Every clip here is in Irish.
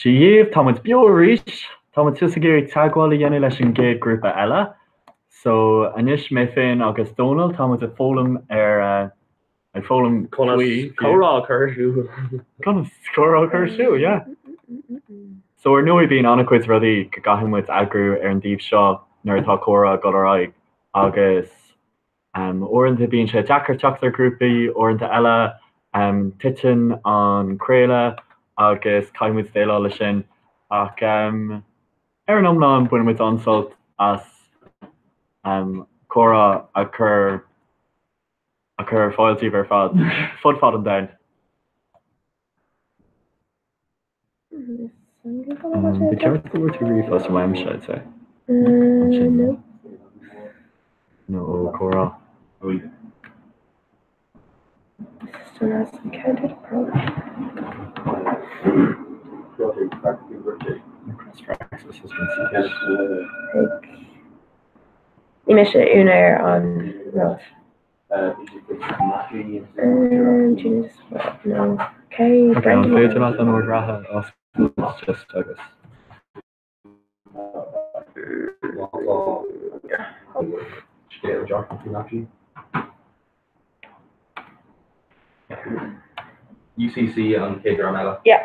Dia dhaoibh, tá muid beo arís! Tá muid just ag iarraidh teagmháil a dhéanamh leis an gcéad grúpa eile. So, anois mé féin agus Dónal, tá muid ag foghlaim ar, ag foghlaim faoi. Conas comhrá a chur ar siúl. Conas comhrá a chur ar siúl, yeah. So, ar ndóigh bíonn an-chuid rudaí go gcaithfidh muid eagrú ar an dtaobh seo nuair atá comhrá ag dul ar aghaidh agus Uaireanta bíonn sé deacair teacht ar ghrúpaí, uaireanta eile titeann an craoladh agus caithfidh muid déileáil leis sin. Ach ar an iomlán baineann muid an-sult as comhrá a chur a chur ar fáil daoibh ar fad, fud fad an domhain. Ba cheart go bhfuair tú ríomhphost uaimse, I'd say. Ansin. Nó ó comhrá. Request for access has been sent. Ní mise úinéir an rud. Ok, an féidir leat an ord reatha a oscailt just agus. UCC an chéad dream eile. Yeah.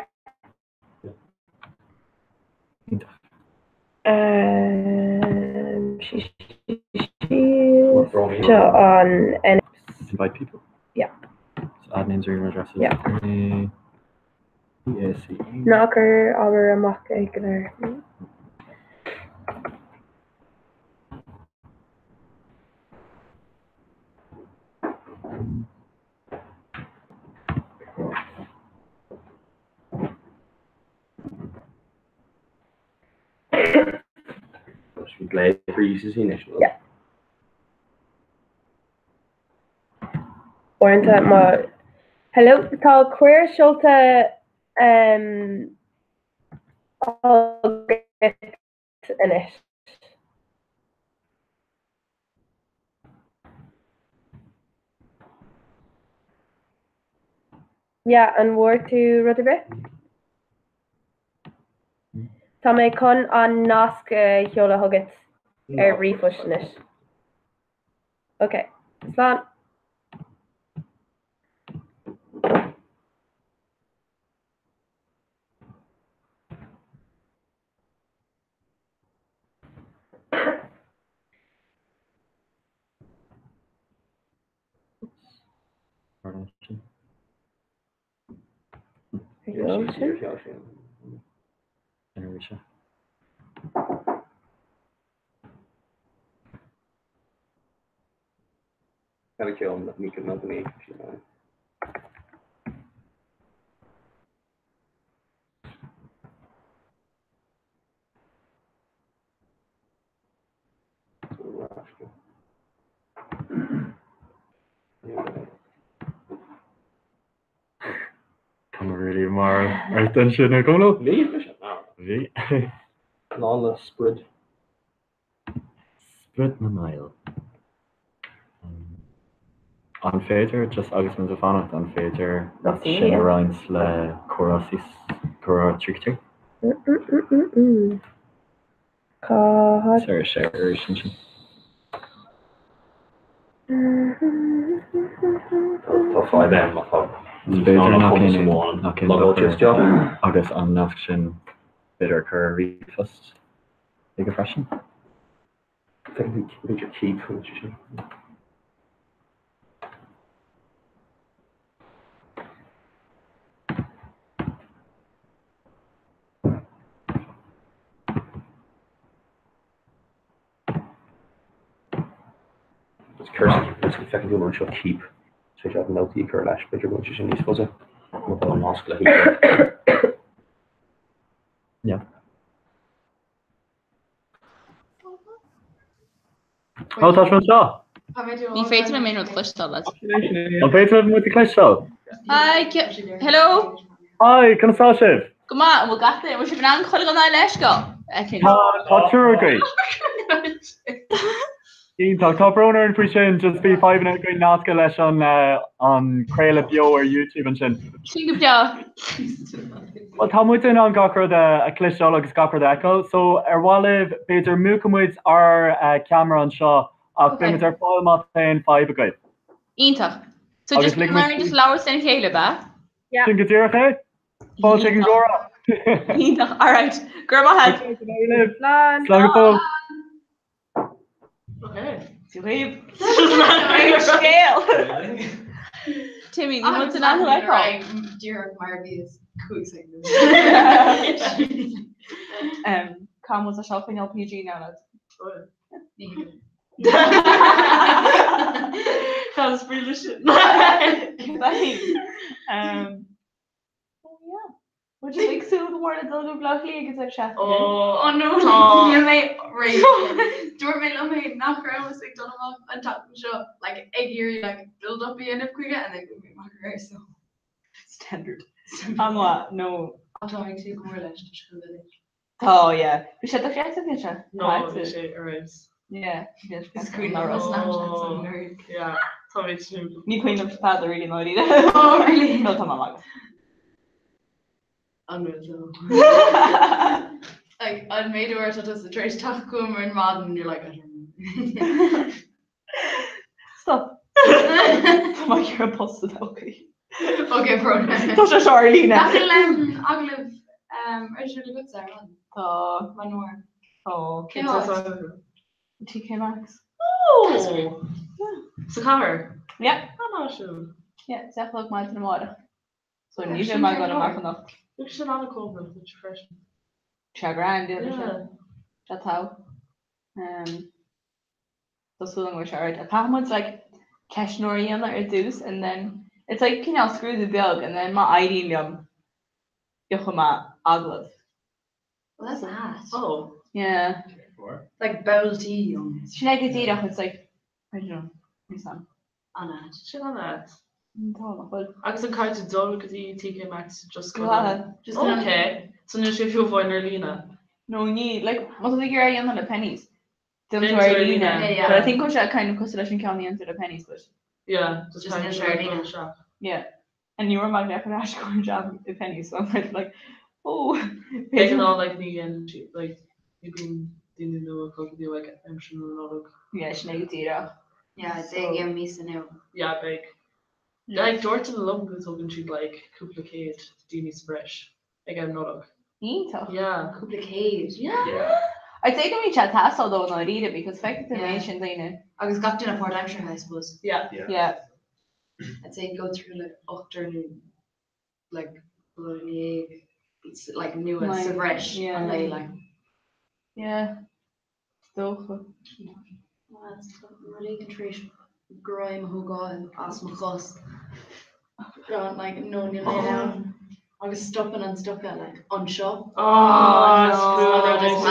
Seo an N. Invite people? Yeah. So add names or email addresses. Yeah. A E A C E. Ná cuir ábhar amach é go léir. Yeah. Uaireanta má Hello, tá cuireadh seolta um, agat anois. Yeah, an bhfuair tú rud ar bith? Tá mé chun an nasc a sheoladh chugat ar ríomhphost anois. Ok, slán. Tá mé really marbh ort ansin a Dhónaill. Bhí mise marbh. Bhí. Lá le sprid. Sprid na nGael. An féidir, just agus muid ag fanacht, an féidir sin a roinnt le comhrá comhrá 33? Cá háit? Sorry, share arís ansin. Tá fadhb ann má tá B'fhéidir nach aon nach aon logáilte isteach. Agus an nasc sin b'fhéidir a chur ar ríomhphost aige freisin. B'fhéidir keep sin. Feiceann tú anseo keep is féidir leat nótaí a chur leis, b'fhéidir go bhfuil sé sin níos fusa má tá an nasc le húsáid. Yeah. Ó tá sé anseo! Ní féidir liom aon rud a chloisteáil leat. An féidir libh muid a chloisteáil? Hi, hello! Hi, conas tá sibh? Go maith, an bhfuil gach duine, an bhfuil sibh in ann chuile dhuine a fheiceáil? Tá, tá triúr againn. Iontach, tá brón orainn faoi sin, just bhí fadhbanna againn nascadh leis an an craoladh beo ar YouTube ansin. Sin go breá. Bhuel, tá muid in ann gach rud a chloisteáil agus gach rud a fheiceáil, so ar mhaith libh, b'fhéidir múchfaidh muid ár ceamara anseo ach beidh muid ar fáil má tá aon fadhb agaibh. Iontach. So just Agus bíonn orainn just labhairt lena chéile, ab ea? Yeah. Sin go díreach é. Fáilte chuig an gcomhrá. Iontach. Alright. Go raibh maith agat. Slán. Slán go fóill. Scéal. Timmy, ní bhfuil san ath feiceáil. Díreach mar a bhíos 5 soicind. Cá bhfuil sé seo coinneáil PG now lads? Ní thuigim. Tá spraoi leis sin. Oh yeah. Bhfuil sibh ag súil go mór le dul go Baile Átha Cliath ag an deireadh seachtaine? Oh no, níl mé réidh. Dúirt mé liom féin nach rabhas ag dul amach an tseachtain seo like ag iarraidh like build up a dhéanamh chuige and then chuaigh mé amach aréir so. Standard. An-mhaith, no. Ach tá ag súil go mór leis, tá sé chomh doiligh. Tá, yeah. Bhí sé dochreidte, bhí sé. No, bhí sé ar fheabhas. Yeah. Is cuimhin liom Snapchat san nerd. Yeah, tá mé tnúth. Ní cuimhin liom tada really ná really. Oh, really? No, tá mé maith. An bhfuil tú? Like, an méid uair atá tusa tar éis teacht chugam ar maidin and you're like, I don't know. Stop. Tá mé ag iarraidh post sa todhchaí. Ok, bro. Tá sé seo ar líne. Nach bhfuil agallamh ar siúl agatsa ar maidin? Tá. Manor. Tá. Cén áit? TK Maxx. Oh! Sa chathair? Yeah. An-áisiúil. Yeah, 10 a chlog maidin amárach. So ní bheidh mé ag dul amach anocht. Bhí sin an-chóngarach duit freisin. Tá grand, yeah. Tá togha. Tá súil agam go bhfuil sé alright. Caithfidh muid like ceistneoir a dhéanamh ar dtús and then it's like cineál scrúdú beag and then má éiríonn liom gheobhaidh mé agallamh. Well that's that. Oh. Yeah. Like babhtaí almost. Sin é go díreach it's like I don't know níl 'fhios a'm. An-ait. Sin an-ait. Tá nach bhfuil. Agus an caithfidh tú dul go dtí TK Maxx just go Go Just an- Ok. So níl sé fiú amháin ar líne. No ní like má tá tú ag iarraidh a dhéanamh le Penneys. Déanann Déanann tú ar tú ar líne. líne. Yeah, yeah. But I think go bhfuil sé kind of cosúil leis an ceann a dhéanann tú le Penneys but Yeah, just Just kind níl of sé ar líne. isteach. yeah. And ní raibh mé ag ar ais go an job i Penneys so I'm kind of like oh Ag an am like ní dhéanann siad like ní bíonn daoine nua ag dul go dtí like aimsir na Nollag. Yeah, sin é go díreach. Yeah, I'd say ag míosa nua. Yeah, beidh. Like dúirt duine liom go dtugann siad like cúpla céad daoine sa bhreis ag am Nollag. Iontach. Yeah. Cúpla céad. Yeah. Yeah. I'd say go mbíonn sé ag teastáil dó i ndáiríre because feicfidh tú an méid Yeah. sin daoine. Agus gach duine páirtaimseartha, I suppose. Yeah. Yeah. Yeah. I'd say go through like ochtar nó like 12 like nua sa Like, bhreis yeah. an lae like. Yeah. Is dócha. Rud éigin tar éis greim a thógáil as mo chos. Gan like no níl mé in ann. Agus stopann an stoca like anseo. Oh, no. It's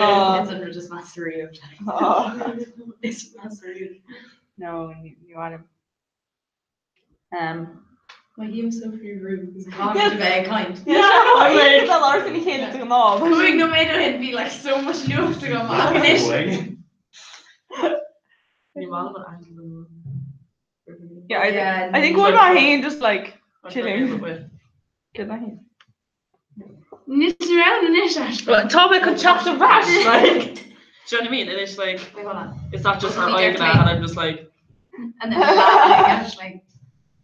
no. It's an rud is measa riamh. Oh. Is measa riamh. No, ní mhaith liom. Mothaím so faoi bhrú because caithfidh bheith ag caint. Yeah, labhairt ina chéile de ghnáth. 5 nóiméad ó shin bhí like so much nuacht agam ach anois. Ní maith liom an angle. Yeah, I think bhfuil mé féin just like chilling. Céard mé féin? Níl tú ann anois Aisling. Tá mé chun teacht ar ais like. Do you know what I mean? And it's like Wait, hold on. it's not just our Wait, eye wait. and I'm just like And then laughing Aisling.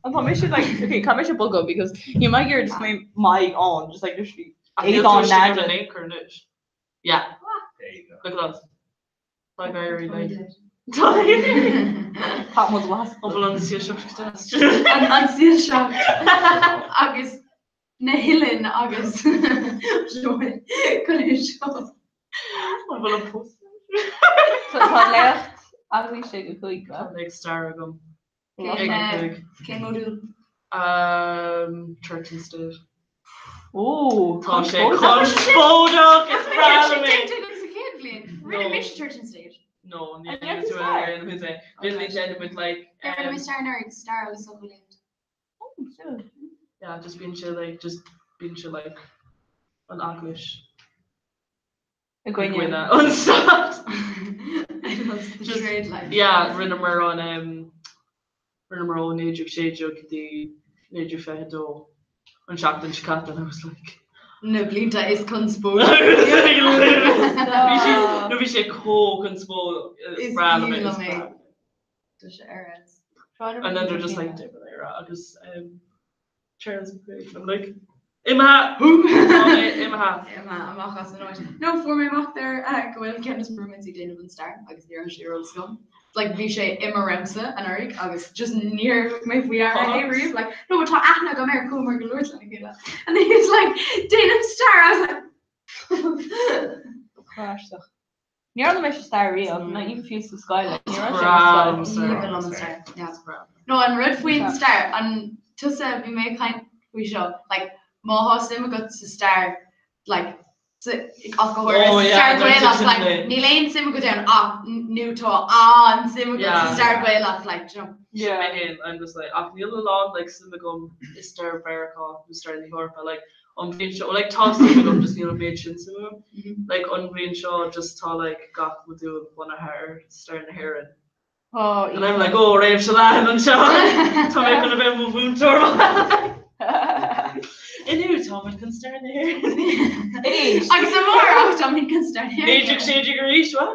An tá mise like okay, caithfidh mise bogadh because you might hear just my mic on just like literally I Eight feel on too ashamed nada. of an anchor anois. Yeah, There you go. look at us. Tá very like Tá muid las. An bhfuil an saoirseacht An an saoirseacht agus na huilinn agus chun é seo. An bhfuil an post? Tá léacht eaglaise go 5 Tá ag stair agam. Cén Ag an 5. cén modúl? Church and State. Ó, Tá sé conspóideach is breá liom é. Sa chéad bhliain. Rinne mise Church and State. No, ní An dhéanfaidh tú tú stair? é, rinne muid é. Rinne muid é with like Rinne mé stair anuraidh, stair agus socheolaíocht. Yeah, just bíonn sé like just bíonn sé like an eaglais I i gcoinne. gcoinne an stát. Just Just- trade like. Yeah, rinneamar an um, rinneamar ó 1916 go dtí 1922 an seachtain seo caite and I was like. Na blianta is conspóidí. Bhí sé nó bhí sé chomh conspóideach. Is Breá liom é, aoibhinn is liom é. breá liom é. Tá sé ar fheabhas. And then they're just like David Ira agus um, Charles McQuaid. I'm like imithe! Tá mé imithe! Imithe amach as an áit. No, fuair mé amach there go bhfuil ceann de na roommates ag déanamh an stair agus ní raibh sé ar eolas agam. Like bhí sé i mo roinnse anuraidh agus just níor thug mé faoi deara é riamh. Like no, tá aithne agam air chuamar go Lourdes lena chéile. And then he was like déanaim stair. I was like Aisteach. Níor fhoghlaim mise stair riamh, not even fiú sa scoil, like, ní raibh sé Breá sa scoil. Ní raibh liom an stair, yeah. No, an rud faoin stair, an tusa bhí mé ag caint faoi seo, like, má thá suim agat sa stair, like, sa, ach go háirithe Oh, sa yeah, stair no, Ghaelach, like, definitely. níl aon suim agat ann ach nó tá an-suim agat sa Yeah. stair Ghaelach, like, do you know. Yeah. Mé féin, I'm just like, ach níl a lán like suim agam i stair Mheiriceá nó stair na hEorpa, like, an bhliain seo, like tá suim agam just níl an méid sin suim agam. Like an bhliain seo just tá like gach modúl bunaithe ar stair na hÉireann. Oh, And I'm like, oh, réimse leathan anseo. Tá mé chun a bheith mo mhúinteoir. Inniu táimid chun stair na hÉireann. Arís. Agus amárach táimid chun stair na hÉireann. 1916 arís, what?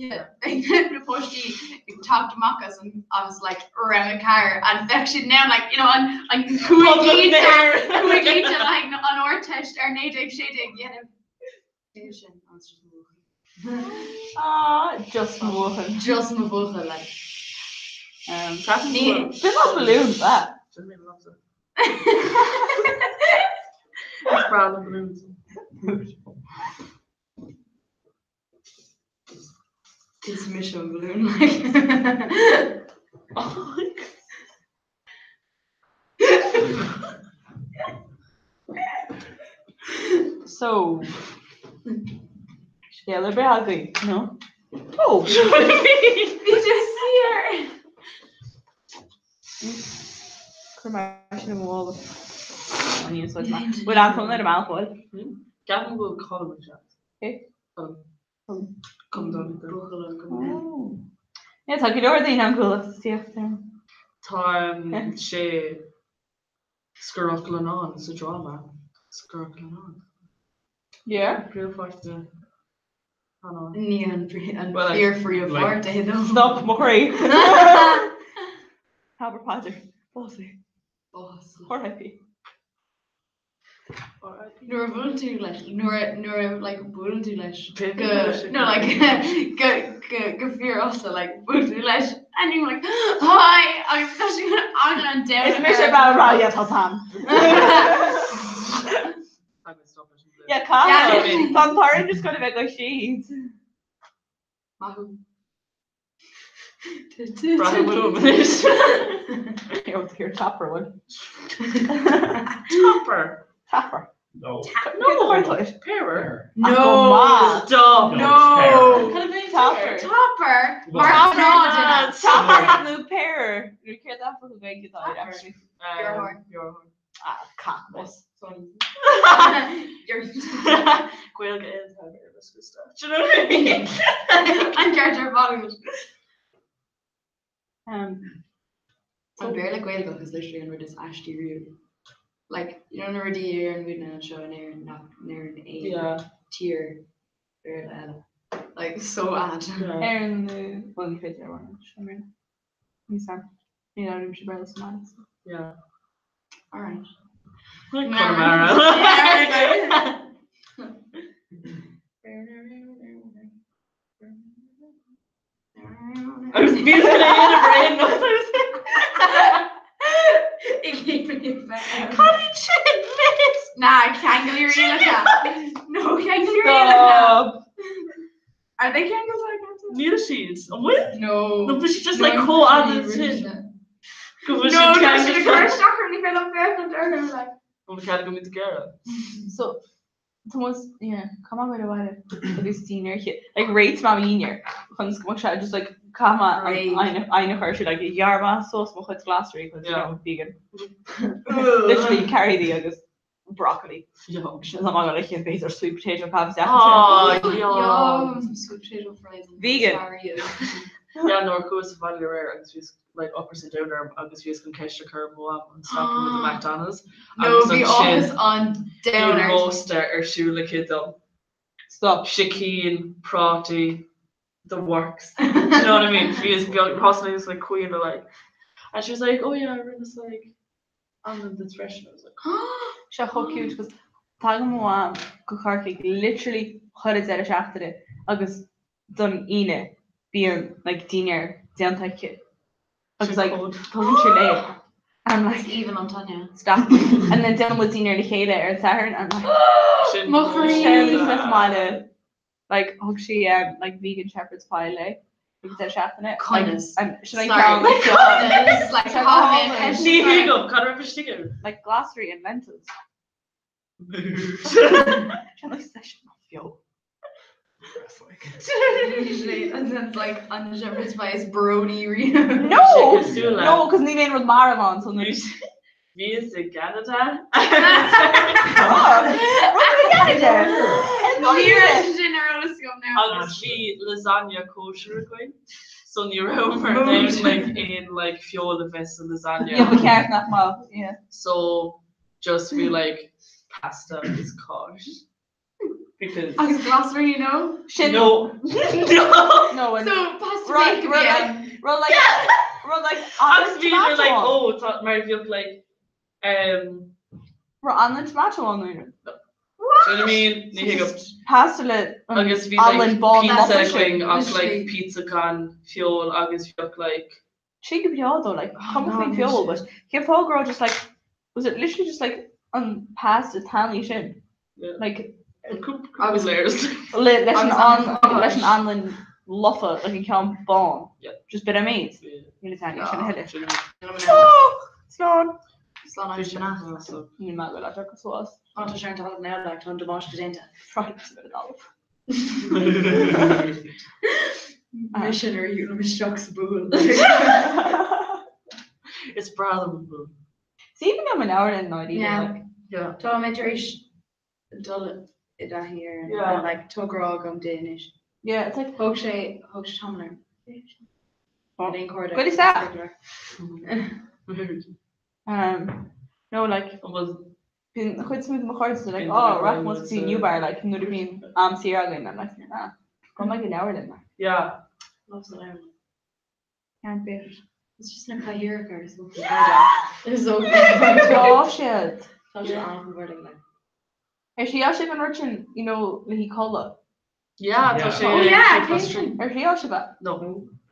Yeah, beidh na páistí ag teacht amach as an as like rang a ceathair and bheadh siad in ann like you know an an Poblacht na hÉireann. cúig línte like an Ardteist ar 1916 dhéanamh. É sin, oh, it's just mo bhuachaill. Ah, just mo bhuachaill. Just mo bhuachaill like. Ní bit of balloon that. Sin mé liomsa. Is breá liom balloons. Is mise an balloon like. Oh my God. So scéal ar bith agaibh, no? Oh! Bhí sé saor! Chuir mé sin i mo mhála. Ní úsáid mé. Bhfuil Anton ar an mbealach, bhfuil? Ceapaim go bhfuil Colm ag teacht. Cé? Colm. Colm. Colm Donnchadha. Buachaill an Colm. Yeah, tá go leor daoine an gcuala tíocht ar. Tá sé Sgurr Lonán sa dráma. Sgurr Lonán. Yeah. Príomhpháirt de Hanán. Ní an Well, fíor-phríomhpháirt é though. Stop mo chroí. Abair paidir. Básaigh. Bás. R.I.P. Nuair a bhuaileann tú leis, nuair a, nuair a like buaileann tú leis go, no like go, go, go fíorghasta like buaileann tú leis and you're like hi agus tá sé eagla an domhain Is mise bean rá yeah tá Sam. Yeah, caithfidh. Tá an torann just gonna bheith go siad. Maith thú. Braithim uaim anois. Here tapper one. Topper. Tapper. No. No. Pearer. No. Stop. No. Topper. Topper. Well- Mar ná Topper nó pearer. Ní céard a focal Gaeilge atá air, actually. Beorthóir. Beorthóir. Ah, cacmas. Gaeilge is have stuff. Do you know what I mean? An ceart ar fad. Um, An Béarla Gaeilgeach is literally an rud is aistí riamh. Like, you know na rudaí a deireann muidne anseo in Éirinn nach ndeireann aon tír Béarla eile. Like, so odd. Yeah. Éireann nó bhuel ní féidir a rá sin. Ní sam. Ní labhraímse Béarla sa mbaile. so. Yeah. Alright. Conamara. I was being in a brain. Cad sin miss? Nah, ceangal rialacha. No, ceangal rialacha. Stop. Are they ceangailte like that? Níl siad. An bhfuil? No. No, but she's just No, like I'm chomh pretty fhada sin. rude. Go bhfuil No, siad tá siad ag cur ceangailte. isteach orm, ní féidir liom féachaint orthu, like. Bhfuil cead agam iad a ghearradh? So Tomás, yeah, come on go abhaile agus dinnéar chi like réitigh mé mo dhinnéar chun go mbeadh sé just like caithfidh mé an Réidh. oighne oighne a chur sé like ghearr mé suas mo chuid glasraí cos you Yeah. know vegan. Literally cearaidí agus broccoli. Yum. Sin am le chin b'fhéidir sweet potato caf Oh, Yum, yum. sweet potato fries and Vegan. sorry. Yeah, nuair a chuas abhaile aréir agus bhíos like ocras an domhain orm agus bhíos chun ceist a chur ar mo mham an stopfaidh muid i McDonald's No, agus bhí ansin áthas an bhí domhain ort. rósta ar siúl aici dom. Stop. Sicín, prátaí, the works. Do you know what I mean? Bhíos beag, thosaigh like caoineadh like and she was like, oh yeah, rinneas like anlann duit freisin. I was like, Sé chomh cute cos tagann mo mham go Corcaigh literally chuile deireadh seachtaine agus don Aoine bíonn like dinnéar déanta aici agus like tugann sí léi and like Is aoibhinn liom Tanya. stop and then déanann muid dinnéar le chéile ar an Satharn and like Sin Mo chroí. sé sa mbaile like thug sí um, like vegan shepherd's pie léi ag deireadh seachtaine like Conas. and sin an Sorry. ceann like Conas, like caithfidh mé an ceist Ní a chur. thuigim, cad raibh istigh ann? like glasraí and lentils. Sin like session of beo. Usually, and then it's like an shepherd's pie is Brody riamh. No! Cosúil le- No, cos níl aon rud marbh ann, so nuair Bhíos i gCeanada. Ní raibh sin ar eolas agam now. Agus bhí lasagna kosher againn, so ní rabhamar in ann like aon like feoil a bheith sa lasagna. Yeah, ba cheart nach mbeadh, yeah. So just bhí like pasta agus cáis. Because Agus glasraí, you know? Sin No. No. No, and So pasta Right, bake a right, bhí ann. rud like rud like Agus anlann bhí like tomato ann. oh tá mar bhíodh like um Raibh anlann tomato ann nó? Do you know what I mean? Ní thuigim. Pasta le an Agus bhí anlann like bán pizza lofa sin. againn ach like Literally. pizza gan feoil agus bhíodh like Sin go breá though, like Oh, cuma no, faoin no feoil, shit. but cén fáth go raibh just like was it literally just like an pasta tanaí sin? Yeah. Like cúpla Agus- layers. le leis an Agus an an leis an anlann lofa like an ceann bán. Yeah. Just bit of méid. Yeah. Níl a sin a thuilleadh. Sin- Oh, Slán. Slán agus beannacht. So, Níl mé go leat go suas. Á tá sé an talamh now, like, tá an damáiste déanta. Right, a bit of olive. Mise nuair a shiúlaim isteach sa bpool. Is breá liom an pool. Is aoibhinn liom an leabharlann ná Yeah. like. Yeah. Tá mé tar éis dul i dtaithí ar an Yeah. like tá grá agam di anois. Yeah, it's like Thóg sé thóg sé tamall orm. Oh. Aon cairde. Goidí isteach. Um, no like An bhfuil bíonn an chuid is mó de mo chairde like Bíonn oh duine rachaidh muid go dtí sa- New Bar like nuair a bhíonn am saor againn I'm like nah gabhfaidh mé go leabharlann like. Yeah. Loves the leabharlann. Can't beat it. It's just na cathaoireacha ar so Is so Tá siad. Tá sé an-chomforting like. Ar thriail sibh an rud sin you know le haghaidh codladh? Yeah, tá Yeah. sé Oh yeah, sé cé sin? Ar thriail sibh é? No.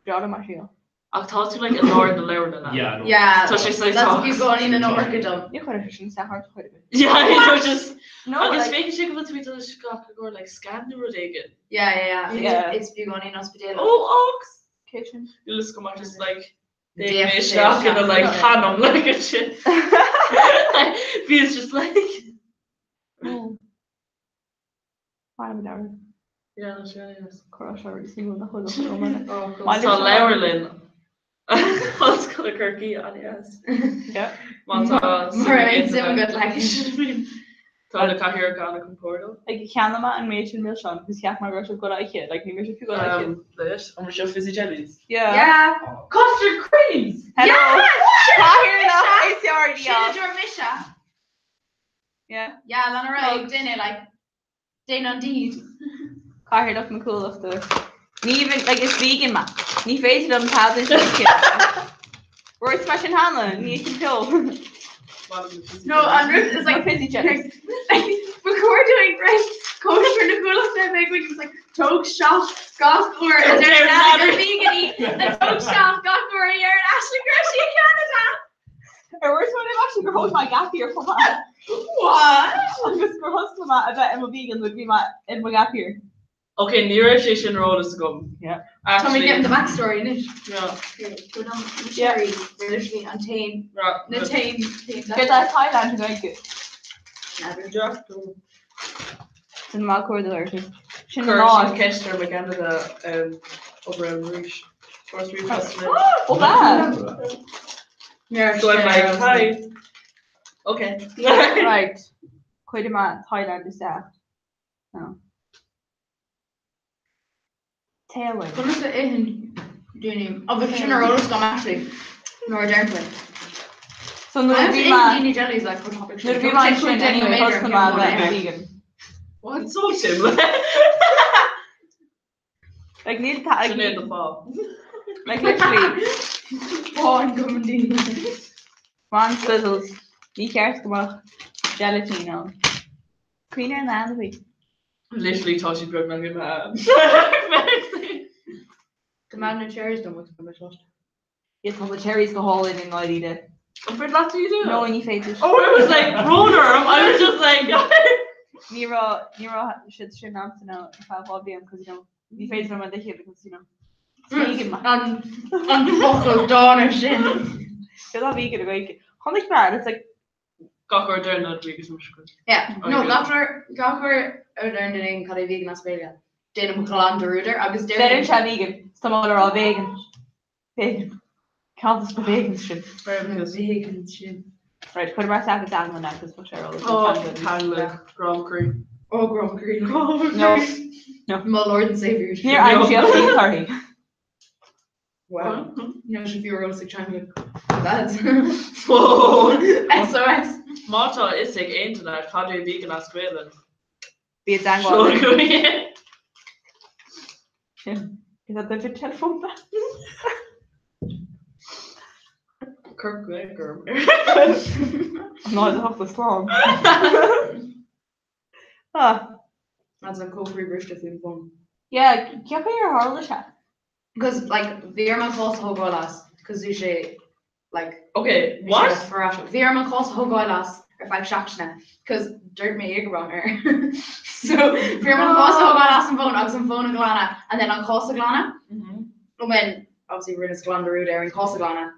Breá liom a thriail. Ach tá tú like i lár na leabharlainne. Yeah, no. Yeah. Tá sé saghas That's tá. bhí gáinín in iomarca dom. Ní chuirfidh sé sin isteach ort chor ar bith. Yeah, you know, just No, agus like, féachann sé go bhfuil tú ag dul isteach i gcomhair like scan nó rud éigin. Yeah, yeah, yeah. Yeah. It's beagáinín ospidéalach. Oh, ox! cé sin? Níl a fhios agam ach just like D'fhéach mé sé isteach ina like isteach. hanam like and shit. Bhí it's just like No. Maith liom an leabharlann. Yeah, no, sé, yes. Chuir sé rudaí suimiúla nach bhfuil ach liom. Oh, cool. Maith Tá liom. leabharlann Ollscoil Chorcaí an-deas. Yeah. Má tá Mar aon suim agat leis. Tá na cathaoireacha an-chompordach. Like cheannaigh mé an méid sin milseán agus cheap mé go raibh siad ag dul a ithe, like ní raibh siad fiú ag dul a ithe. Leis, an raibh seo fizzy jellies? Yeah. Yeah. Custard creams! Hello. Yeah! Cathaoirleach ACRD. Sin a dúirt mise. Yeah. Yeah, lena raibh duine like déan an deed. Cathaoirleach na Cuallachta. Ní even, like is vegan mé. Ní féidir liom tada sin a ithe. Dúirt mé sin cheana, ní ithim feoil. No, an rud is like Like fizzy jellies. Ba chóir dúinn breis cóisir na Cuallachta a bheith againn, like tóg seach gach uair a deir Nana gur vegan í, a tóg seach gach uair a deireann Aisling go raibh sí i gCeanada. Ar dúirt mé libh actually gur thóg mé gap year chomh maith. What? Agus gur thosaigh mé a bheith i mo vegan nuair a bhí mé i mo gap year. Ok, ní raibh sé sin ar eolas agam. Yeah. Tá mé Actually, getting the backstory anois. yeah. Yeah. Literally an t-aon Right. na t-aon Céard é Thailand i nGaeilge? Yeah. Sin maith cuardach uirthi. Sin an Chuir áit. sin ceist ar mo Canada obair ann arís. First request. Ó bhean! Yeah, So I'm like, hi. Okay. Right. Cuirfidh mé Thailand isteach. No. Téalainn. Conas a itheann Daoine, agus sin ar eolas agam actually, nuair a deireann tú é. So nuair a bhí mé Daoine jellies like chomh topic nuair a bhí mé ansin anyway thosnaigh mé a bheith vegan. What so sin? Like níl ta Sin é do fáth. Like literally Fáin go daoine. Ron Swizzels ní cheart go mbeadh gelatine ann. Cuimhnigh ar na hainmhí. Literally tá siad beagnach imithe. Go mbeadh na cherries dom agus go mbeadh sláinte. Yeah, tá na cherries go hálainn i ndáiríre. An féidir leat iad a? No, ní féidir. Oh, I was like, brón orm, I was just like. Ní raibh, ní raibh siad sin a'msa now ar feadh 2 bhliain cos you know, ní féidir liom iad a ithe because you know, it's vegan man. An, an focal dána sin. Céard atá vegan i nGaeilge? Chonaic mé and it's like, Gach uair a deireann duine vegan is mise go. Yeah, no, gach uair, gach uair a deireann duine éigin cad é vegan as Gaeilge, déanaim glan dearúd air agus deireann sé vegan, is tá mé ag rá vegan. Vegan. Ceann de na vegans sin. Na vegans sin. Right, cuir mar seach teanga na agus sé roll. Oh, teanga, gromcrí. Oh, gromcrí. No. No. My Lord and Saviour. Níor aimsíodh aon torthaí. Wow. No, sé fiú ar eolas ag teanga. Lads. Whoa. SOS. Má tá a fhios ag aon duine cad é vegan as Gaelainn. Bí i dteagmháil linn. Is that the telephone? Cuir glaoch orm. 0 8 slán. Ah. That's an cófraí briste faoin bhfón. Yeah, cén chaoi ar tharla sé? Because like bhí orm an cás a thógáil as cos bhí sé like Okay, what? Bhí orm an cás a thógáil as ar feadh seachtaine cos dúirt mé Jägerbomb air. So bhí orm an cás a thógáil as an bhfón agus an fón a ghlanadh and then an cás a ghlanadh. And when obviously rinneas glan dearúd ar an cás a ghlanadh.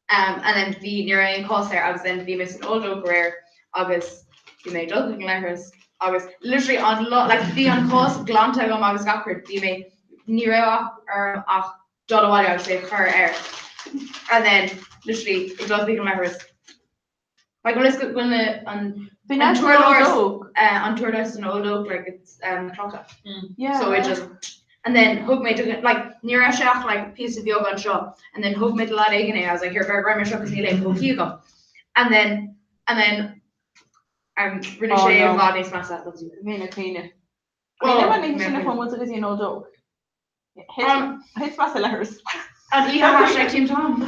Um, and then bhí ní raibh aon cás air agus then bhí mé san Old Oak aréir agus bhí mé ag dul chuig an leithreas agus literally an lá like bhí an cás glanta agam agus gach rud bhí mé ní raibh ach orm ach dul abhaile agus é a chur air and then literally ag dul chuig an leithreas like bhfuil fhios agat go bhfuil na an Bhí an an t-urlár Old Oak. uh, an t-urlár san Old Oak like it's um, clocha. Yeah. So it just and then thug mé do like ní raibh sé ach like píosa beag anseo and then thug mé do lad éigin é I was like here beir greim air seo cos níl aon pócaí agam and then and then um rinne Oh, sé i no. bhfad níos measa. Bhí na cuimhne. Oh, Cuimhne mar ní mé sin a cuimhne. chuaigh muid go dtí an Old Oak. Um, Thit mé sa leithreas. An oíche hashtag Team Tom.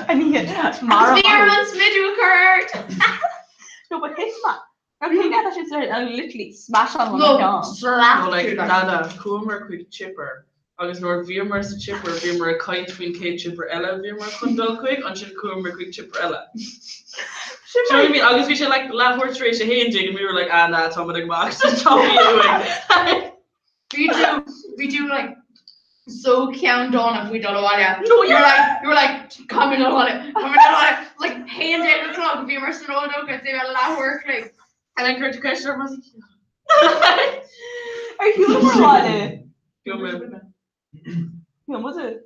An oíche Agus mara bhí orm an smideadh a chur ort. No, but thit mé. An cuimhne atá sé sa an literally smash on No, ceann. slap No, like, through that. Dada, chuamar chuig chipper agus nuair a bhíomar sa chipper bhíomar ag caint faoin chéad chipper eile a bhíomar chun dul chuig, ansin chuamar chuig chipper eile. Sin Do you know what I mean? Agus bhí sé like leathuair tar éis 11 and we were like, ah nah, tá muid ag amach so tá uainn. Bhí tú bhí tú like so ceanndána faoi dul abhaile. No, You were like you were like come in abhaile, come in abhaile. Like 11 a chlog bhíomar san Old Oak ag déanamh leathuair a chloig. And then cuir tú ceist orm, I was like, Ar shiúlamar abhaile. Bhí mé Bhí muid.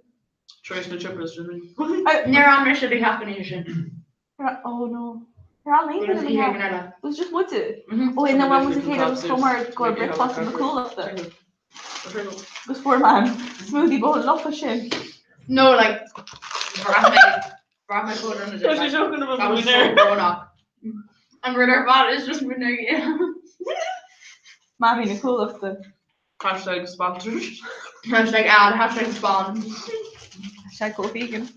tar éis na chippers, do you know? Níor fhan mise do theach an oíche sin. Oh no. Ar an Bhí aon oíche éigin eile. It was just muid. Mhm. Ó ina bhfuil muid a chéile agus chomh mar go raibh bricfeasta na Cuallachta. Agus fuair mé an smoothie bowl lofa sin. No, like bhraith mé bhraith mé chomh dona Tá sé seo chun a bheith That was so winner. brónach. An rud ar fad is just winner yeah. Mamaí na Cuallachta. Hashtag sponsored. Hashtag ad, hashtag spawn. Hashtag go vegan.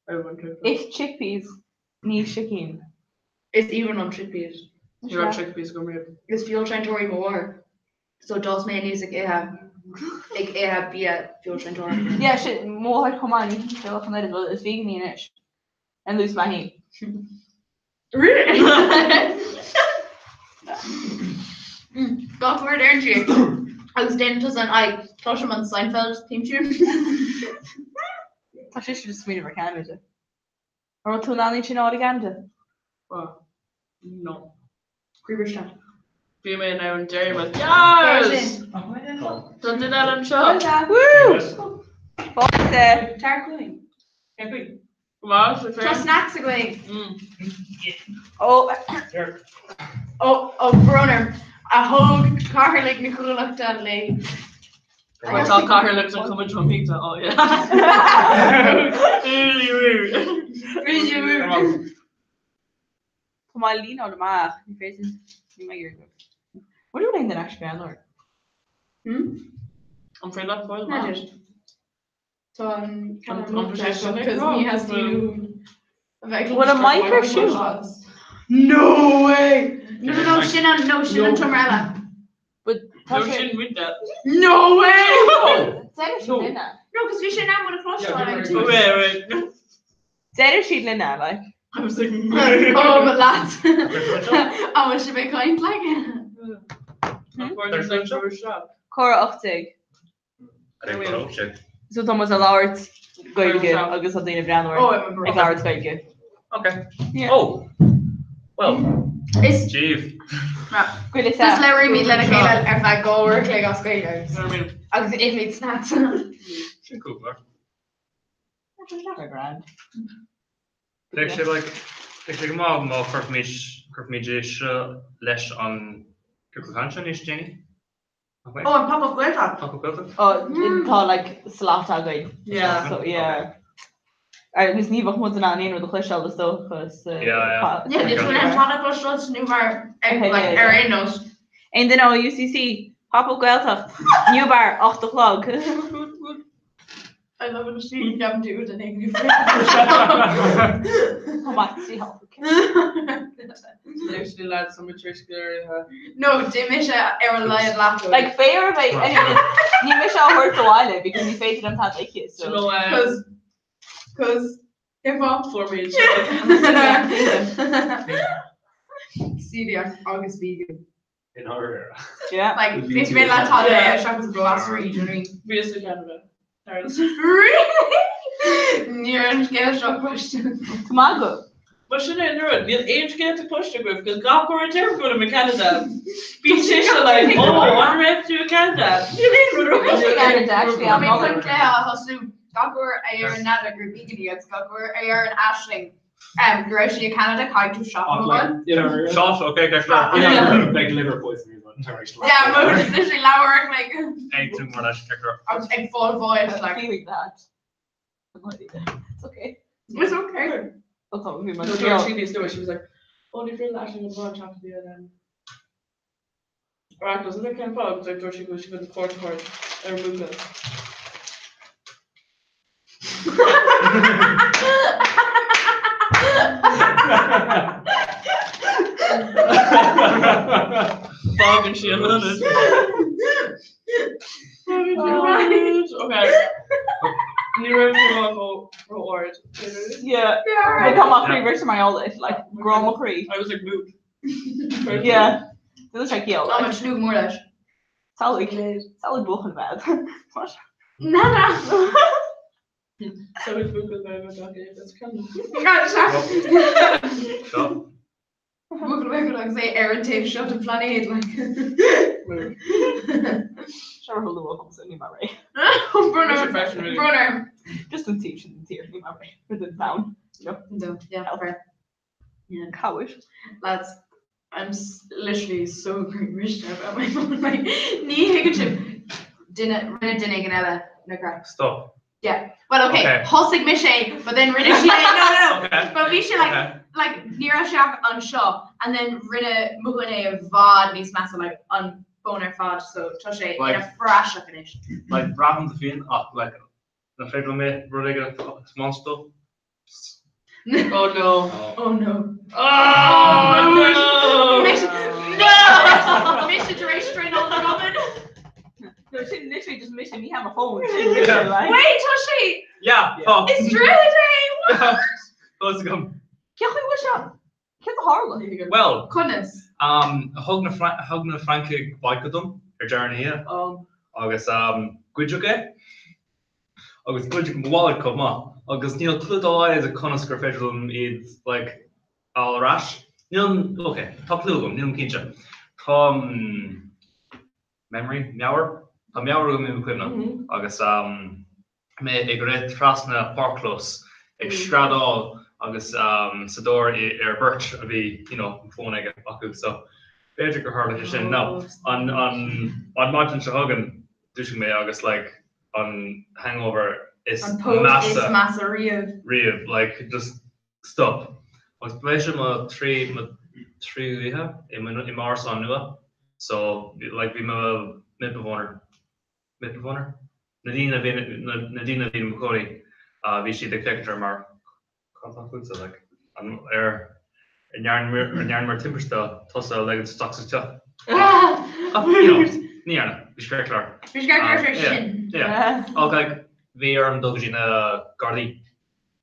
Everyone took that. Ith chickpeas, ní sicín. Is even an chickpeas. Ní raibh chickpeas agam riamh. Is feoilséantóir í mo mháthair. So d'fhás mé aníos ag ithe ag ithe bia feoilséantóra. Yeah, sin mo mháthair chomh maith, ní hé an oiread, well, is vegan í anois. Ar nós mé féin. Really? Gach uair a deireann sí agus déanann tusa an aghaidh, cloisim an Seinfeld theme tune. Tá sise just smaoineamh ar Ceanada. An raibh tú in ann iad sin a fháil i gCeanada? Well, no. Croí briste. Bhí mé in ann deirim Yes! Tá duine eile anseo. Woo! Fáilte! Tar chugainn. Maith, Tá féin. snacks againn. Ó, Ó, ó, brón orm. A thóg cathaoirligh na Cuallachta léi. Mar tá cathaoirleach den chumann drumthíochta, oh yeah. Tá mé ag líneáil amach, ní féidir, ní mé iarraidh. What do you mean the next man or? Hmm? An féidir leat fáil amach? Tá an ní has Bhfuil an mic ar siúl? No way! No, no, no, sin an, no, sin an seomra eile. But tá No, sé sin muid that. No way! Deireadh siad linne. No, cos bhí sin ann when a cloisteáil ag tús. Wait, wait. Deireadh siad linne, like. I was like, Oh, but lads. An bhfuil sibh ag caint like? Comhrá 18. So tá muid ag labhairt Gaeilge agus tá daoine ag breathnú orainn ag labhairt Gaeilge. Ok. Oh! Well, Is Díobh. Gaeilge Just labhraímid lena chéile ar feadh 2 uair a chloig as Gaeilge agus ithimid snacks. Sin cúpla. Grand. Beidh sé like, beidh sé go maith má chuirfimid, cuirfimid é seo leis an ciorcal cainte níos déanaí. Oh, an Pop-up Gaeltacht. Pop-up Gaeltacht? Oh, tá like slot againn. Yeah. So, yeah. Agus ní bheadh muid in ann aon rud a chloisteáil is dócha. So, Yeah, yeah. Yeah, ní bhfuil an tada cloisteáil nó mar like, ar aon nós. Aon duine ó UCC, Pop-up Gaeltacht, New Bar, 8 a chlog. I love it she can do it in English. Tá maith sí Literally lads, some mature skill. No, d'imigh sé ar a laghad leathuair. Like féar a bheith anyway, ní mise á thabhairt abhaile because ní féidir liom tada a ithe, so. No, Cos cos cén fáth? for me. Celiac agus vegan. In order. Yeah. Like, ní féidir leat tada a ithe seachas glasraí, do you know what I mean? Bhíos i Canada. Really? Ní raibh an scéal seo cloiste. Tá maith agat. Mar sin é an rud, níl aon scéalta cloiste agaibh, cos gach uair a deirim go bhfuilim i Canada, bíonn sise like, oh, an raibh tú i Canada? Níl aon rud Bhí sé i Canada, actually, Tá am mé chun Nollaig. cluiche a thosú gach uair a deireann Nada gur vegan í agus gach uair a deireann Aisling go raibh sí i Canada caithfidh tú shot a thógáil. Shot, okay, go Shot. for Like liver poisoning. Yeah, mo literally leabhar like Ag tú mar leis ceir. agus ag fáil bháis like Feeling that. I'm not either. It's okay. it's okay. I'll talk with my No, dúirt sí níos luaithe, she was like, oh, ní féidir leis an bhán teacht bhí an Right, was it cén fáth, like dúirt sí go bhfuil sí chun cuairt a thabhairt ar an mbuachaill. Fágann sí an ionad. Okay. Ní raibh mé ró-ard. Yeah. But tá mo chroí briste mar gheall air, like grá mo chroí. I was like moved. Yeah. Dúirt sé ciall. Tá muid tnúth mór leis. Samhlaigh, samhlaigh buachaill bad. What? Nada. So we buachaill bad gach éinne that's Canada. Seo. Buachaill bad agus é ar an taobh seo den phláinéad like. Seo rud luath agamsa, níl mé réidh. Brunner. Fresh really. Brunner. Just an taobh sin den tír, níl mé réidh. For the town. No, yeah, fair. Yeah. Cabhair. Lads, I'm literally so croíbhriste about my phone. Like, ní thuigeann sibh duine, rinne duine éigin eile na craic. Stop. Yeah. Well, okay, Okay. thosaigh mise é, but then rinne sí é, no, no, no. Okay. But bhí sé like, Okay. like, ní raibh sé ach anseo, and then rinne mo dhuine é i bhfad níos measa, like, an fón ar fad, so tá sé Like- ina phraiseach anois. Like braithim do phian ach like an féidir liom é rud éigin a thaispeáint dó? Oh no. Oh no. Oh no! Mise, no! Mise tar éis traenáil don obair. No, sin literally just mise, ní hea mo fón, sin mise, like. Wait, tá sé, Yeah, tá. is droichead é! Tá fhios agam. Cén chaoi bhfuil sé? Céard a tharla? Well, Conas? um, thug na Fra- thug na Francaigh vodka dom ar deireadh na hoíche Um, agus um, goideadh é. Agus goideadh mo wallet chomh maith. Agus níl clue dá laghad ag conas gur féidir liom iad like a fháil ar ais. Níl, ok, tá clue agam, nílim cinnte. Tá memory, meabhair? Tá meabhair agam i mo chuimhne agus mé ag rith trasna páircchlós ag screadaíl agus sa dtóir ar beirt a bhí you know an fón aige acu so b'fhéidir gur tharla sé sin. Now an an an maidin seo chugainn. Dhúisigh mé agus like an hangover is An póit is measa measa riamh. riamh, like just stop. Agus ba é seo mo trí mo tríú oíche i mo i m'árasán nua so like bhí mo Mitbewohner Mitbewohner? Na daoine a bhí na na daoine a bhí i mo chónaí bhí siad ag féachaint orm mar Cad atá fútsa, like, an ar an ndearnamar timpiste tusa a ligean isteach sa teach? Ach, you know, ní dhearna, bhí sé ceart go leor. Bhí sé ceart go leor tar éis sin. Yeah. Ach, like, bhí orm dul go dtí na Gardaí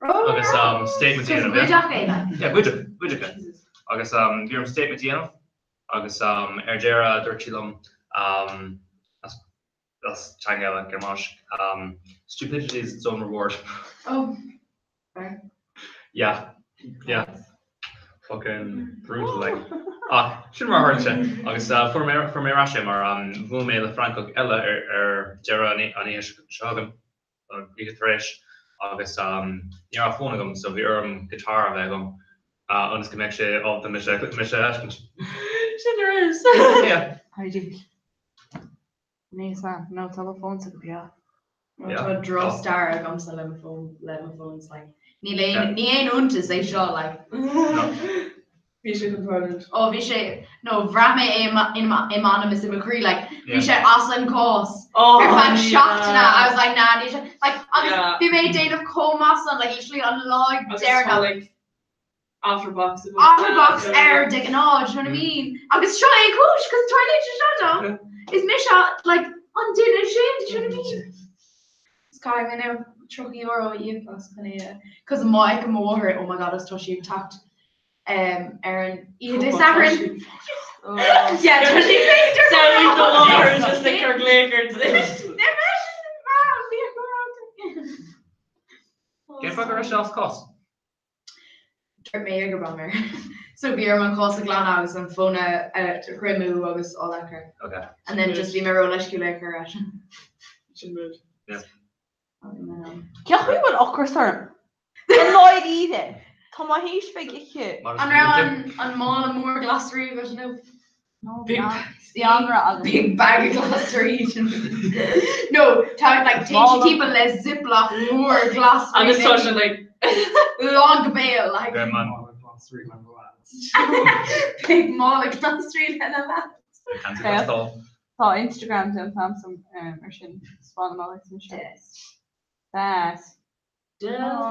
agus statement a dhéanamh. Goideadh é, like. Yeah, goideadh, goideadh é. Agus bhí orm statement a dhéanamh agus ar deireadh dúirt sí liom, as as teanga eile, Gearmáinis, Stupidity is its own reward. Oh, fair. Yeah, yeah. Fucking brutal, like. Ach, sin mar a tharla sé. Agus fuair mé fuair mé ar ais é mar bhuail mé le Francach eile ar ar deireadh an oíche seo chugainn, an oíche tar éis, agus ní raibh fón agam so bhí orm guitar a bheith agam ionas go mbeadh sé ábalta mise mise a fheiscint. Sin ar is. Yeah. Ideal. Níos ea, nó tá mo fónsa go breá. Tá drochstair agamsa le mo fón le mo phones like. Níl aon ní aon iontas é seo like. Bhí sé chun tarlúint. Ó bhí sé no bhraith mé é i m'anam is i mo chroí like bhí sé as an gcás ar feadh seachtaine I was like nah níl sé like agus bhí mé ag déanamh chomh maith san like literally an lá deireanach. Otterbox Otterbox air de ghnáth, do you know what I mean? Agus seo é an chúis, cos tarlaíonn sé seo dom. Is mise, like, an duine sin, do you know what I mean? Is caithfidh mé now €30 a íoc as chun é a, cos má fheiceann mo mháthair é, oh my god, is tá sí ag teacht um, ar an oíche Dé Sathairn. Yeah, tá sí féidir. Samhlaigh do mháthair just ag cur glaoch ort. Cén fáth go raibh sé as cás? Dúirt mé gur bhraith mé. So bhí orm an cás a ghlanadh agus an fón a thriomú agus all that crap. Okay. And then just bhí mé róleisciúil é a chur ar ais. Sin rud. Yeah. Cén chaoi a bhfuil ocras orm? I ndáiríre, tá mé théis bheith ag ithe. An raibh an mála mór glasraí agat inniu? Bhí anraith agam. Big bag of glasraí. No, tá like téann sí timpeall le ziplock mór glasraí. Agus tá sé like lán go béal like. Big mála glasraí lena lads. Big mála glasraí lena lads. Tá Instagram déanta agamsa ar sin. Spáin amach anseo. Yes. Yes. Ó,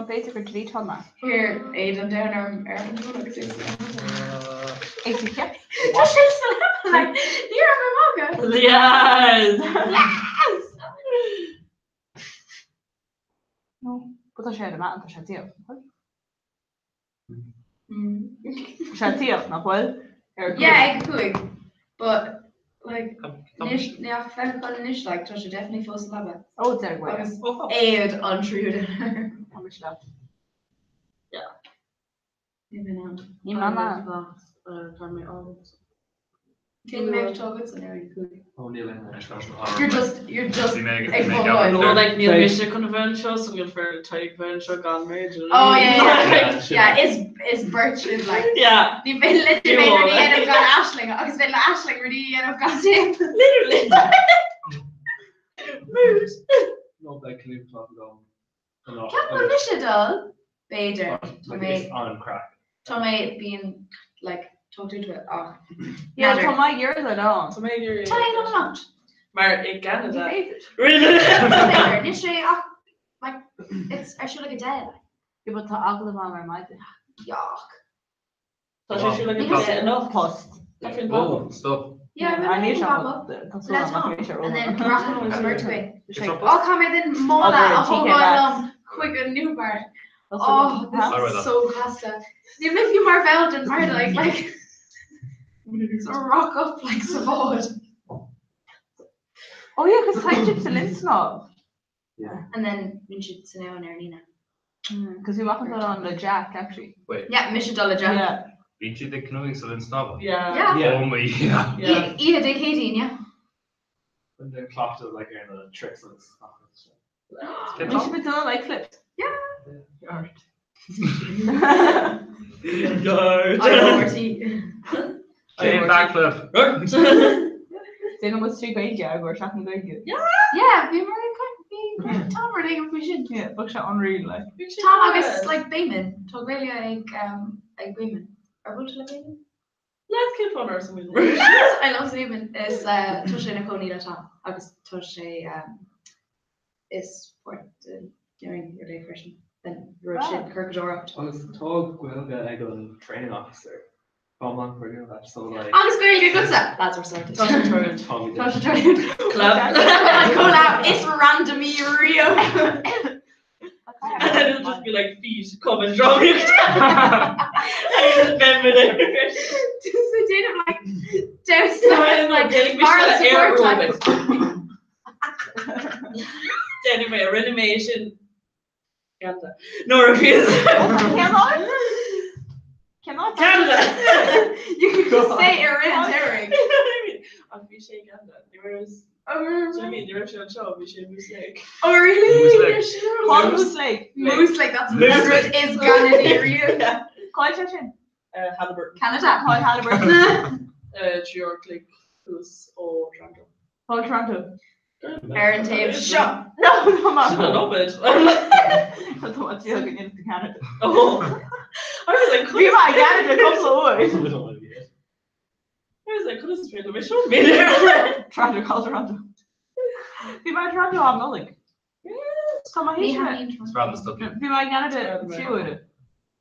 b'fhéidir gur deleteáil mé. Here, éadan down ar ar an bhfón agus é É sa cheap. Tá sé sa leaba, like, ní raibh mé magadh. Yes! Yes! No, but tá sé ar an meán, tá sé tíocht, nach bhfuil? Tá sé tíocht, nach bhfuil? Ar Yeah, ag 5. But, like, anois, ní ach feiceáil anois, like, tá sé definitely fós sa leaba. Ó, deir go bhfuil. Agus éad an tríú duine. Tá mise leat. Yeah. Ní bheinn ann. Ní mé ann. Tá mé ábalta. Cén méid atá agat san ar an gcúig? Ó níl aon leis leis an You're just, you're just Bhí mé ag- ag bhí mé ag fágáil. No, like, níl mise chun a bheith anseo, so níl féar le Tadhg bheith anseo gan mé, do you know Oh what I yeah, mean? yeah, Yeah, sin. yeah, is, is beirt sibh, like, Yeah, ní féidir le You Tim aon are, rudaí a like- dhéanamh gan Aisling agus féidir le Aisling rudaí a dhéanamh gan Tim. literally. Mood. No, beidh canoe club agam. Ceapaim mise dul, b'fhéidir. Tá Like, mé, is an-craic. tá mé being, like, talked into it ach. Yeah, N'fheadar. tá mé ag iarraidh dul ann. Tá mé ag iarraidh. Tá aon anocht. Mar i Ní gCanada. féidir. Really? B'fhéidir, níl sé ach, like, it's ar siúl ag 10, like. Yeah, but tá agallamh agam ar maidin. Yuck. Tá sé siúl ag 10 anocht. Post. Tá faoin Oh, bpop. stop. Yeah, I I'm níl sé pop up. tá Le súil agam nach Tom. mbeidh sé And then romham. rachaidh an bheirt chuig. It's Ó, tá mé den mála Obair a TK thógáil Maxx. liom chuig an Newbar. Tá súil Oh, agam. this Alright, is then. so casta. Níl mé fiú mar bhall den mar like, like, so rock up like sa bhád. Oh yeah, cos tá siad sa linn snámh. And then bíonn siad san abhainn ar an Aoine. Cos bhí mé chun dul ann le Jack actually. Wait, Yeah, mise dul le Jack. Yeah. bíonn siad ag canoeing sa linn snámha? Yeah. Yeah. Yeah. Oh my, yeah. Yeah. Oíche Dé Céadaoin, yeah. And they're clocked like ar na tricks agus stuff. Cén Bhí fáth? siad ag dul like flips. Art. Yard. IRT. Cén backflip? Déanann muid 3 Gaeilge ag uair Seachtain na Gaeilge. Yeah, bhí mar bhí tá rud éigin faoi sin. Yeah, bheadh sé unreal like. Tá agus like Béimin, tá Gaeilge ag um, ag Béimin. Ar bhfuil le Béimin? Let's keep on our some I love Béimin is uh, tá sé ina chónaí le Tom agus tá sé um, is páirt den rud é freisin den rud sin corcadóireacht. Agus tá Gaeilge ag an training officer. Tá man chuir leis so like. Agus Gaeilge agatsa! Lads we're sorted. Tá sé tarlúint. Tá sé tarlúint. Collab. Collab is random í riamh. And then it'll just be like feet come and draw me. And then Just a déanamh like damhsa like moral support type. Déanfaidh mé rinne mé sin Canada. Nuair a bhíos Cannot Canada! You could just say ar rith an tsamhraidh. Ach bhí sé i gCanada. Ní raibh Do you mean, ní raibh sé anseo, bhí sé i Moose Lake. Oh really? Moose Lake. Call Moose Lake. Moose Lake, that's Moose Lake. rud is Canada riamh. Cáil sé sin. Haliburton. Canada. Cáil Haliburton. Trí click thuas ó Toronto. Cáil Toronto. Ar an taobh seo. No, no, ma. I love it. Tá tú go into Canada. Oh. I was like, Bhí mé i gCanada cúpla uair. I was like, could have been sure me. Toronto, call Toronto. Bhí mé i Toronto am Nollaig. Tá mé Ní théis thaitníonn Random stuff. Bhí mé i gCanada trí huaire.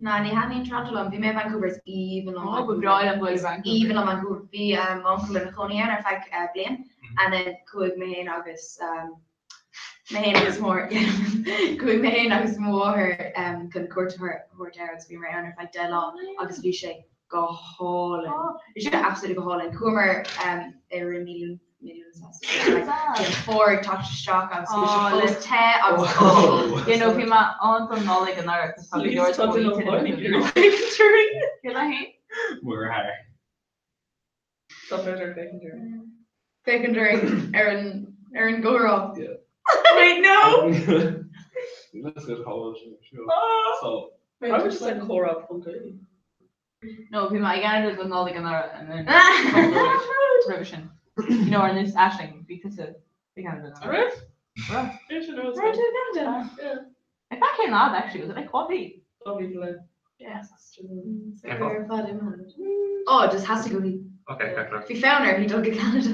Ná ní thaitníonn Toronto liom, bhí mé i Vancouver is aoibhinn liom Ó, ba bhreá liom dul i Vancouver. Aoibhinn liom Vancouver. Bhí m'uncail ina chónaí ann ar feadh bliain and then chuaigh mé féin agus mé féin agus mór chuaigh mé féin agus mo mháthair chun cuairt a thabhairt air agus bhíomar ann ar feadh 10 lá agus bhí sé go hálainn. Bhí sé absolutely go hálainn. Chuamar i rith mí Fómhar ag teacht isteach agus bhí sé fós te agus Oh. You know, bhí mé ann don Nollaig anuraidh agus tá go leor Cé le haon? Muir thar. Féachaint ar an ar an gcomhrá. Yeah. Wait, no! Let's go college. So I was just like comhrá ponc No, bhí mé i gCanada don Nollaig anuraidh and then roimhe sin. You know, ar nós Aisling, bhí tusa i gCanada. All right. Right. Yeah, sure, no, it's Right, good. to Canada. Yeah. In fact, cén fhad actually, was it like coffee? Lovely to live. Yes. Oh, just has to go bhí. Okay, okay. Bhí fonn air, he dul go Canada.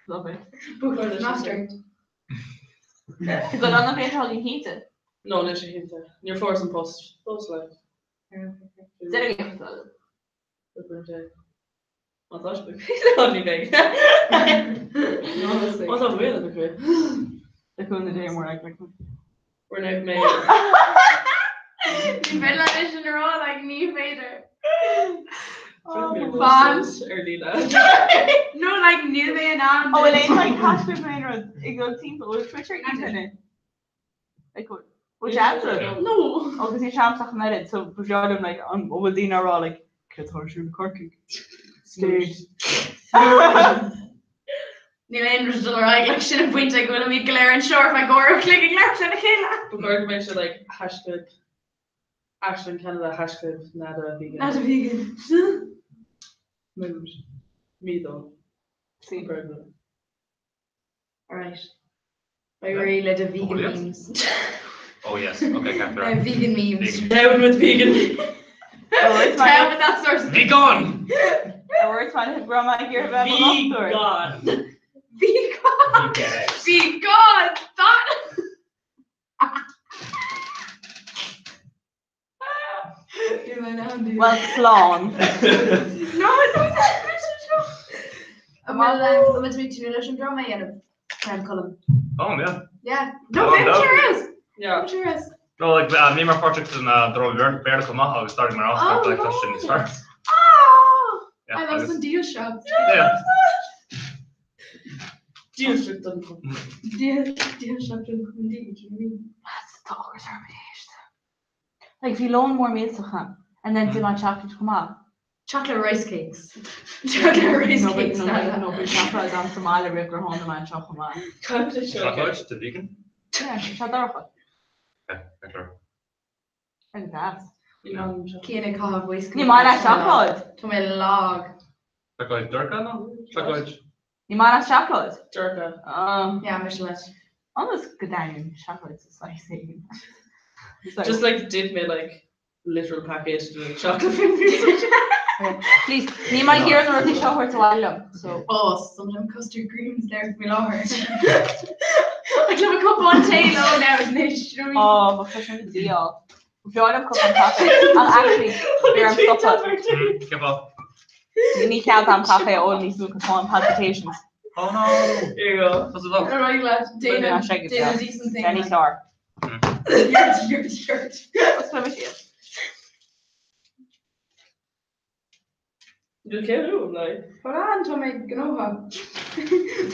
Love it. Book master. Go an na féin híte. No, níl sé cinnte. Níor fuair an post. Post like. Deir Má tá sé ní bheidh. Má tá bhfuil a chu. Le chu na dé mór ag Rinne mé Ní féidir leis an rá like ní féidir. Fan ar líne. No, like níl mé in ann. Oh, well, aon like hashtag aon rud ag dul timpeall bhfuil Twitter internet. Like bhfuil seans No. Agus ní seans ach an oiread, so ba bhreá liom like an bhfuil daoine á rá like céard atá ar siúl i Corcaigh? State. Níl aon rud dul ar aghaidh like sin an pointe go bhfuilimid go léir anseo ar feadh uair an chloig ag labhairt lena chéile. Ba chóir go mbeadh sé like hashtag Aisling Canada hashtag nada vegan. Nada vegan. Mood. Mídó. Sí. Burger. Alright. Beidh réidh le do vegan Oh, yes. memes. Oh yes, okay, Catherine. Vegan memes. Vegan. Down with vegan. Down with that sort of Vegan! Words man grandma here about Vegan. Vegan. Vegan. Vegan. That. Well, slán. No, no, An bhfuil an bhfuil tú tnúth leis an dráma a dhéanamh? Colm. Oh, yeah. Yeah. No, Oh, bhí no. sure Yeah. Sure No, like, bhí mar páirteach san dráma Béarla chomh maith agus starting mar Oh, like, tá sin níos fearr. Oh, Yeah, I love agus- some deal shops. Yeah. Dílseacht don chum. Deal, deal shop don chum dí, do you know what I mean? Tá ocras orm éist. Like bhí lón mór millteach ann, and then did my chocolate chomh maith. Chocolate rice cakes. Chocolate rice No, but cakes. no, no, no, bhí seacláid ann sa mbaile roimh gur tháinig mé anseo chomh maith. Seacláid de vegan? Yeah, sé dorcha. Okay, okay. Agus gas. Cian ag caitheamh waistcoat. Ní maith leat seacláid. Tá mé lag. Seacláid dorcha nó? Seacláid. Ní maith leat seacláid? Dorcha. Yeah, mise leis. Ionas go dtaitníonn seacláid sa saghas éigin. Just like did me like literal package de chocolate fingers. Please, níl mé ag iarraidh na rudaí seo a thabhairt abhaile liom, so. Oh, sometimes custard creams there faoi láthair. Like le cupán tae leo now anois, you know what I mean? Oh, bheadh sé sin go diail. Bhreá liom cupán caife. Ach actually, bhí orm stopadh. Cén fáth? Ní cead dom caife a ól níos mó cos táim palpitations. Oh no! Here you go. What's it about? Ar aghaidh leat, déanamh, Tá sé go déanamh breá. decent thing. Jenny Clár. You're, you're, you're. Osclóidh mise iad. Níl céad uaim, like. Hold on, tá mé gnóthach.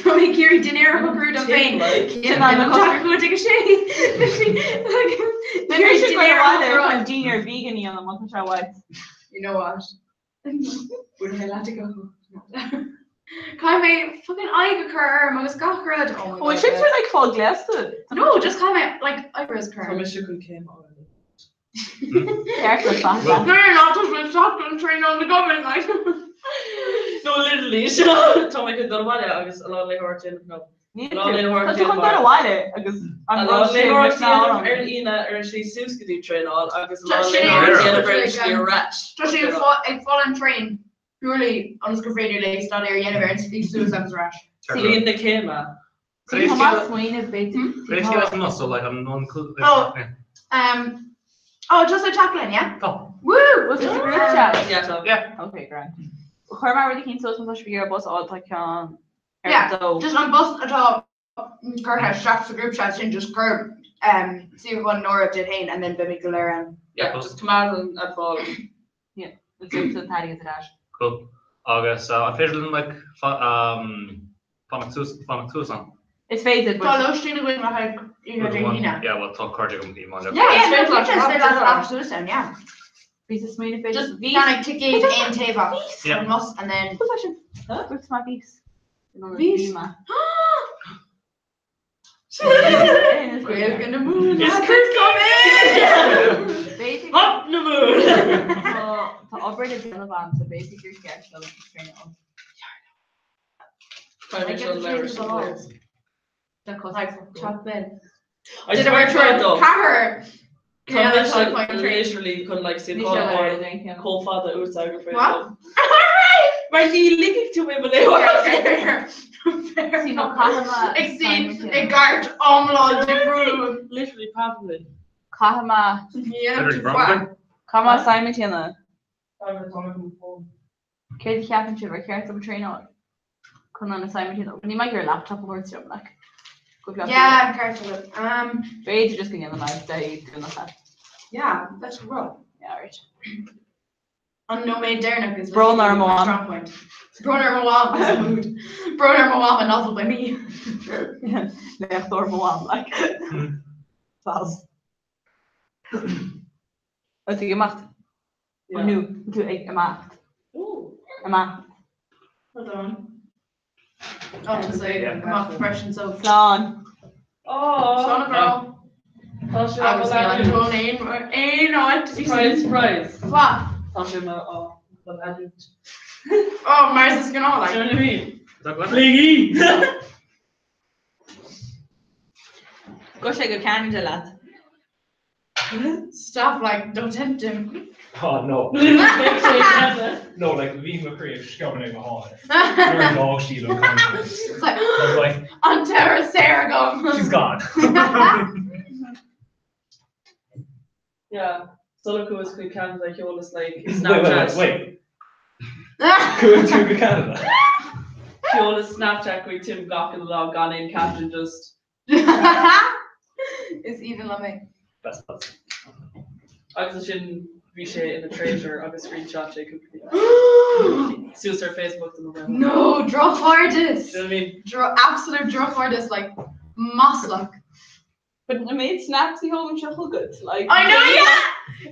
Tá mé ag iarraidh dinnéar a shocrú dom féin. Sin an Tá 5:55. Iarraidh dinnéar a shocrú. Chun dinnéar vegan a dhéanamh má tá sé uait. You know what? Buailfidh mé leat ag a hocht. Caithfidh mé fucking aghaidh a chur orm agus gach rud. Oh my Bhfuil God, sin yes. tú like fáil gléasta? No, just caithfidh mé like eyebrows cur Tá orm. mise chun céim a fháil. Ceart le fada. No, no, no, tá mé stop an train on the government like. No, literally, tá mé chun dul abhaile agus a lán léitheoireacht déanamh no. Níl A lán léitheoireacht Tá tú chun dul abhaile agus A an lán rud sin léitheoireacht leis na déanamh orm. ar an Aoine ar an slí suas go dtí traenáil agus a Tá lán sin é léitheoireacht an déanamh ar an rud, slí ar ais. Tá sé ag fá- ag fáil an traein purely ionas gur féidir léi staidéar a dhéanamh ar an slí suas agus ar ais. Bliain na céime. Tá maith smaoineamh b'fhéidir. Cad é scéal an muscle like an an Oh. Um, oh, just a teacht linn, yeah? Tá. Woo! Bhfuil sé sa group chat? Yeah, tá. Yeah. Ok, grand. Chuir mé rud eicínt suas má tá sibh ag iarraidh bus a fháil tá ceann ar Yeah, dó. Just an bus atá curtha isteach sa group chat sin just cuir um, suíochán Nóra duit féin and then beimid go léir ann. Yeah, just coimeád an an fáil. Yeah, an t airgead ar ais. Cool. Agus uh, an féidir linn like fa- um, fanacht suas fanacht suas ann? Is féidir Tá but lóistín againn le haghaidh oíche Dé hAoine. Yeah, well tá cairde agam i mBaile. Yeah, yeah, Is féidir leat is féidir leat fanacht fanacht suas ann, yeah. bhí sa smaoineamh b'fhéidir. Just Bhí ceannaigh ticéad aon taobhach Yeah. an bus and then Bhí sin. Dúirt mé bhís. Bhís? Bhí mé. Gaeilge na Mumhan Is has come in! B'fhéidir Hop na mún! tá tá obair le déanamh agam so b'fhéidir gur cheart dom traenáil. Tá mé seo leabhar sin léir. Le cos. Like, chop in. I swear to God though, Ceathair Tá mise Céad atá ag literally chun like Ní suíochán sé a le fháil aon cheann. chomh fada uait agus féidir What? liom. Mar ní ligfidh tú mé mo léitheoireacht. Sí nó caithfidh mé Ag sin ag gairt iomlán difriúil. Literally probably. Caithfidh mé Yeah, caithfidh mé assignment a dhéanamh. Tá mé tá mé chun fón. Céard a cheapann sibh ar cheart dom traenáil chun an assignment a dhéanamh? Níl mé ag iarraidh laptop a thabhairt liom like. Go bhfeadh Yeah, ceart go leor. Um, B'fhéidir just go ndéanfaidh mé Dé Domhnach é. yeah, that's rough. Yeah, right. An nóiméad deireanach is Brón ar mo my mham. strong point. Brón ar mo mham is a mood. Brón ar mo mham and novel by me. Léachtóir mo mham like. Faz. Bhfuil tú ag imeacht? Yeah. Nó tú ag imeacht. Ooh. Imeacht. Hold on. Oh, to say amach freisin so. Slán. Oh. Slán a girl. Tá sé Agus á níl an drón aon aon áit. Surprise, surprise. What? Tá sé má á an adult. Oh, mar is gná Do you like. know what I mean? Is that good? Blingy! Go sé go Canada leat. Stop like, don't tempt him. Oh no. Literally. No, like bhí mo chroí ag sciobadh go hard. Nuair a d'fhág sí an conference. It's like, I was like, an terror Sarah gum. she's gone. Yeah. Sula chuas chuig Canada sheolas like Wait, wait, Snapchat. wait, wait. Chuaigh tú go Canada. Sheolas Snapchat chuig Tim gach uile lá gan aon caption just Is even le mé. Best buds. agus sin bhí sé ina traitor agus screenshot sé cúpla Suas ar Facebook don mobile. No, drochchairdeas. Do you know what I mean? Dro absolute drochchairdeas, like maslach. But I made snaps i home shuffle good. Like I know, yeah!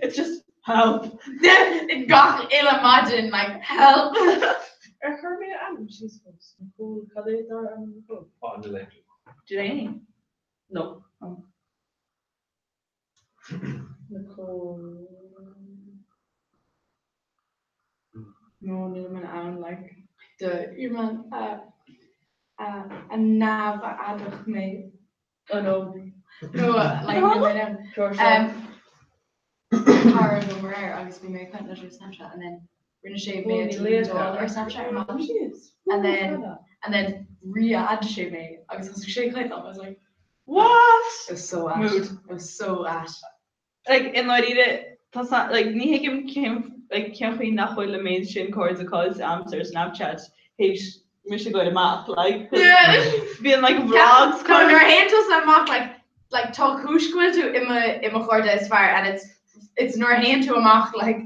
It's just help. Gach uile maidin, like help. Ar chuir mé ainm síos fós? Nicole, cad é dar ainm Nicole? Oh, níl é. Did I? No. Oh. Nicole. No, níl mé ann, like, the your man, uh, A neamh-adadh mé. Oh no. No, like, níl mé in ann. Cara liom aréir agus bhí mé ag caint leis ar Snapchat and then rinne sé mé a deleteáil ar Snapchat ar maidin and then and then re-add sé mé agus thosaigh sé ag caint liom. I was like, What? It was so ait. Mood. It was so ait. Like, i ndáiríre, tá sa, like, ní thuigim cén, like, cén chaoi nach bhfuil an méid sin cairde caillte a'msa ar Snapchat théis mise goil amach, like, 'cause bíonn, like, vlogs Tá nuair a théann tusa amach, like, like, tá cúis go bhfuil tú i mo, i mo chairde is fearr and it's, it's nuair a théann tú amach, like,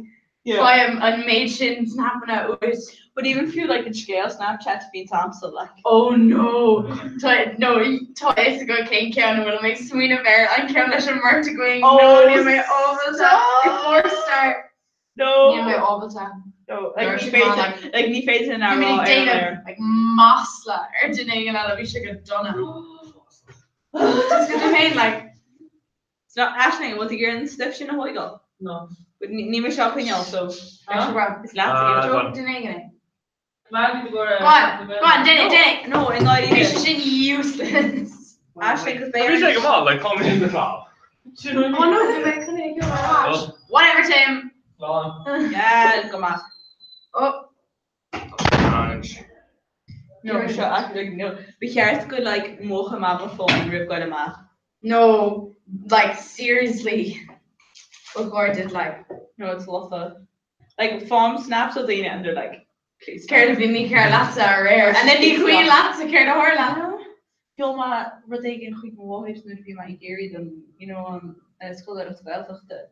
Faighim an méid sin snapanna uait. But even fiú like an scéal Snapchat a bhíonns a'msa like. Oh no! Tá no tá a fhios agat cén ceann a bhfuil mé ag smaoineamh air, an ceann leis an mbeirt againn. Oh No níl mé ábalta. stop! Four star. No! Níl mé ábalta. No, like Nuair ní sin maith, féidir like like ní féidir linn bhí a mé rá ag ar an déanamh aer. like masla ar duine éigin eile, bhí sé go dona. Just go do féin like. So Aisling, an bhfuil tú ag iarraidh an stuif sin a thóigeáil? No. But ní mise á choinneáil, so is leat Ah, é. go on. Duine éigin é. Coimeád iad i gcomhair Go on, go on, déan é, déan é. No, i ndáiríre. Bhí sé sin useless. Aisling, cos beidh Bhí sé go maith, like, tá mé In the club. Oh no, bhí mé chun é a gheobhaidh ar ais. Whatever, Tim. Slán. Yeah, go maith. Oh. Orange. No, seo, actually, no. Ba cheart go, like, múchfadh mé mo fón roimh goil amach. No, like, seriously. Ba chóir duit, like. No, it's lofa. Like, faighim snaps ó daoine and they're like, please stop. Céard a bhí mícheart leatsa aréir? And then ní cuimhin leatsa céard a tharla. Sheol mé rud éigin chuig mo mháthair nuair a bhí mé ag iarraidh don, you know, an scoláireacht Ghaeltachta.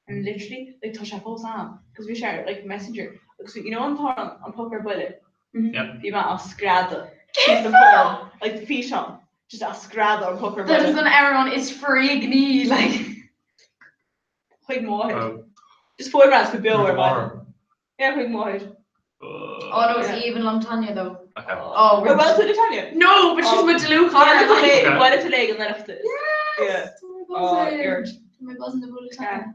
And literally, like, tá sé fós ann, cos bhí sé ar, like, Messenger. Agus you know an t-amhrán, An Poc ar Buile? Yeah. Bhí mé á screadadh síos an fón, like, físeán, just á screadadh an Poc ar That is Buile. an amhrán is foréigní, like. Chuig mo mháthair. Oh. Just fuair mé go beo ar Mo maidin. mháthair. Yeah, chuig mo mháthair. Oh no, is aoibhinn liom Tanya though. Okay. Oh, Well, well, to Tanya. No, but she's Oh. my dlúthchara. Bhuel Okay. bhuel tú léig an Oireachtas. Yes! Yeah. Tá mé Oh, buzzing. you're- Tá mé buzzing ag bualadh Tanya.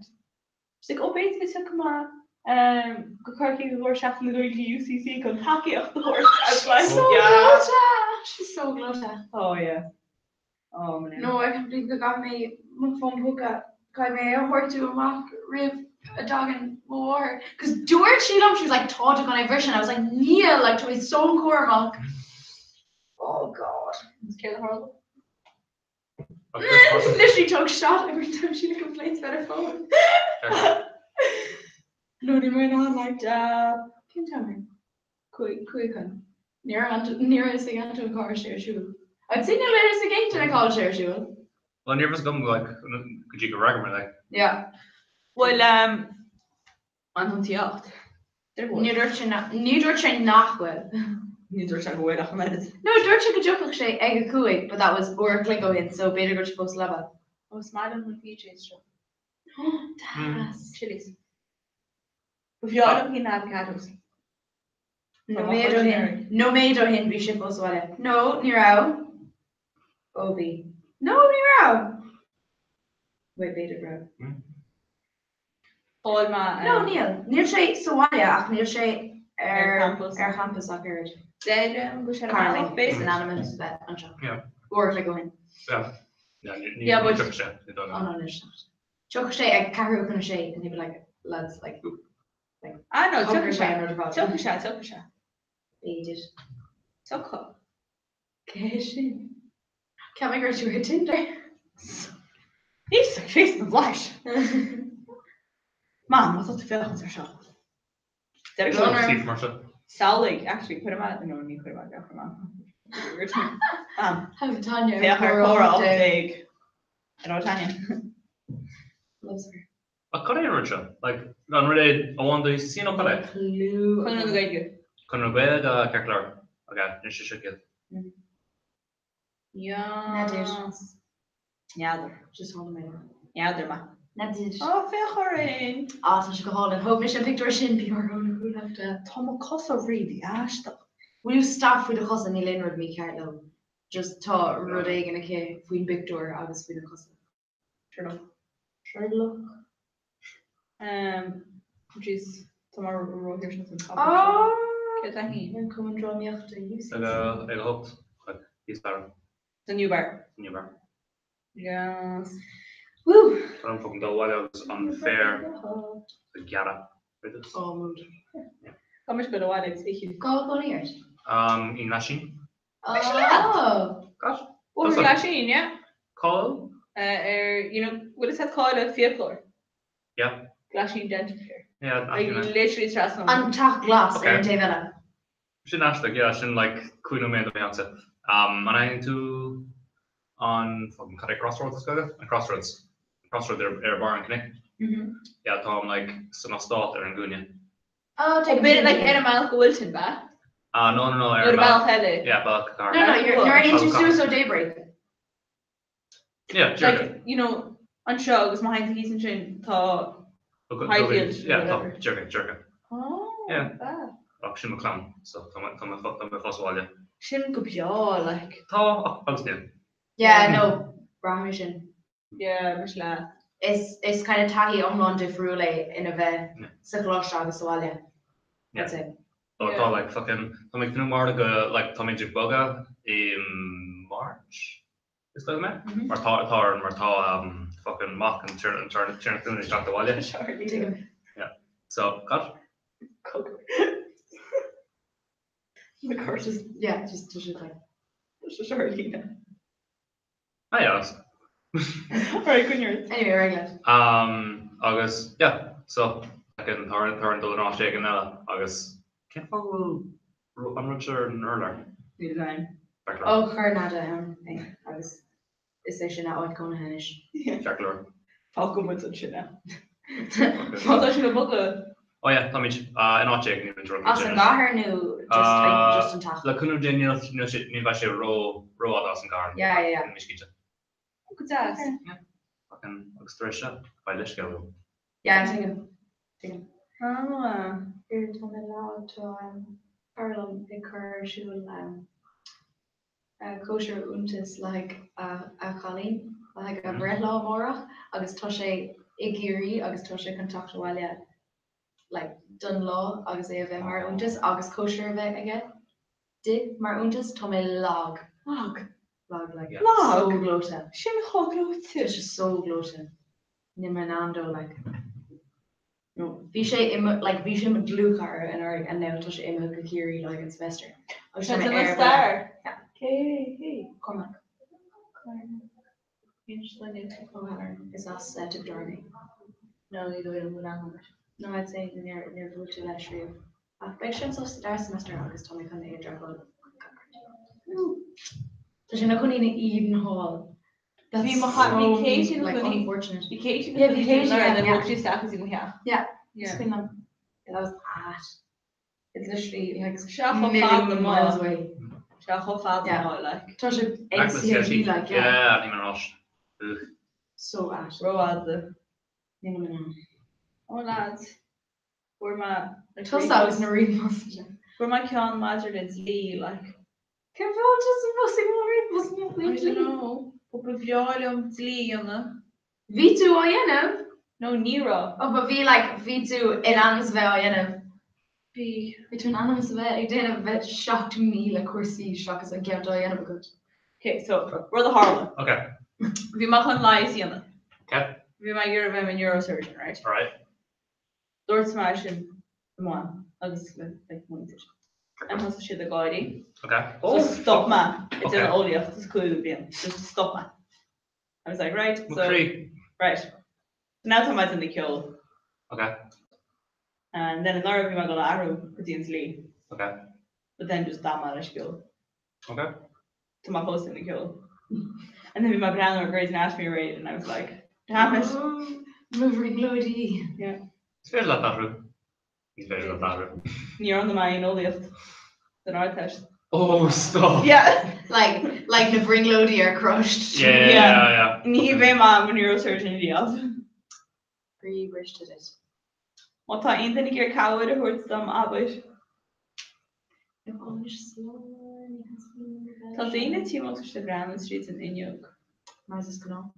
She's like, oh, b'fhéidir go dtiocfaidh mé um, go Corcaigh i gcomhair Seachtain na Gaeilge UCC chun tacaíocht a thabhairt. I was like, She's so yeah. gleoite. She's so gleoite. Oh, yeah. Oh, man. No, I can't believe go gcaithfidh mé mo fón póca, caithfidh mé é a thabhairt amach roimh a dtagann mo mháthair. Cos dúirt sí liom, she was like, tá tú chun é a bhriseadh, and I was like, níl, like, tá mé so cúramach. Oh God. Is céard a tharla? Literally took shot every time she complains about her phone. No, ní mé ná like, cén t-am é? 5 chun. Ní raibh ní raibh a fhios ag Anto cá raibh sé ar siúl. I'd say níl a fhios ag aon duine cá bhfuil sé ar siúl. Well, ní raibh a fhios agam like, go dtí gur fhreagair mé like. Yeah. Bhuel, um, an an teacht. Ní dúirt sé na- ní dúirt sé nach bhfuil. Ní dúirt sé go bhfuil ach an oiread. No, dúirt sé go dtiocfadh sé ag 5, but that was uair a chloig ó shin, so b'fhéidir go raibh sé fós sa leaba. Ó, is maith liom na PJs seo. Deas. Chilies. Ba bhreá liom cinn na avocados. Nóiméad ó shin, nóiméad ó shin bhí sé fós sa bhaile. No, ní raibh. Ó bhí. No, ní raibh. Wait, b'fhéidir go raibh. Fáil mé. No, níl. Níl sé sa bhaile ach níl sé ar Ar campus. ar champas ach oiread. Deirim go sé Currently, is in ainm is bheith anseo. Yeah. Uair a chloig ó shin. Yeah. Yeah, ní Yeah, but- ní sé, ní dóigh Oh liom. no, níl sé. Tiocfaidh sé ag ceathrú chun a sé and he'll be like, lads, like, Ah no, Tiocfaidh tiocfaidh sé sé. an rud ar fad. Tiocfaidh sé, tiocfaidh sé. B'fhéidir. Tiocfaidh. Cé sin? Cheap mé go raibh tú ar Tinder. Níl sa Chríost na bhflaitheas. Mam, má tá tú ag féachaint ar seo. Deireadh Go on, sé. Steve mar seo. Samhlaigh, actually, cuir amach, no, ní cuir amach, cuir amach. Mam, Have Tanya féach ar comhrá 18. Ar ó Tanya. Loves her. Ach cad é an rud seo? Like, an rud é amháin do UCC nó cad é? Clue. Conradh na Gaeilge. Conradh na Gaeilge, ceart go leor. Ok, anois sé seo ciall. N'fheadar. N'fheadar. Just hold mé. N'fheadar ma. N'fheadar. Ó, féach orainn! Á, tá sé go hálainn. Thóg mise an pictiúr sin, bí ar ón Tá mo cosa really aisteach. Will you stop faoi do chosa níl aon rud mícheart leo. Just tá rud éigin aici faoin bpictiúr agus faoina cosa. Sure. Sherlock. Um, jeez, tá mé róthuirseach an Oh! Céard a haon? An Cumann Drámaíochta UCC. Ag a ag a hocht. Thíos staighre. The new bar. The new bar. Yes. Woo! Tá an fucking dul abhaile agus an féar a ghearradh. Oh, mood. Tá muid go abhaile agus oíche. Cá bhfuil cónaí ort? Um, i nGlaisín. Oh! Gosh. Bóthar Glaisín, yeah? Cá bhfuil? Ar, you know, bhfuil fhios agat cá bhfuil an fiaclóir? Yeah. Glaisín Dental Care. Yeah, Like, literally trasna. An teach glas ar an taobh eile. Sin aisteach, yeah, sin like 5 nóiméad ó mo theachsa. Um, an aithníonn tú an fucking cad é Crossroads is Gaeilge? An Crossroads. An Crossroads ar ar barr an chnoic. Mhm. Yeah, táim like san eastát ar an gcúinne. Oh, Oh, bit like ar an mbealach go Wilton, ba? Ah, no, no, no, ar Nó an an bealach eile. Yeah, bealach car. No, no, you're, you're into suas ó Daybreak. Yeah, Like, díreach. you know, anseo agus má théann tú thíos ansin tá Highfield Yeah, tá, díreach, díreach. Oh, Yeah. ba. Ach sin mo chlann, so tá mé tá mé tá mé fós abhaile. Sin go breá, like. Tá, ach agus níl. Yeah, no, braithim é sin. Yeah, mise leat. Is is kind of taithí iomlán difriúil é ina bheith sa choláiste agus sa bhaile. Yeah. I'd say. Tá Yeah. tá like fucking tá mé ag tnúth mar go like táimid ag bogadh i March is dóigh liom é. Mar tá tá mar tá um fucking mac an tiarna an tiarna tiarna talún ag teacht abhaile. Tuigim. Yeah. So cad? Cogar. The curses. Yeah, just tá sé like. Tá sé seo ar líne. Ah yeah. Alright, coinnigh ort. Anyway, ar aghaidh leat. Um agus yeah so fucking tá orainn tá orainn dul in áit éigin eile agus cén fáth go bhfuil an rud seo ar an urlár? Níl a fhios agam. Ceart go leor. Ó, chuir Nada ann é agus is é sin a áit cónaithe anois. Ceart go leor. Fágfaidh muid ansin é. Má tá sibh ag bogadh. Oh yeah, táimid in áit éigin níl muid As an gcathair nó just like just an teach? Le cúnamh Dé níl níl sé ní bheidh sé ró rófhada as an gcathair. Yeah, yeah, yeah. Níl mé cinnte. Go deas. Yeah. Fucking agus tar éis seo beidh leithscéal agam. Yeah, tuigim. Tuigim. Ah. Ar tá mé lá tá cara liom ag cur ar siúl cóisir iontais le haghaidh a chailín le haghaidh a breithlá amárach agus tá sé i gCiarraí agus tá sé chun teacht abhaile like don lá agus é a bheith mar iontas agus cóisir a bheith aige di mar iontas. Tá mé lag. Lag. Lag like. Lag? So gleoite. Sin chomh gleoite. Tá sé so gleoite. Níl mé in ann dó like. No, bhí sé i mo, like, bhí sé i mo dhlúthchara anuraidh and now tá sé imithe go Ciarraí le haghaidh an semester. Agus Tá tá mé sé ar ina buile. stair. Yeah. Cé hé? Cormac. Inis duine. O'Halloran. Is as Tiobraid Árann é. No, ní dóigh liom go bhfuil aithne agat. No, I'd say níor níor bhuail tú leis riamh. Ach beidh sé anseo sa dara semester agus tá mé chun é a dhrugáil. Tá sé ina chónaí in Eden Hall. That's Bhí mo cha- bhí so, Katie ina like, chónaí- unfortunate. Bhí Katie ina Yeah, bhí chónaí Katie, anuraidh and then yeah. bhog sí isteach go dtí mo theach. Yeah. Yeah. Is cuimhin liom. Yeah, that was ait. It's literally like Sé chomh fada million miles ma. away. Sé chomh fada Yeah. ma, like. Tá sé ag CIB like, yeah. Yeah, níl mé ar ais. Ugh. So ait. Rófhada. Níl mé in ann. Oh lads. Fuair mé Tusa agus na ríomhphostanna. Fuair mé ceann maidir le dlí, like. Cén fáth tusa fós ag fáil ríomhphostanna faoin I dlí? don't know, but ba bhreá liom dlí a dhéanamh. Bhí tú á dhéanamh? No, ní raibh. Oh, but bhí like, bhí tú in ainm is a bheith á dhéanamh. Bhí. Bhí tú in ainm is a bheith ag déanamh bheith 7,000 cúrsaí seachas an ceann atá á dhéanamh agat. Ok, so, rud a tharla. Ok. Bhí mé chun leigheas a dhéanamh. Ok. Bhí mé ag iarraidh a bheith i mo neurosurgeon, right? Alright. Dúirt mé sin le mo mham agus le mo mhuintir. And thosaigh siad ag gáirí. Ok. So stop mé ag Ok. déanamh eolaíocht sa cúigiú bliain. Just stop mé. I was like, right, Mo so, chroí. right. So now tá mé ag déanamh ceol. Ok. And then anuraidh bhí mé ag dul a athrú go dtí an dlí. Ok. But then just d'fhan mé leis an gceol. Ok. Tá mé fós ag déanamh ceol. And then bhí mé ag breathnú ar Grey's Anatomy aréir and I was like, damn it. Mo bhrionglóidí. Yeah. Is féidir leat athrú. Is féidir leat athrú. Níor fhan mé in eolaíocht don Ardteist. Oh, stop! Yeah. Like, like na brionglóidí are crushed. Yeah, yeah, yeah. Ní bheidh mé i mo neurosurgeon riamh. Croí briste duit. Má tá aon duine ag iarraidh cabhair a thabhairt dom, abair. Tá daoine timpeall agus tá siad ag breathnú tríd an fhuinneog. Mar is gnáth.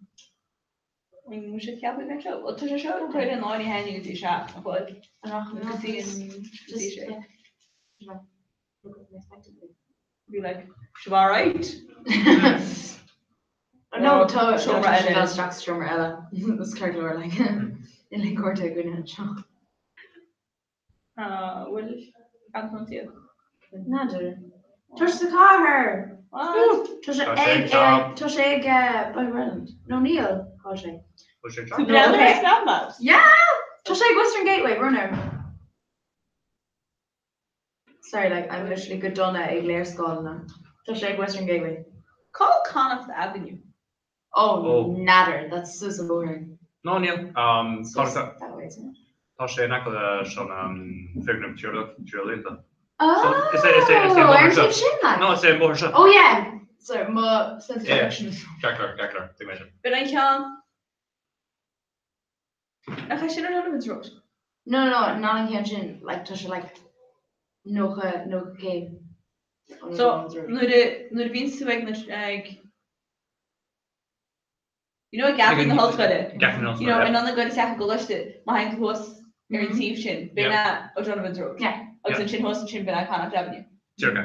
An bhfuil siad ceaptha go seo? Bhuel, tá sé seo ag cur in áirithe go dtí 7, nach bhfuil? An rachaidh Go dtí an- go dtí sé. Be like, sibh alright? No, tá Seomra eile. Tá isteach sa seomra eile. Is ceart go leor like níl aon cairde againne anseo. Ah, bhfuil Anton tiad? N'fheadar. Tá sé sa chathair! What? Tá sé Tá sé ag ag job. tá sé ag eh, Baile Ireland. No níl, tá sé. Bhfuil sé ag Tú job? breathnú ar Snap Maps? Yeah! Tá sé ag Western Gateway, runner. Sorry, like, I'm literally go dona ag léarscáileanna. Tá sé ag Western Gateway. Cá bhfuil Connacht Avenue. Oh, Oh. n'fheadar, that's suas an bóthar. No, níl. Um, tá Suas sé- that way, isn't it? tá sé in aice leis an um, foirgneamh tíreolaíochta. Oh, is é- is é- is é ar bóthar an seo. taobh sin, like. No, is é an bóthar seo. Oh, yeah! Sorry, mo sense of Yeah. direction is... Ceart go leor, ceart go leor, tuig mé sin. B'in an ceann. Nach é sin ar Donovan's Road? No, no, no, not an ceann sin. Like, tá sé, like, 90, 90 céim. ón So, Donovan's Road. nuair a nuair a bhíonn tú ag na ag You know, ag Geataí na hOllscoile. Geataí na You know, hOllscoile, in ann a ghoil isteach i gcoláiste, má théann tú thuas ar an Mhm. taobh sin, b'in Yeah. é O'Donovan's Road. Yeah. Agus Yeah. ansin thuas ansin b'in é Connacht Avenue. Díreach é.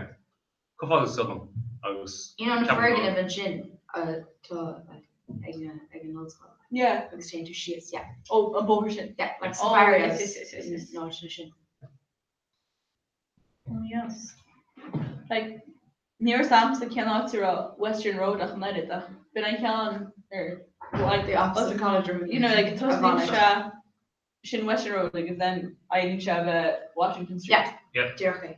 Chomh fada is dom agus You know, na ceapaim go- foirgnimh ansin atá like, ag na, ag an ollscoil. Yeah. Agus téann tú síos, yeah. Ó, an bóthar sin. Yeah, like Oh, safari yes, agus yes, yes, yes, yes. na áiteanna sin. Oh, yes. Like, ní raibh agamsa cén áit a raibh Western Road ach an oiread ach b'in an ceann ar like, The opposite college room. you know, like tosnaíonn Ironic. sé sin Western Road agus then éiríonn sé a bheith Washington Street. Yeah. Yeah. Díreach é.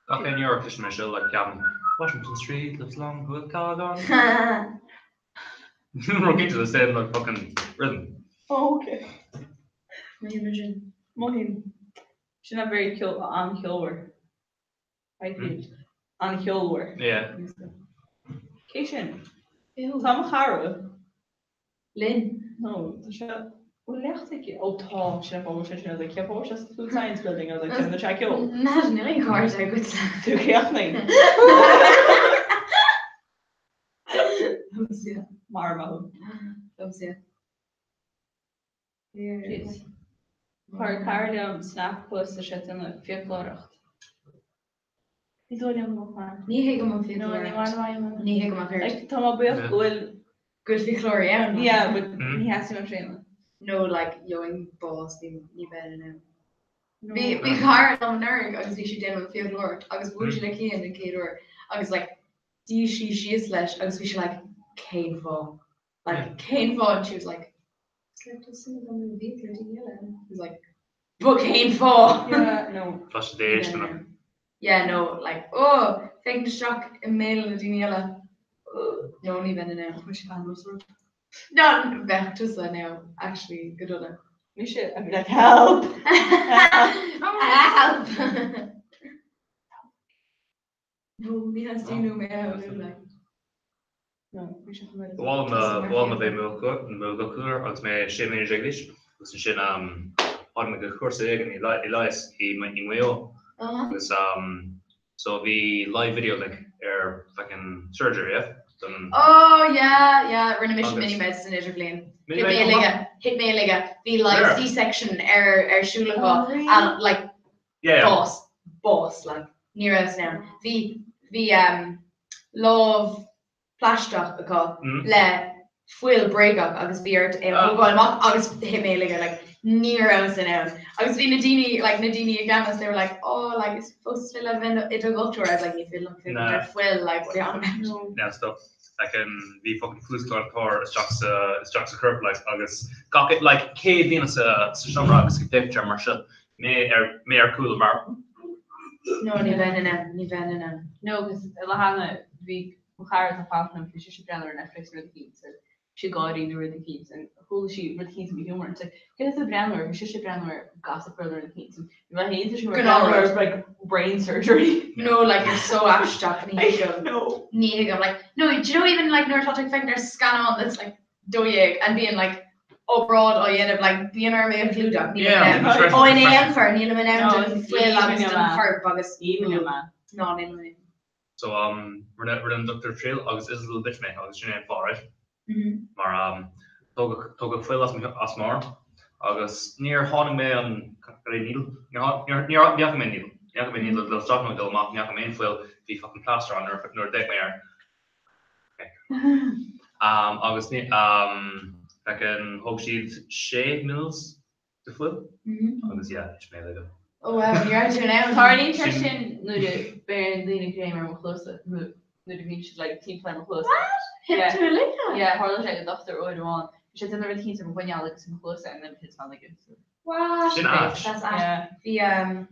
Gach aon uair a chloisim é seo like ceapaim Washington Street lives long with Calgon. Rud cinnte the same like fucking rhythm. Oh, okay. Mothaím sin. Mothaím. Sin a very ceol an-cheolmhar. I feel. An-cheolmhar. Yeah. Cé sin? Tá mo chara. Linn. No, tá sé bhfuil léacht aici. Ó tá sin fá sé sin like ceap sé food science building I was like sin the check ceol. Ná níl aon cairde agat. Tú céachnaí. Liomsa. Mar maith. Liomsa. Jeez. Chuir cara liom snap thuas tá sé ag déanamh fiaclóireacht. Ní dóigh liom go mbeadh Ní thuigim an No, ní fiaclóireacht. maith liom. Ní thuigim an cheird. Like tá mé buíoch go bhfuil Go bhfuil fiaclóirí ann. yeah, but Mm. ní theastaíonn uaim sin. No, like, gheobhainn bás, ní ní bheinn in ann. No. Bhí bhí cara liom anuraidh agus bhí sí ag déanamh an fiaclóireacht agus bhuail sí le Cian an chéad uair agus like d'ith sí síos leis agus bhí sí like cén fáth? Like cén fáth? And she was like It's like tá suim agam i bhfiacla daoine eile. He was like But cén fáth? Yeah, no. Tá sé déisteanach. Yeah, no, like oh, féachaint isteach i mbéal na daoine eile. No, ní bheinn in ann. Chuir sé anuas ort. No, bheadh tusa now, actually, go dona. Mise, I'd be like help. Help! No, ní theastaíonn uaim é a shamhlú, like. No, bhí sé chomh maith. Ba mhaith liom a bheith i mo dhochtúir agus mé 16 mbliana d'aois agus ansin tháinig mé go cúrsa éigin i leigheas i Maigh Eo agus so bhí live video like ar fucking surgery yeah don Oh yeah, yeah, rinne mise Agus- mini med san idirbhliain. Mini Thit mé med i laige, thit mé i laige. Bhí live Where? C-section ar ar siúl acu and like Yeah, yeah. bás, bás, like ní rabhas in ann. Bhí bhí um, lámh plaisteach acu Mm. le fuil bréagach agus bhí ort é a Ah. thógáil amach agus thit mé i laige, like ní rabhas in ann. Agus bhí na daoine, like na daoine i gceannas, they were like, oh, like is fós féidir leat bheith i do dhochtúir. I was like, ní féidir liom féachaint Nah. ar fuil, like what are you on about? No. Yeah, stop. Like um, bhí fucking fuasclár tor isteach sa isteach sa chorp like agus gach like 100 duine sa sa seomra agus ag féachaint mar seo mé ar mé ar cúl mar No, ní bheinn in ann, ní bheinn in ann. No, cos le hAnna bhí mo chara atá fanacht liom, bhí sise ag breathnú ar Netflix rud eicínt and sí ag gáirí nó rud eicínt and chuala sí rud eicínt a bhí humor and cé tú ag breathnú air, bhí sise ag breathnú ar Gossip Girl nó rud eicínt and bhí mé féin tá sí ag breathnú ar like brain surgery. No, like you're so aisteach, ní thuigim. No. Ní thuigim, like, no, do you know even like nuair atá tú ag féachaint ar scannán that's like 12 and being like obráid á dhéanamh, like bíonn orm é a chlúdach, nílim Yeah, in ann. it's Ó, in aon chor, nílim in ann No, don it's fuil even agus your don man. chorp agus Even your man. No, nílim in ann. So um, rinne rinne an dochtúir triail agus is little bitch mé agus sin é an fáth, right? Mhm. Mar um, tógadh tógadh fuil as mo as m'arm agus níor tháinig mé an cad é needle? Níor níor ní fhaca mé an needle. Ní fhaca mé ní le isteach nó dul amach, ní fhaca mé aon fuil, bhí fucking plaster ann nuair nuair a d'fhéach mé air. Um, agus ní um, feckin thóg siad 6 mils de fuil agus yeah, thit mé like. Oh wow, ní raibh tú in ann. Tarlaíonn sé sin nuair a bheireann daoine greim ar mo chluasa nó nuair a bhíonn siad like timpeall ar mo chluasa. What? Thit Yeah. tú uilig? Yeah, tharla sé ag an dochtúir uair amháin. Bhí sé ag déanamh rud eicínt ar mo mhuineál agus ar mo chluasa and then thit mé uilig. So. Wow. Sin ait. That's ait. Yeah. Bhí um,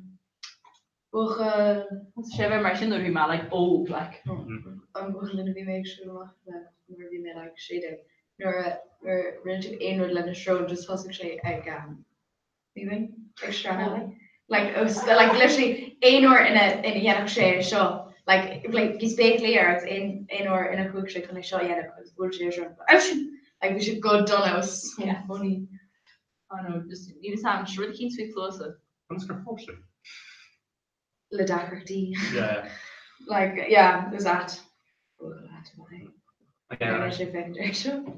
buachaill Tá sé bheith mar sin nuair a bhí mé like óg like. an buachaill lena bhí mé ag siúl amach le nuair a bhí mé like 16 nuair a nuair a rinne tú aon rud lena srón just thosaigh sé ag um, bhí ag screadaíl like oh, like literally aon uair ina ina dhéanfadh sé é seo like like bhí spéaclaí air agus aon aon uair ina chuaigh sé chun é seo a dhéanamh agus bhuail sé a srón Ouch! like bhí sé go dona it was so Yeah. funny Oh no, just níl a fhios agam, rud eicínt faoi chluasa. Conas gur phós sé? le deacrachtaí Yeah. like yeah it was ait Buachaill ait maith é. Yeah. Rinne sé féachaint air seo.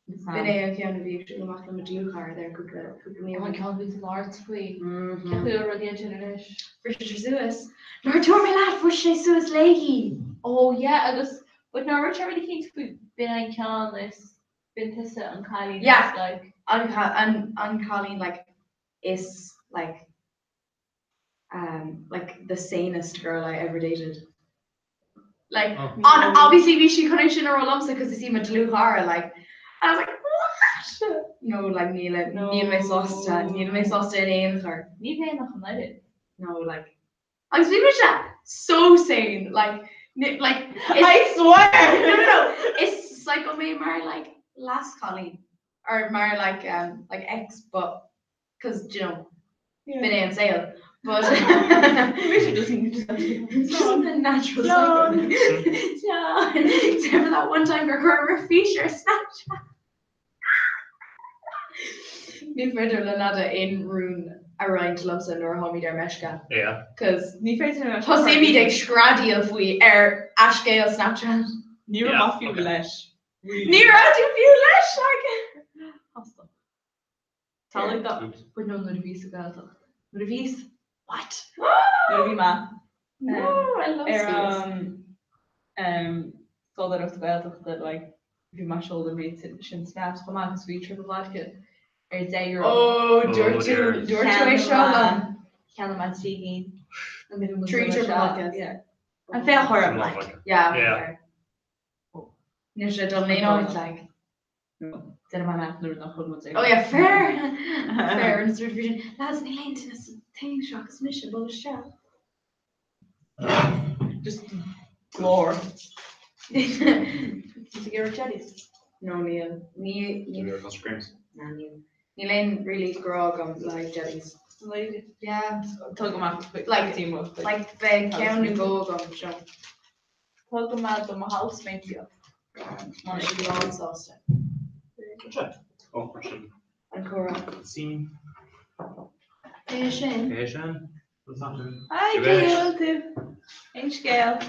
B'in é an ceann a bhí ag siúl amach le mo dlúthchara there cúpla cúpla mí ó An shin. ceann a bhí tú ag labhairt faoi. Cén chaoi a raibh rudaí ansin anois? Bhris sé suas. Nár dúirt mé leat, bhris sé suas léi! Oh yeah, agus but nár dhúirt sé rud eicínt faoi b'in an ceann is b'in tusa an cailín is Yeah. like. An ca- an an cailín like is like um like the sanest girl I ever dated. Like Oh. an obviously bhí sí chun é sin a rá liomsa cos is í mo dlúthchara like and I was like what? No like níl níl mé sásta níl mé sásta in aon chor. Ní bheinn ach an oiread. No like agus bhí mise so sane like ni- like is- I swear! no no no is psycho mé mar like leaschailín or mar like um like ex but cos you know b'in é an saol but Mise just just just a natural psycho. John except for that one time gur chuir mé fís ar Snapchat. Ní féidir le Nada aon rún a roinnt liomsa nuair a tháimid ar meisce Yeah. cos Ní féidir le Tosaímid ag screadaíl faoi ar a scéal Snapchat. Ní raibh Yeah, mé fiú okay. leis. Ní raibh tú fiú leis like. Tá da Oops. But no nuair a bhíos sa Ghaeltacht. Nuair a bhíos What? nuair a bhí mé No, I love ar schools. an um, scoláireacht Gaeltachta like bhí mé ag seoladh an méid sin sin snaps chomh maith agus bhí triple vodka ar 10 euro. Oh, dúirt Oh, tú dear. dúirt tú é seo liom. Cheannaigh mé trí cinn. And then Trí triple vodkas. Yeah. An féach orm like. Yeah. Yeah. fair. Níl sé dul aon áit like. Déanfaidh mé amach nuair nach bhfuil muid ag. Oh yeah, fair. Fair and sort of vision. Lads, níl aon duine sa thing seo agus mise dul isteach. Just glór. Is it your jellies? No, níl. Ní ní Níl custard creams. na níl. Níl aon really grá agam le haghaidh jellies. Yeah. Tá go maith Like- like Like beidh ceann nó dhó agam seo. Tá go maith do mo housemate. Tá sí lán sásta. Oh, mar sin. An comhrá. Sin. É sin. É sin. Hi, Go ahead. cé tú? Aon scéal.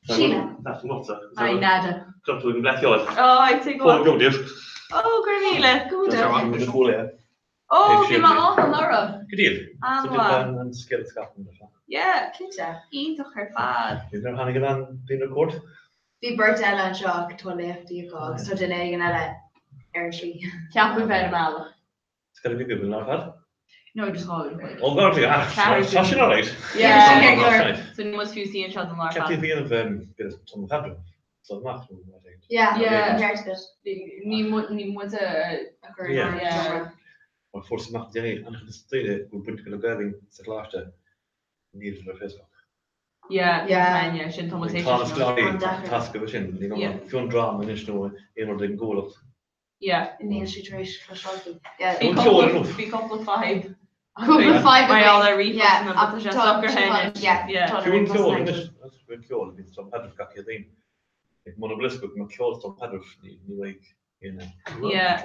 Síle. Hi, nada. Oh, Oh, I take one. Oh, gur míle. Go Oh, bhí má an Laura. An-mhaith. An scéal scafan. Yeah, Cinnte. iontach ar fad. Tháinig an daoine cuairt? Bhí beirt eile anseo ach tá léachtaí acu agus tá duine éigin eile ar an slí. Ceapadh bheith ar an mbealach. Scéal a bhí go bhfuil fad? No, just háil. Ó gar tá sin alright. Yeah. So ní must fiú sí anseo don lá ar Ceapaí fad. bhí an Tom Cadran. So amach. Yeah. Yeah. An ceart agat. Ní mu- ní muid a A chur in Yeah. áirithe Yeah. seomra. Mar fórsa amach déanaí an chun daoine go buint go le Gaeilge sa choláiste níl ar Facebook. Yeah, Yeah. yeah, sin tá Tá scoláirí An deacair. tasca sin ní Yeah. fiú an drama anois nó aon rud ag an gcomhlacht. Yeah. Níl sí tar éis cloisteáil faoi. Yeah. Bhí An ceol cúpla inniu. bhí cúpla fadhb. Cúpla fadhb Mar againn. gheall ar ríomhphost Yeah, na ach but tá sé tá- socraithe tá- anois. yeah, Yeah. tá Fiú an ríomhphost ceol anois. anois fiú an ceol bhí Tom Padruff gach céadaoin. Ag muna blisco go ceol Tom Padruff ní ní bheidh aon Yeah.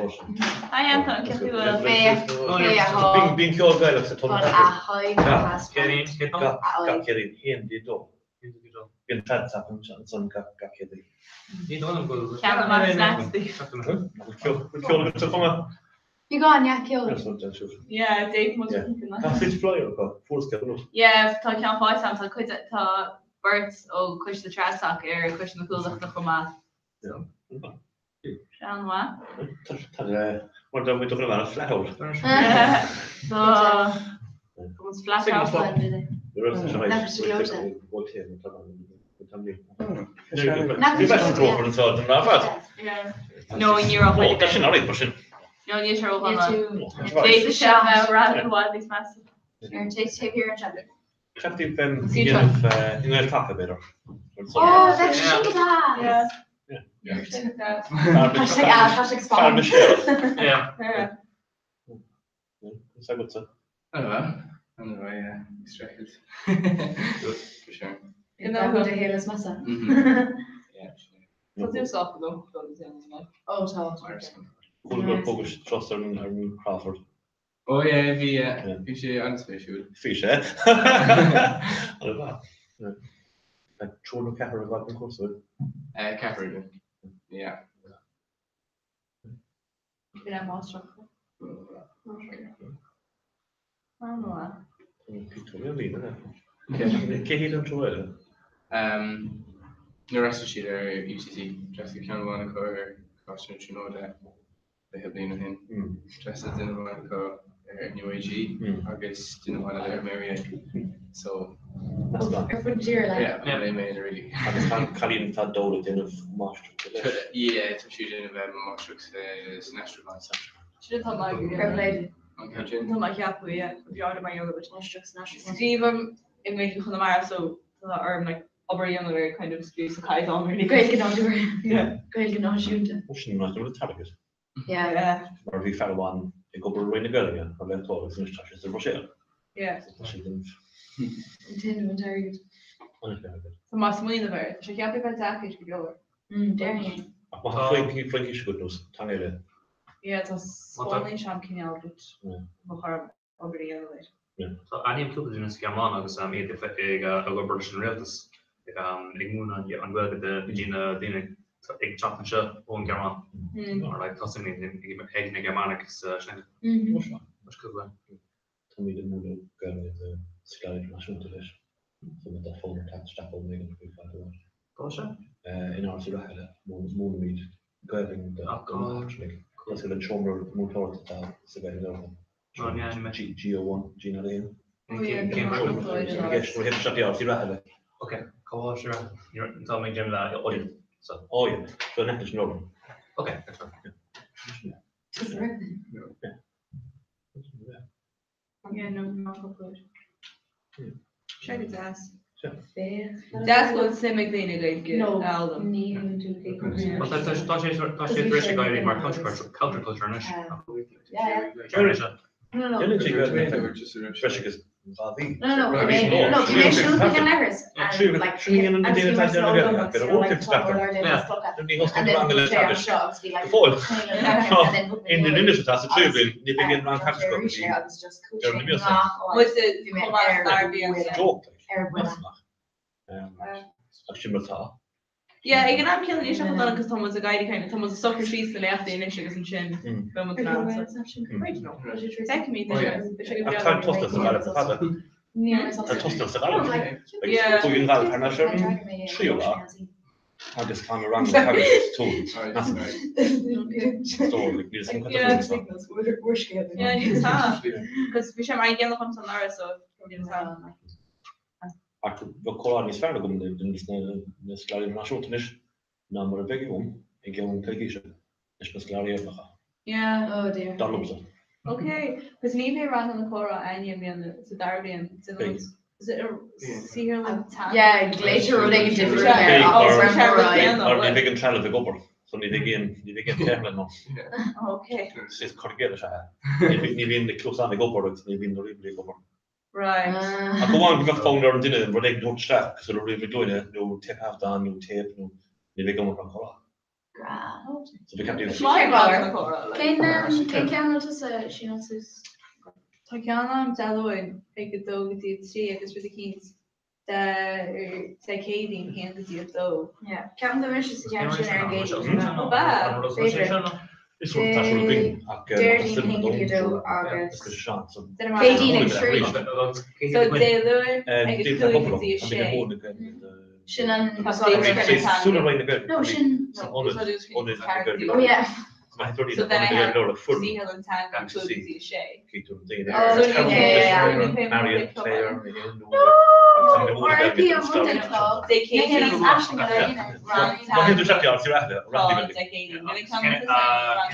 Hi Anton, cén chaoi a bhfuil? Bíonn ceol Gaelach sa Tom Tá Padruff a haghaidh Gach céadaoin haon dé dó. Bíonn Tradsoc ansan gach Céadaoin. Ní dóigh liom go bhfuil. Ceann amach snacks di. Ceol agat sa chuma? Bhí gá neart ceoil. Yeah, Dave muid cúpla. Tá cuid flyer acu, fuair sceal anuas. Yeah, tá ceann faighte agam, tá cuid, tá beirt ó Coiste Tradsoc ar Coiste na Cuallachta chomh maith. So. Sean mhaith. Tá mar dá mbeadh an flat out. So, tá flat out. No, ní raibh Tá sin ar sin. No, ní sé ródhona. B'fhéidir sé a bheith rad i bhfad níos measa. Ar an taobh thiar anseo. Ceaptaí bheith dhéanamh i nGael-Taca, b'fhéidir. Ó, bheadh sé sin go deas. Hashtag ad, hashtag spam. Fear na scéalach. Yeah. Is agatsa. An-mhaith, an-mhaith, yeah. Ag streachailt. For sure. Go do shaol is measa. Yeah, sure. Tá tú sásta dó, dul go déanamh, like. Ó, tá. Chuala gur thugais turas ar an Crawford. Ó yeah, bhí, yeah. Bhí sé an-spéisiúil. Bhí sé. An-mhaith. Triúr nó ceathrar a ghlac an cúrsa? Ceathrar againn. Yeah. Bhí mé máistreacht. An-mhaith. Cé hiad an triúr eile? Níor fhreastail siad ar UCC. D'fhreastail ceann amháin acu ar Choláiste na Tríonóide. 20 bliain ó shin. D'fhreastail duine amháin acu ar NUIG agus duine amháin eile ar Mary So. Ar fud na tíre, like. Yeah, an léim mé really. Agus tá an cailín atá dul ag déanamh máistreachta leis. Yeah, tá sí ag déanamh máistreacht san aistriúchán. Sin atá mé ag Fair play. An ceann sin? Tá mé ag ceapadh, yeah. Bhí áit mar gheall ar Máistreacht san aistriúchán. Scríobhaim i nGaeilge Chonamara so tá orm like obair a dhéanamh ar kind of scríobh sa caighdeán really. Gaeilge nádúrtha. Gaeilge náisiúnta. Ó sin an áit a bhfuil an t-airgead. Yeah. Mar bhí fear amháin ag obair i Roinn na Gaeilge mar léachtóir agus anois tá sé sa Bhruiséil. Yeah. So tá sé ag déanamh. An t-aon an t-airgead. An t-airgead. Tá mé ag smaoineamh air. Tá sé ceaptha bheith deacair go leor. Déarfainn. Ach má tá Fraincis agat nó teanga eile. Yeah, tá Spáinnis agam cineál but bheadh orm obair a dhéanamh air. Tá aithním cúpla duine sa Ghearmáin agus iad ag obair leis an rialtas ag múineadh an Ghaeilge do dtí na daoine ag teacht anseo ón Ghearmáin mar like tá suim ag na Gearmánaigh sa teanga. Cúpla. Táimid ag múineadh Gaeilge do scoláirí idirnáisiúnta leis so má tá fonn ort teacht isteach ó Megan faoi fad amháin. Tá sé? In Áras Uí Rathaille múinimid Gaeilge do na heachtrannaigh. Cosúil an seomra múinteoireachta atá sa Ghaeilge Eorpach. G01, G01. Ok, cá bhfuil sé Tá mé ag déanamh le Oidead. Oh yeah, so an leis an orm. Ok, excellent. Yeah, no, not good. Sé go deas. Deas go bhfuil suim ag daoine Gaeilge No, a fhoghlaim. ní Well, tá tá tá sé tá sé tar éis ag éirí mar counterculture counterculture anois. Yeah, yeah. Déarfainn é seo. No, no. Déanann sé Gaeilge breis agus 2 mhí. No, no, no, bhí mé no, bhí mé ag siúl chuig an leithreas and like and bhí mé snámh liom agus you know like tá all our limbs tugtha and then bhí sé anseo agus bhí like and then thug mé Ní bheidh aon rang teagasc acu go dtí agus just chuaigh deireadh na sé míosa. ngach áit bhí mé ar buile Joke ar buile. Ach sin mar atá. Yeah, ag an am céanna níl sé chomh dona agus tá muid ag éirí kind of, tá muid ag socrú síos na léachtaí anois agus ansin beidh muid in ann so. I don't know. Feicfimid beidh sé go Ach breá. tá tosnaithe sa Ghaillimh le fada. Tá tosnaithe sa Ghaillimh. Yeah. Chuaigh an Ghaillimh thar n-ais ar an tríú lá agus tá na ranganna teagaisc tú. Stór, like, níl san Yeah, Yeah, níl tá. Cos bhí sé mar an gcéanna chun san áras so níl tá. Ach bheadh comhrá níos fearr agam leis na scoláirí idirnáisiúnta anois ná mar a bheadh agam i gceann coicíse leis na scoláirí Éireannacha. Yeah. Oh dear. Dar liomsa. Ok, cos ní bheidh ranganna comhrá againne i mbliana sa dara bliain. Beidh. Is it saotharlann teanga? Yeah, glaoitear rud éigin difriúil Beidh, air mar- ach is rud mór é. Mar ní bheidh an trealamh ag obair, so ní bheidh aon, ní bheidh aon téarma ann. Ok. Is cur i gcéill is ea é. Ní bhíonn na cluasáin ag obair agus ní bhíonn na ríomhairí ag obair. Right. Ach amháin go mbeadh fonn ar an duine rud éigin a thabhairt isteach, cosúil le ríomhaire glúine nó téip thaifeadtáin nó téip nó ní bheidh agam an comhrá. So bhí ceapaí Cén cén ceann bhfuil tusa síneáil suas? Tá ceann agam Dé Luain ag 2 go dtí 3 agus rud eicínt. Dé Céadaoin 1 go dtí 2. Yeah. Ceapaim go mbeidh mise sa cheann sin ar an gCéadaoin. Ó b'ea? B'fhéidir. Déardaoin 1 go dtí 2 agus Céadaoin ag 3. So Dé Luain ag 5 go dtí 6. Sin an No sin Oh yeah. So then I have Dícheall an Teanga 5 go dtí 6. Dé Céadaoin rang teanga Dé Céadaoin.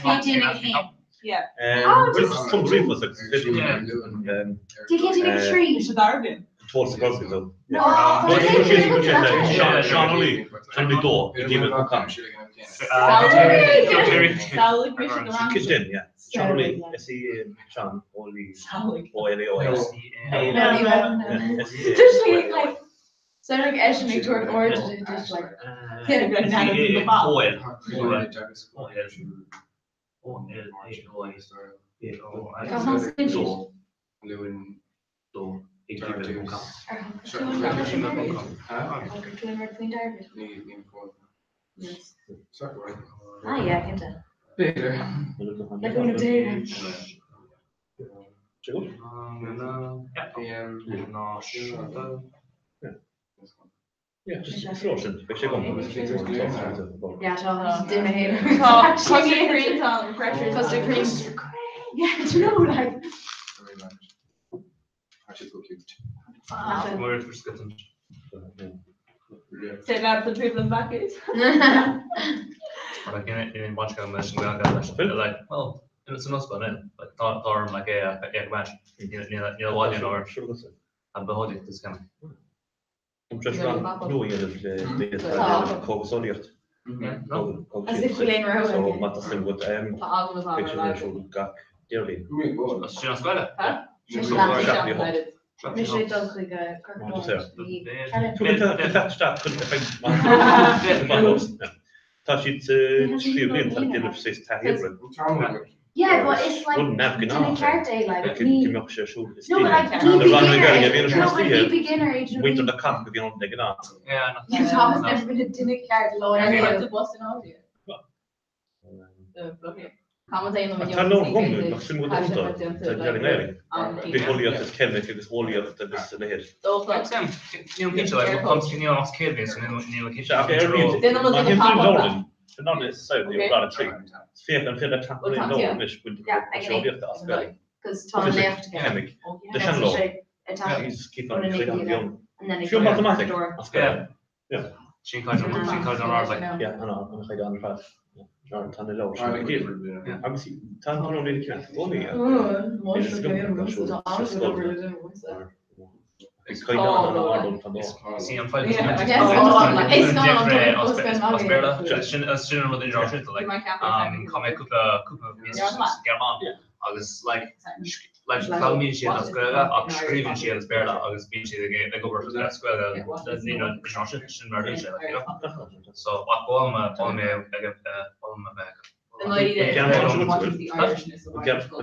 Céadaoin ag 1. Yeah. Dé Céadaoin ag 3. Sa dara bliain. Samhlaigh eisean ag tabhairt aird duit like. Ah yeah, cinnte. Le cúnamh Dé. Yeah, tá duine fhéin. Tá custard cream tá pressure. Custard cream. Yeah, do you know like. Say that for the people in the back is. As if bhfuil aon rogha aige. Tá agallamh agam ar Mise ag dul chuig Tá siad sa tríú bliain, tá déanamh saghas taithí oibre. Yeah, but it's like Rud neamhghnách duine ceart é like go ní mbeadh sé ar siúl No, but like istoíche. ní Na ranganna beginner Gaeilge a bhíonn ar siúl No, but ní istoíche, beginner age nó muintir ní na cathrach a bhíonn ann de ghnáth. Yeah, Thomas never been a duine ceart lá Ar ar the bus in Austria. Tá leabhar agam nach suim agat iontu, tá Gaeilge in Éirinn. Bitheolaíocht is ceimic agus eolaíocht agus a leithéid. Féach an féidir teacht ar aon leabhar anois baint eolaíochta as Gaeilge. Fisic, ceimic, na seanleabhair. Jesus, keep on Fiú matamaitic as Gaeilge. Yeah, an chaighdeán ar fad. Tá na leabhair sin ag díol. Agus tá an leabhar níl ceart i gcónaí. Is caighdeán an ard tá agus like like foghlaimíonn siad as Gaeilge ach scríobhann siad as Béarla agus bíonn siad ag ag obair as Gaeilge you know sin mar a bhíonn sé like you know so ach ba mhaith liom ba mhaith liom ag ba mhaith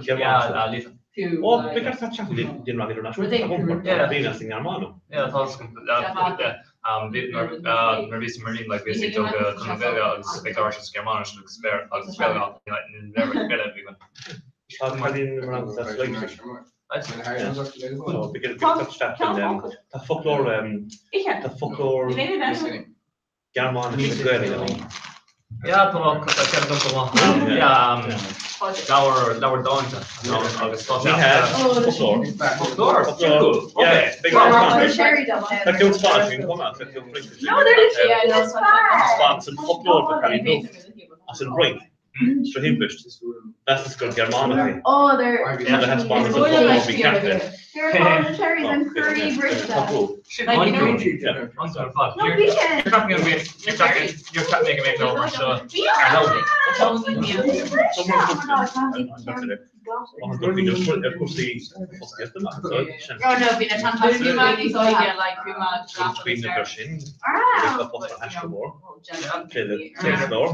liom a bheith Ó, b'fhéidir tá teach den rang idirnáisiúnta agam mar tá daoine as an nGearmáin ann. Yeah, tá nuair a bhíos i mBeirlín like bhíos ag dul go chun na Gaeilge agus ag labhairt as Gearmáinis agus agus Gaeilge ach Béarla a bhí againn. Tá cailín i mo rang as Leipzig. So b'fhéidir tá foclóir tá foclóir Gearmáinis na Gaeilge ann. Yeah, tá ceann agam chomh maith. Yeah, leabhar leabhar dánta agus tá sé Ní hea, foclóir. Foclóir? Cool. Yeah, Okay. big Tá ceann Spáinnis againn chomh maith, tá ceann Fraincis againn. Spáinnis an foclóir do cailín dubh as an bhFrainc. Seo thimpist. Mheasas gur Gearmánach é. Oh, they're Yeah, the Spáinnis an foclóir bhí ceart air. They're called the cherries and curry brista. Like, you know, No, bhí sé. You're crapping go mbeidh leabhar mar seo Bhí ar leabhar. Ar cúrsaí fostaíochta amach anseo. Oh no, bhí na Bhí mé níos óige, like, bhí mé Cuimhneamh ar sin, tá post ar aisce mór. Plé le clár.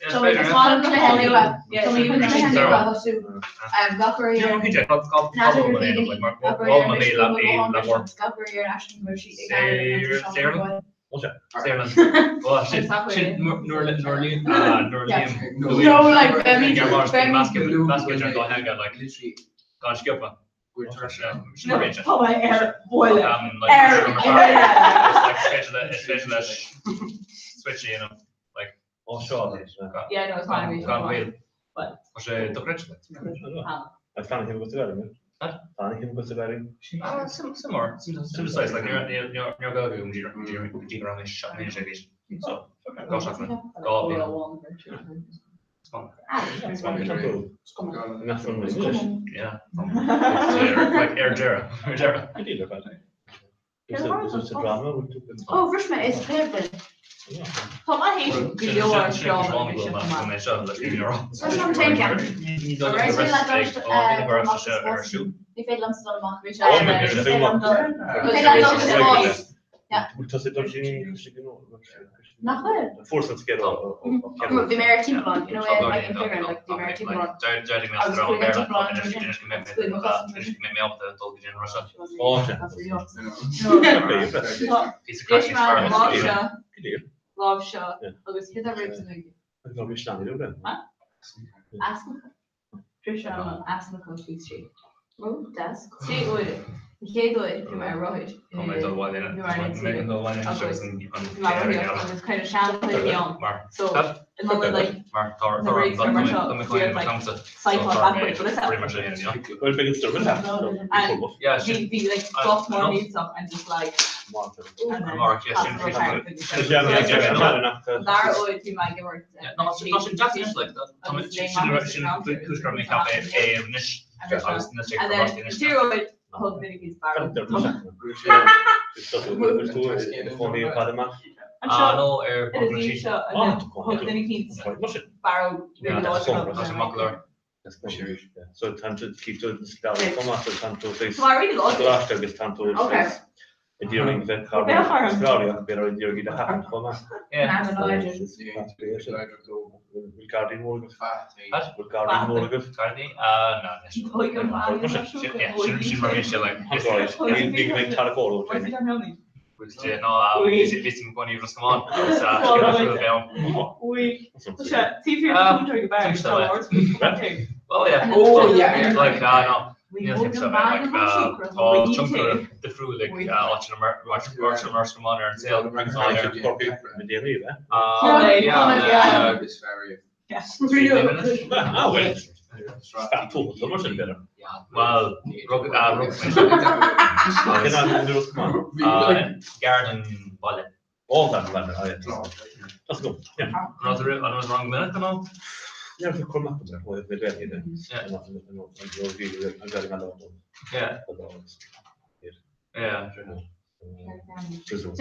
Tá mé chun cluiche nua. Tá mé chun cluiche nua a thosú. Gach uair a Ó, bhris mé is pléibhinn. Tá mé théis go leor dráma anois chomh maith. Tá sé an t-aon ceann. Ní féidir liomsa dul amach. Ní féidir liom dul go bás. Nach bhfuil? Bhí mé ar timpeallán, you know, like in Finland, like bhí mé ar timpeallán. Agus chuaigh mé timpeallán ansin, agus chuaigh mo chos ansin. Bhris mé an lámh seo, lámh seo, agus hit that ribs in Easnacha. Bhris mé an easnacha faoi thrí. Ó, deas. Trí huaire. An chéad uair bhí mé ar rothair i bhí mé ar an tír agus bhí mé ar rothaíocht agus kind of seanchaí a bhí ann. So in ionad like na brakes or mar seo bhí like cycláil backwards but it's And bhí bhí like guth mór millteach and just like and then Dara huair bhí mé ag imirt And then tríú huair thug duine éicint barróg dom. Anseo ina dtaobh seo and then thug duine éicint barróg really láidir dom. Tá mé really láidir. Okay. Féach orm. Tá tionchar difriúil ag áiteanna mar Ros Comáin ar an saol agus ar Bhuel, rug gar don bhaile. An raibh rang minic nó? Sin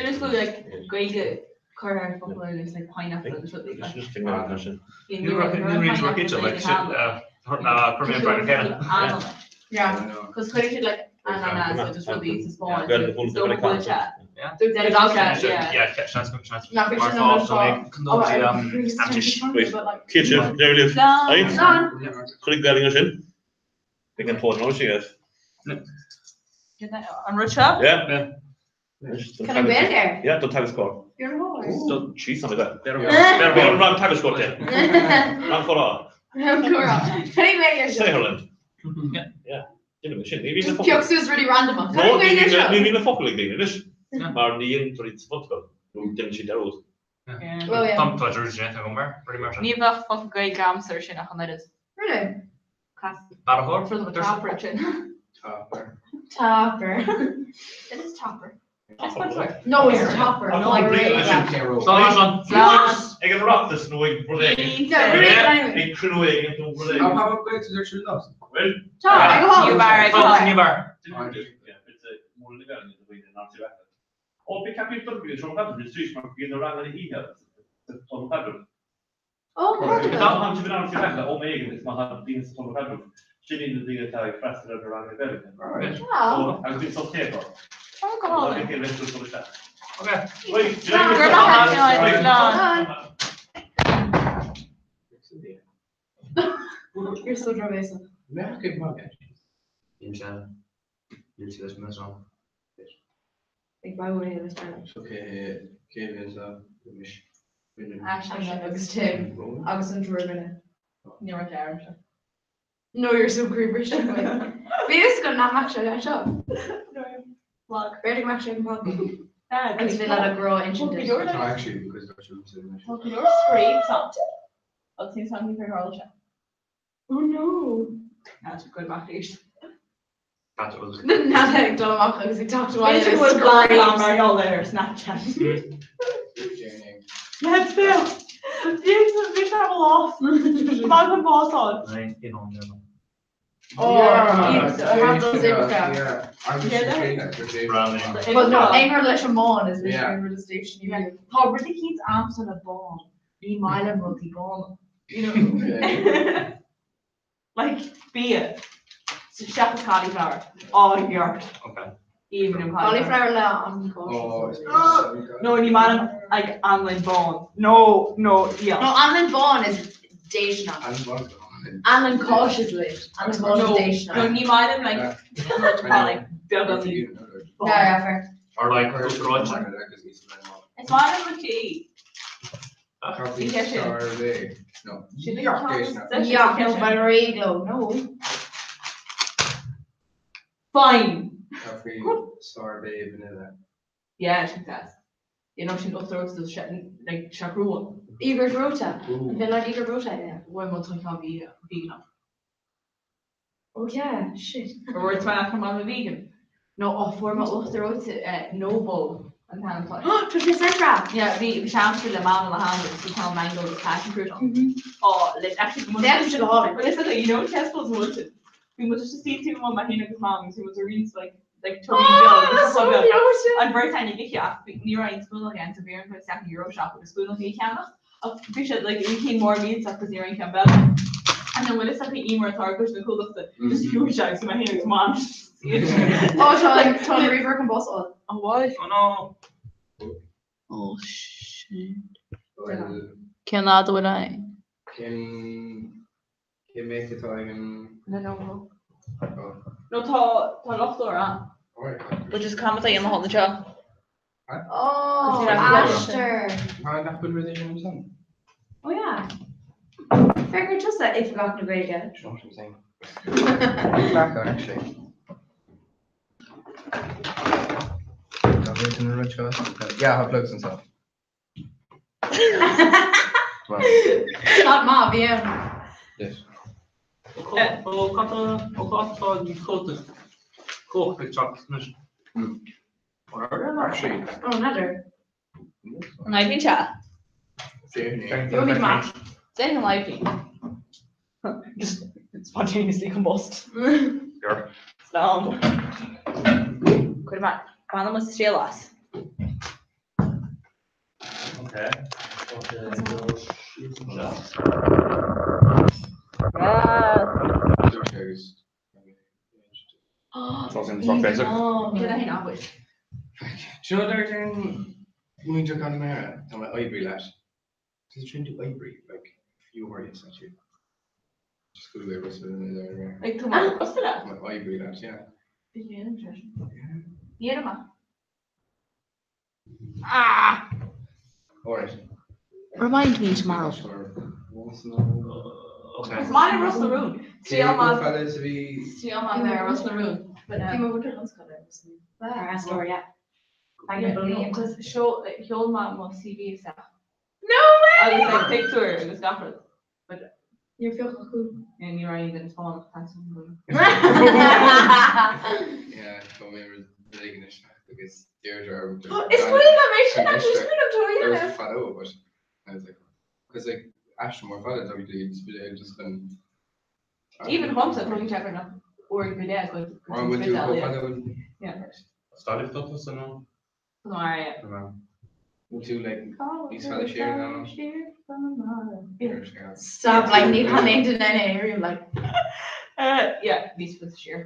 is like Gaeilge curtha ar focal ar nós like pineapple agus rudaí like. Yeah, cos cuireann siad like ananas agus rudaí sa Spáinn so go bhfuil sé. An rud seo? Can I wear there? Yeah, don teagascóir. You're a whore. Don sí san agat. B'fhéidir rang teagascóir te. Rang chomhrá. Rang chomhrá. Can I wear your shirt? Saotharlann. Yeah. Déanaim sin. Ní bhíonn na focail. Pioc suas rudaí random. No, ní bhíonn na focail ag daoine anois. Mar ní dhéantar iad sa bhunscoil. Nó déanann siad dearúd. Well, yeah. Tá dearúd déanta agam air, rudaí mar sin. Ní bheadh focal Gaeilge agamsa ar sin ach an oiread. Really? Bearrthóir? Topper sin. Topper. Topper. It is topper. No, it's a topper. No, like really. Slán. Slán. Ag an Oireachtas nó ag rud éigin. No, really, anyway. Ag cruinniú éigin nó rud éigin. Bhfuil? Tá, ag a hol. New bar, ag a hol. New bar. Ó, bhí ceapaí dul go dtí an seomra caidrimh arís mar go mbíonn na ranganna oíche sa seomra caidrimh. Ó, Tá an sibh in ann siad le ó éigin is má tá daoine sa seomra caidrimh. Sin iad na daoine atá ag freastal ar na ranganna Gaeilge. Alright. So, agus bíonn sos tae acu. Oh, go hálainn. Tá leis dul isteach. Okay. Right, Go raibh maith agat, Slán. You're so drochbhéasach. Mbeadh ag magadh. Níl sé. Níl sé leis an mbean. Ag bailiú leis an So cé cé bhíonn sa anois? Aisling agus Tim agus an triúr duine. Ní raibh sé agamsa. No, you're so creeper. Bhí fhios agam nach mbeadh sé anseo. Vlog. B'fhéidir go mbeadh sé an pod. Dad. Agus bhí le grá insint duit. Tá actually because tá sé sa anois. Tá go leor scrapes ann. Agus níl san cén tharla sé. Oh no. Ná tá go amach arís. Nada ag dul amach agus ag teacht abhaile B'fhéidir go bhfuil blag mar gheall air ar Snapchat. Let's go. Bhí bhí sé mo lá. Amach an básáil. Oh, I have those uimhreacha. Well, no, aon rud leis an mbán is leis an rud is station you. Tá rud eicínt a'msa le bán. Ní maith liom rudaí bána. You know. Like bia. Seachas cauliflower. Oh, yurt. Okay. Even in cauliflower. Cauliflower le an Oh, No, ní maith liom like anlann bán. No, no, yeah. No, anlann bán is déisteanach. Anlann cáis is lit. Anlann bán is No, déisteanach. no, ní maith liom like rud atá like beagán Yeah, yeah, fair. Or like uachtaráite. Is maith liom rud é. Coffee Bhí sé sin. sorbet. No. Sin Yuck, déisteanach. Yeah, no, but réidh no. Fine. Coffee sorbet vanilla. Yeah, sin deas. You know sin uachtar is like sé crua. Íogart reoite. Ooh. Bhí like íogart reoite, yeah. Bhuel má tá ceann vegan. Oh yeah, shit. Or it's my I'm a vegan. No, oh fuair mé uachtar reoite Noble an t-ainm atá air. Tá sé saibhre. Yeah, bhí bhí seamsar le mam le ham agus bhí ceann mango agus passion fruit ann. Oh, like actually Déanann sé go hálainn. Well, listen, you know Tesco's bhfuil Bhí muid just istigh taobh amuigh mé féin agus mam agus bhí muid ag roinnt like like tubby Oh, beag that's so beag. beautiful. An bheirt againn ag ithe ach bhí- ní raibh aon spúnóg againn so bhí orainn dul isteach in Euroshop agus spúnóg a cheannach. Ach bhí siad like bhí cinn mór millteach agus ní raibh aon cheann beag. And then bhfuil fhios agat Emer atá ar gcois na cuileachta just shiúil sé agus mé féin agus mam. Oh, tá tá an ríomhaire chun bás a fháil. Oh why? Oh no. Oh shit. Well, Cén fhad a bhfuil ann? cén cén méid atá ag an Lenovo. Oh, No tá tá luchtóir ann. alright. But just comment a dhéanamh thall anseo. Oh, Aistear. aistear. Tá nach bhfuil rud éigin ansan? Oh yeah. Féach ar tusa Oifigeach na Gaeilge. Sure what I'm saying. Black on actually. Tá rud in rud seo. Yeah, tá plugs anseo. Well, Not má, bhí ann. yes. Ó cad ó cad tá an chóta cóch ag teacht anois. Actually, Oh, another. An oibríonn sé? Déarfainn. Gheobhaimid amach. Déan an oibríonn. Just spontaneously combust. Sure. Slán. Cuir amach. Baineann muid triail as. Okay. Yes. Cé a haon abair? Do you know there's an múinteoir Conamara tá mé oibrí leat. Does it do oibrí like furious at you? Just go to Russell in there. Like tú mar costa le? Tá mé oibrí leat, yeah. Ní dhéanaim é. Ah! All right. Remind me tomorrow. Sure. Okay. Is maith liom Ros na Rún. Cé chomh fada is a bhí Triail maith ar Ros na Rún. But Bhí mo mhúinteoir bunscoile ar Ros na Rún. Ar aisteoir, yeah. I can believe. Because sheol mé mo CV isteach. No way! Agus like pictiúr agus gach rud. But Níor phioc acu. yeah, ní raibh aon duine fánach taitneamh. Yeah, tá mé rud éigin isteach agus Deirdre orm. Is cuimhin liom é sin actually, is cuimhin liom tú a dhéanamh. Fadó, but I was like, because like aistear mór fada tá go Spidéal just chun Even dhomsa, tógann sé thart ar uair go leith go Or would you go fada? Yeah. Stailf dot san ná? Mar é. Would you like níos fada siar ná? Stop, like, ní chan aon duine eile, you're like. Yeah, níos faide siar.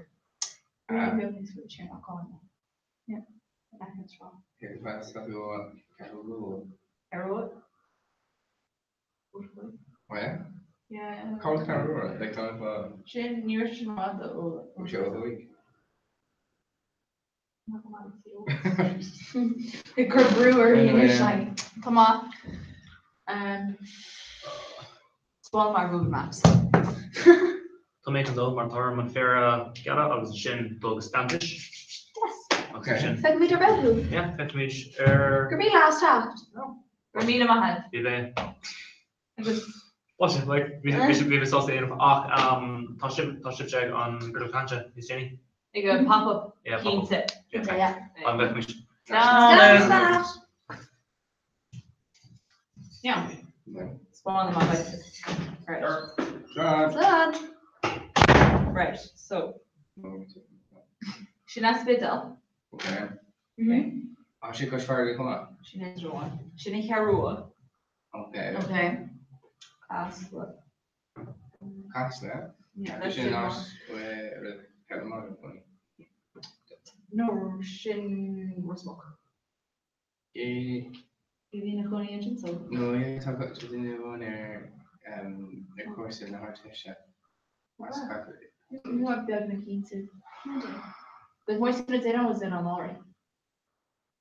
Níos faide siar ná Cáin. Yeah. Ar rud? Oh yeah? Yeah. Cá bhfuil Ceathrú Rua? Like tá an Sin ní raibh sin rada ó. Ó sé ó thuaidh. Ag cur brú uirthi anois like. Tá maith. Spáin mar Google Maps. Tá mé chun dul mar tá orm an féar a ghearradh agus ansin dul go Stammtisch. Yes. Agus ansin. Feicfimid ar ball thú. Yeah, feicfimid ar. Go raibh míle as teacht. Go raibh míle maith agat. Bhí mé. Agus. Bhuel, sin, like, bhí bhí mé sásta é a dhéanamh ach tá sibh tá sibhse ag an gcruinniú cainte níos déanaí. Ag an pop-up. Yeah, pop-up. Cinnte. Cinnte, yeah. An bhfeicfimid. Slán. Slán. Yeah. Spáin amach. Right. Slán. Right, so. Sin An Spidéal. Okay. Okay. Tá sé cois farraige chomh maith? Sin é Indreabhán. Sin an Cheathrú Rua. Okay. Okay. Casla. Casla? Yeah, Sin an áit a raibh Kevin Mullen ina chónaí. No, sin Ros Muc. Eh. Bhí ina chónaí ansin so. No, yeah, tá duine amháin ar ar cúrsa na hArdteiste as Casla. Ní beag na cinnte. But more sna déanamh was in an áirí.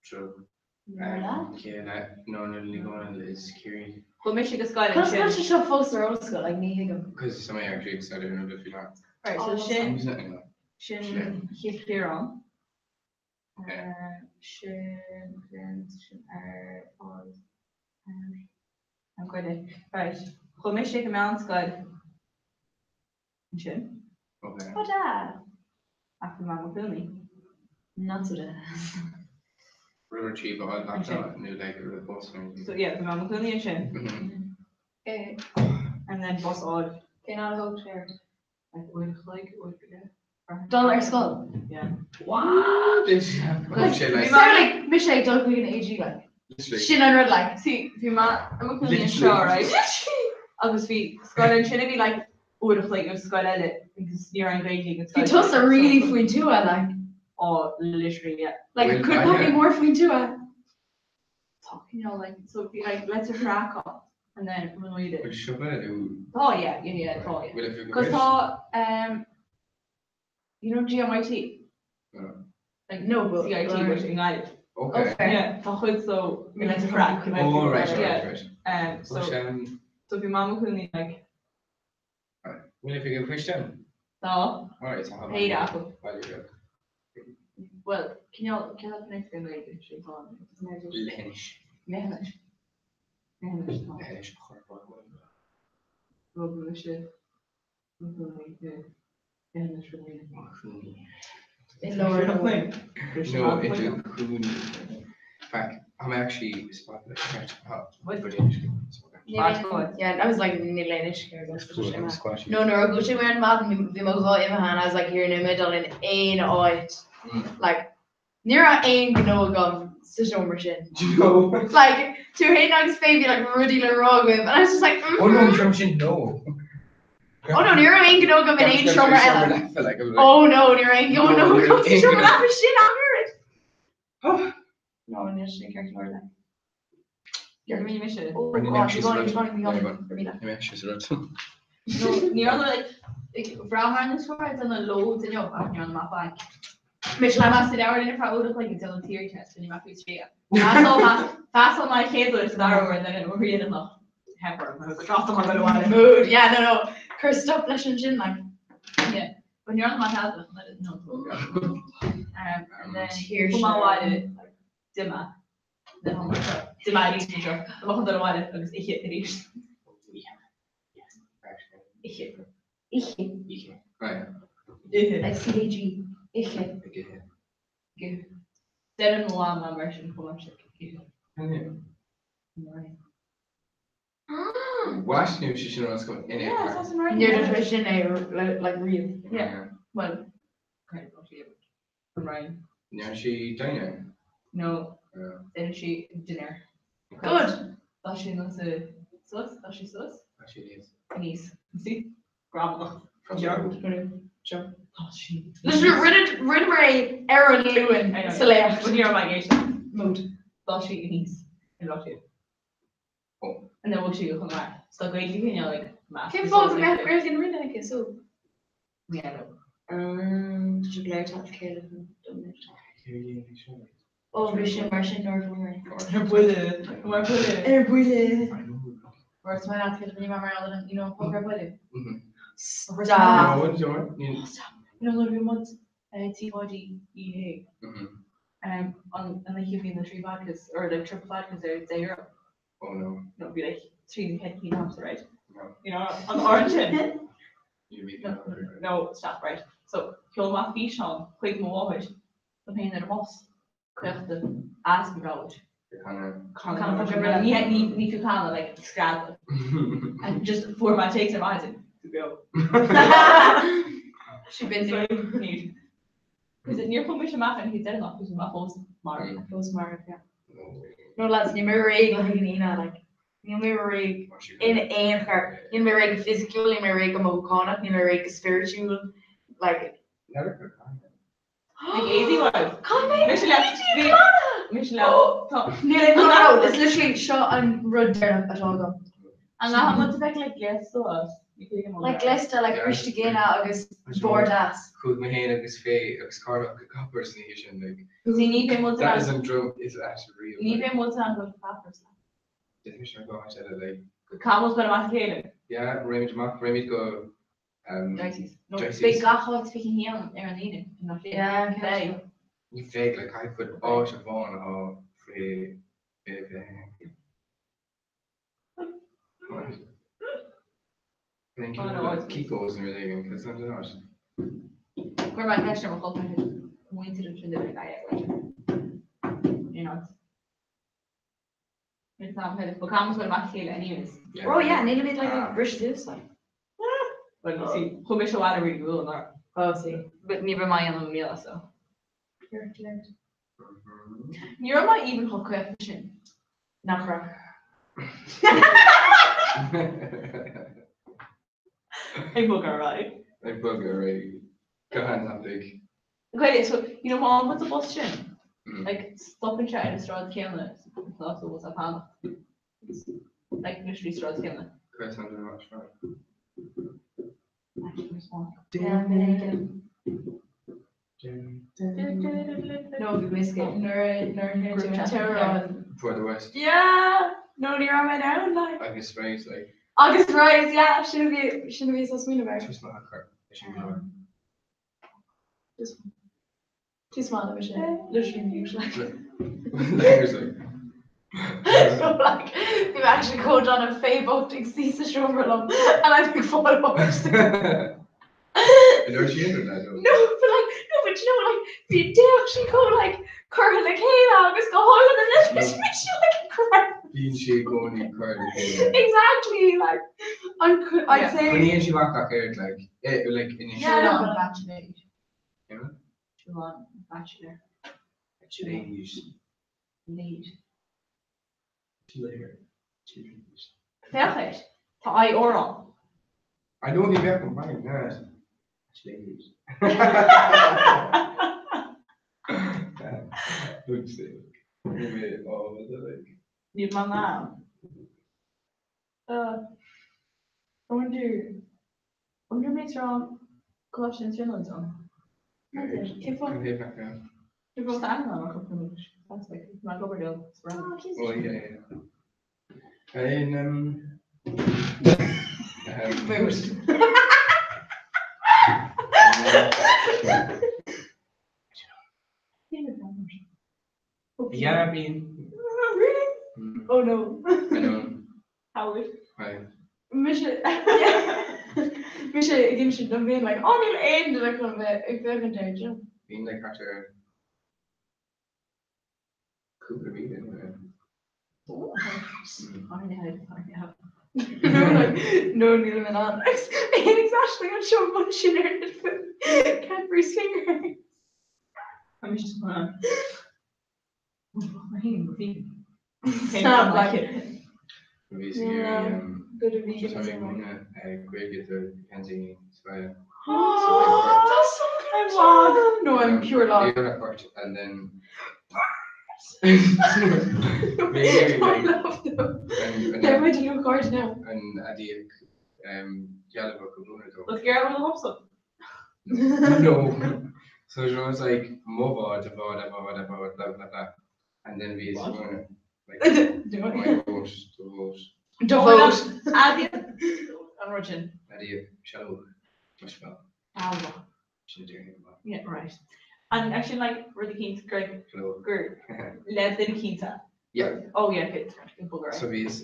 True. Nuala? Céanna, no, no, ní gcónaí is Ciarraí. Chuaigh mise go scoil Conas ansin. go bhfuil sé seo fós ar ollscoil, like ní thuigim. Because some actually excited and a bit faoi Right, so Oh, sin sin sin Chill Chiaráin. Sin sin sin ar ard an gcuile. Right, chuaigh mise go meánscoil ansin. Okay. Oh da. Ach bhí mé i mo chónaí. Not so da. River Cheap a fháil nó like roimh bus or anything. So yeah, bhí mé i mo chónaí ansin. Eh, And then bus fháil. Cén fhad a thóg sé ort? Like uair a chloig, uair go leith. Dul ar scoil. Yeah. What? Is sé like Sorry, like, mise ag dul chuig an AG like. literally. Sin an rud like. See, bhí mé i mo chónaí anseo, right? Agus bhí scoil ansin a bhí like uair a chloig ó scoil eile agus ní raibh an Ghaeilge ag an Bhí scoil. tusa really faoin tuath like. Oh, literally, yeah. Like, Bhfuil could not be baile? more faoin tuath. Tá cineál like, so bhí like Leitir Fraic and then Rinn Uidhir. Bhfuil siopa nó Tá, yeah, yeah, yeah, tá, yeah. bhfuil a Cos tá, um, you know GMIT? No. Like, No, but- CIT, but i nGaillimh. Okay. Fair. Yeah, tá chuid so i Leitir Fraic. Oh, right, right, Yeah. right. Um, so, Bhfuil sé so bhí mé i mo chónaí like, bhfuil oifig an phoist ann? tá, Alright, tá péire acu. Baile beag. Well, cineál, cineál an oifig an Ghaeilge, sin tá. Leithinis. Leithinis. Leithinis tá. Leithinis a chur ar Rug mise i mo chónaí i Leithinis Rinn Uidhir. I lár na No, i do chónaí. In fact, I'm actually spot like What? Yeah, I was like níl aon uisce ar Cool, I'm squashy. No, nuair a dhúisigh mé ar maidin bhí mo ghuth imithe and I was like here níl mé dul in aon áit. Like ní raibh aon ghnó agam sa seomra sin. No. Like tú féin agus Faye bhí like rudaí le rá agaibh and I was just like mm Oh no, drum sin no. Oh no, ní raibh aon ghnó agam in aon seomra eile. Like, I'm like, Oh no, ní raibh aon ghnó No, ní agam raibh sa aon seomra ghnó. leapa sin abair. No, níl sin ceart go leor like. Bhí mise. Oh Brendan, God, she's bhí right. bhí bhí Yeah, bhí bhí Ní mbeidh sé sa rud. No, ní raibh like, like, bhraith an sór den na loads inniu ach ní raibh mé banc. Mise Le meas leabhar linn fra uair a chloig ag déanamh theory test ní mé faoi trí. Phassáil mé an chéad uair sa dara huair and then an uair nach theip orm go drochta mar go bhfuil. Mood, yeah, no, no. Cuir stop leis ansin like. Yeah. But ní raibh mé ceadmhach no. Um, and then Tear chuaigh mé sin. abhaile d'ith mé. Then tháinig mé anseo. D'ith mé arís anseo. Tá mé chun dul abhaile agus ithe arís. Ithe. Ithe. Ithe. Right. Ithe. Like CAG. Ithe. Ithe. Githe. Deireadh na lá mar sin chomh maith sin. Githe. Yeah. What? Ní sé sin rud go in Yeah, it's also right. Níor dúirt sin é le- like riamh. Yeah. Well, Kind of not here. From Ryan. Ní sí diner. No, Yeah. then she dinner. good. Tá sin an sa sus, tá sí sus? Actually, it is. Aníos. See? Gramadach. Rinneamar é ar an Luan sa léacht. Ní raibh mé ag éisteacht. Mód. D'fhás sí aníos i mBaile Átha Cliath. And then bhog sí go Conamara. So tá Gaeilge cineál like measctha. Cén fáth go mbeadh Gaeilge na Rinne aici so? Yeah, no. Tá sé go léir teacht le chéile dom anois. Ó bhí sé mar sin nuair a bhí mé. Ar buile, mar buile. Ar buile. Mar is maith leat ní mar mar you know ar buile. Stop. You know nuair a bhí muid Tí Pháidí E H. An oíche bhí na trí vodkas or like triple vodkas ar 10 euro. Oh no. No bhí like trí nó ceithre cinn agamsa right? You know an áit sin. No stop right. So sheol mé físeán chuig mo mháthair dom féin ar an mbus caochta as mo mheabhair. Canadh. Ní ní fiú canadh like screadadh. And just fuair mé téacs ar maidin. To go. She been there. Because níor chuaigh mise amach an oíche deireanach because bhí mé fós marbh. Fós marbh, yeah. No lads, níl mé réidh le haghaidh an Aoine, like. Níl mé réidh in aon chor. Níl mé réidh go fisiciúil, níl mé réidh go mothúchánach, níl mé réidh go spiritual. Like. Like éadaí wise. Caithfidh mé Mise le éadaí a ghlanadh! Mise le tá. Níl aon no, no, it's literally seo an rud deireanach atá agam. An gcaithfidh muid a bheith like gléasta as? Ní thuigim an Like gléasta, like briste géine agus bord deas. Chuaigh mé féin agus Faye agus Cárthach go Coppers an oíche sin like. See ní bheidh muid That is an drunk is actually real. Ní bheidh muid in ann dul go Coppers. Déanfaidh mise go háit eile like. Caithfidh muid dul amach le chéile. Yeah, raghaimid amach, raghaimid go Dicey's. No, beidh gach áit 21 ar an Aoine in Áth Cliath. Beidh. Ní bheidh, like caithfidh áit amháin atá faoi 21. Thank you. Kiko's nó rud éigin, cad is ainm don áit? Chuir mé ceist ar mo chol ceathar muintir ansin duine ag éirí. Aon áit. But caithfidh muid dul amach le chéile anyways. Oh yeah, nílimid like ag briseadh suas like. Well, you see, chuaigh mise abhaile really luath anuraidh. Oh, see. But ní raibh mé ag déanamh míle so. Ní raibh mé even chomh caochta sin. Nach raibh. Ag bogadh ar aghaidh. Ag bogadh ar aghaidh. Go han-tapaidh. Okay, so, you know, má bhfuil sa bus sin, like, stopann sé ar an sráid céanna san áit a bhfuil sé ag fanacht. Like, literally sráid céanna. Cuir san den áit seo. No, bhí mé scared. Nuair a nuair a théann tú an teorainn. For the West. Yeah! No, ní raibh mé in ann, like. Agus Rise, like. Agus Rise, yeah, sin a bhí sin a bhí sa smaoineamh air. Tús maith a chur leis an gclár. Just tús maith le sin. Literally mute, like. Like, like. So, like, bhí mé actually chomh dona Faye bocht ag suí sa seomra liom and I'm ag fáil bháis. An dúirt sí aon rud leat? No, but like, no, but you know, like, bhí d'fhéach sí chomh like curtha le chéile agus go hálainn and then bhí sí like crap. Bíonn sí i gcónaí curtha le chéile. Exactly, like, an I'd say. Coinníonn sí amach gach oiread, like, eh, like, anois. Yeah, no. Bachelor. Yeah? Siobhán Bachelor. Ladies. Late. Later. Féach air. Tá IR ann. I know bhí bheith an fine, yeah. Ladies. Níl mé in ann. Uh, I wonder, wonder mé rá Coláiste na Tríonóide ann. Cén fáth? Cén fáth? Tá aithne agam ar chúpla duine. That's like, má ag obair leo, it's random. Oh, cén Oh, yeah, yeah. Ein, um, Mood. Yeah, I mean. Really? Oh no. I know. Howard. Right. Mise Mise ag insint dom féin like, oh níl aon duine chun bheith ag féachaint air, do you know? Bíonn like thart ar cúpla míle anyway. No, like, no níl mé in ann. Exactly an seo bun sin ar Cadbury's finger. Tá mise chun Snap like. Bhíos ag iarraidh just tá mé ag múineadh Gaeilge do sheandaoine sa bhaile. Oh, that's so I'm lag. No, I'm pure lag. Bhí port and then Bhí ag iarraidh like They're my new card now. an aidiacht shealbhach a mhúineadh dóibh. Let's get out of the hobson. No. So it was like mo bhád, a bhád, a bhád, a bhád, blah blah blah. And then bhíos ag múineadh like my boat, do bhót. Do bhót. An rud sin. Aidiacht sealbhach. Tá Sealbhach. Sin a déarfainn go maith. Yeah, right. And actually like rud eicínt gur gur le duine eicínt. Yeah. Oh yeah, okay, it's right. Bugger. So bhíos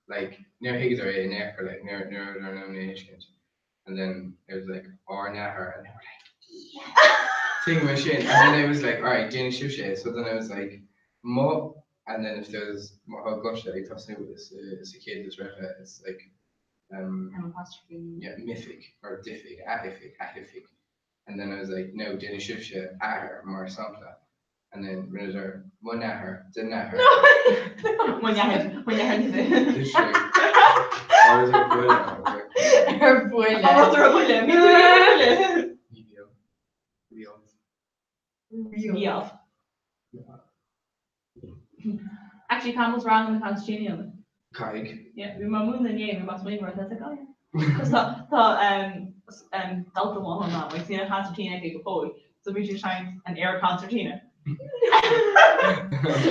like níor thuigeadar é in aon chor like níor níor rabhadar in ann é a thuiscint. And then it was like ár n-athair and they were like yeah. Thing mar sin. And then it was like alright, déanfaidh sibhse é. So then it was like mo and then if there's má tá gluaiste ag tosnú sa chéad litir eile it's like um M apostrophe. yeah, m'oifig or d'oifig, a oifig, a hoifig. And then I was like no, déanfaidh sibhse athair mar sampla. And then rinneadar mo nathair, do nathair. Mo nathair, mo nathair Literally. I was like, buile, I was like, Ar buile. Ar buile, bhí tú ar buile. Ní bhíodh. Bhíodh. Bhíodh. Actually, Campbell's wrong in the constitution. Caithfidh. Yeah, bhí mé ag múineadh inné, bhí mé ag smaoineamh ar like, oh yeah. Cos tá tá um, um, dalta amháin ann, like, níl an concertina aici go fóill, so bhí sí ag seinnt an air concertina.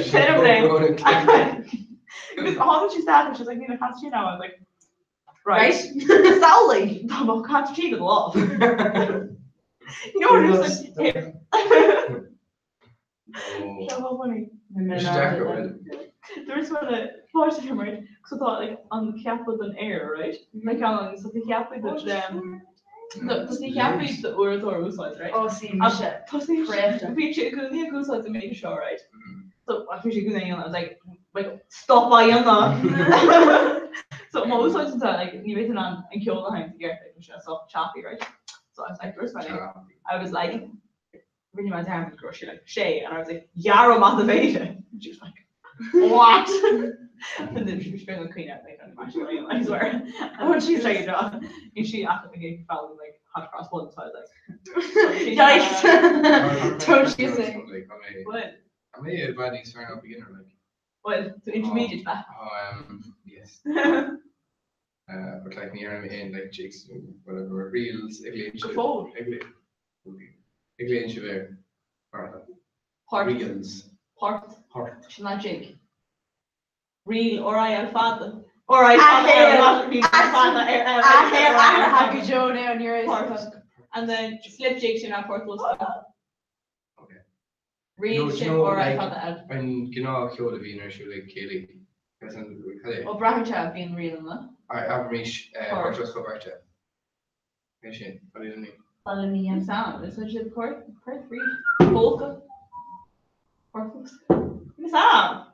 Sin a bhí. Because tháinig sí isteach and she was like, níl an concertina I was like, right. Samhlaigh. Tá mo concertina go lámh. You know what it was like, here. So funny. Dúirt mé le páiste liom right so tá like an ceapadh don aer right like an so tá ceapadh do them tá ceapadh do uaireadóir a úsáid right Oh sí mise. Tosaíonn bíonn sé i gcónaí ag úsáid an méid seo right so bhí sé i gcónaí I was like like stop á dhéanamh so má úsáideann tú like ní bheidh tú in ann an ceol a sheinnt i gceart like sé so choppy right so I was like dúirt mé I was like rinne mé dearmad go raibh sé like sé and I was like gearr amach do mhéara and she was like what and then she was feeling clean out like I swear and when she's like bhí sí ach ag foghlaim like hot cross buns so I was like Yikes Don't you say What? Am I i bhfad níos fearr ná beginner like? Well, to intermediate ba. Oh, um, yes. But like ní dhearna mé aon like jigs nó whatever reels ag léim Go fóill. Ag ag léim sibh ar Martha. Port. Reels. Port. Port. Sin ná jig. Reel R-I-L fada. R-I fada ar Reel fada ar L. Athair go deo now in your Port. And then slip jig sin ná port Okay. Reel sin R-I fada L. An gnáthcheol a bhíonn ar siúl ag céilí. Ó braitheann sé bíonn ríleanna. Abraimis Port Oscail Beirte. É sin, cad é an ní? Sam, is siad port port rí polka port Sam!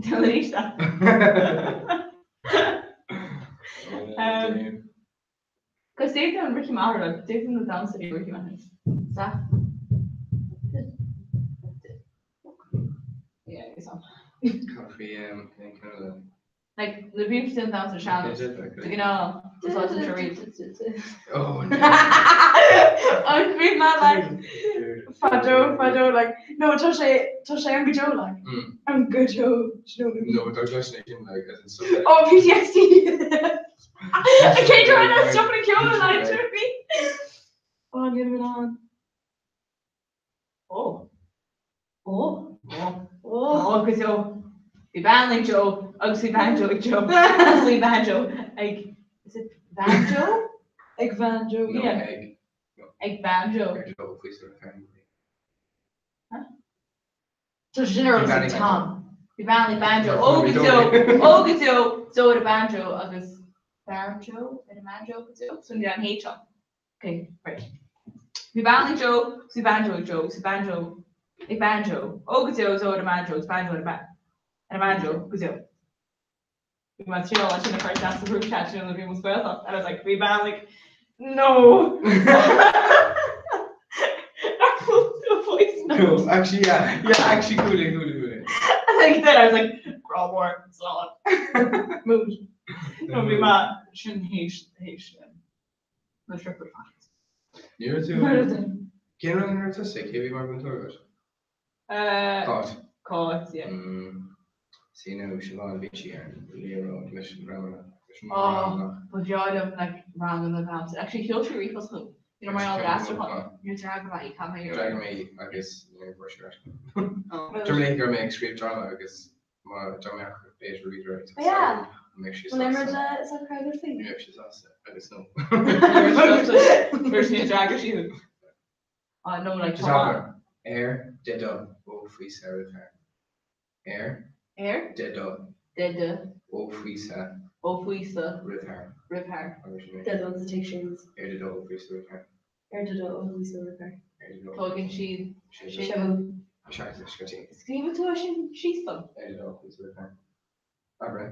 Déan arís é. Cos d'fhéadfainn an Ricky Maher a d'fhéadfainn na damhsóirí Ricky Maher. Sa? Yeah, is am. Cad faoi um, aon ceann eile? Like, nuair a bhíonn siad ag damhsa sean-nós, de ghnáth, úsáideann siad ríl. Oh, no. An bhí mé like fadó fadó like no tá sé tá sé an go deo like an go deo do you know what I mean? No, tá gleis sin like as in stuff. Oh PTSD. Cé go raibh na stop na ceol like do you know what I mean? Oh níl mé in ann. Oh. Oh. Oh. Oh, go deo. Bhí bean ag Joe agus bhí banjo ag Joe. Agus bhí banjo ag is it banjo? Ag banjo. No, Yeah. ag Ag banjo. ag Joe faoi sort of family. Tá sin ar Bhí bean ag Tom. Bhí bean ag banjo. Ó go deo. Ó go deo. Joe ar a banjo agus banjo ar a banjo go deo. So níl an H ann. Okay, right. Bhí bean ag Joe agus bhí banjo ag Joe agus bhí banjo ag banjo. Ó go deo Joe ar a banjo agus banjo ar a ba- ar a banjo go deo. Bhí mé ag triail sin a chur isteach sa group chat sin nuair a bhí mo sa Ghaeltacht and I was like bhí bean like no. Voice note. No, actually, yeah, yeah, actually, cool, cool, cool. And like then I was like, grá mór, slán. Mood. No bhí mé sin théis théis na triple facts. Ní raibh tú Cén rang ina raibh tusa? Cé bhí mar mhúinteoir agat? Cáit. Cáit, yeah. See now, Siobhán, bhí sí ar an liathróid leis an ramanna. Oh, ba bhreá liom like ranganna a bheith Actually, sheol sí ríomhphost chugam. You know, mar gheall ar aistriúchán. Níor d'fhreagair mé í, caithfidh mé D'fhreagair mé í agus níor bhfuair sí ar ais. Dúirt mé léi go raibh mé ag scríobh dráma agus má dá mbeadh beta reader ag Oh yeah. an mbeadh sí Bhfuil aon rud sásta. le socrú faoi? Ní raibh sí sásta agus no. Fuair sí d'fhreagair sí thú. Ah, no, like, Just abair, ar de do ó faoi sa roimh thar. Ar. Ar. De do. De do. Ó faoi sa. Ó faoi sa. Roimh thar. Roimh thar. Agus sin é. They're the ones that take shoes. Ar de do ó faoi sa roimh thar. Ar de do ó faoi sa roimh thar. Ar de do. Tógann siad. Séimhiú. Seachas is go tí. Scríobhfaidh tú é sin síos dom. Ar de do ó faoi sa roimh thar. Abair é.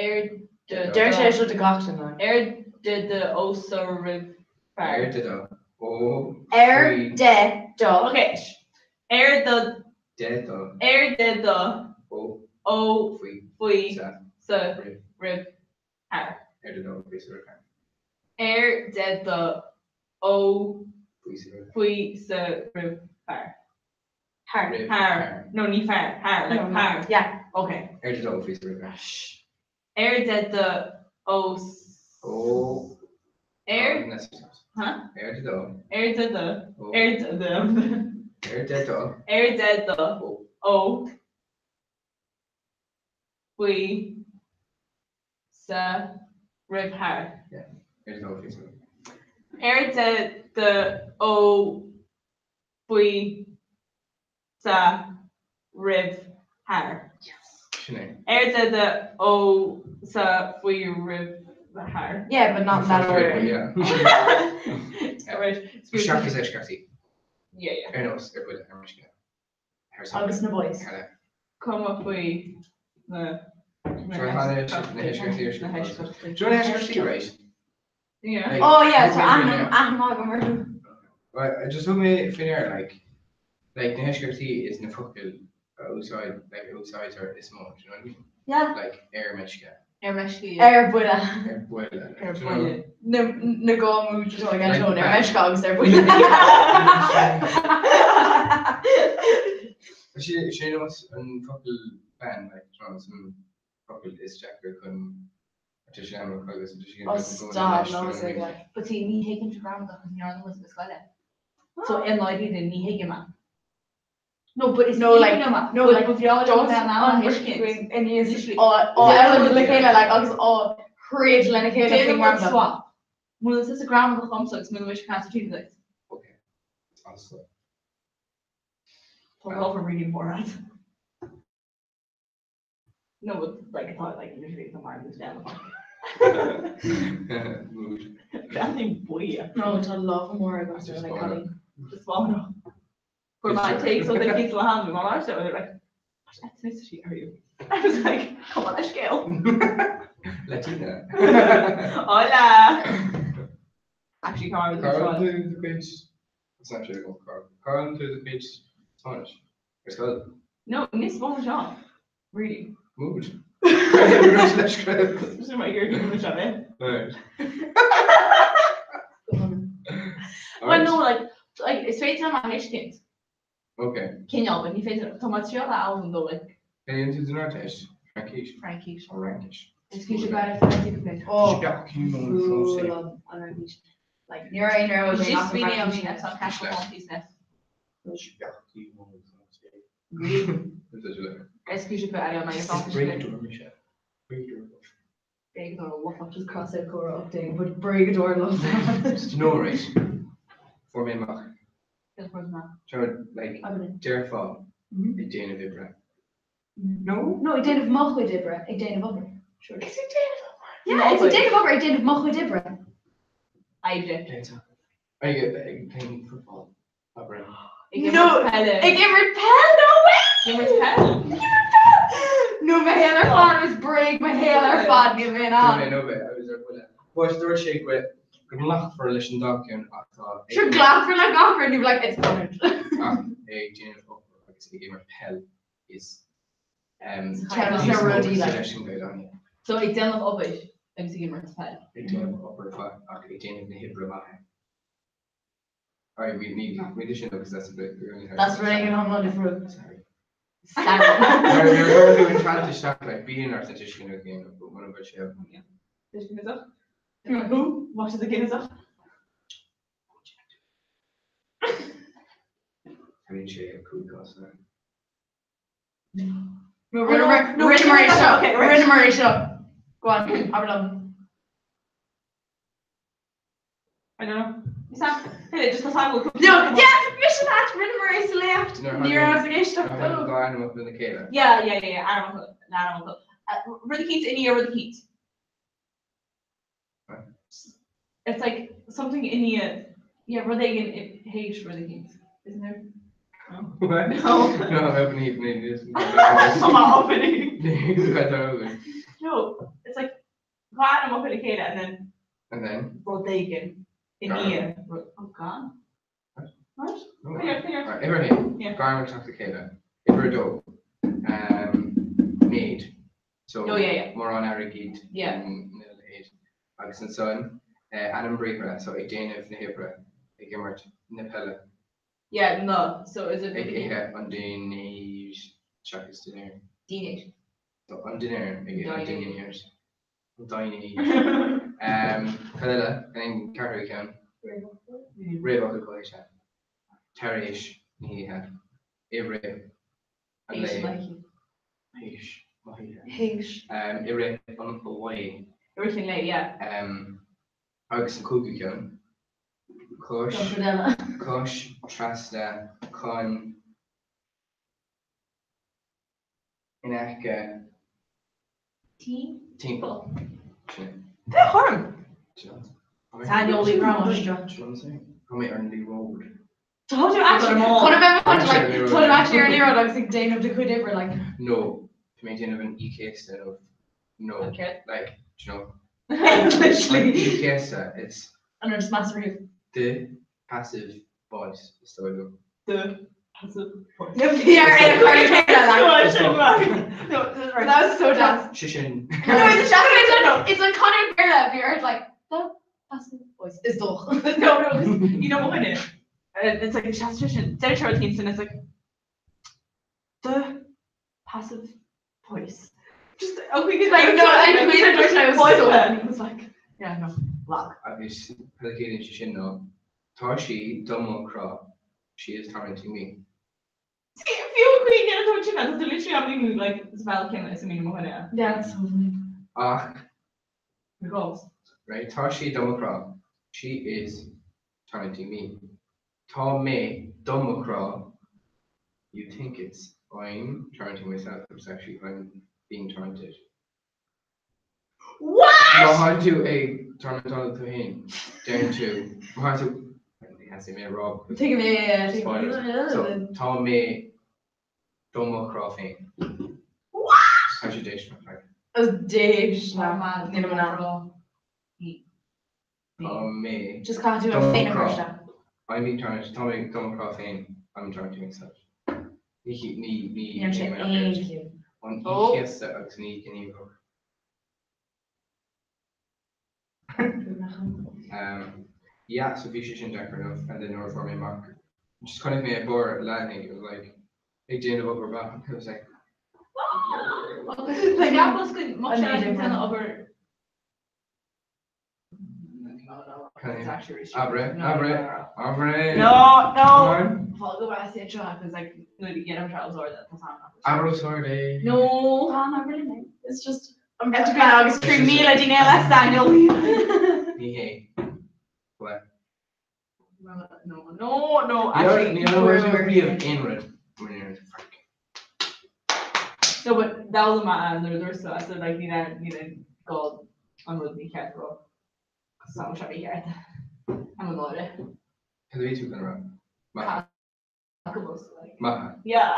Ar de do. Deir sé seo do gach duine. Ar de do ó sa roimh thar. Ar de do ó Ar faoi. de do. Ok. Ar do De do. Ar de do. Ó. Ó. Faoi. Faoi. Sa. Sa. Roimh. Roimh. Thar. Ar de do faoi sa roimh thar. Ar de do. Ó. Faoi sa roimh. Faoi sa roimh thar. Thar. Roimh. Thar. No, ní fear. Thar. Like thar. Yeah. Ok. Ar de do faoi sa roimh thar. Ar de do ó. Ó. Ar. Huh? Ar de do. Ar de do. Ar de do. Ar de do. Ar de do. Ó. Faoi. Sa. Roimh thar. Yeah. Ar de do faoi sa. Ar de do ó. Faoi. sa, roimh, thar. Sin é. Ar de do ó sa faoi roimh thar. Yeah, but not in that order. Yeah. Right. Seachas eisceachtaí. Yeah, yeah. Ar nós, ar buile, ar meisce. Thar son. Agus na boys. Thar le. Cuma faoi na Na heisceachtaí. Na heisceachtaí. Do you know na heisceachtaí, right? Yeah. Like, Oh yeah, tá thug mé faoi aithne aithne agam orthu. Well, I just thug mé faoi ndeara, like, like na heisceachtaí is na focail a úsáid, like, a úsáidtear is mó, do you know what I mean? Yeah. Like, ar meisce. Ar meisce, yeah. Ar buile. Ar buile, like, Ar do you know? buile. Na na dhá mood atá ag Like, Antóin ar bang. meisce agus ar buile. Tá sé sé nós an focal bean, like, do you know, san focal is deacra chun Oh stop, no it's like like. But see, ní thuigimse gramadach agus ní fhoghlaim muid sa scoile. So i ndáiríre ní thuigim é. No, but is No, like, liom é. no, But like, ba bhreá liom bheith in ann a thuiscint. Aníos á fhoghlaim le chéile like agus á throid lena chéile faoin Déanann muid ngramadach. swap. Múineann tusa gramadach dhomsa agus múineann mise caint tríd duit. Okay. Honestly. Tá lámh really mór agat. No, but like atá like literally tá mar is déanamh. Mood. Breathnaím buí. No, tá lámha mór agat like Colleen. Just bánach. Fuair mé take so they keep hand mar mar se like what ethnicity are you? I was like come on a scéal. Latina. Hola. Actually come on Cá bhfuil tú do chuid Snapchat agam cá Cá bhfuil tú do chuid Spáinnis? Ar scoil? No, níos mó seo. Really. Mood. Sin mar gur seo é. Right. Well, no, like, like, is féidir liom a thuiscint. Okay. Cineál, but ní féidir, tá mé ag triail a fhoghlaim though, like. Cén tú den Ardteist? Fraincis. Fraincis. Ó Fhraincis. Excuse me, guys, Oh, full an Fhraincis. Like, ní raibh aon rud Just againn bhí ach an mé Fhraincis. an caiple Excuse me, I Bréagadóir Just cross out Cora update, but bréagadóir love that. No, right. Fuair mé amach. Sure, like, déarfá ag déanamh oibre. No? No, ag déanamh mo chuid oibre, ag déanamh obair. Sure. Is ag déanamh obair? Yeah, it's ag déanamh obair, ag déanamh mo chuid oibre. Oibre. Ag ag playing football. Abair. No, ag imirt peil, no way! Ag imirt peil? Ag imirt peil! No, mo shaol ar fad, is bréag mo shaol ar fad, níl mé in ann. No, no, I was ar buile. But dúirt sé go go nglacfar leis an dá ceann ach tá Sure, glacfar le gach rud, you'd be like, it's covered. Ach ag déanamh obair agus ag imirt peil is Ceann de na rudaí, like. leis an gCaighdeán. So ag déanamh obair agus ag imirt peil. Ag déanamh obair mhaith ach ag déanamh na hoibre maithe. Alright, we need we need sin because that's a bit That's really an difriúil. Sorry. Sorry. Nuair a bhíonn tú isteach like bíonn ort an tuiscint a dhéanamh but muna bhfuil sé Tuiscint Who? What is a Guinnessach? Bíonn sé cúig cás na. Rinneamar é seo. Rinneamar é seo. Go on, abair liom. I don't know. Is that Hey, just tá go No, yeah, mise leat, rinneamar é sa léacht. Ní raibh ag éisteacht dó. Go ainm lena chéile. Yeah, yeah, yeah, yeah, ainm ainm Rud eicínt i ndiaidh rud eicínt. It's like something i ndiaidh, yeah, rud éigin théis rud eicínt, isn't there? What? No. No, I'm opening it. I'm opening. No, it's like dhá ainmfhocal le chéile and then And then? rud éigin i ndiaidh rud, oh God. What? No. Figure, figure. Right, Uimhir a haon. Yeah. Dhá ainm ag teacht le chéile. Uimhir a dó. Um, méid. So, Oh, yeah, yeah. mórán airgid. Yeah. na leithéid. Agus ansan, eh, ainm briathartha, so ag déanamh na hoibre, ag imirt na peile, Yeah, no, so is it ag ithe an dinnéir seachas dinnéar. Dinnéar. So, an dinnéar, ag ithe an Dinnéar. dinnéir. An dinnéar. Um, cad eile? An ceathrú ceann. Réamhfhocal comhthéite. Tar éis na hoíche. I rith an lae. Théis na hoíche. Théis. Um, I rith an lae. I rith an lae, yeah. Um, agus an cúigiú ceann. Cois, Don rud eile. cois, trasna, chun, in aice, timpeall. Sin. Féach orm! Saineolaí gramadach. Tá mé ar an liathróid. Tá tú actually Chun a bheith like, tá tú actually ar an liathróid agus ag déanamh do chuid oibre like. No, tá mé ag déanamh an oíche chéasta inniu. No, Okay. like, do you know? Like, Literally. oíche chéasta, it's An rud is measa riamh. the passive voice is dóigh liom. The passive voice. No, bhí ar aon chur le chéile, like. No, this is right. That was so dense. Sé sin. No, it's a it's a Conor Béarla, bhí ort like, the passive voice is dócha. No, no, 'cause you know what it is. It's like a statistician. Deir sé rud éicint and it's like the passive voice. Just oh, we could Like, no, I we did I was so and he was like, yeah, no, lag. Agus cad a chiallaíonn sé sin ná tá sí do mo chrá, she is tormenting me. See, fiú chuig an atá sin tá literally am like spell céanna is a mí mo thuine. Yeah, that's so funny. Ach, Because right, tá sí do mo chrá, she is tormenting me. Tá mé do mo chrá, you think it's I'm tormenting myself, but it's actually I'm being tormented. What? Má théann tú ag tormentáil tú féin, deireann tú, má théann tú, ní mé rá. Tuigim é, tuigim. Spoilers. So, tá mé do mo chrá féin. What? Tá sé déisteanach, right? Is déisteanach. Mad. Níl mé ná. Tá mé Just caithfidh tú do mo féin a chrá. chur isteach. I'm being tormented, tá mé do mo chrá féin, I'm tormenting myself. Ní ní ní Níl sé ní mé aon ach chiall. An Oh. oíche chéasta agus an oíche ghníomhach. Um, yeah, so bhí sé sin deacair enough, and then nuair a fuair mé amach, just chonaic mé ag barr leathanaigh, it was like, ag déanamh obair mhaith, it was like, Like apples go mbeadh sé Amazing. ag déanamh obair Can It's I- actually really stupid. Abair, No, abair, no, no, abair. No, no. Come on. Fág go bhfeas é seo because like nuair a dhéanaim sé os ard tá an Abair os ard é. No. Tá an really nice. It's just I'm about to be agus 3,000 daoine eile Daniel. Ní hé. What? No, no, no, actually. Ní raibh riamh aon rud mar ní raibh frick. No, but that was my nuair a dúirt tú, I said like ní raibh ní raibh gá an rud mícheart a rá. Cos tá sé mícheart. I'm an náire. Cad a bhí tú chun a rá? Maith. Acabos, like. Maith. Yeah.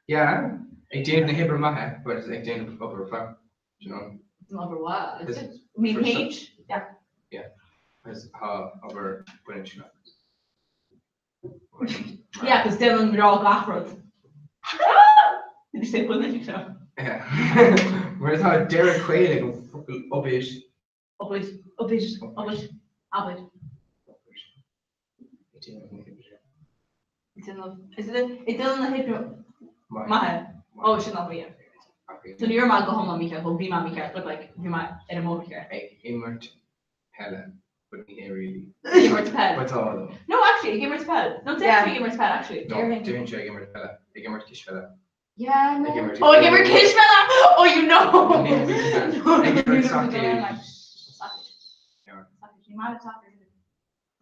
Yeah, ag déanamh na hoibre maithe, but ag déanamh obair mhaith, do you know? It's an obair mhaith, is Is it? I mean, for some- H? Yeah. Yeah. Because tá obair baininscneach. Yeah, because déanann mná gach rud. Did you say baininscneach? Mar tá deireadh caol ag an focal obair. Obair. Obair. Obair. Abair. Is it ag déanamh na hoibre maithe? Ó, sin nach bhfuil. So ní raibh mé go hiomlán mícheart, well bhí mé mícheart, but like bhí mé ar an mbóthar ceart. Ag imirt peile, but ní hé really. Ag imirt peil. But tá though. No, actually, ag imirt peil. No, deir ag imirt peil, actually. No, deireann sé ag imirt peile. Ag imirt cispheile. Yeah, no. Ag imirt. Oh, ag imirt cispheile! Oh, you know! Ag imirt sacair. Sacair. Ní maith le sacar.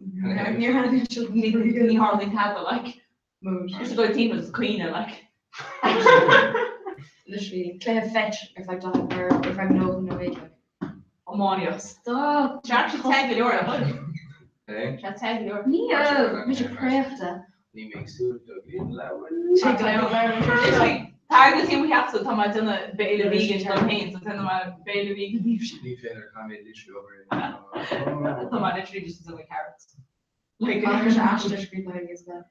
Ní tharlaíonn tada, like. Just go team is caoineadh, like. Literally, cluiche fetch ar feadh 40 ar ar feadh 90 nóiméad, like. Iománaíocht. Stop! Tá sé te go leor, an bhfuil? Eh? Tá te go leor. Níl! Mise préachta. Ní mé ag súil do Sé go leor. Literally, tá agus í mo theachsa, tá mé ag déanamh béile vegan dom féin, so déanfaidh mé béile vegan daoibhse. Ní féidir caithfidh mé literally obair Tá mé literally just ag déanamh carrots. Like, Tá sé aistear scríofa ag Isabel.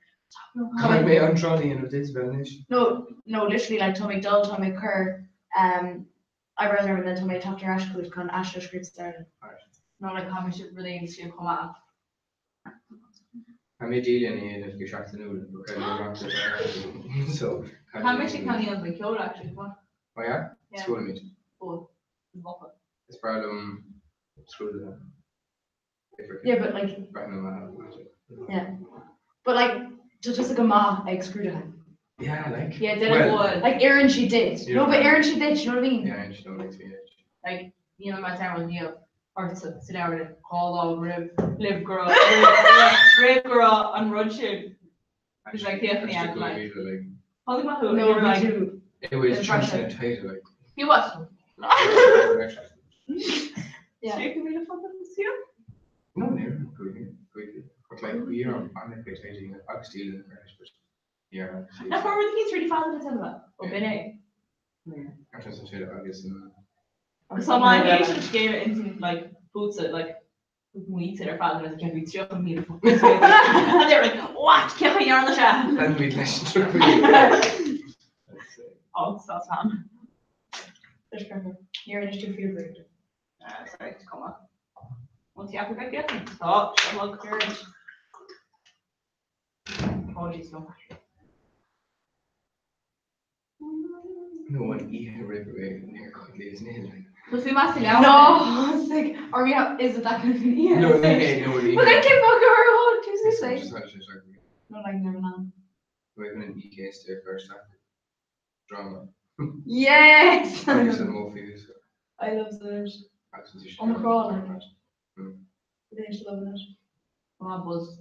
Caithfidh mé an tráth a dhéanamh d'Isabel anois. No, no, literally, like, tá mé ag dul, tá mé ag cur um, eyebrows orm and then tá mé ag teacht ar ais chugat chun aistear scríofa staire. No, like, caithfidh mise rud éigin a scríobh chomh maith. Caithfidh mé dialann a dhéanamh go seachtainiúil but caithfidh mé amach so Caithfidh mise ceann a dhéanamh don cheol actually chomh maith. Oh yeah? Yeah. Scrúdaímid. Bhuel, is motha. Is breá liom scrúduithe. Yeah, but like Breathnú maith. Yeah. But like tá tusa go maith ag scrúduithe. Yeah, like. Yeah, déanamh Well, bhfuil. Like oireann siad duit. Yeah. No, but oireann siad duit, you know what I mean? Yeah, I just don't like to Like, ní dhéanfaidh mé dearmad riamh ortsa sa leabharlann 2 lá roimh roimh go raibh roimh go raibh an rud sin. Because like féach ní fhad like. Tháinig mé thú No, and you were me like too. It was The just pressure. a title like. He what? Yeah. 30,000 fanta this year? No, near good, good. But like we are on a great idea. Agus deal in the but yeah. Nach raibh rud éicint really fada le déanamh ó b'in é. Agus an sé agus an Agus tá mé théis an scéal a insint like fútsa like muintir ar fad agus ceapaim 30,000 focal. And they're like, what? Cén chaoi a ndearna sé? Leanfaimid leis an 30,000. Oh, stop Sam. Níor inis tú faoi Ah, sorry, come on. What's the Africa getting? Tá, seo Apologies, no. No an oíche roimh ré níor codlaíos níl. So bhí mé sa leabhar. No, it's like, are we out, is it that kind of thing? Yeah. No, ní hé, no, ní But then came back over oh, Tuesday. Just had sé seo. No, like, never know. Roimh an oíche is ar first act. Drama. Yes! Agus an Morpheus. I love it. Agus an On the crawl, like. Mm. They love it. Má buzz.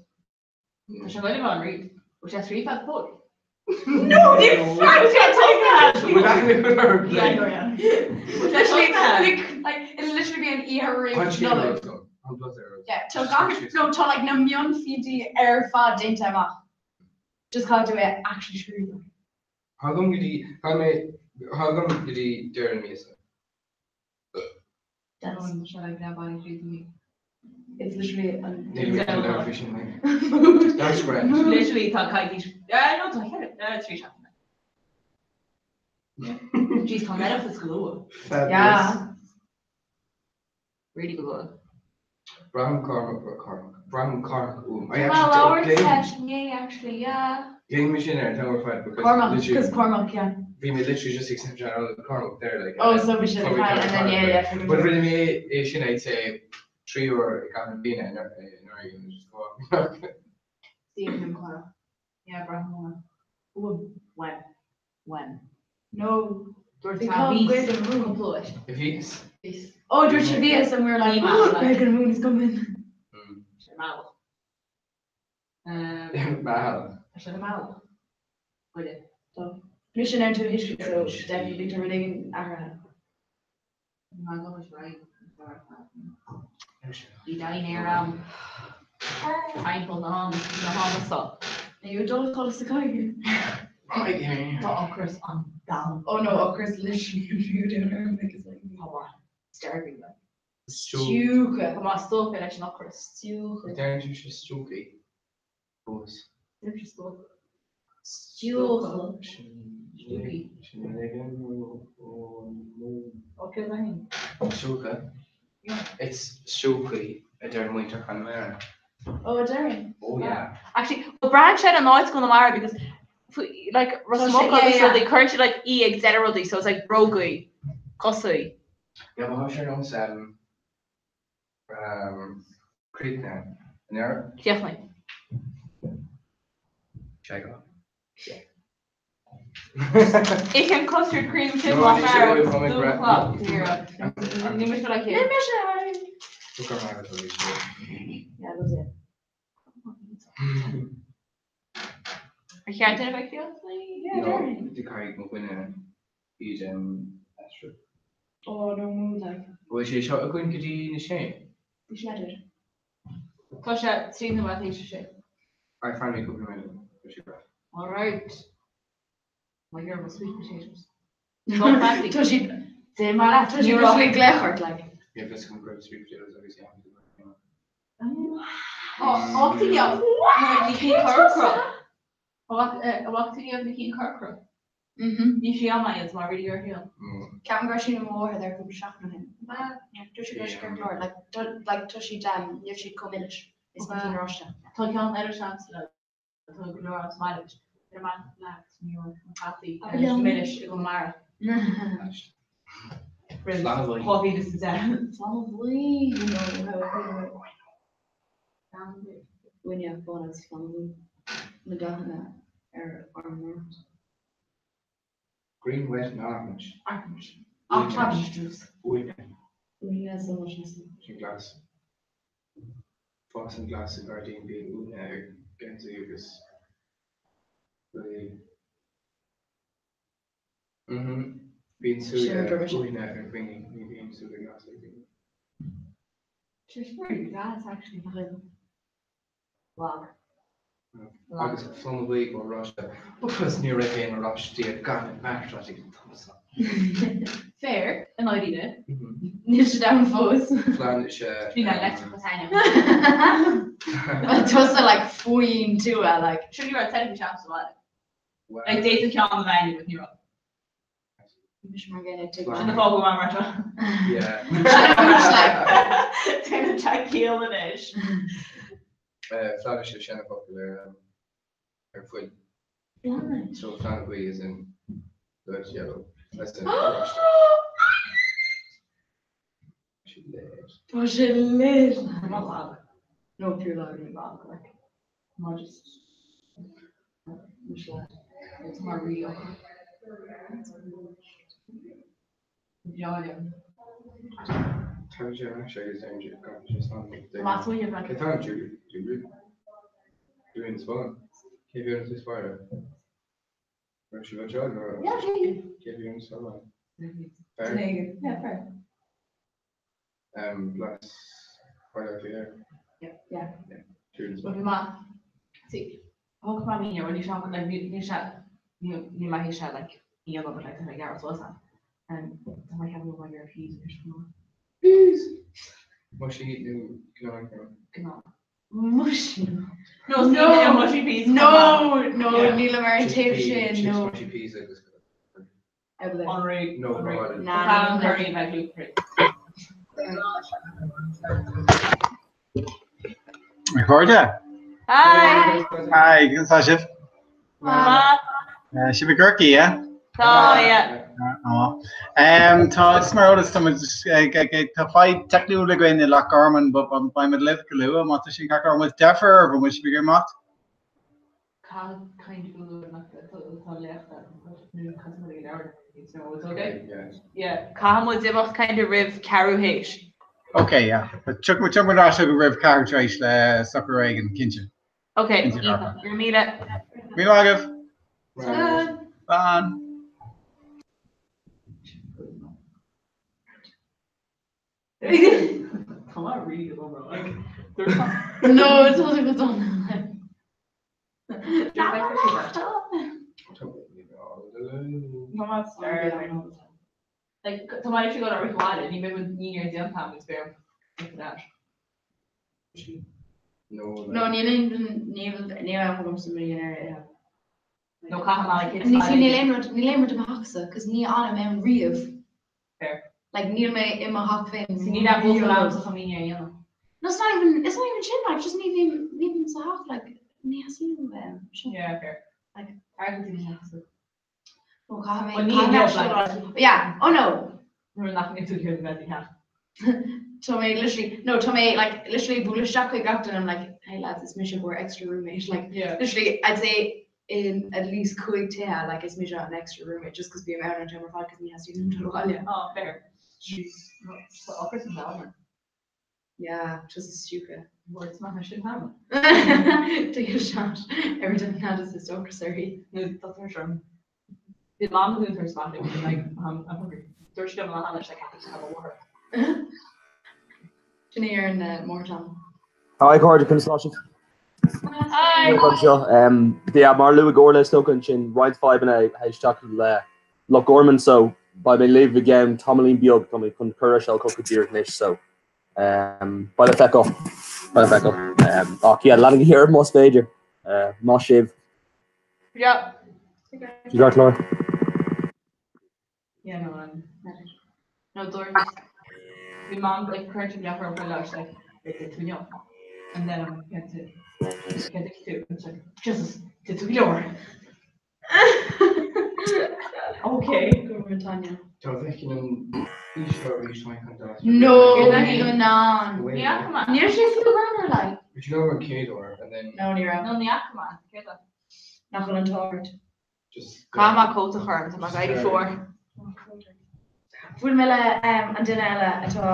Tá sé gaile an rí. Bhfuil sé trí fad fód? No, you fucked Yeah, I know, yeah. Literally, like, like, it'll literally be an oíche roimh Nollaig. Yeah, tá gach, no, tá like na mionphointí ar fad déanta amach. Just caithfidh tú é actually scríobh. Thagam go dtí, tá mé, thagam go dtí deireadh na míosa. That's It's literally an Níl mé ag labhairt faoi sin, like. That's grand. Literally tá coicís, eh, no, tá cheithre, eh, 3 seachtaine. Jeez, tá an Oireachtas go luath. Fabulous. Yeah. Really go luath. Braithim Cormac, Cormac, Braithim Cormac uaim. I Tá actually labhairt don't leis inné actually, yeah. Léim mé sin ar an t-am ar fad because Cormac, literally because Cormac, yeah. bhí mé literally just ag sniff ar Cormac there like. Oh, so bhí sé Probably fine, and then Cormac, yeah, yeah. But rinne mé é sin I'd say 3 uair i gcaitheamh na bliana anuraidh and just go on. Stephen Cormac. Yeah, Braithim Cormac. Uaim. When? When? No. Dúirt They tá call bhís. Greg and Moon. Cúpla uair. Bhís. Oh, dúirt sé bhíos and we were like, Ní oh, maith, like. Greg and Moon is coming. Sé mall. Um, Mall. Tá sé go mall. Buile. Mise now to history, so definitely to rud éigin athraithe. Má go is right. Bhí daoine ar am. Timpeall na ham na hama seo. Are you dul call sa caig? Tá ocras an domhan. Oh no, ocras literally you down there like it's like Tá maith. Starving like. Stiúgha. Tá maith stócadh leis an ocras. Stiúgha. Deireann sé sé stiúghaí. Fós. Deireann sé stócadh. Stiúchail. Sin éigin Ó céard é féin? Siúcra. It's siúcraí a deir muintir Chonamara. Ó a deireann? Oh yeah. Actually, well braitheann sé ar an áit i gConamara because faoi like Ros Muc agus rudaí cuireann siad like í ag deireadh rudaí so it's like brógaí, cosaí. Yeah, but tá sé ar nós um um críochnaithe, an ea? Críochnaigh. Seigeal. Ithim custard cream sin lá fear agus dún chlog. Ní mise le chéile. Ní mise! Yeah, that's it. Ar cheart duine bheith críochnaigh? No, di caithfidh mo dhuine iad aistriú. Oh, no mood like. Bhfuil sé seo againn go dtí na sé? Bhí sé idir. Tá sé 3 nóiméad théis a sé. Alright, fan mé cúpla nóiméad. Tá sé breá. Alright. My girl with sweet potatoes. Tá siad Dé mar leat, tá siad literally glaoch ort like. Yeah, bhí fhios agam go raibh sweet potatoes agus yam. Ó, tú iad. Ní cinn corcra. Amach tú iad na cinn corcra. Ní sí am iad mar really ar shiúl. Ceapaim go raibh siad i mo mháthair there cúpla seachtain ó shin. Dúirt sí go raibh siad ceart go leor, like like tá siad níl siad chomh milis is na cinn oráiste. Tá ceann eile seans le tá go leor as maith leis. Ar maith leat ní raibh na peataí milis i gConamara. Roimh 2010. Flannel bhuí! Uaine bán agus flannel bhuí. Na dathanna ar ár mbrat. Green, wet and orange. Orange. Orange juice. Uaine. Uaine so much nicer. Sin glas. Fásann glas sa ghairdín bíonn uaine ar gheansaí agus rudaí. Bíonn súile uaine ar dhaoine, ní bhíonn súile glas ag daoine. Sin really deas actually nach bhfuil lag. Agus flannel buí ó oráiste. Because ní raibh aon oráistí gan maireachtáil ag an tusa. Fair, i ndáiríre. Níl siad ann fós. Flann is ea. Bhí na leictreachas ainm. Tusa like faoin tuath like. Sure ní raibh teilifís a'm sa bhaile. Like d'fhéadfadh ceann a bheith ann, but ní raibh. Mise mar gcéanna ag Sin an fáth go bhfuil mé mar seo. Déanann sé ciall anois. Flann is ea seanfhocal ar ar fuil. So flannel buí as in blood yellow. As in oráiste. Tá sé lit. Tá lag. No, pure lag. Lag, like. Má just Mise leat. Tá mar rí acu. Breá liom. Tá sé ar ais agus ar gan sé san. Más bhfuil an Cé tá Julie? Julie? Julian Spallin. Cé bhí an tús báire? Raibh sibh anseo nó Yeah, bhí. Cé bhí an Spallin? Fair. Yeah, fair. Um, bless Baile Átha Cliath. Yeah. Yeah. Yeah. Julian Bhí Spallin. maith. See, thug mé míne, ní sé like ní sé ní maith sé like í an obair like tá mé ag gearradh suas ann. Um, tá mé ceapadh go bhfuil ar peas anois chomh maith. Peas! Mushy nó gnáth. Gnáth. Mushy. No, no, mushy peas. No, no, nílim ar an taobh sin, no. Mushy peas agus Henri. No, no. Nah, curry bheith gluten free. A chairde? Hi! Hi, conas tá sibh? Maith. Sibh i gCorcaigh, yeah? Tá, yeah. Tá, just mar eolas, tá muid ag, ag, ag, tá fadhb teicniúil againn i Loch Garman, but beidh muid libh go luath, má tá sin ceart go leor. An bhfuil deifir oraibh, an bhfuil sibh ag imeacht? Cad kind of go luath tá léachta nó caithfidh muid ag leabhar so it's okay? Yeah, caithfidh muid imeacht kind of roimh ceathrú théis. Okay, yeah. Tiocfaidh muid ar ais chugaibh roimh ceathrú tar éis le socrú éigin, cinnte. Okay, iontach. Go raibh míle. Míle maith agaibh. Slán. Slán. Tá mé really go dona, like, No, tá sé go dona. Like, tá mé literally go rith abhaile, ní mbeidh ní ar déanta agam agus beidh orm ar ais. No, níl aon níl níl am agamsa mo dhinnéar a ithe. Nó caithfidh mé like Ní see níl aon rud níl aon rud i mo theachsa cos ní fhanaim ann riamh. Fair. Like níl mé i mo theach féin See níl aon bhuachaill agamsa chun míniú a dhéanamh. No it's not even it's not even sin like just ní bhím ní bhím sa theach like ní theastaíonn uaim bheith ann. Sin. Yeah fair. Like Airgead i mo theachsa. Ó caithfidh mé Ó ní caithfidh mé inniu actually like. Yeah oh no. Nuair nach mbíonn tú ag iarraidh bheith i do theach. Tá mé literally no tá mé like literally bualadh isteach chuig gach duine I'm like hey lads is mise bhur extra roommate like Yeah. literally I'd say in at least 5 tithe like is mise an extra roommate just 'cause bím ann an t-am ar fad 'cause ní theastaíonn uaim dul abhaile. Oh fair. Jeez. Tá ocras an domhain orm. Yeah, just stiúgtha. Words maith sin hama. Take a shot every time Nada says ocras uirthi. Nó tá tuirse orm. Bhí mam dún tuirse maith liom, like, I'm hungry. Dúirt sí liom an lá cheana, she's like, caithfidh tú have a water. Sin í ar an mórtam. Hi cairde, conas tá sibh? Hi! Anseo. Yeah, mar a luaigh Orla is dócha ansin roinnt fadhbanna théis teacht le Loch Garman so beidh mé libh i gceann tamaillín beag, tá mé chun cur ar chucu díreach anois so beidh le feiceáil, beidh le feiceáil. Ach yeah, leanaigí oraibh más féidir. Maith sibh. Yeah. Ceart go leor. Yeah, no, um, no, dúirt, bhí mam like cuireann sí leath orm chuile lá, she's like, d'ith tú inniu. And then I'm like, céard céard a d'ith tú? And she's like, Jesus, d'ith tú go leor. Okay. Go raibh Tanya. Tá bhfeiceann an fhís seo arís my contact. No, níl in ann. Ní fhaca mé. Níl sé fiú greannmhar like. But you know an chéad uair and then. No, ní raibh. No, ní fhaca mé. Céard é? Nach bhfuil an t-ádh ort. Caithfidh mé cóta a chur orm, tá mé ag éirí fuar. Bhuail mé le an duine eile atá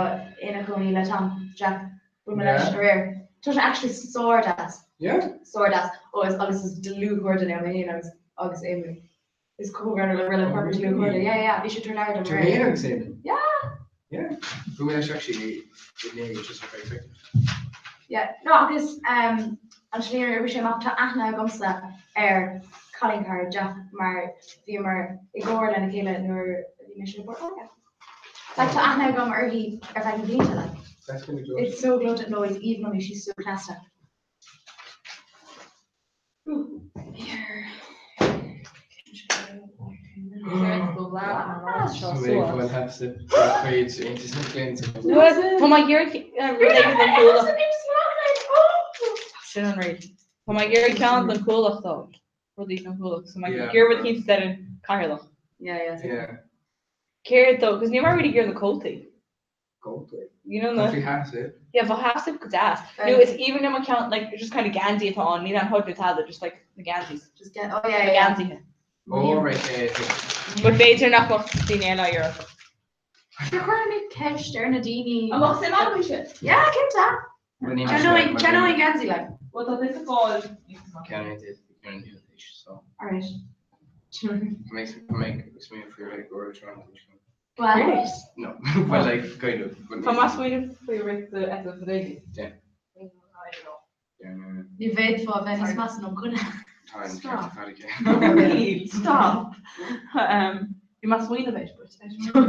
ina chónaí le Tom, Jack. Bhuail mé leis aréir. Tá sé actually sár-deas. Yeah? Sár-deas. Ó is agus is dlúthchairde é mé féin agus agus Éamonn. Is comhghreannmhar le really proper dlúthchairde. Yeah, yeah, bhí sé tar leabhar dom aréir. Tú féin agus Éamonn? Yeah! Yeah. Bhuail mé leis actually inné just for a second. Yeah, no agus um, an tslí ar oibrigh sé amach tá aithne agamsa ar cailín cara Jack mar bhíomar i gcomhar lena chéile nuair a bhí mise i bPort Láirge. Like tá aithne agam uirthi ar feadh na blianta like. That's kind of gleoite. It's so gleoite, no it's even only she's so cneasta. Tá mé ag iarraidh rud éigin don chuallacht. Sin an rud. Tá mé ag iarraidh ceann don chuallacht a fháil. Rudaí don chuallacht. So mé ag iarraidh rud éicint a deireann cathaoirleach. Céard dó? Cos níl mé really ag iarraidh na cótaí. Cótaí. You know na. Tá faoi sheasamh. Yeah, bheadh sheasamh go deas. Nó is aoibhinn liom an ceann, like, just kind of geansaí atá ann, níl aon hood nó tada, just like na geansaís. Just get, oh yeah, Na yeah. geansaithe. Oh, right, yeah, yeah. But b'fhéidir nach mbeadh daoine eile á iarraidh. Sure chuir mé ceist ar na daoine. An mbeadh suim acu sin? Yeah, cinnte. Ceannóinn geansaí like. Well, tá duit ag fáil níos mó. Ceann é duit, ceann é duit, so. Alright. Makes makes me feel like we're trying to What? No, well like kind of. Tá mé ag smaoineamh faoi rith do eitilt na Gaeilge. Yeah. I don't know. Ní bhféadfá a bheith níos measa ná dhuine. Stop. Stop. Bhí mé ag smaoineamh air, but I don't know.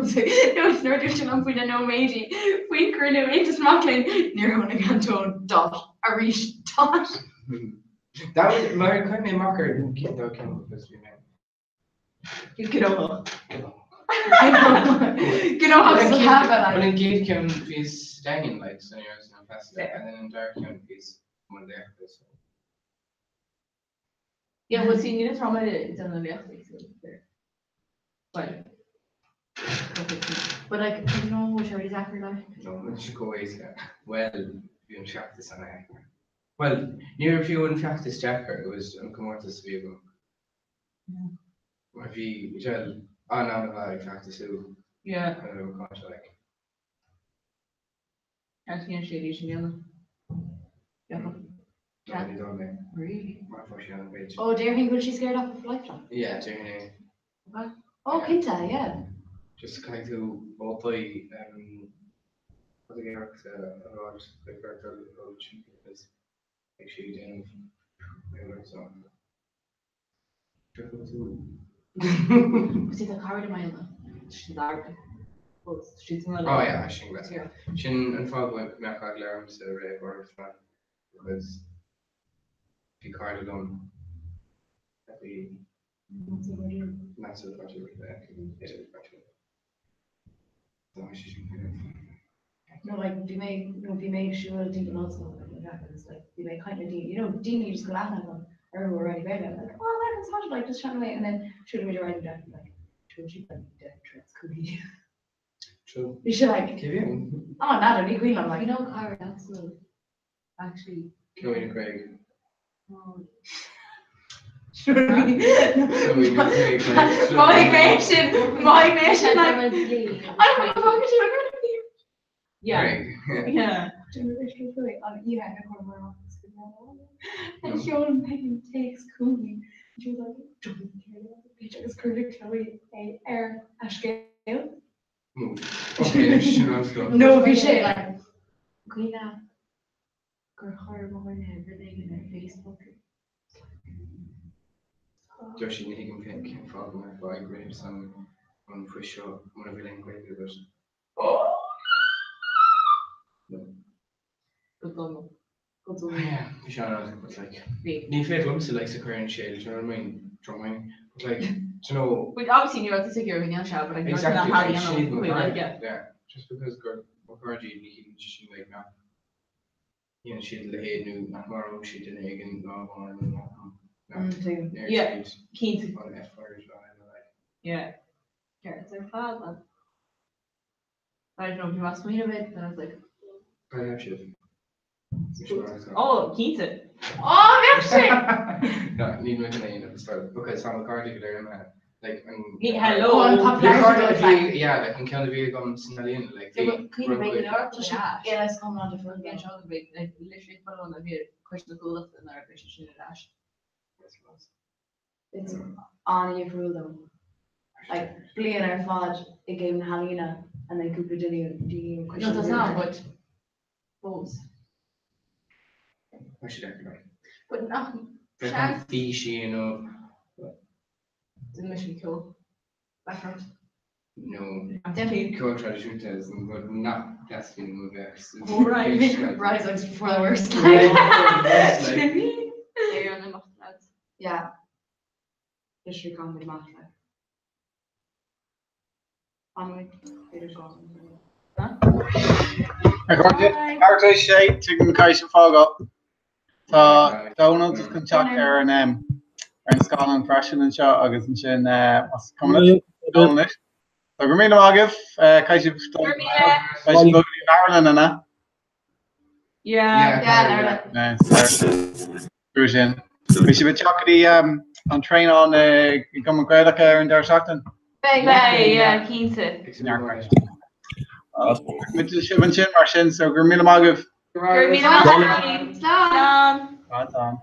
No, nuair a dúirt sé liom faoi na nóiméidí faoin gcruinniú Aontas Mac Léinn, níor tháinig an tóin dot arís dot. That was mar chuir mé amach ar an gcéad dá ceann because bhí mé Gnóthach. Gnóthach sa cheapadh, like. Well, an gcéad ceann bhíos sa Daingean, like, so ní raibh an festival, and then an dara ceann bhíos i mbun léachta, so. Yeah, well, see, níl an t-am eile ag déanamh léachtaí, so fair. Well, But like, you know, sé really deacair, like. No, tá sé chomh éasca. Well, bhí an feachtas ana-dheacair. Well, ní raibh fiú an feachtas deacair, it was an comórtas a bhí agam. Mar bhí Michelle an-an-mhaith ag feachtasú. Yeah. Kind of ócáid like. Aontaíonn sé leis an dhéanamh. Yeah. No, ní dóigh mé. Really? Mar fuair sé an-mhéid. Oh, déarfainn go bhfuil sí scared off of life. Yeah, déarfainn é. Okay. Oh, cinnte, yeah. Just caithfidh tú vótaí um, rud ag iarracht a rá just like ar dul sin because beidh sí ag déanamh so. Oh yeah, sin go Sin an fáth go mbeadh eagla ormsa roimh Ardfan because bhí cairde liom a bhí. No like bhí mé no bhí mé ag siúl timpeall an ollscoil like my jacket is like bhí mé ag caint le daoine you know daoine just go bhfuil aithne agam orthu already Gaeilge I'm like oh like it's hot like just chatting away and then siúlaimid ar aghaidh and like siúil siad like death threats chuici. True. Bhí sé like oh n'fheadar ní cuimhin liom like You know cara that's actually Chloe Craig. Mhaígh mé sin, mhaígh mé sin like I don't know if I can Yeah. Yeah. And sheol Megan téacs chuici and she was like don't care about the bitch agus chuir Chloe é ar a scéal. No bhí sé like cuimhin leat gur chuir mo dhuine rud éigin ar Facebook. Deir sí, Ní thuigim féin cén fáth go mbeifeá ag rith ar son an phoist seo mura bhfuil aon Ghaeilge agat. No. Go dona. Go dona. Yeah, bhí sé an-fhada, but like, ní féidir liomsa like sa cuireann sé, do you know what I mean? Do you know what I mean? But like, do you know. But obviously ní raibh tusa ag iarraidh go ndéanfadh sé, but like, Exactly, how do like, you know? sin mo Wait, like, chairde, yeah. yeah. Just because gur mo chairde iad ní chiallaíonn sé sin like nach dhéanann siad a leithéid nó nach maródh siad duine éigin lá amháin nó nach ndéarfaidh Yeah, siad cinnte. an F word lá eile like. Yeah. Ceart ar fad, man. I don't know, bhí mé ag smaoineamh air and I was like, Cá raibh sibh? Oh, cinnte. Oh, bheadh sé! No, níl mé chun é a dhéanamh, is dóigh, because tá mo chairde go léir imithe. Like, an. Ní, hello. Oh, an Na popularity cairde a goes bhí, like. yeah, like an ceann a bhí agam san ealaíon, like bhí Yeah, but cuimhnigh rud beidh go leor acu Tá sé ar ais. yeah, is iomlán difriúil. Yeah, seo go mbeidh, like, literally chuile dhuine a bhí ar choiste na Cuallachta nuair a bhí sé sin ar ais. It's an-dhifriúil though. Like, bliain ar fad i gcéim na healaíona and then cúpla duine daoine ó No, Coiste tá na ann, Cuallachta. but fós. Tá sé deacair, like. But nach Bheadh seans. an fís a dhéanamh. Den mise an ceol. Background. No. Definitely. Ceol traidisiúnta is an rud nach dteastaíonn uaim a bheith sa Oh, right. fís, like. Rise like before the worst. Right, before the worst, like. Ar an imeacht lads. Yeah. Literally caithfimid amach like. Anyway, b'fhéidir go. A chairde, ceathrú tar éis a sé, tuigim caithfidh sibh fágáil. Tá Dónal just chun teacht ar an ar an scáileán freisin anseo agus ansin más cuma leat Dónal anois. So go raibh míle maith agaibh, caithfidh sibh dul caithfidh sibh dul go dtí an leabharlann an ea? Yeah. Yeah, leabharlann. Yeah, sin. Beidh sibh ag teacht go dtí an traenáil i gCumann Gaelach ar an deireadh seachtaine? Beidh, beidh, yeah, cinnte. Muid sibh ansin mar sin, so go raibh míle maith agaibh. Go raibh míle maith agat. Slán. Slán. Slán.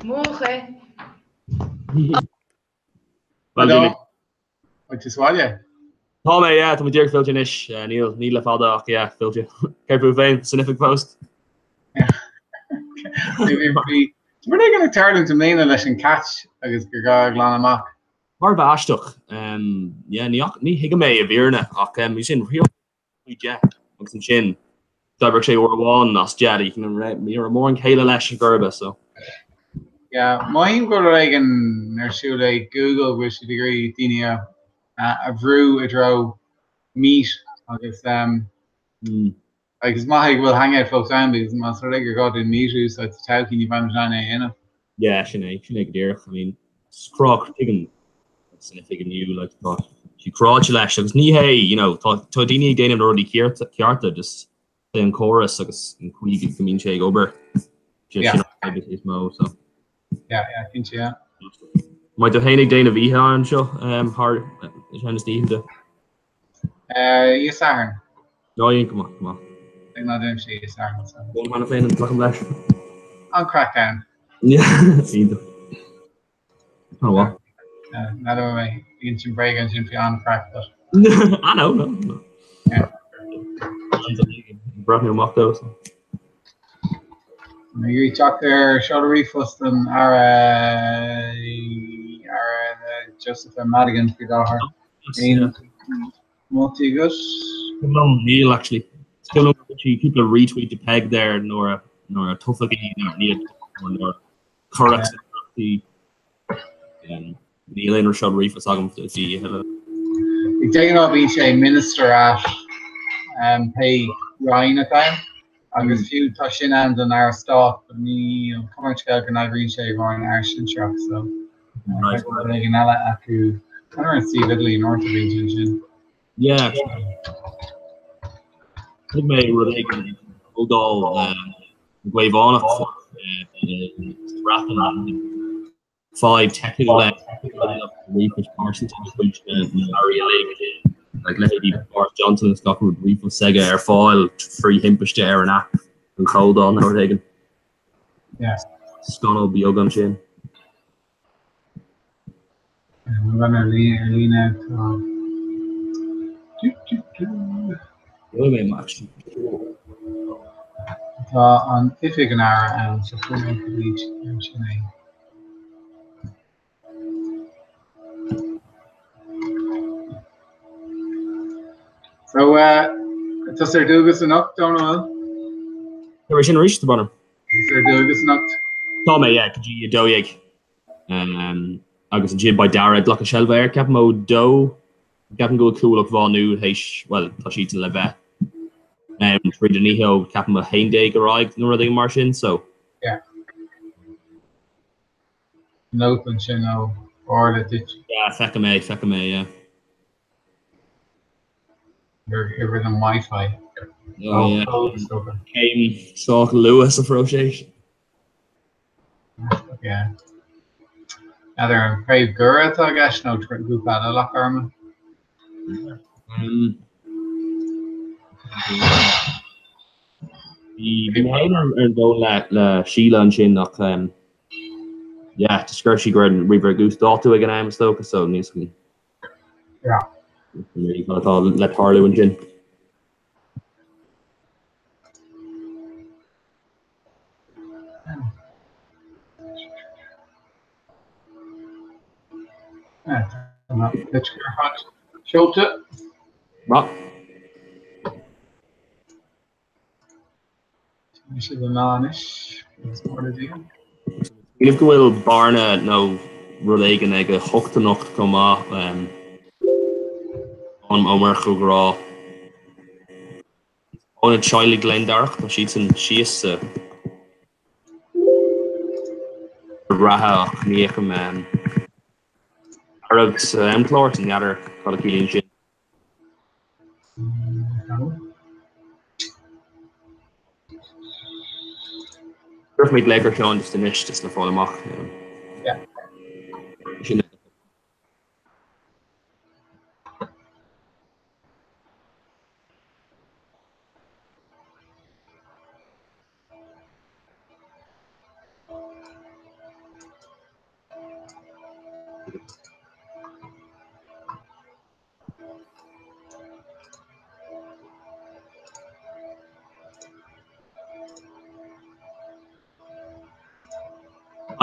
Múch é. Well, Jimmy. Bhfuil tú sa bhaile? Tá mé, yeah, tá mé díreach fillte anois. Níl, níl le fada ach yeah, fillte. Céard fút féin, san oifig fós? Bhí rud éigin ag tarlúint i mbliana leis an Catch agus gur gá a ghlanadh amach. Thar a bheith aisteach. Yeah, ní, ní thuigim é i bhfírinne ach bhí sin faoi 10 agus ansin d'oibrigh sé uair amháin as 10 ní raibh mórán céille leis ar chor ar bith so. Yeah, mothaím go bhfuil rud éigin ar siúl ag Google go bhfuil siad ag iarraidh daoine a a bhrú i dtreo Meet agus um, like is maith é go bhfuil Hangout fós ann because más rud é gur gá dúinn Meet a úsáid sa todhchaí ní bheimid in ann é a dhéanamh. Yeah, sin é, sin é go díreach. I mean, crá tuigim san oifig inniu, like, tá siad cráite leis agus ní hé, you know, tá, tá daoine ag déanamh na rudaí cearta, cearta, just é an córas agus an chaoi go mbíonn sé ag obair. Sin Yeah. sin an fhadhb is mó, so. Yeah, yeah, cinnte, yeah. Mbeidh tú féin ag déanamh oíche anseo um, thar ceann is na oícheanta? Oíche Sathairn. Ná dhéan go maith, go maith. Ag ná déanaim sé oíche Sathairn so. Bhuel cheana féin an glacaim leis. An-chraic ann. Iontach. Tá mhaith. N'fheadar mé ag insint bréige ansin faoi an-chraic but. Ah no, no, no. Yeah. Breathnú amach dó. So. Mé ag teacht ar seoladh ríomhphost an Aire Aire Josepha Madigan faoi láthair. Aon moltaí agat? Liom níl actually. Is cuimhin liom go raibh sí cúpla retweet de Peig there nuair a nuair a toghadh í nuair ní nuair cuireadh sa í. Níl aon seod ríomhphost agam faoi a thuilleadh. De ghnáth bíonn sé minister at pé roinn atá ann agus fiú tá sin ann don Aire Stáit but níl cuma ar an scéal go n-oibríonn sé i gcomhair an Aire Sinsearach so beidh rud éigin eile acu. Tá ar an suíomh idirlín uaireanta bíonn sé ansin. Yeah. Thuig mé rud éigin ag Comhdháil na gCaomhánach sa Bhreatain. Fadhb teicniúil le ríomhphoist pearsanta de chuid na n-airí uilig, like leithéidí Boris Johnson agus gach rud ríomhphost s'aige ar fáil trí thimpiste ar an aip don chomhdháil nó rud éigin. Yeah. Scannal beag ansin. Ar líne tá. Bhfuil mé amach sin? Tá an oifig an Aire ann so fuair mé go dtí ansin é. So tusa ar dualgas anocht, Dónal? Tá sin arís, a Bhronagh. Tusa ar dualgas anocht? Tá mé, yeah, go dtí 12. Agus ansin beidh Dara ag glacadh seilbhe air, ceapaim ó dó. Ceapaim go bhfuil Cuallacht Mhá Nuad théis, bhuel, tá siadsan le bheith ann tríd an oíche ó ceapaim 11 ar aghaidh nó rud éigin mar sin, so. Yeah. Nóta ansin ó Orla duit. Yeah, feicim é, feicim é, yeah. Uimhir an Wi-Fi. Oh, yeah. Céim sách luath sa phróiseas. Yeah. N'fheadar an Craobh Dhoire atá i gceist nó grúpa eile Loch Garman? Bhí mé féin ar an bhfón le le Síle ansin ach yeah, just deir sí go raibh an ríomhaire ag uasdátú ag an am is dócha so níl a fhios agam. Yeah. Cad atá le tarlú ansin. Seolta. Maith. Tá siad in ann anois. Is mór le Dia. Smaoineamh go bhfuil Bearna nó rud éigin ag a hocht anocht chomh maith. Seán Ó Murchú ag rá. Ionad Teaghlaigh Ghleann Darach, tá siadsan síos sa Ard Ratha ach ní fheicim dearg sa amchlár, so n'fheadar cad a chiallaíonn sin. Cuirfidh mé glaoch ar Sheán just anois just le fáil amach. Yeah. Sin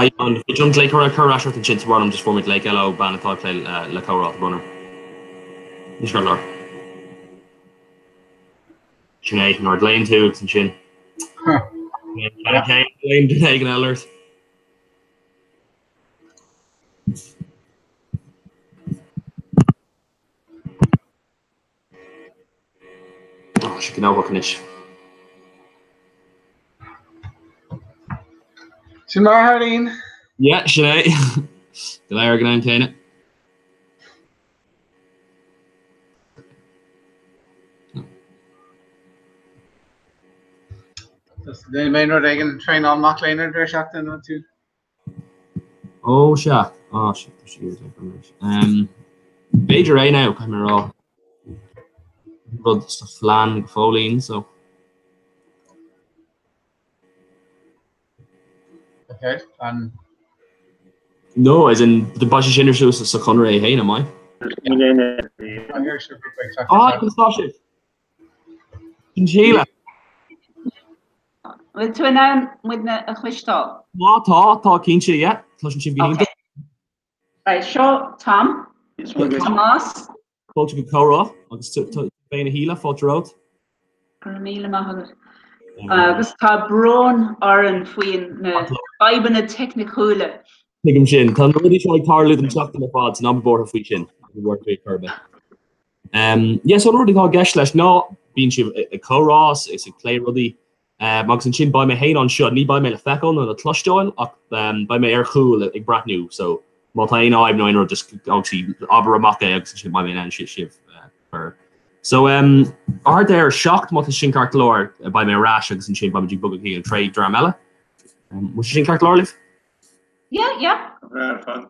An féidir liom glaoch a chur ar ais ort ansin sa bhur just fuair mé glaoch eile ó bean atá ag plé le comhrá a Bhronagh. Anois go leor. Sin é, nuair a ghlaonn tú agus ansin. Glaonn duine éigin eile ort. Tá sé gnóthach anois. Sin mar a tharlaíonn. Yeah, sin é. Go léir ag an am céanna. Déanfaidh mé rud éigin traenáil mac léinn ar deireadh seachtaine nó tú. Ó sea, á shit, tá sí ar an B'fhéidir é now, caithfidh mé a rá. Rud sa phlean go fóillín, so. Okay, an. No, as in, beidh sé sin ar siúl sa Chonradh é féin, am I? Ah, conas tá sibh? Sin Síle. Bhfuil tú in ann muidne a chloisteáil? Tá, tá, tá cinnte, yeah. Cloisim sibh go hiontach. Right, seo Tom, Tomás. Fáilte go comhrá agus tú féin a Shíle, fáilte romhat. Go raibh míle maith agat. Agus tá brón orainn faoi na fadhbanna teicniúla. Tuigim sin. Tá na rudaí seo ag tarlú don tseachtain ar fad, so ná bí buartha faoi sin. Ná bí buartha faoi chor ar bith. Um, yeah, so an rud atá i gceist leis ná bíonn sibh ag comhrá is ag plé rudaí. Um, agus ansin beidh mé féin anseo, ní beidh mé le feiceáil nó le cloisteáil ach um, beidh mé ar chúl ag breathnú, so má tá aon fhadhb nó aon rud just obviously abair amach é agus ansin beidh mé in ann sibh uh, chur. So um, thart ar 7 má tá sin ceart go leor beidh mé ar ais agus ansin beidh muid ag bogadh chuig an tríú dream eile. Um, bhfuil sé sin ceart go leor libh? Yeah, yeah. Breá ar fad.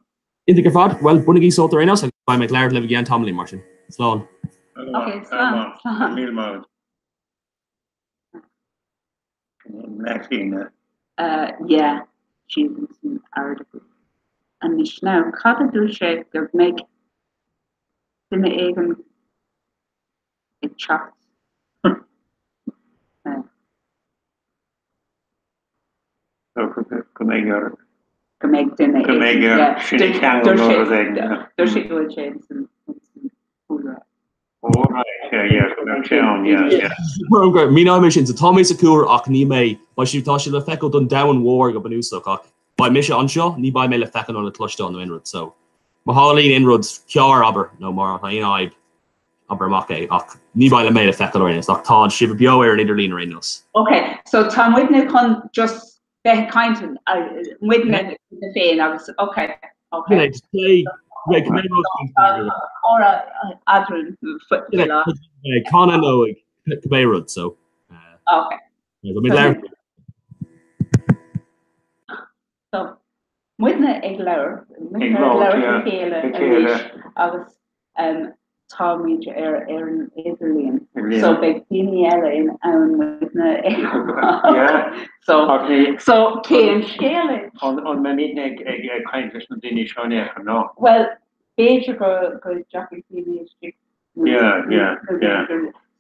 Iontach ar fad. Bhuel, bainigí sult ar aon nós agus beidh mé ag labhairt libh i gceann tamaillín mar sin. Slán. Ok, slán. Slán. Míle maith. Uh, yeah, siad san airde. Anois now, cad a dúirt sé go mbeidh duine éigin ag teacht? Uh, Go mbeidh ar. Go mbeidh duine Go mbeidh ar sin ceangal nó rud éigin. Dúirt sé go bhfuil sé ins an cúlra. Oh right, yeah, yeah, go mbeadh sé ann, yeah, yeah. Míneoidh mé sin, so tá mé sa chúlra ach ní mé, beidh sé, tá sé le feiceáil don domhan mhór go bunúsach ach beidh mise anseo, ní beidh mé le feiceáil nó le cloisteáil nó aon rud, so má tharlaíonn aon rud cearr, abair, nó má tá aon fhadhb, abair amach é, ach ní beidh mé le feiceáil ar aon nós, ach tá sibh beo ar an idirlíon ar aon nós. Ok, so tá muidne chun just bheith ag caint muidne féin agus ok, ok. Comhrá eadrainn faoi lá. Ag canadh nó ag cibé rud, so. Ok. So, muidne ag labhairt, muidne ag labhairt le chéile anois agus táimid ar ar an idirlíon. So beidh daoine eile in ann muidne a fheiceáil. So, so cén scéal é? An mbeimidne ag caint leis na daoine seo in aon chor, nó? Bhuel, b'fhéidir go go dtiocfaidh daoine istigh. Yeah, yeah, yeah.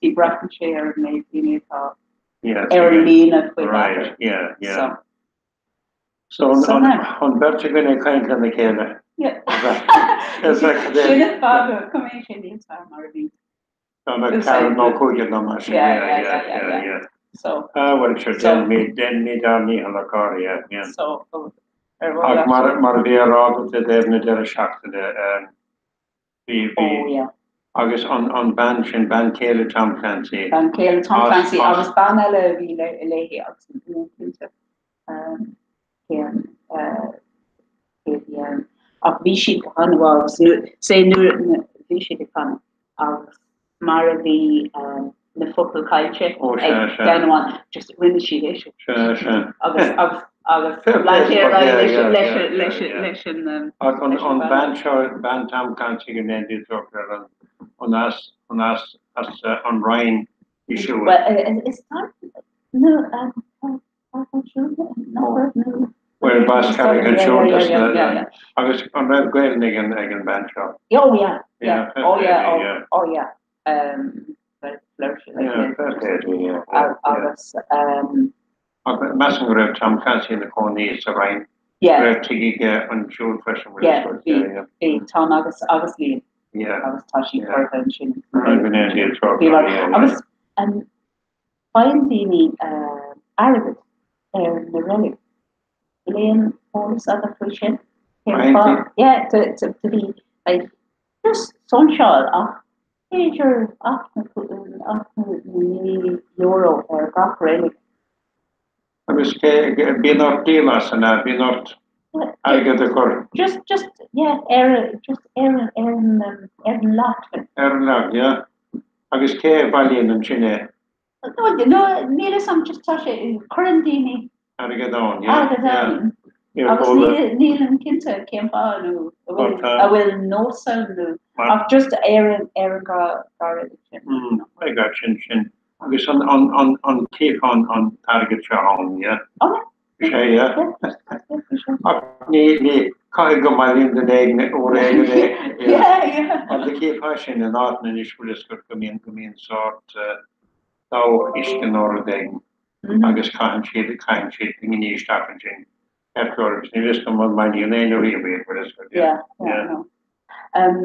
See, braitheann sé ar an méid daoine atá ar an líne faoi láthair. Right, yeah, yeah. So. So an bheirt againn ag caint lena chéile. Sin an fáth go mbeidh sé níos fearr mar a bhí. Tá mé ceathair nó cúigear nó mar sin. Yeah, yeah. So. Ah, well, sure, déanaimid ár ndícheall a chara, yeah, yeah. So, Ach mar a bhí á rá agat i dtaobh na deireadh seachtaine, Bhí, bhí. Oh yeah. Agus an, an bhean sin, bean chéile Tom Clancy. Bean chéile Tom Clancy agus bean eile a bhí léi agus níl cinnte cén cé a bhí ann. Ach bhí siad go han-mhaith agus nuair, say nuair bhí siad ag canadh agus mar a bhí na focail caillte ag bean amháin, just rinne siad é sin. Sea, sea. Agus, agus, agus lean sé ar aghaidh leis, leis, leis, leis an. Ach an, an bhean seo, bean Tom Clancy go ndéana Dia trócaire air, an, an as, an as, as an Rinn í siúd? Bhuel, is no, nach raibh, nó. Bhuel, b'as Carraig an Siúil dos na, agus an raibh Gaelainn ag an, ag an bhean seo? Oh yeah, yeah, oh yeah, oh, oh yeah. Agus. Ach measaim go raibh Tom Clancy ina chónaí sa Rinn, go raibh tigh aige ansiúd freisin, bhfuil a fhios agat, Bhí, bhí, Tom agus agus Liam agus tá siad curtha ansin. Agus faigheann daoine airgead ar na reilig. Bhfuil aon eolas agat faoi sin? Cén fáth? Yeah, do bhí like just sóinseáil ach b'fhéidir 8 nó €9 ar gach reilig. Agus cé, bíonn ort díol as, an ea? Bíonn ort airgead a chur. Just, just, yeah, ar, just ar, ar an, ar an lot. Ar an lot, yeah. Agus cé a bhailíonn ansin é? No, no, níl fhios a'm, just tá sé, cuireann daoine Airgead ann, yeah, airgead yeah. ann. Níor Agus chuala. níl, nílim cinnte cén fáth nó a bhfuil, Tá. a bhfuil nós ann nó, Mar- ach just ar an, ar an gá, gá reilig sin. Mm, I got sin, sin. Agus an, an, an, an cífeá an, an t-airgead seo ann, yeah? Oh, yeah. Is é, yeah. Ach ní, ní, caithfidh go mbailíonn duine éigin uair éigin é, yeah. Yeah, yeah. Mar do chífeá sin in áiteanna anois, bhfuil fhios agat go mbíonn, go mbíonn sórt, eh, dabhach uisce nó rud éigin agus caitheann siad, caitheann siad pinginí isteach ansin ceart go leor agus níl fhios agam an mbailíonn éinne riamh iad, bhfuil fhios agat, yeah. Yeah, yeah, no. Um,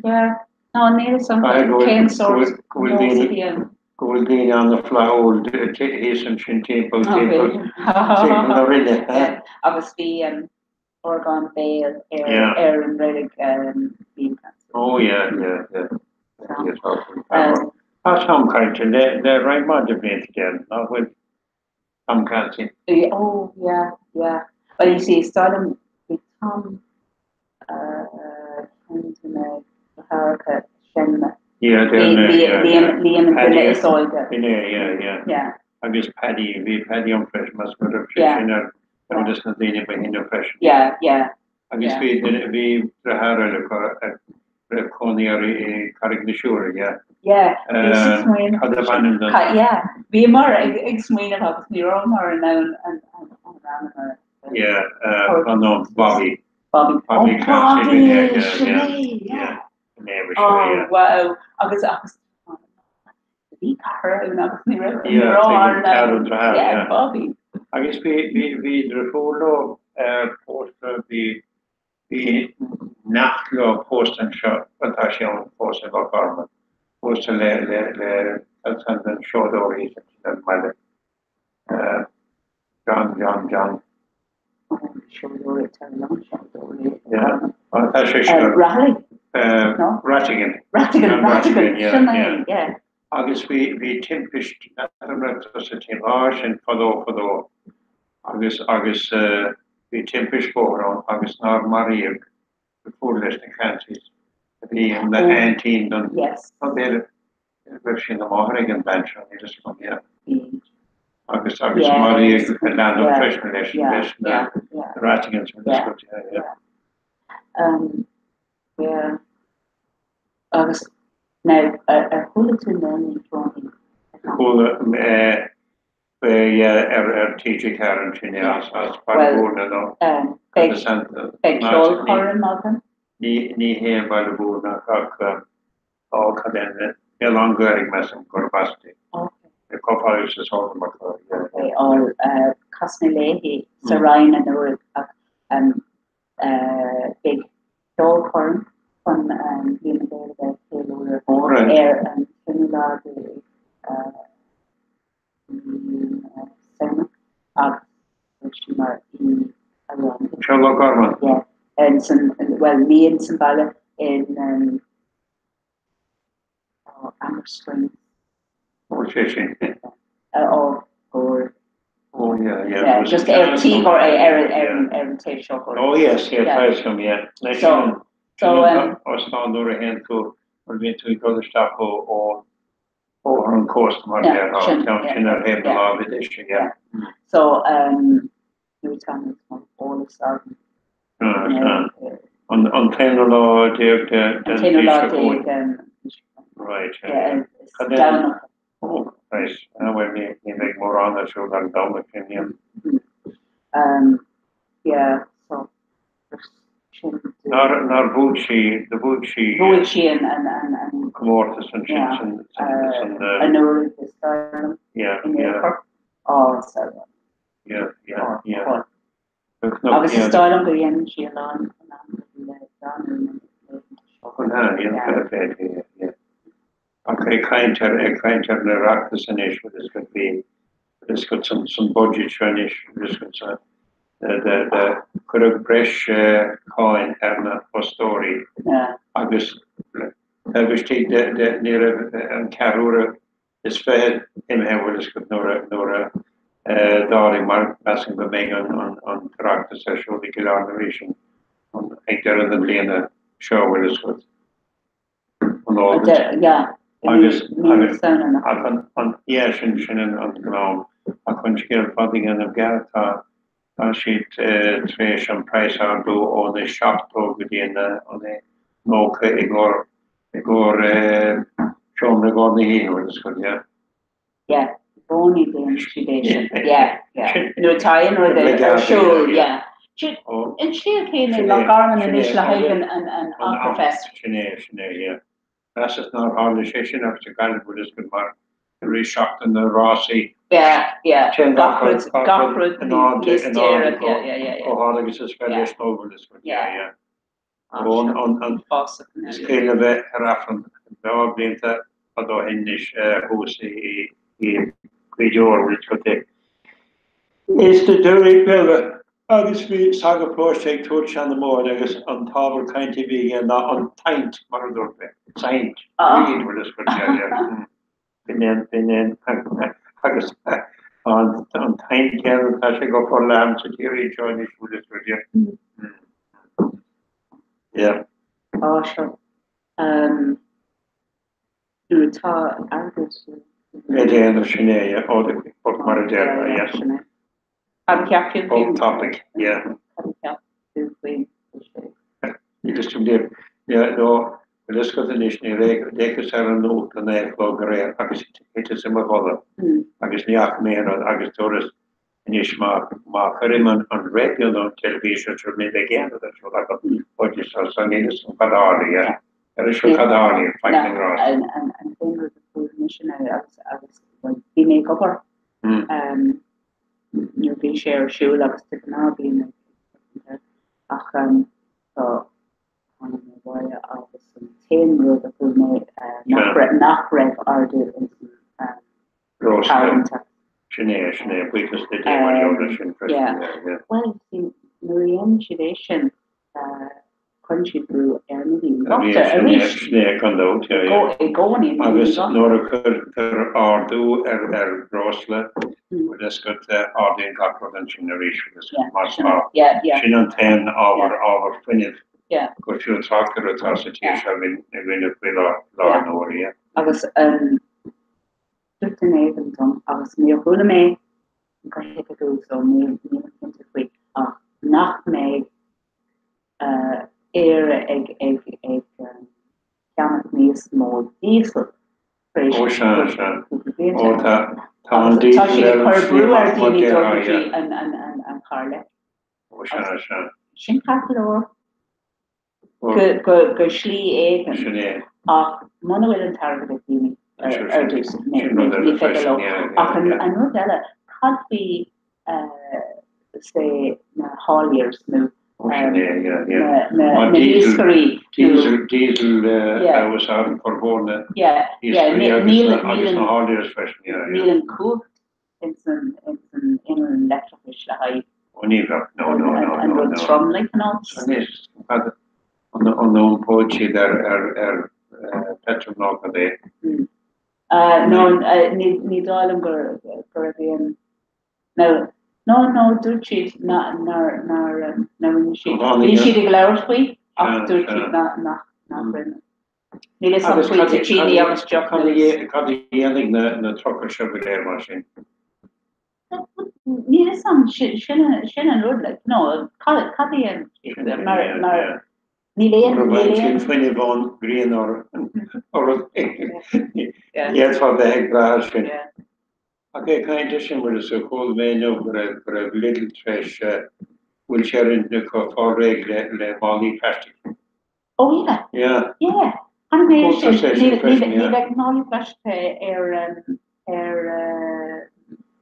yeah, no, níl fhios agam Caithfidh go bhfuil, cén go sórt bhfuil, go bhfuil nós a daoine, bhí ann. go bhfuil daoine an-fhlaithiúil thíos ansin timpeall, timpeall, timpeall na Rinne, eh? Agus bhí, um, Orgán Béil ar ar an reilig Liam Clancy. Oh yeah, yeah, yeah. Tá Tom caillte le le roinnt mhaith de bhlianta déarfainn, nach bhfuil Tom Clancy? Oh yeah, yeah. Well you see, is dóigh liom bhí Tom ceann de na deartháireacha is sine. Yeah, Bhí Liam Liam an duine is óige. Bhí, yeah, yeah. Yeah. Agus Paddy, bhí Paddy ann freisin, measaim go raibh sé sin ar ceann de na daoine ba shine freisin. Yeah, yeah. Agus bhí duine, bhí deartháir eile acu a raibh cónaí air i Carraig na Siúire, yeah. Yeah, bhí sí ag smaoineamh. Cad ab ainm don. Yeah, bhíomar ag smaoineamh agus ní rabhamar in ann an ainm a. Yeah, an Bobby. Bobby. Bobby Oh, Bobby, sin é, yeah. Oh, wow. Agus agus bhí cara ann agus ní raibh ní raibh ar an Yeah, Bobby. Agus bhí bhí bhí deirfiúr leo pósta bhí bhí neacht leo pósta anseo bhuel tá sí ann fós i Loch Garman pósta le le le an an seodóir thíos ansin ar an mbaile. John John John. Tá sé seo. Rahilly? Ratigan. Ratigan, Ratigan, sin é, yeah. Agus bhí bhí timpist an raibh tusa timpeall sin fadó fadó agus agus bhí timpist bóthair ann agus nár maraíodh deirfiúr leis na Clancys a bhí ina aintín don b'fhéidir raibh sí ina máthair ag an bhean seo, níl fhios agam, yeah. Agus agus maraíodh a leanbh freisin leis leis na Ratigans, níl fhios agat, yeah, yeah. Um, yeah. Agus now, ar chuala tú Noémie Droney? Chuala, eh, ar ar TG4 ansin é as as Baile Bhúirne nó Beidh ceolchoirm againn. Ní ní hé an Baile Bhúirne ach á cad é an Oileán Gaorthaidh measaim gurb as di. Cofáil sa sóna mar tá. Á chas mé léi sa Rinn anuraidh ach beidh ceolchoirm chun Bliain na Gaeilge a cheiliúradh ar an 11ú lá de Samhna agus beidh sí mar aoi Seo Loch Garman. Yeah, in san, well ní in san baile, in um, oh, Amber Springs. Ó sé sin. Ó, Gore. Oh yeah, yeah. Yeah, just ar tí ar ar ar ar an taobh seo. Oh yes, yeah, tá fhios agam, yeah. So, so um, Óstán nuair a théann tú, nuair a bhíonn tú ag dul isteach ó ó Bóthar an Chósta mar a déarfá, an ceann sin ar thaobh na láimhe deise, yeah. So, um, nuair atá níos mó eolas agam. An t-aonú lá déag de An t-aonú lá déag den mhí seo chugainn. Right. Yeah, is Domhnach. Oh, right. Ah, well, ní bheidh mórán ar siúl ar an Domhnach sin, yeah. Um, yeah, so, Nár nár bhuaigh sí, do bhuaigh sí. Bhuaigh sí an an an an. Comórtas ansin san san san. Anuraidh is dóigh liom. Yeah, In yeah. Aerfort. Ó, so. Yeah, yeah, yeah. Agus is dóigh liom go dhéanann sí a lán a lán rudaí le Danú na laethanta seo. An ea, yeah, fair play to you, yeah. Ach ag caint ar ag caint ar an Oireachtas anois, bhfuil fhios agat bhí bhfuil fhios agat san san budget seo anois, bhfuil fhios agat sa de de de cuireadh breis cáin ar na fostóirí agus taobh istigh de de ní raibh an ceathrú uaire is fichead imithe bhfuil fhios agat nuair a nuair a d'éirigh mar measaim go mbeidh an an an tOireachtas ar siúl i gCill Airne arís an an ag deireadh na bliana seo bhfuil fhios agat. an August. Yeah. Agus agus ach an an yeah sin sin an an gnáth ach an scéal fada a dhéanamh gearr tá tá siad tar éis an praghas a ardú ó na 70 go dtí an an 90 i gcomhair i gcomhair seomra i gcomhair na hoíche bhfuil fhios agat yeah. Yeah, i gcónaí déanann siad é sin. Yeah, yeah. Nuair atá aon rud ar siúl, yeah. An scéal céanna i Loch Garman anois le haghaidh an an an Acrafest. Sin é, sin é, yeah. Measas nár tharla sé sin ach sa Ghaillimh bhfuil fhios agat mar i rith seachtain na rásaí. Yeah, yeah. Gach rud, gach rud níos deireadh, yeah, yeah, yeah. Chomh hard agus is féidir leis nó bhfuil fhios agat, yeah, yeah. Is cuimhin liom bheith ar Aifreann dhá bhlianta fada ó shin anois thuas i Gaoth Dobhair bhfuil fhios agat. Is do Doirí Beaga. Agus bhí sagart paróiste ag tabhairt seanmóir agus an t-ábhar cainte a bhí aige ná an tsaint, mar a dúirt mé, saint, greed, bhfuil fhios agat, yeah, yeah. B'in é, b'in é an, agus an tsaint céanna, tá sé go forleathan sa tír seo anois, bhfuil fhios agat, yeah. Yeah. Á, seo. Nuair atá airgead. Le déanamh, sin é, yeah. Oh, the quick buck, mar a déarfá, yeah. Sin é. Cad a cheap tú faoin. Off topic, yeah. Cad a cheap tú faoin buiséad? Níl fhios agam déarfainn. Yeah, no, bhfuil fhios agat anois, níor fhéachas ar an nuacht a naoi a chlog aréir agus thiteas i mo chodladh agus ní fhaca mé aon rud agus dúras anois má má chuirim an an raidió nó an teilifís ar siúl ní bheidh aon rud ar siúl agam ó just so níl fhios agam cad a tharla, yeah. Ar siúl cad a tharla, faic na ngrást. An an an t-aon rud a fuair mise ná agus agus bhuel bhí mé ag obair nuair a bhí sé ar siúl agus de ghnáth bím ag féachaint air ach tá tháinig mé abhaile agus an t-aon rud a chuala mé nach raibh nach raibh ardú ins an carbon tax. Sin é, sin é, buíochas le Dia mar gheall air sin freisin, yeah, yeah. Bhuel, see, nuair a dhéanann siad é sin, Cuireann siad brú ar na daoine bochta arís. Sin é, gan dabht, yeah, yeah. I gcónaí na daoine Agus bochta. nuair a cuirtear ardú ar ar bhreosla, bhfuil fhios agat, ardaíonn gach rud ansin arís, bhfuil fhios agat, mar tá, Yeah, yeah. sin an t-aon ábhar, ábhar fuinnimh Yeah. gur fiú trácht air atá sa tír seo againn, againne faoi láthair na huaire, yeah. Agus dúirt duine éigin dom, agus níor chuala mé go hoifigiúil so nílim cinnte faoi, ach nach mbeidh Éire ag ceannach níos mó díosail tar éis Ó sea, sea. cúpla bliain. Ó tá, tá an Agus tá díosal siad ag ar an cur brú slí ar amach mar dhaoine dul déarfá, go dtí yeah. an carr leictreach. Ó sea, sea. Sin ceart go leor go slí éigin. Sin é. Ach muna bhfuil an t-airgead ag daoine ar dtús, ní féidir leo. Ach an rud eile, cad faoi say na hauliers nó na hiascairí nó. Diesel a úsáideann formhór na hiascairí agus na hauliers freisin. Níl an cumhacht ins an inneall leictreachais le haghaidh Ó ní bheadh, no, no, no, an rud trom like you know. Anois, cad an iompóidh siad ar ar petrol nó cad é? No, ní dóigh liom go raibh aon, no, no, no, dúirt siad nár nár nár rinne siad, bhí siad ag labhairt faoi ach dúirt siad nach nach rinne. Níl fhios agam faoi toitíní agus deoch Cad a dhéanfaidh na trucail seo go léir mar sin? Níl fhios agam, sin an rud, like, no, cad a dhéanfaidh siad mar, mar níl aon, Mura níl bhfaigheann aon. siad fuinneamh ón ngrian nó rud éigin, ní fhéadfá bheith ag brath air sin. Ach ag caint air sin, bhfuil fhios agat, chuala mé inniu go raibh, go raibh Lidl tar éis, bhfuil sé ar intinn acu fáil réidh le, le málaí plaistic. Oh yeah. Yeah. Yeah. Chonaic mé é Chuala sin. tusa é sin Ní freisin, ní yeah. bheidh málaí plaisteacha ar ar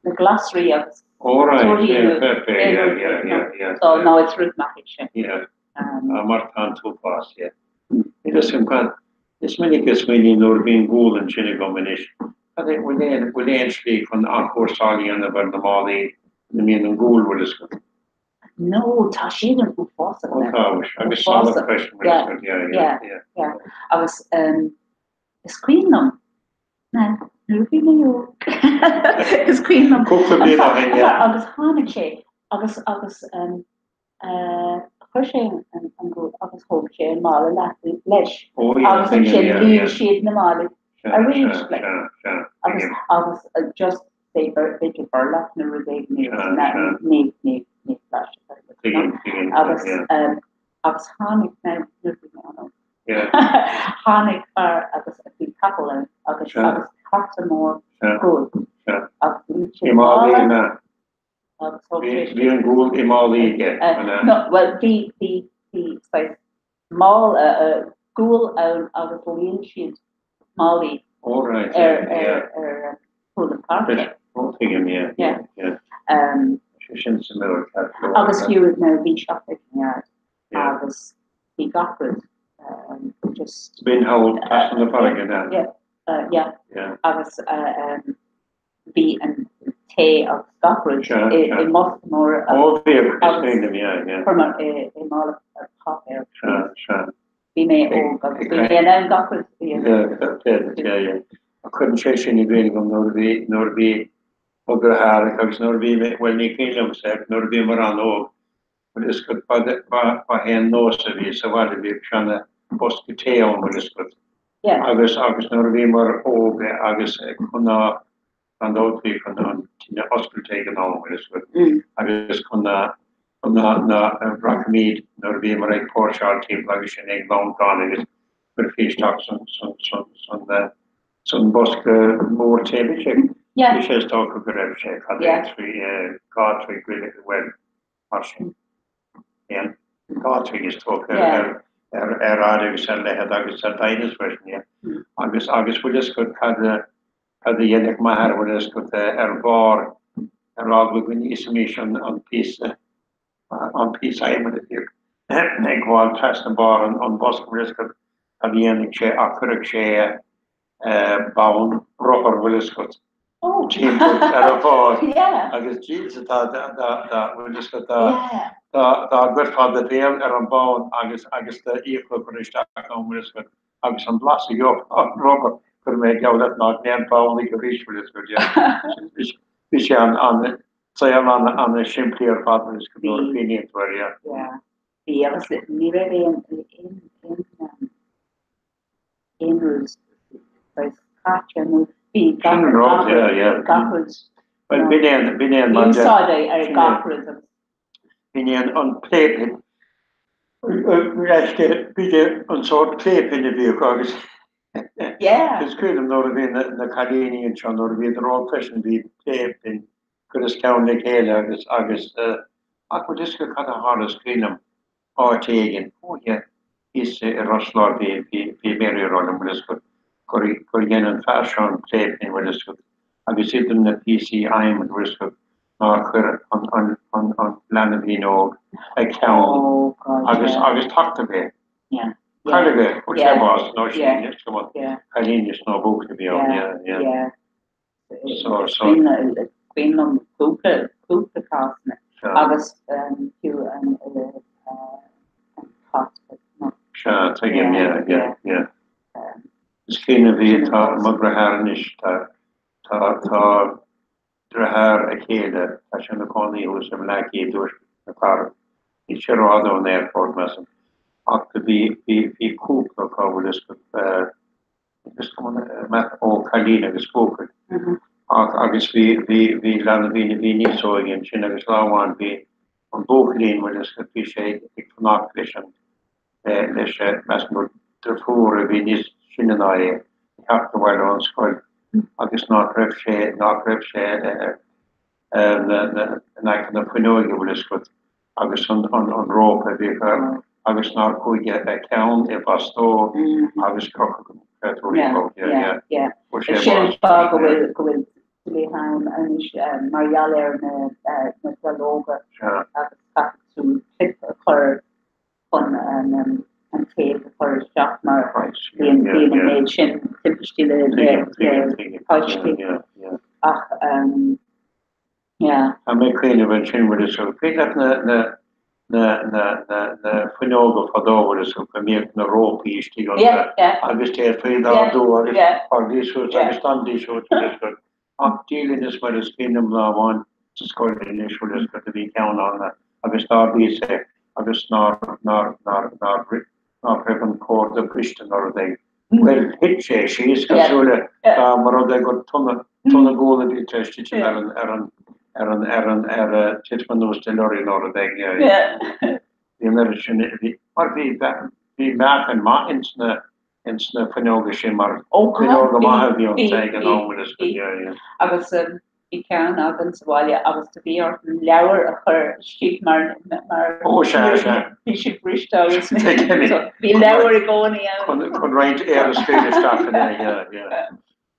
na glasraí agus Oh right, torthaí yeah, nó fair play, aon yeah, rud yeah, like yeah, that. yeah, So yeah. no, is rud maith é sin. Yeah. Ah, mar tá an t-uafás, yeah. Níl fhios agam cad, is minic a smaoiním nuair a bhíonn gual ansin agam anois, cad é, bhfuil aon, bhfuil aon slí chun athchúrsáil a dhéanamh ar na málaí ina mbíonn an gual, bhfuil fhios agat? No, tá siad an uafásach Ó now. tá, muis, agus salach Uafásach. freisin, bhfuil Yeah, fhios agat, yeah, yeah, yeah, yeah. yeah. Agus um, is cuimhin liom, na, nuair a bhí mé óg, is cuimhin liom, Cúpla bliain ó shin, yeah. agus tháinig sé agus agus um, uh, chuir sé an, an gual agus thóg sé an mála leat leis. Oh yeah, Agus tuigim, ansin yeah, líon yeah. siad na málaí Sea, arís, sea, like. sea, sea, Agus tuigim. agus uh, just say b'fhéidir burlap nó rud éigin Sea, sea. ní ní ní plastic ar bith, Tuigim, no? tuigim, Agus yeah. um, agus tháinig now nuair a bhí mé an-óg. Yeah. Tháinig fear agus bhí capall ann agus Sea. agus cárta mór Sea. guail Sea. agus líon sé I málaí, mála an ea? agus thóg Bhí sé bhí an gual i málaí aige, an ea? No, well bhí bhí bhí saghas mála gual ann agus líon siad málaí Oh right, ar yeah, yeah. ar ar chúl an chárta. Oh tuigim, yeah, Yeah. yeah, yeah. Um, Sé sin suimiúil, ceart go leor, agus yeah. fiú now bhí siopa ag an yard Yeah. agus bhí gach rud um, just B'in thall trasna na farraige, an ea? Yeah, uh, yeah. Yeah. Agus uh, um, bhí an. tae agus gach rud i mbosca mór agus chuir mé i mála páipéir. Bhí mé óg agus bhí mé in ann gach rud a dhéanamh. Cuireann sé sin i gcuimhne dom nuair a bhí, nuair a bhí mo dheartháir agus nuair a bhí mé, bhuel ní cuimhin liomsa ach nuair a bhíomar an-óg, bhfuil fhios agat, ba é an nós a bhí sa bhaile, bhíodh seana bosca tae ann, bhfuil fhios agat. Agus, agus nuair a bhíomar óg agus chun gan dabht bhí chun an tine oscailte ag an am, bhfuil fhios agat, agus chun na, chun na, na, rachaimid nuair a bhíomar ag póirseáil timpeall agus sin ag lantán agus chuirfí isteach san, san, san, san, san bosca mór tae, bhí sé, bhí sé is dócha go raibh sé, cad é, trí, 2 troigh, bhuel, mar sin. Aon, 2 troigh is dócha ar, ar, ar fhad agus ar leithead agus ar doimhneas freisin, yeah. Agus, agus bhfuil fhios agat cad a, cad a dhéanfadh m'athair, bhfuil fhios agat, ar bharr, ar eagla go n-íosfaimis an, an píosa, an píosa adhmaid a bhíodh ag gabháil trasna barr an, an bhosca, bhfuil fhios agat cad a dhéanfadh sé ach chuirfeadh sé bonn rothair, bhfuil fhios agat, timpeall ar a bharr agus Jesus dá bhfuil fhios agat dá gcuirfeá do bhéal ar an bhonn agus agus d'fhiacla a chur isteach ann, bhfuil fhios agat, agus an blas a gheofá ón rothar, cuirfidh mé geall leat nach ndéanfá amhlaidh arís, bhfuil fhios agat. Bhí sé an saol an-simplí ar fad, bhfuil fhios agat, nuair a chuimhníonn tú air, yeah. Bhí agus ní raibh aon aon aon rud saghas caite nó bhí gach Sin an rud, yeah, yeah. gach rud Bhuel, b'in é an, b'in é an bhí úsáid ar gach rud agus. B'in é an, an playpen. B'in é an sórt playpen a bhíodh agus Yeah. Is cuimhin liom nuair a bhí na, na cailíní anseo, nuair a bhíodar óg freisin, bhí playpen cuir is ceann le chéile agus, agus ach bhfuil fhios agat cad a tharla is cuimhin liom áit éigin, ó yeah, thíos i Ros Láir bhí, bhí, bhí Mary ag rá liom, bhfuil fhios agat, gur, gur dhein an fear seo an playpen, bhfuil fhios agat, agus idir na píosaí adhmaid, bhfuil fhios agat, nár chuir an, an, an, an leanbhín óg a cheann Oh God, agus, yeah. agus tachtadh é. Yeah. Cailleadh é, fuair sé Yeah. bás, nó sí, Yeah. níl fhios agam an Yeah. cailín is nó buachaill a bhí ann, Yeah. yeah, yeah. Yeah. So, so. Cuimhin liom cúpla, cúpla cásanna agus fiú an cás no. Sea, tuigim, yeah, yeah, yeah. Is cuimhin bhí, tá mo dheartháir anois, tá, tá, tá deartháir a chéile, tá sé ina chónaí thuas i mBleá Cliath i dtuaisceart na cathrach. Níl sé rófhada ón airport, measaim. Ach do bhí, bhí, bhí cúpla acu, bhfuil fhios agat, Is cuma ó cailín agus buachaill. Ach agus bhí bhí bhí leanbhín a bhí níos óige ansin agus lá amháin bhí an buachaillín bhfuil fhios agat bhí sé ag fanacht leis an leis measaim gur deirfiúr a bhí níos sine ná é ag teacht abhaile ón scoil agus nach raibh sé nach raibh sé in aice na fuinneoige bhfuil fhios agat agus an rópa a bhíodh air agus nár chuaigh a cheann i bhfostó agus crochadh an créatúr bog. Yeah, yeah. Sin an fáth go bhfuil go bhfuil dlíthe ann anois mar gheall ar na na dallóga agus caithfidh tú clip a chur chun an an téad a chur isteach mar bíonn bíonn an méid sin timpistí le le le páistí ach yeah. Tá mé ag cuimhneamh ansin bhfuil fhios agat cuimhin leat na na na na na na fuinneoga fadó bhfuil fhios agat go mbíodh na rópaí istigh iontu Yeah, yeah. agus d'fhéadfaí iad a ardú agus Yeah. fágaí suas Yeah. agus d'fhandaí suas bhfuil fhios agat. Ach Dia linn is mar is cuimhin liom lá amháin sa scoil anois bhfuil fhios agat a bhí ceann ann agus d'ardaíos é agus nár nár nár nár nach raibh an córda briste nó rud éigin. Bhuel, thit sé síos cosúil le dá mba rud é gur tonna tonna guail a bhí tar éis titim ar an ar an ar an ar an ar titim anuas de lorry nó rud éigin. Bhí an oiread sin bhí mar bhí bhí meáchan maith ins na ins na fuinneoga sin mar fuinneoga maithe a bhí iontu ag an am agus Agus bhí ceann againn sa bhaile agus do bhí ort leabhar a chur istigh mar mar Ó sea, sea. bhí siad briste agus bhí leabhar i gcónaí ann. Chun chun roinnt aer a scaoileadh isteach in é, yeah, yeah.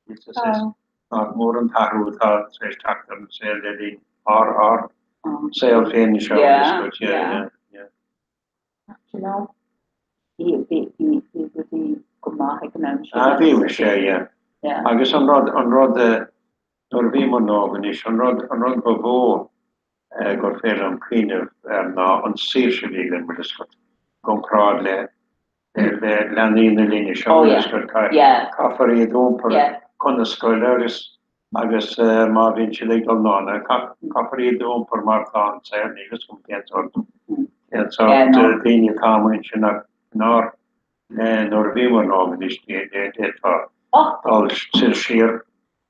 Is is is nach mór an t-athrú atá tar éis teacht ar an saol le linn ár ár saol féin anseo Yeah, agus yeah, yeah. yeah, yeah. You know, bhí bhí bhí bhí rudaí go maith ag an am sin. Ah, bhí, sea, yeah. Yeah. Agus an rud an rud a. Nuair a bhíomar óg anois, an rud, an rud ba mhó gur féidir liom cuimhneamh air ná an saoirse a bhí againn, bhfuil fhios agat, i gcomparáid le, le leanaí na linne seo, Oh bhfuil yeah, fhios agat, yeah. caithfear iad a iompar Yeah. chun na scoile agus, agus má bhíonn siad ag dul anonn, caithfear iad a iompar mar tá an saol, níl fhios agam cén sórt, cén Yeah, sórt no. daoine atá amuigh ansin ach nár, Nuair a bhíomar óg anois ní d'fhéadfá dul soir siar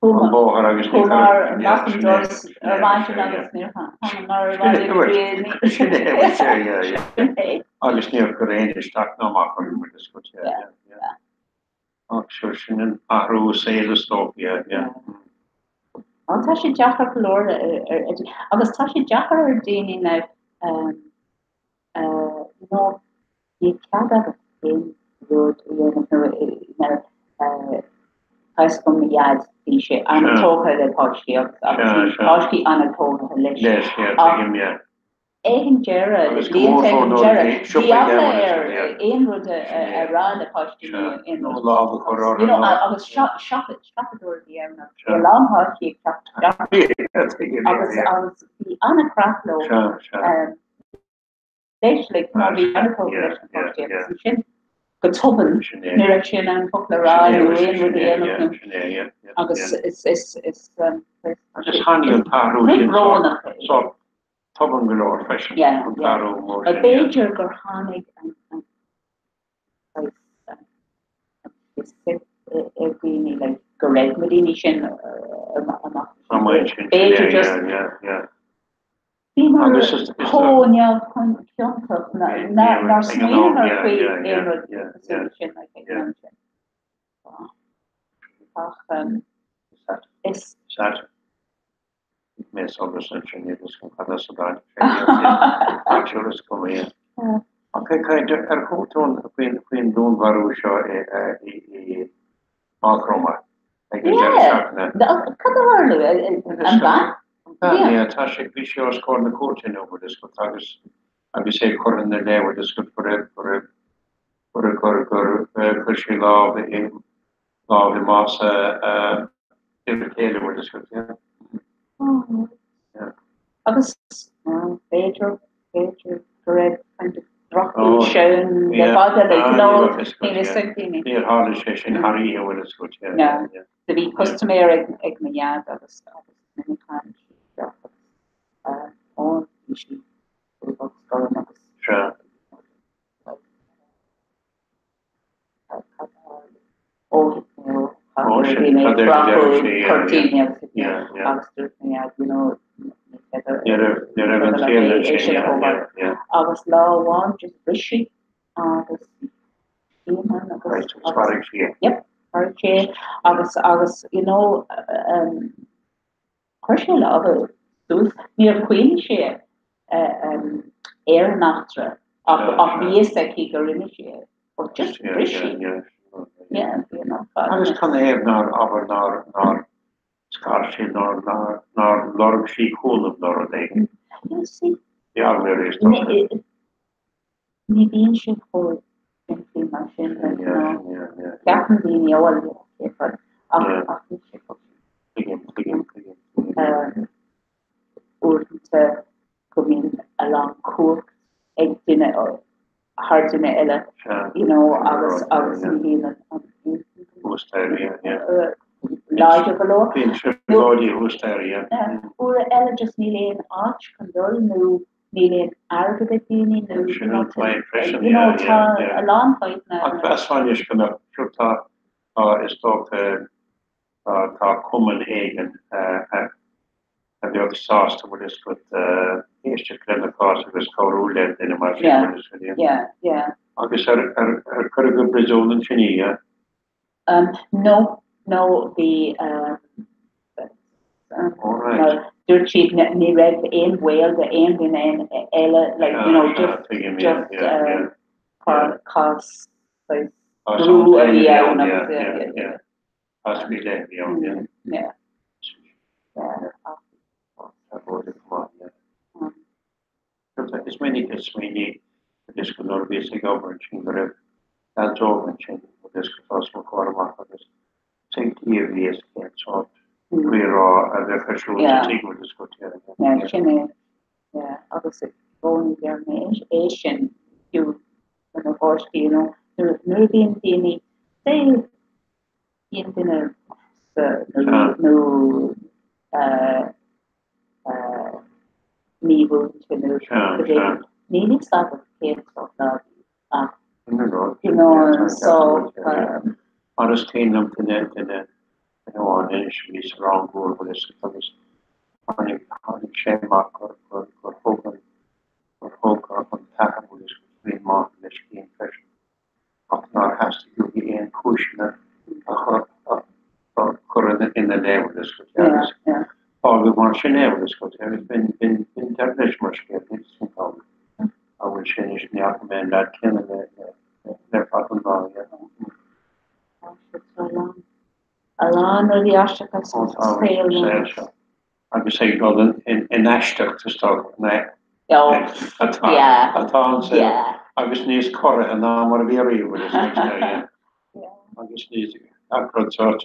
an bóthar agus ní Chuamar amach an doras ar maidin agus níor thángamar abhaile go dtí Sin é, sin é, sin é. Agus níor chuir éinne isteach ná amach orainn bhfuil fhios agat, yeah, yeah, yeah. Ach sure, sin an athrú saoil is dócha, yeah, yeah. Ó tá sé deacair go leor ar agus tá sé deacair ar daoine now you know, níl cead agat aon rud a dhéanamh nó you know, tá fhios agam mo dhaid, bhí sé an-tógtha le páistí agus agus bhí páistí an-tógtha leis. Leis, yeah, tuigim, yeah. Ag an deireadh, Agus go mór blianta ag mhór an nuair a deireadh, bhí siopa bhí eagla leabhar air yeah. aon rud a rá le páistí nó aon Nó rud. lámh a chur orthu You know, nó. agus siopadóir a bhí ann agus bhí a lán páistí ag teacht isteach Tuigim, yeah, agus yeah. agus bhí an-chraic leo. Sea, sea. Leis, like, mar bhí an-tógtha leis na páistí agus ansin go tobann ní raibh sé in ann focal a rá nó aon rud a dhéanamh nó agus is is is Agus tháinig an t-athrú rud sin brónach é. sórt tobann go leor freisin, an t-athrú mór sin. B'fhéidir gur tháinig an saghas an ar dhaoine like go raibh na daoine sin amach b'fhéidir just Bhíomar chomh neamhchiontach nár smaoineamar faoi aon rud cosúil leis sin ag an am sin. Ach is. Mé solas ansin agus an cad as a dtáinig sé Ach is cuma é. Ok, ar chuala tú faoin dúnmharú seo i Maigh Chromtha ag an deireadh seachtaine? Cad a tharla? An bean? An bean, yeah. Tá sé, bhí sé os comhair na cúirte inniu, bhfuil fhios agat, agus agus é curtha ina leith, bhfuil fhios agat, go raibh, go raibh, go raibh, gur, gur chuir sí lámh i, lámh i mbás a, a fhir céile, bhfuil fhios agat, yeah. Yeah. Agus b'fhéidir, b'fhéidir go raibh kind of drochfhís ann le fada, like, you know, níl fhios ag daoine. Níor tharla sé sin thar oíche, bhfuil fhios agat, yeah, No. yeah. Do bhí custaiméir ag ag mo dhaid agus agus minic tháinig sí isteach agus ó bhí sí dubh agus gorm agus Sea. cad a tharla? Ó thit mé ó Ó chathaoir sin, bhí mé ag cad é a brath deir sí, yeah, cuirtíní agus thit mé yeah, yeah. agus dúirt mo dhaid you know ní féidir Ní raibh ní ní raibh an féidir leat triail é é ansin, sin a yeah, thógáil. yeah, yeah. Agus lá amháin just bhris sí agus Éamonn agus Right, agus mharaigh sí é. Yep, mharaigh sí é agus agus you know um, chuir sé a lámha suas, níor chuimhnigh sé um, ar an eachtra ach Yeah, ach bhí fhios aici go rinne sí é. But just Yeah, bhris yeah, sí. yeah. Yeah, bhí an fad. Agus cad ina thaobh nár abair nár nár scar sí nár nár nár lorg sí cúnamh nó rud éigin. You see, Bhí eagla uirthi is dócha. Ní bhíonn sé chomh simplí mar sin, like, you know, ceapann daoine, oh well, yeah, okay, but ach, ach níl sé chomh simplí. Uaireanta go mbíonn a lán cumhacht ag duine thar duine eile, you know, agus, agus ní bhíonn an, an láidir go leor. Bíonn trioblóidí thuas air, yeah. Uair eile just níl aon áit chun dul nó níl aon airgead ag daoine nó Sin an fadhb freisin, you know yeah, tá yeah, yeah. a lán fadhbanna Ach mheasfá anois go mbeadh, sure tá, tá, is dócha, tá, tá cumann éigin a, a bheadh sásta, bhfuil fhios agat, éisteacht lena cás agus cabhrú le duine mar sin, Yeah, bhfuil fhios agat, yeah. yeah, yeah. Agus ar, ar, ar cuireadh go príosún ansin í, yeah? Um, no, no, bhí, um, um, Alright. no, dúirt siad ní raibh aon bhaol do aon duine eile, like, you know, just, tuigim, yeah, just, yeah, um, yeah. cás, saghas, Cás brú a ann bhí féin a bhí ann ann, agus, yeah, yeah, yeah, yeah, yeah. Cás faoi leith a bhí ann, yeah. yeah, yeah, ach, Tá bóthar go maith, yeah. um, Is minic a smaoiním anois go nuair a bhíos ag obair ansin go raibh leaids óga ansin agus go os mo chomhair amach agus tuig dia a bhí fhios cén sórt rírá a bheith ar siúl sa tigh bhfuil a fhios agat, yeah, yeah. Yeah, sin é, yeah, agus i gcónaí deir mé é sin fiú do mo pháistí, you know, nuair nuair a bhíonn daoine, say, bíonn duine sa nó nó eh eh mímhúinte nó rud éigin, níl a fhios agat cén sórt leaid ach you know so Mar is cuimhin liom duine duine amháin anois a bhí sa rang úr bhfuil a fhios agat agus tháinig tháinig sé amach gur gur gur thug an gur thug an t-athair bhfuil a fhios agat faoin máthair leis féin freisin ach nár theastaigh uaithi aon chúiseanna a chur a chur ina ina leith bhfuil a fhios agat agus fágadh mar sin é bhfuil a fhios agat agus b'in b'in b'in deireadh leis mar scéal níl a fhios agam an bhfuil sé anois ní fhaca mé an leaid céanna le le le fada an lá yeah. A lán rudaí aisteacha sa saol seo. Agus ag dul in aisteacht is dócha atá an saol agus níos corraithe ná mar a bhí ariamh bhfuil a fhios agat agus níos gach rud sórt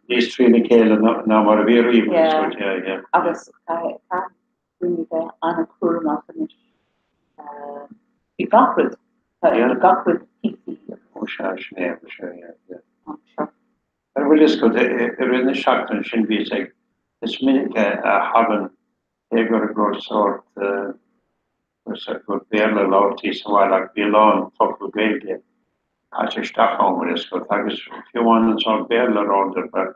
níos trína chéile ná mar a bhí ariamh bhfuil a fhios agat yeah yeah. Agus caithfidh daoine bheith an-chúramach anois faoi gach rud, gach rud píosaí. Ó sea, sin é, sea, yeah yeah. An bhfuil fhios agat, i rith na seachtaine sin bhíos ag, is minic a thagann, cé gur gur sórt, gur Béarla a labhartaí sa bhaile ach bhí a lán focal Gaeilge caite isteach ann, bhfuil fhios agat, agus fiú amháin an sórt Béarla a labhartar,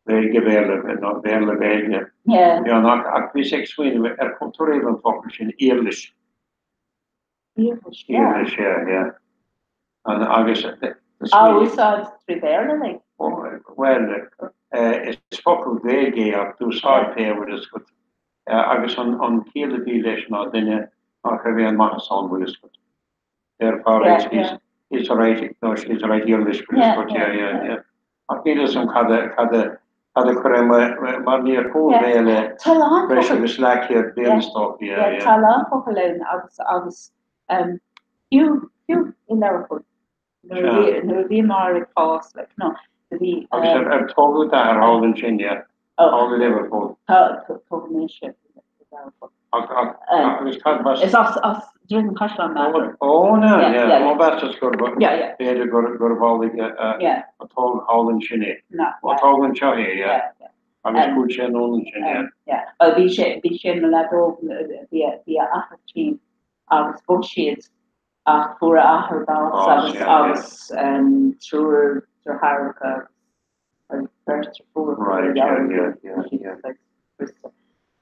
Gaeilge Béarla nó Béarla Gaeilge, you know, ach bhíos ag smaoineamh ar chuala tú riamh an focal sin, iarlais. Iarlais, yeah. Iarlais, yeah, yeah. An, agus... Á úsáid trí Bhéarla, like? Bhuel, is focal Gaeilge é ach d'úsáidtí é, bhfuil fhios agat. Agus an ciall a bhí leis ná duine nach raibh aon maitheas ann, bhfuil fhios agat. Déarfá right, he's, he's alright, no, she's alright, iarlais, bhfuil fhios agat, yeah, yeah, yeah. Ach níl fhios agam cad a, cad a, cad a chuir é mar níor chuala mé le breis agus leathchéad bliain is dócha, yeah, yeah. Tá a lán focal ann agus, agus fiú, fiú i Learpholl nuair a bhí, nuair a bhíomar ag fás, like, no, do bhí. Agus ar, ar tógadh d'athair thall ansin, yeah, thall i Liverpool. Tá, tógadh mise i Learpholl. Ach, ach, agus cad b'as? Is as, as Droichead an Chaisleáin m'athair. Ó, na, yeah, ó mheasas gur, b'fhéidir gur, gurbh amhlaidh a, a tógadh thall ansin é. Na. Ó tógadh anseo é, yeah. Agus chuaigh sé anonn ansin, yeah. Yeah, well bhí sé, bhí sé ina leaid óg, bhí a, bhí a athair tinn agus bhog siad ach fuair a athair bás agus, agus triúr deartháireacha agus beirt deirfiúracha Right, yeah, yeah, yeah,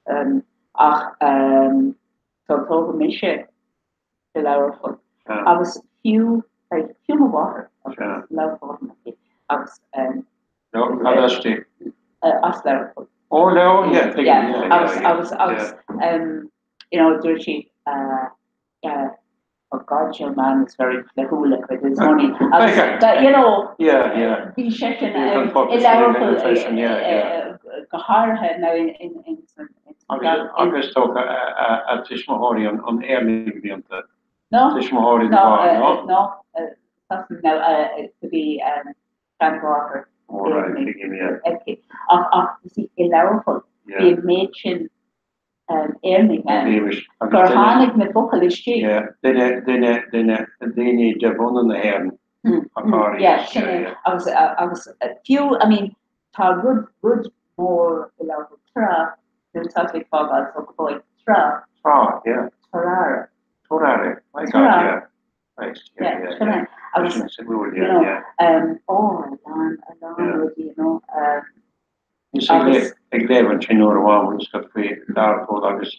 yeah. Ach so tógadh mise i Learpholl agus fiú like fiú mo mháthair agus Learpholl aici agus No, cad as di? As Learpholl. Oh, no, yeah, tuigim, yeah, yeah, agus agus agus you know dúirt sí uh, Oh God, your man is very dlíthiúil with his money. Agus, you know, Yeah, yeah. bhí seisean Bhí an i focus sin Learpholl aige freisin, yeah, yeah. go háirithe now in in in san in san Agus agus dócha a a tuismitheoirí an an Éireannaigh a bhí iontu. No, Tuismitheoirí no, do mháthair, no? no, Sasanaigh now do bhí seanmháthair Oh, right, Éireannaigh tuigim, yeah. aici. Ach ach you see i Learpholl Yeah. bhí an méid sin Éireannaigh ann, Bhímis, agus gur duine, tháinig na focail istigh. yeah, duine, duine, duine, daoine de bhunadh na hÉireann ach áirithe, Yeah, sin yeah, é. yeah. Agus, agus fiú, I mean, tá rud, rud mór i Learpholl, trá, nuair atá tú ag fágáil so go bhfág trá. Trá, yeah. Tarara. Tarara, my God, Trá. yeah. Christ, yeah, Yeah, yeah, sin yeah. é. Agus, Sin suimiúil, you yeah, know, yeah. um, oh, a lán, a lán Yeah. rudaí, you know, um, Bhíos ag léamh ansin uair amháin bhfuil fhios agat faoi Learpholl agus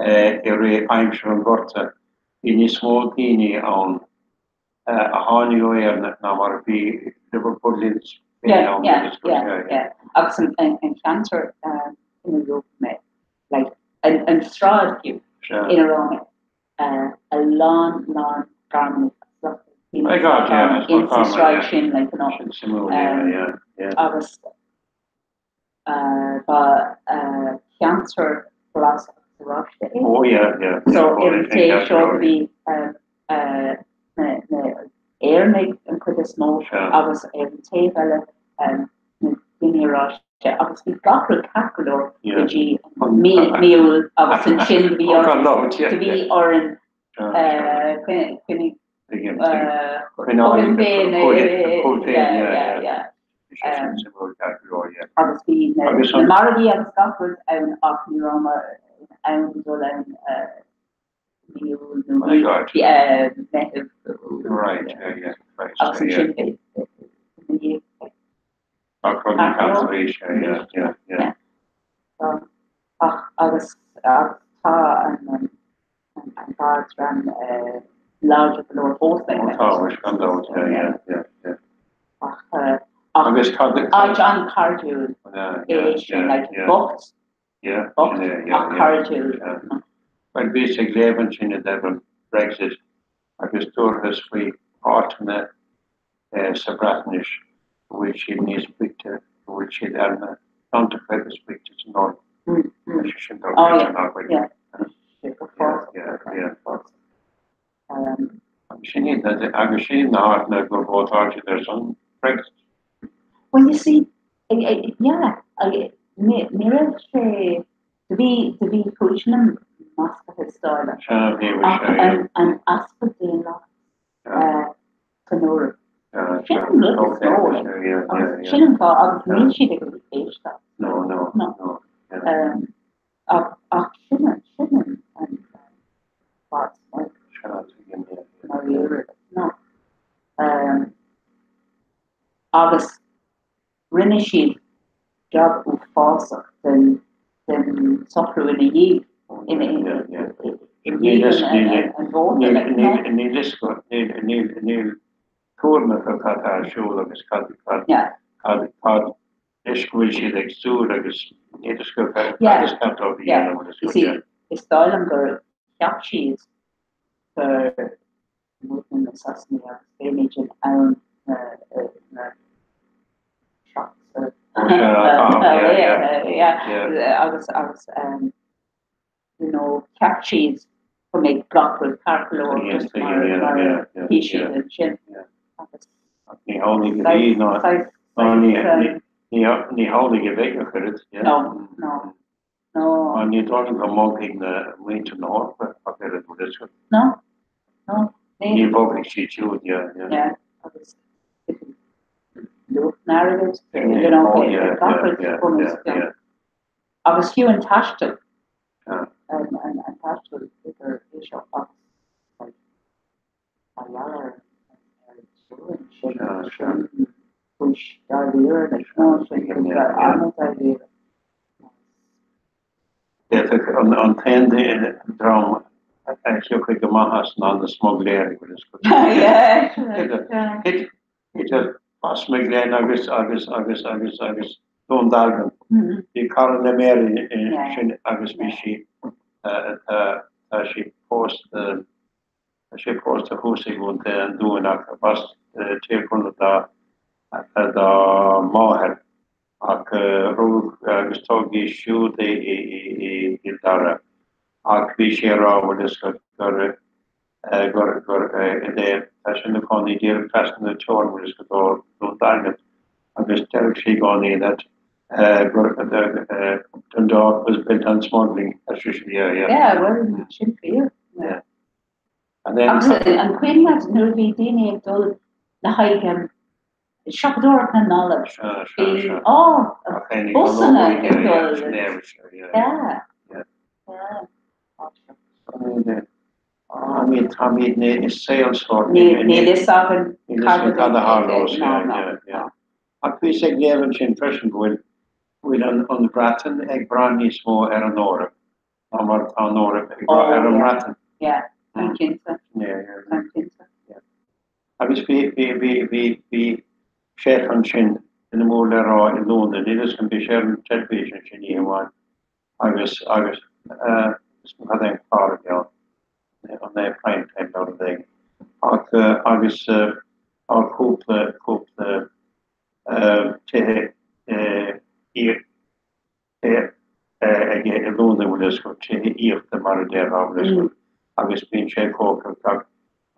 i rith aimsir an Ghorta bhí níos mó daoine ann a tháinig ó Éirinn ná mar a bhí Liverpudlians féin ann Yeah, yeah, yeah, yeah. Agus an ceantar ina raibh mé, like, an sráid fiú ina raibh mé, a lán, lán Gearmánaigh My God, yeah, in sa sráid sin, like, you know. Sin suimiúil, yeah, yeah, yeah. Agus ba cheantar glas agus oráiste é. Oh, yeah, yeah. So ar an taobh seo bhí na Éireannaigh an chuid is mó agus ar an taobh eile na daoine ní raibh sé agus bhí gach rud ceart go leor go dtí mí Iúil agus ansin do bhí do bhí orainn coinnigh chugainn féin yeah. Agus bhí na margaí agus gach rud ann ach ní rabhamar in ann dul ann mí Iúil nó mí Meitheamh. Agus ansin ina dhiaidh. Ach agus tá an an caidreamh láidir go leor fós ag Tá, gan dabht, yeah, yeah, yeah. Ach áit an-chairdiúil é sin, like bocht, bocht ach cairdiúil. Bhuel, bhíos ag léamh ansin i dtaobh an Brexit agus dúrathas faoi áiteanna sa Bhreatnais go bhfuil siad níos boichte, go bhfuil siad ar na ceantracha is boichte san Eoraip. Tá sé sin dochreidte, nach bhfuil? Agus sin iad na, agus sin iad na háiteanna gur vótáil siad ar son Brexit. Well, you see, yeah, ní raibh sé, do bhí, do bhí cúiseanna measctha is dóigh liom. Ach an easpa daonlathais san Eoraip. Sin an rud is mó agus sin an fáth agus níl siad ag éisteacht. No, no, no. Ach ach sin an sin an an fáth is mó. No. Agus Rinne siad jab uafásach den socrú ina dhiaidh, ina dhiaidh an vóta. Níl tuairim acu cad tá ar siúl agus cad cad leis go bhfuil siad ag súil agus níl fhios acu cad is ceart dóibh a dhéanamh. Is dóigh liom gur cheap siad gur muidne na Sasanaigh agus beimid in ann na shocks a agus agus you know cheap siad go mbeidh gach rud ceart go leor just mar mar a bhí siad ansin agus Ní hamhlaidh a bhí ná ní hamhlaidh a bheidh ach oiread. No, no. No. Mar ní dóigh liom go mbogfaidh na muintir na hEorpa ach oiread, bhfuil fhios agat. No. No. Ní bhogfaidh siad siúd, yeah, yeah. Yeah, agus luach an airgid, you know, oh, yeah, gach rud yeah, yeah, yeah. Agus fiú an taisteal, yeah. an, an, an taisteal idir é seo agus like, mar gheall ar an teorainn sin, sin cúis dáiríre, like, no, sin cúis an-dáiríre. D'fhéadfadh an t-aon dream a thiocfaidh amach as ná na smuigléirí, bhfuil fhios agat. Idir Crossmaglen agus agus agus agus agus Dún Dealgan. Bhí cara le Mary sin agus bhí sí tá sí pósta Tá sé pósta thuas i gContae an Dúin ach b'as Tír Chonaill dá dá máthair ach rugadh agus tógadh í siúd i gCill Dara ach bhí sé ag rá bhfuil fhios agat gur gur gur tá sé ina cónaí díreach trasna na teorann bhfuil fhios agat ó Dún Dealgan agus deireadh sí i gcónaí that gur Dundalk was built on smuggling ar sise yeah yeah. Yeah well sin fíor. Yeah. And then Agus an cuimhin leat nuair a bhí daoine ag dul le haghaidh siopadóireacht na Nollag? Sea, sea, Bhí, sea. á, Ach tháinig an busanna óg, ag yeah, yeah, dul. sin é, sea, yeah, Yeah. yeah. Yeah. Táimid, táimid i saol sórt. Níl níl fhios againn Níl fhios cad againn cad a tharlós, no, yeah, no, yeah, yeah. no. Ach bhíos ag léamh ansin freisin go bhfuil, go bhfuil an, an Bhreatain ag brath níos mó ar an Eoraip ná mar atá an Eoraip ag brath ar an mBreatain. Yeah, táim cinnte. Yeah, yeah. Táim cinnte. Yeah. Agus bhí, bhí, bhí, bhí, bhí chef ansin, duine mór le rá i Londain, níl fhios agam, bhí sé ar an teilifís ansin oíche amháin agus, agus, eh, is cad é an clár a bhí ann, an é Prime Time nó rud éigin. Ach, eh, agus, eh, tá cúpla, cúpla, eh, tithe, eh, aige i Londain, bhfuil fhios agat, tithe aíochta mar a déarfá, bhfuil fhios agat, agus bíonn sé ag cócaireacht ach,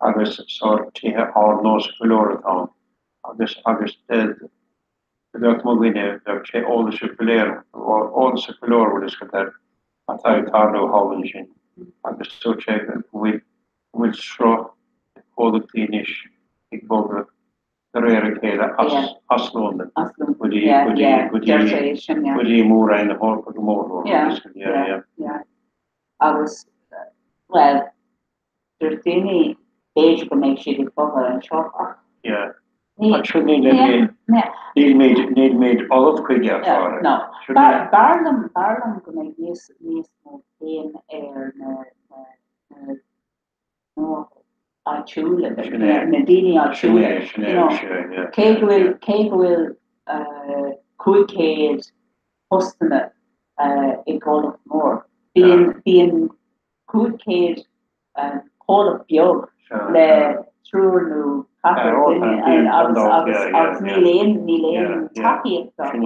agus sórt tithe ardnósach go leor atá ann agus, agus. Go bheadh mo dhuine, bheadh sé eolasach go léir, eolasach go leor, bhfuil fhios agat, ar atá ag tarlú thall ansin. Agus dúirt sé go bhfuil, go bhfuil sruth de chomhlachtaí anois ag bogadh de réir a chéile as, as Londain go dtí, go dtí, go dtí, go dtí Mór-Roinn na hEorpa go mórmhór, bhfuil fhios agat, yeah, yeah. Yeah. Agus, bhuel, Dúirt daoine b'fhéidir go mbeidh siad ag bogadh anseo ach Yeah. Ach sin ní níl nílimid ullamh chuige a Chláire. No. B'fhearr liom b'fhearr liom go mbeidh níos níos mó béim ar na na na áitiúla na daoine áitiúla. Sin é, sin é, Cé go bhfuil cé go bhfuil 500 postanna i gcomhlacht mór bíonn bíonn 500 comhlacht beag le triúr nó ceathrar duine agus agus agus níl aon níl aon tacaíocht acu.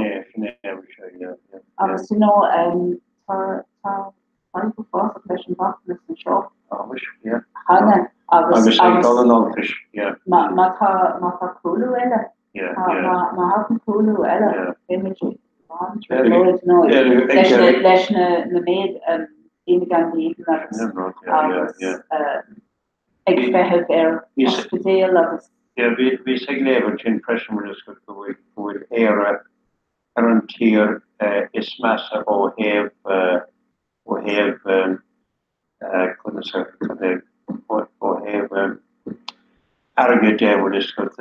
Agus you know tá tá fadhb uafásach leis an bhochtanas anseo cheana agus agus dul in olcais má má tá má tá cúlú eile má má thagann cúlú eile beimid leis na méid daoine gan dídean agus ag feitheamh ar ospidéal agus. Bhíos ag léamh ansin freisin bhfuil fhios agat go bhfuil Éire ar an tír is measa ó thaobh ó thaobh conas a ó thaobh airgid de bhfuil fhios agat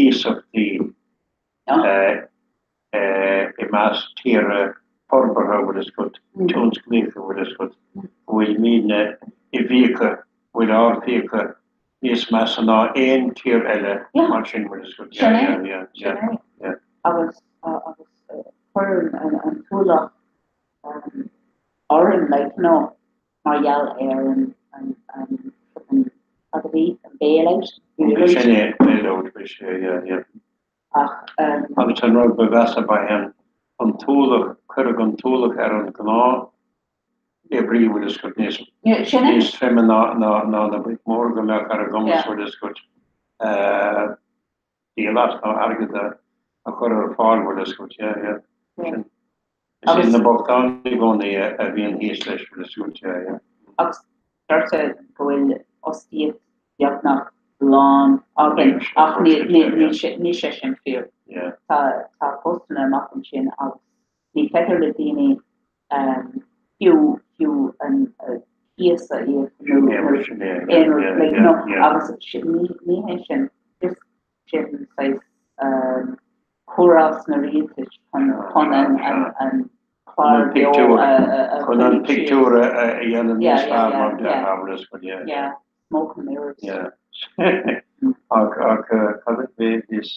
iasachtaí i measc tíortha forbartha, bhfuil fhios agat, tionsclaíocha, bhfuil fhios agat, go bhfuilimidne i bhfiacha, go bhfuil ár bhfiacha níos measa ná aon tír eile mar sin, bhfuil fhios agat. Sin é, sin é. Agus, agus cuireann an t-ualach orainn, like, you know, mar gheall ar an, an, an, an, cad a bhí, an bailout. Sin é, bailout, bhí sé, yeah, yeah. Ach. Agus an rud ba mheasa ba ea an t-ualach, cuireadh an t-ualach ar an ngnáth-oibrí, bhfuil fhios agat, níos, níos troime ná, ná, ná na boic mhóra go mbeadh ar a gcumas, bhfuil fhios agat, díol as nó airgead a, a chur ar fáil, bhfuil fhios agat, yeah, yeah. Sin. Is iad na bochtáin i gcónaí a bhíonn thíos leis, bhfuil fhios agat, yeah, yeah. Agus deirtear go bhfuil fostaíocht beagnach lán againn ach níl sé sin fíor. Tá tá postanna amach ansin agus ní féidir le daoine fiú fiú an cíos a íoc nó aon rud like you know agus ní hé sin just sin saghas córas na rialtais chun chun an an an clár beo a a Chun an pictiúr a a dhéanamh níos fearr mar déarfá, bhfuil fhios agat, yeah. Yeah, smoke and mirrors. Yeah. Ach ach cad a bhí is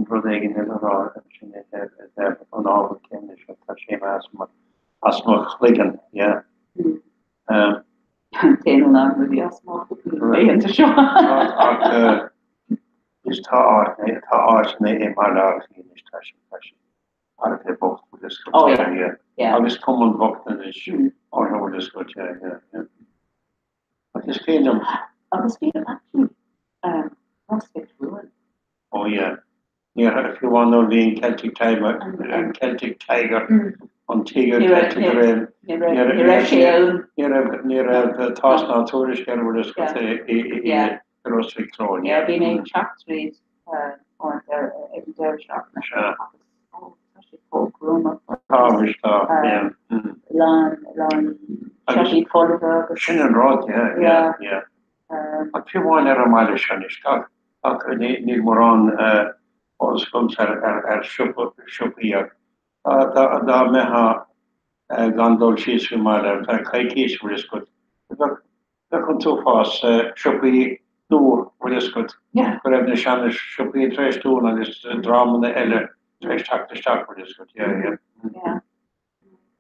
rud éigin eile a rá ansin i dtaobh an ábhar céanna seo, tá sé imithe as mo as mo chloigeann, yeah. Téann a lán rudaí as mo chloigeann na laethanta seo. Ach is tá áiteanna tá áiteanna i mBaile Átha Cliath anois tá sé tá sé thar a bheith bocht bhfuil fhios agat, yeah, yeah. Yeah. Agus cuma an bhochtanais orthu bhfuil fhios agat, yeah, yeah, yeah. Ach is cuimhin liom. Agus bhí actually Ros Mhic Thriúin. Oh yeah. Ní raibh fiú amháin nuair a bhí an Celtic Tiger, an Celtic Tiger, an Tíogar Ceilteach i réim, Ní raibh sé ann. Ní raibh, ní raibh tásc ná tuairisc air bhfuil fhios agat i, i, i Ros Mhic Thriúin. Yeah, bhí mé ag teacht tríd ag an deireadh seachtaine agus oh, tá sé chomh gruama. Tá, bhí, tá, yeah. Lán, lán siopaí folmha agus. Sin an rud, yeah, yeah, yeah. Ach fiú amháin ar an mbaile seo anois, ach níl mórán eolas agamsa ar siopaí ach dá mbeifeá gan dul síos faoin mbaile ar feadh coicíse, bhfuil fhios agat, bheadh an t-uafás siopaí nua, bhfuil fhios agat, go raibh na seana siopaí tar éis dúnadh agus dreamanna eile tar éis teacht isteach, bhfuil fhios agat, yeah, yeah.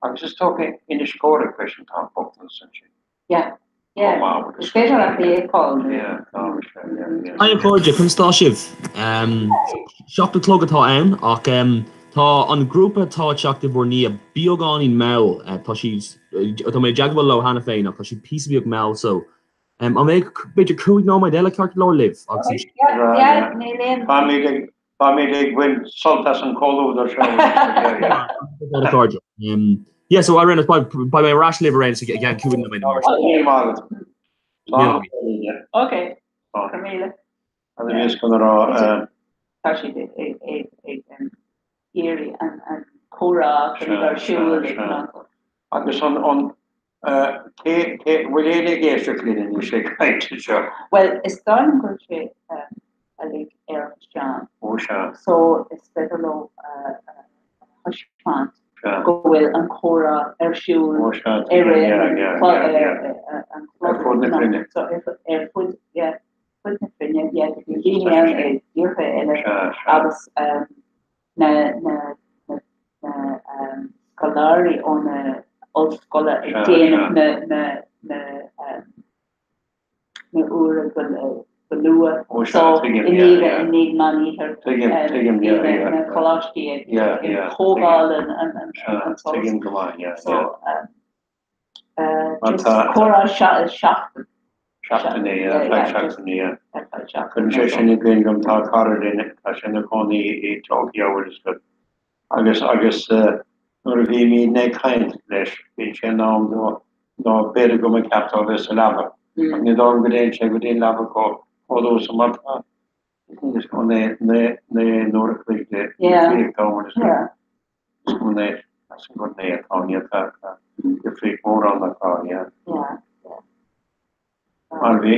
Agus is dócha Inis Córthaidh freisin, tá an bochtanas ansin. Yeah, yeah. Is féidir leat é a fháil. Yeah, tá sé, yeah, yeah. Haigh a chairde, conas tá sibh? 7 a chlog atá ann ach tá an grúpa atá ag teacht i bhur ndiaidh beagáinín mall. Tá siad, tá mé i dteagmháil leo cheana féin ach tá siad píosa beag mall so an mbeidh b'fhéidir 5 nóiméad eile ceart go leor libh agus Yeah, yeah, níl aon. Táimid ag. Táimid ag baint sult as an comhluadar seo. Yeah, so ar aon nós, beidh mé ar ais libh ar aon nós i gceann 5 nóiméad mar sin. Ok, go raibh míle. Cad a bhíos chun a rá? Tá siad ag iarraidh an comhrá a chur ar siúl ag an uncail. Agus an cé, cé, bhfuil éinne ag éisteacht linn anois ag caint anseo? Bhuel, is dóigh liom go bhfuil sé uilig ar fhíseán. Ó sea. So is féidir leo a thaispeáint go bhfuil an comhrá ar siúl Ó sea, ar yeah, yeah, yeah, yeah. an Ar fud na cruinne. So ar fud, yeah. fud na cruinne, yeah, bhí daoine ann i dtíortha eile agus na na na na scoláirí ó na ollscoile ag déanamh na na na na uaire go go luath so i ndiaidh i ndiaidh meán oíche bhí na na coláistí ag ag tógáil an an an an solas so Just comhrá seachtain. Seachtaine, yeah, ar feadh seachtaine, yeah. Ar feadh seachtaine. Cuireann sé sin i gcuimhne dom, tá cara linn, tá sé ina chónaí i Tokyo bhfuil fhios agat. Agus, agus nuair a bhímid ag caint leis, bíonn sé in am dó, nó b'fhéidir go mba cheart dó a bheith sa leaba. Ach ní dóigh liom go dtéann sé go dtí an leaba chomh luath is mar tá. Is cuma 9 n-uair a chloig de difríocht ann, bhfuil fhios agat. Is cuma 9, measaim gur 9 atá ann, yeah, tá, tá difríocht mhór ann atá, yeah. Mar bhí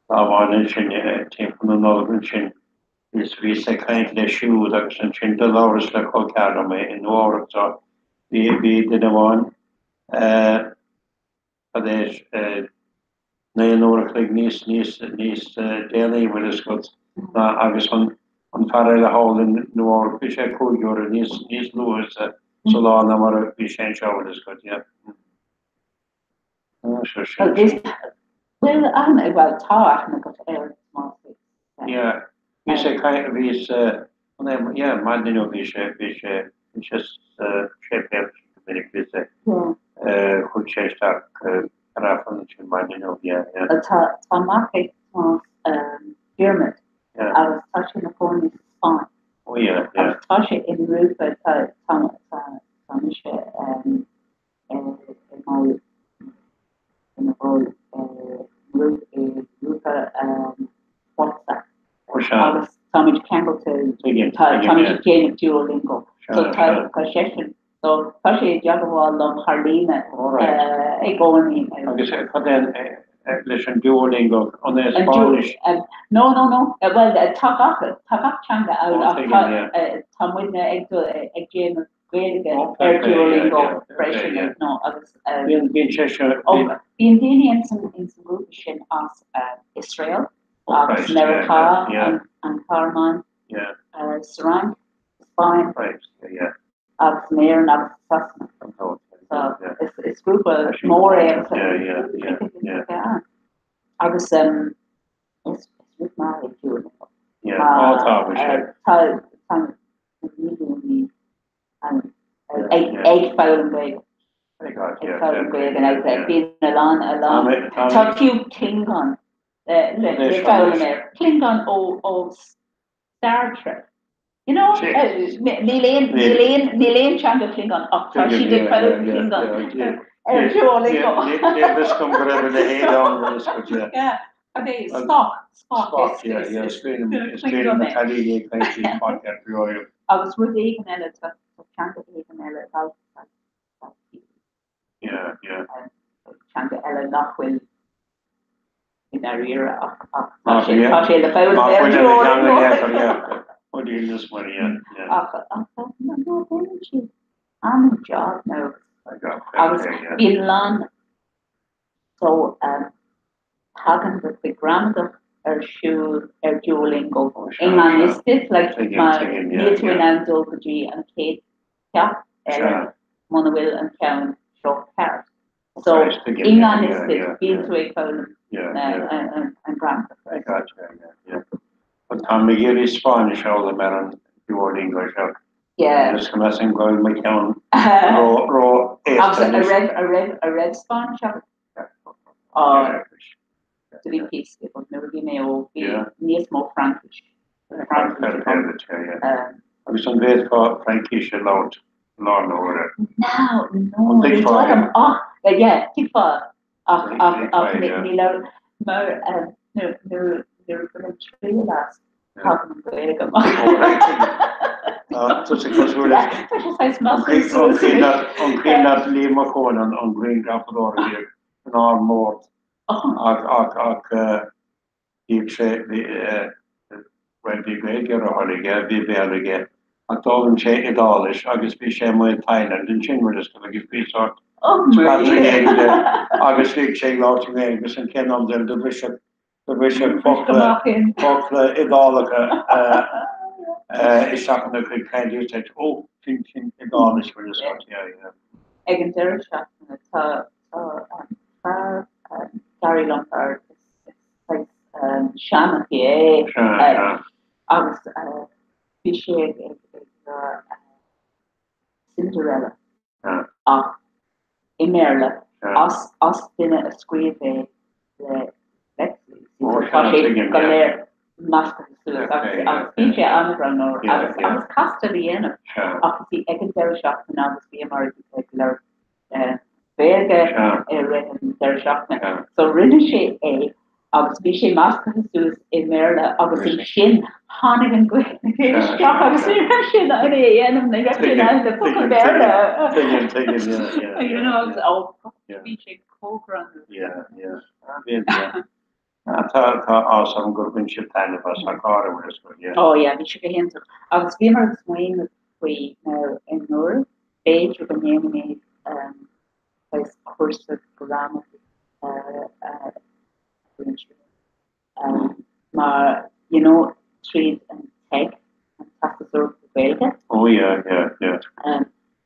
lá amháin ansin, timpeall na Nollag ansin, bhíos, bhíos ag caint leis siúd agus ansin do labhras le col ceathar liom i Nua Eabhrac so bhí, bhí duine amháin, eh, Cad é, 9 n-uair a chloig níos, níos, níos déanaí, bhfuil fhios agat, ná agus an, an fear eile thall i Nua Eabhrac, bhí sé 5 uaire níos, níos luaithe sa, sa lá ná mar a bhí sé anseo, bhfuil fhios agat, yeah. Ah, sure, sin, sin. Bhfuil aithne, bhuel, tá aithne agat ar Tomás Hickes. Yeah, bhí sé, bhí sé, yeah, maidin inniu bhí sé, bhí sé, bhí sé sa séipéal go minic, bhí sé, chuaigh sé isteach ar Aifreann ansin maidin inniu, yeah, yeah. Tá, tá mac ag Tomás, Diarmuid, agus tá sé ina chónaí sa Spáinn. Oh yeah, yeah. Agus tá sé i ngrúpa, tá, tá, tá, tá mise i mball ina bhall i ngrúpa WhatsApp agus táimid ceangailte, táimid ag déanamh Duolingo. So tá seisean, so tá sé i dteagmháil liom thar líne i gcónaí. Agus cad é leis an Duolingo, an é Spáinnis? No, no, no, bhuel tá gach, tá gach teanga ann ach tá muidne ag déanamh Gaeilge ar Duolingo freisin nó agus Bíonn sé seo Bíonn daoine ins an ngrúpa sin as Iosrael agus Meiriceá, an Ghearmáin, sa Fhrainc, Spáinn agus in Éirinn agus i Sasana. So is grúpa mór é agus agus is rud maith é Duolingo. Tá tá na mílíní ag foghlaim Gaeilge. Ag foghlaim Gaeilge now bíonn a lán a lán tá fiú Klingon le foghlaim air. Klingon ó ó Star Trek. You know, níl aon níl aon níl aon teanga Klingon ach tá siad ag foghlaim Klingon ar Duolingo. Níl fhios agam go raibh a leithéid ann. Yeah. Cad é Spock? Spock, yeah, yeah, is féidir na cailíní ag caint faoi Spock ar Duolingo. Agus rud éigin eile, tá teanga éigin eile Yeah, yeah. Teanga eile nach bhfuil i ndáiríre ach tá sé tá sé le foghlaim ar Duolingo. Ach ná déanann siad an-job now agus bíonn lán So, tagann do chuid gramadach ar siúl ar Duolingo i ngan fhios duit, like, mar níl tú in ann dul go dtí an chéad cheacht eile muna bhfuil an ceann seo ceart. So, i ngan fhios duit, bíonn tú ag foghlaim an gramadach. I gotcha, yeah, yeah. But táim ag iarraidh Spáinnis a fhoghlaim ar an Duolingo seo. Yeah. Agus go measaim go bhfuil mo cheann ró, ró Agus a raibh, a raibh, a raibh Spáinnis agat? Á, do bhí píosa agam nuair a bhí mé óg, bhí níos mó Fraincis. Fair play duit, yeah, yeah. Agus an bhféadfá Fraincis a labhairt i láthair na huaire? No, no, ní dóigh liom ach, yeah, tuigfeá ach, ach, ach ní labhraím mar nuair, nuair, nuair a bhainim triail as, tagann an Ghaeilge amach. Tá sé cosúil leis. Tá sé saghas measctha suas anois. An cuimhin leat Liam Mac Eoin, an grianghrafadóir a bhíodh in Ard Mord ach, ach, ach, Bhíodh sé, bhuel, bhí Gaeilge ar a thoil aige, bhí Béarla aige, ach d'fhoghlaim sé Iodáilis agus bhí sé amuigh i Thailand ansin, bhfuil fhios agat, agus bhí sórt scata Gaeilge agus bhíodh sé ag labhairt i nGaeilge agus an chéad am eile do bhriseadh, do bhriseadh focla, focla Iodálacha isteach ina chuid cainte agus deir sé, ó, sin, sin Iodáilis, bhfuil fhios agat, yeah, yeah. Ag an deireadh seachtaine tá, tá fear, Gary Lombard, is saghas seanchaí é agus bhí sé ag rá Cinderella ach i mBéarla as as duine a scríobh é le so tá sé go léir measctha suas agus agus bíonn sé an-ghreannmhar agus agus casta le dhéanamh ach is í ag an deireadh seachtaine agus bhíomar ag labhairt Gaeilge i rith an deireadh seachtaine. So rinne sé é agus bhí sé measctha suas i mBéarla agus ansin tháinig an Ghaeilge isteach agus ní raibh sé in ann é a dhéanamh, ní raibh sé in ann na focail Bhéarla. Tuigim, tuigim, yeah, yeah. You know, agus oh, bhí sé chomh greannmhar. Yeah, yeah. Ah, bhí, yeah. Ah, tá, tá áthas orm gur bhain sibh taitneamh as an gclár, bhfuil fhios agat, yeah. Oh yeah, bhí sé go hiontach. Agus bhíomar ag smaoineamh faoi now i nDoire, b'fhéidir go ndéanfaimid saghas cúrsa gramadaí mar you know tríd an TEG, an Teastas Eorpach Gaeilge. Oh yeah, yeah, yeah.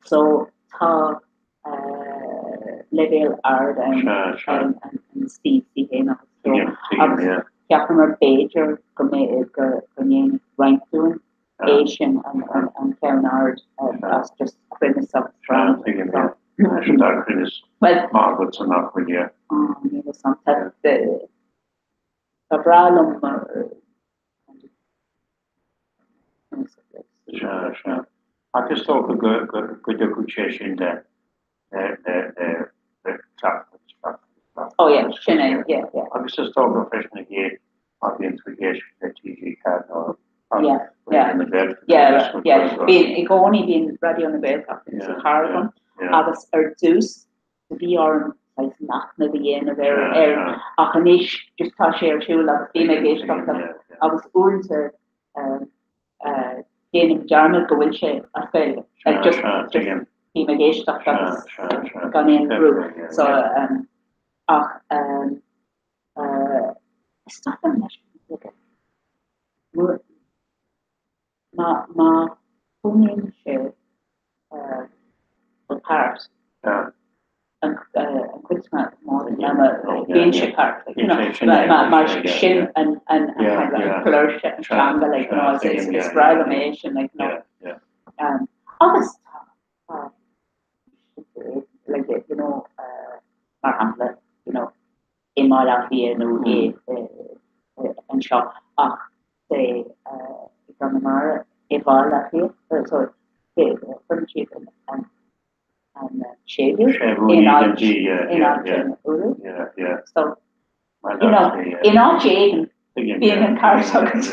So tá leibhéal ard ann an C, C1 agus so agus cheapamar b'fhéidir go mbeidh go ndéanfaidh roinnt dúinn é sin an ceann ard as just cruinneas agus gramadach. Sin tá cruinneas maith agatsa nach bhfuil yeah. Níl fhios a'm. Ba bhreá liom Sea, sea. Ach is dócha go dtiocfaidh sé sin le cleachtadh agus cleachtadh agus cleachtadh. Oh yeah, sin é, yeah, yeah. Agus is dócha freisin a ghéag má bhíonn tú ag éisteacht le TG4 nó Yeah, yeah. Raidió na Gaeltachta. Yeah, yeah. Bíonn, i gcónaí bíonn Raidió na Gaeltachta sa charr agam agus ar dtús bhí orm saghas machnamh a dhéanamh ar ar ach anois just tá sé ar siúl agus bím ag éisteacht agus uaireanta déanaim dearmad go bhfuil sé as Gaeilge. Like just just bím ag éisteacht agus gan aon bhrú. So ach is dóigh liom leis an Ghaeilge má má choinníonn sé an ceart an chuid is mó den ama bíonn sé ceart like you know mar sin an an flúirse an teanga like you know is is breá liom é sin like you know agus tá tá like you know mar shampla you know i mBaile Átha Cliath nó i anseo ach say i gConamara i Bhaile Átha Cliath sorry cuireann siad an an an séimhiú in áit in áit an urú so you know in áit éigin bíonn an ceart agat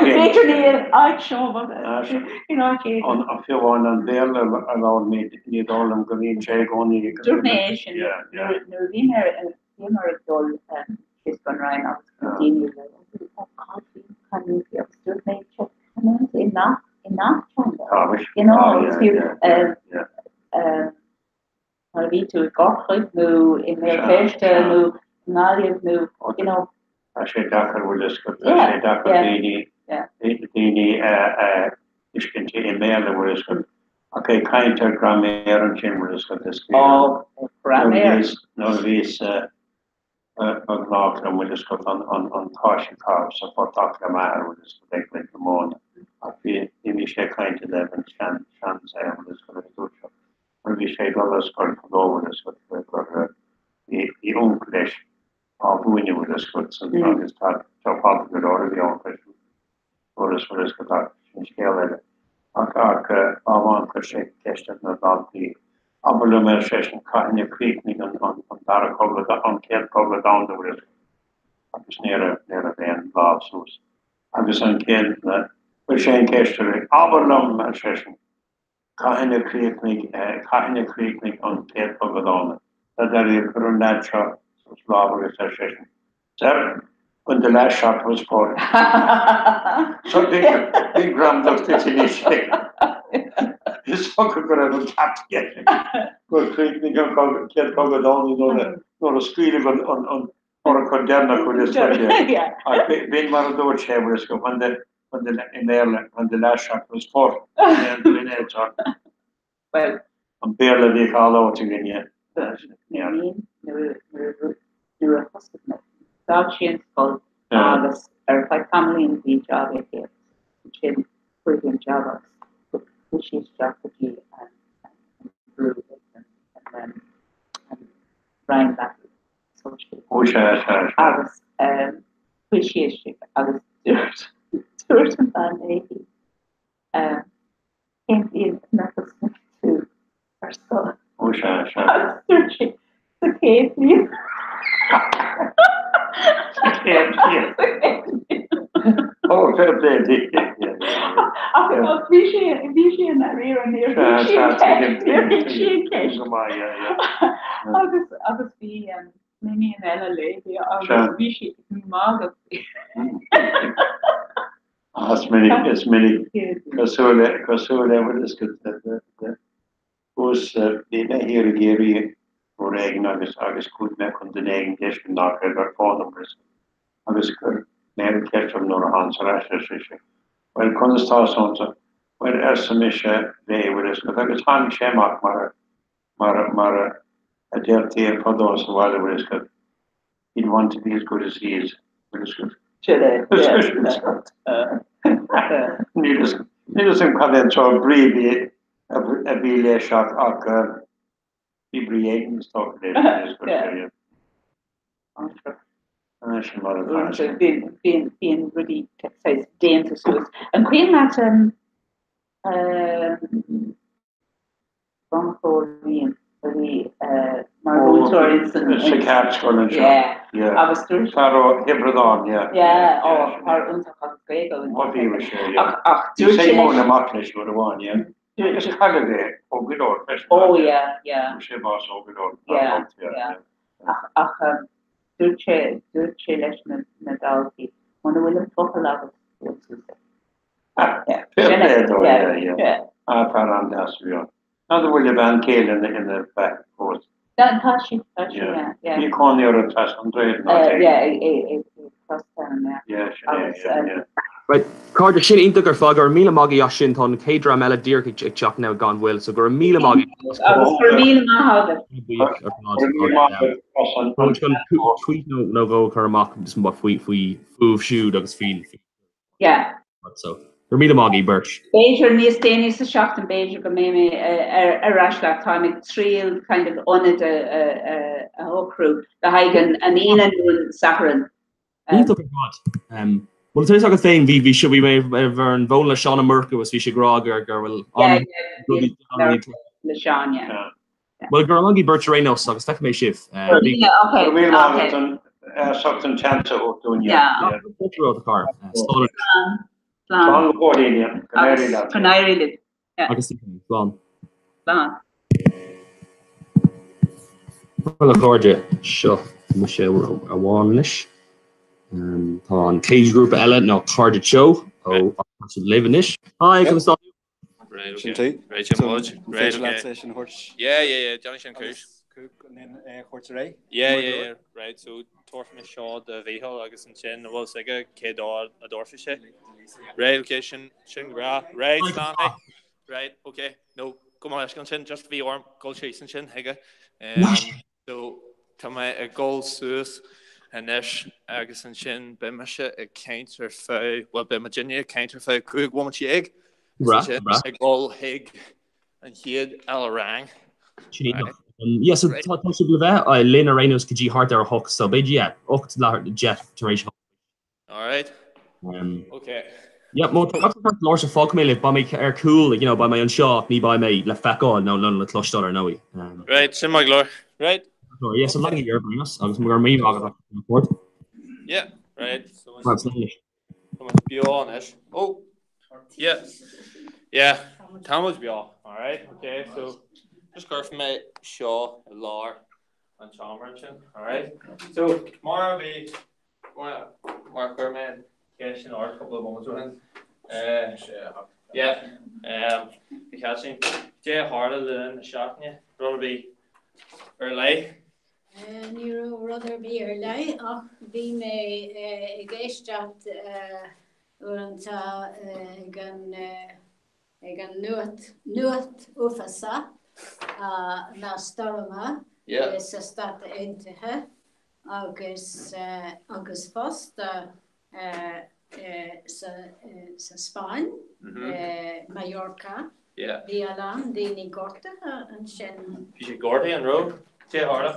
b'fhéidir ní in áit seo but in áit éigin. Fiú amháin an Béarla a labhraímid ní dóigh liom go mbíonn sé i gcónaí Dúirt mé é sin nuair a bhí mé bhíomar ag dul síos go an Rinn agus na daoine le oh God bhí canúintí agus dúirt mé canúintí i ngach i ngach teanga you know agus fiú Mar a bhí tú i gCorcaigh nó i mBéal Feirste nó i nGaillimh nó, you know. Tá sé deacair, bhfuil fhios agat, tá sé deacair daoine, daoine a thuiscint i mBéarla, bhfuil fhios agat. Ach ag caint ar graiméar ansin, bhfuil fhios agat, is Ó, graiméar. Nuair a bhíos, Ba ghnách liom, bhfuil fhios agat, an cáis a chaitheamh sa phortach le m'athair, bhfuil fhios agat, ag baint na móna. Ach bhí, bhí mise ag caint i dtaobh an tsean, seansaol, bhfuil fhios agat, agus dúirt sé, nuair a bhí sé ag dul ar scoil fadó, bhfuil fhios agat, gur, bhí, bhí uncail leis á mhúineadh, bhfuil fhios agat, san, agus tá, tá fada go leor a bhí ann freisin. Fuaireas, fuaireas go dtaca, sin scéal eile. Ach, ach, lá amháin chuir sé ceist ar na daltaí, abair liom, ar seisean, cathain a chríochnaigh an, an, an dara cogadh, an chéad cogadh domhanda, bhfuil fhios agat? Agus ní raibh, ní raibh aon lámh suas. Agus an chéad, chuir sé an ceist arís, abair liom, ar seisean, Cathain a chríochnaigh Cathain a chríochnaigh an Chéad Chogadh Domhanda? Dáiríre, chuir an leaid seo suas lámh agus ar seisean, Sir, when the last shot was fired. So bhí bhí gramadach duit anois. Is dócha go raibh an ceart aige gur chríochnaigh an cogadh Chéad Chogadh Domhanda nuair a nuair a scaoileadh an an an urchar deireanach bhfuil fhios agat. Ach b'in mar a dúirt sé bhfuil fhios agat when the when the i mBéarla, when the last shot was fought, b'in é atá. Well. An Béarla a bhíodh á labhairt againne. Nuair a thosaigh mé, d'fhág sí an scoil agus ar feadh tamaillín bhí job aici agus ansin fuair sí an job agus chuaigh sí isteach go dtí an brú an Roinn Leasa Sóisialaigh. Ó sea, sea, sea. Agus chuaigh sí isteach agus dúirt dúirt an bhean léi cén bhliain inar thosnaigh tú ar scoil? Ó sea, sea. Agus dúirt sí sa chéad bhliain. Sa chéad bhliain. Ó, fair play di. Ach bhí sé bhí sé i ndáiríre níor thuig sí an ceist níor thuig sí an ceist. Go maith, yeah, yeah. Agus agus bhí iníon eile léi agus bhí sí ag magadh faoi. Ah, is minic, is minic cosúil le cosúil le bhfuil fhios agat thuas bhí mé thiar i gCiarraí uair éigin agus agus chuaigh mé chun duine éigin deisce nach raibh ar fón agam agus chuir Mary ceist orm nuair a thánas ar ais, ar sise. Bhuel, conas tá so and so? Bhuel, arsa mise léi, bhfuil fhios agat, agus tháinig sé amach mar a, mar a, mar a, a deirtí fadó sa bhaile, bhfuil fhios agat, he'd want to be as good as he is, bhfuil fhios agat. Sin é, yeah. Níl fhios, níl fhios agam cad é an sórt brí a bhí, a bhí leis ach, ach bhí brí éigin is dócha leis, bhfuil fhios agat, yeah. Sin mar atá sé. Bíonn rudaí saghas déanta suas. An cuimhin leat Donncha Ó Riain a bhí mar mhúinteoir in san... Sa cheardscoil anseo. Yeah. Agus dúirt... Fear ó Thiobraid Árann, yeah. Yeah, ó, fear iontach agus Gaeilge iontach. Ó bhí sé, yeah. Ach dúirt sé... Bhí sé mór amach leis uair amháin, yeah. Agus cailleadh é óg go leor freisin. Ó, yeah, yeah. Fuair sé bás óg go leor. Yeah, yeah. Ach, ach dúirt sé, dúirt sé leis na, na daltaí, muna bhfuil an focal agat, tabhair suas é. Yeah. Fair play dó, yeah, yeah. Ah, fear an-deas a bhí ann. N'fheadar an bhfuil a bhean chéile ina, ina beatha fós. Tá, tá sí, tá sí, yeah, yeah. Bhí cónaí orthu trasna an droichid ná Uh, yeah, i, i, i, i Crosstown, yeah. Yeah, sin é, Agus, yeah, yeah. Right, cairde, sin iontach ar fad. Go raibh míle maith agaibh as sin. Tá an chéad dream eile díreach ag teacht now gan mhoill, so go raibh míle maith agaibh. Agus go raibh míle maith agat. Buíoch ar fad. Tá muid chun tweet nó dhó a chur amach faoi faoi fúibh siúd agus faoin Yeah. So, go raibh míle maith agaibh beirt. B'fhéidir níos déanaí sa seachtain, b'fhéidir go mbeidh mé ar ais leat. Táim ag triail kind of ionad a shocrú le haghaidh an Aoine nó an Satharn. Iontach ar fad. Bhuel, tá fhios agat féin, bhí bhí bhí mé ar an bhfón le Seán Ó Murchú agus bhí sé ag rá gur gur bhfuil an rudaí le Seán, yeah. Bhuel, go raibh maith agaibh beirt ar aon nós agus feicfidh mé sibh. Go raibh míle maith agat as ucht an seans a thabhairt dúinn. Yeah. Slán. Slán go fóillín, yeah. Go n-éirí leat. Go n-éirí libh. Agus slán. Slán. Bhuel a chairde, seo mise amháin anois. Tá an chéad ghrúpa eile ná Cairde Teo ó siad libh anois. Hi, conas tá tú? Sin tú. Right, sin muid. An féidir leat é sin a thabhairt? Yeah, yeah, yeah, déanfaidh sin cúis. É a thabhairt ar aghaidh? Yeah, yeah, yeah, right, so tabharfaidh mé seo do Mhícheál agus ansin an bhfuil fhios aige cé dó a dtabharfaidh sé. Right, okay, sin, sin breá. Right, slán, hey. Right, okay, no, gabh mo leithscéal ansin, just bhí orm dul síos ansin chuige. Um, so, tá mé ag dul suas anois agus ansin beidh mise ag caint ar feadh, well, beidh muidinne ag caint ar feadh 15 bhomaite. Breá, breá. Ag dul chuig an chéad eile rang. Sin iontach. Yeah, so tá tá sibh le bheith linn ar aon nós go dtí thart ar a hocht, so b'fhéidir, yeah, 8 leathuair, 10 tar éis a hocht. Alright. Um, okay. Yeah, má tá tú ag labhairt fágfaidh mé libh, beidh mé ar cúl, you know, beidh mé anseo ach ní beidh mé le feiceáil nó nó le cloisteáil ar ndóigh. Um, Right, sin maith go leor. Right. Yeah, so lean ar bhreas agus go raibh míle maith agat as an report. Yeah, right. So Right, slán leis. Tá muid beo anois. Oh! Yeah. Yeah, tá muid beo. Alright, okay, so just cuirfidh mé seo i lár an tseomra ansin. Alright. So, mar a bhí mar mar a chuir mé an cheist sin ort cúpla bomaite ó shin. Eh, yeah, um, a Chaitlín, cad é a tharla le linn na seachtaine, rud ar bith ar leith? Ní raibh rud ar bith ar leith ach bhí mé ag éisteacht uaireanta ag an ag an nuacht nuacht uafásach na stoirme sa Stát Aontaithe agus agus fosta sa Spáinn, Mallorca. Bhí a lán daoine gortaithe ansin. Bhí siad gortaithe, an raibh? Cé a tharla?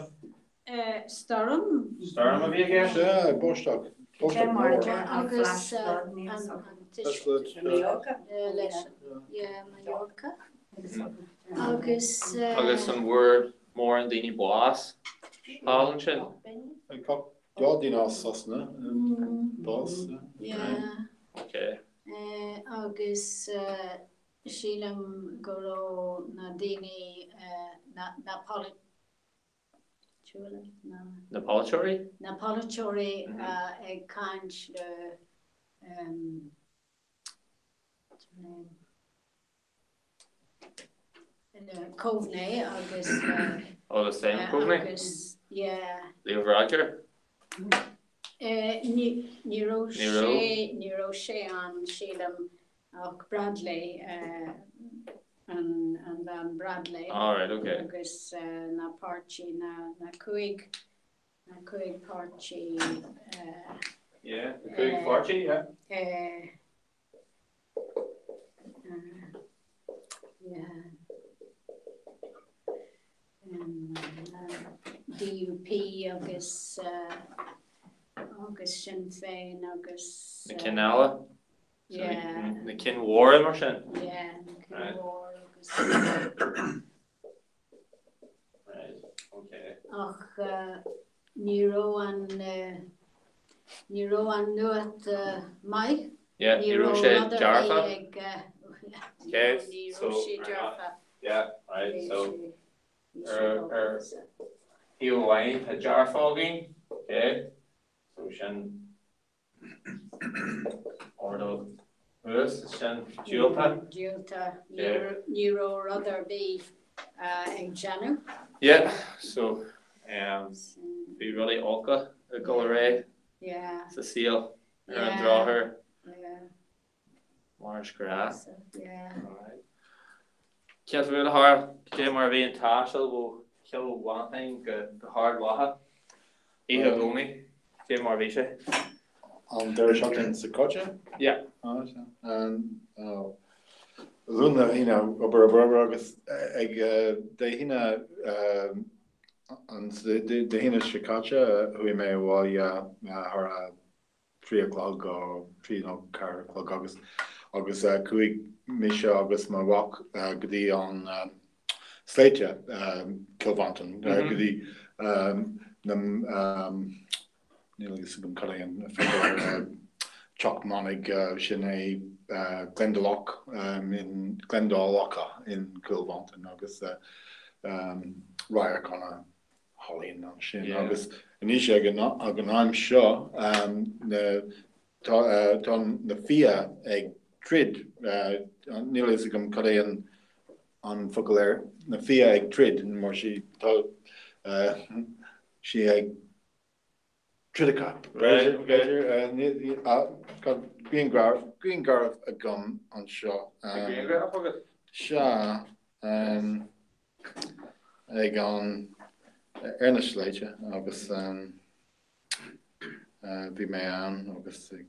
Stoirm. Stoirm a bhí i gceist? Sea, báisteach. Báisteach mór. Agus an t-uisce leis. Yeah, Mallorca. Agus. Agus an bhfuair mórán daoine bás thall ansin? Dhá duine as Sasana bás. Yeah. Ok. Agus sílim go raibh na daoine, na na polaiteoirí, na. Na polaiteoirí? Na polaiteoirí ag caint le what's her name? Coveney agus le. Oh, le Simon Coveney? Agus, yeah. Leo Varadkar? Ní raibh sé, ní raibh sé ann, sílim, ach Bradley, an bhean Bradley. All right, okay. Agus na páirtí, na cúig, na cúig páirtí. Yeah, na cúig pháirtí, yeah. DUP agus agus Sinn Féin agus. Na cinn eile? Na cinn mhóra mar sin? Yeah, na cinn mhóra agus. Right, okay. Ach ní raibh an ní raibh an nuacht maith. Yeah, ní raibh sé dearfach. Okay, ní raibh sé dearfach. Yeah, right, so ar ar thaobh amháin tá dearfach againn, okay, so sin Ardú thuas, is sin diúltach. Diúltach. Ní raibh rud ar bith ag déanamh. Yeah, so bhí rudaí olca ag dul ar aghaidh sa saol ar an drochuair. Mar is gnách. Cén rud a tharla? Cad é mar a bhí an taisteal ó Chill Mhantáin go hArd Mhacha oíche Dhomhnaigh? Cad é mar a bhí sé? An deireadh seachtaine seo caite? Yeah. Luan go hAoine, obair, obair, obair agus ag Dé hAoine an Dé hAoine seo caite chuaigh mé abhaile thar a 3 a chlog ó 3 nó 4 a chlog agus agus chuaigh mise agus mo mhac go dtí an sléibhte Cill Mhantáin go dtí na níl a fhios agam cad é an focal teach manaigh sin é Glendalough in Glendalough in Cill Mhantáin agus radharc ana hálainn ansin agus anois ag an am seo tá na fia ag troid, níl a fhios agam cad é an focal air, na fia ag troid mar sí tá sí ag troideacha b'fhéidir, tá grianghraf agam anseo. Tá grianghraf agat? Sea. ag an ar na sléibhte agus bhí mé ann agus ag.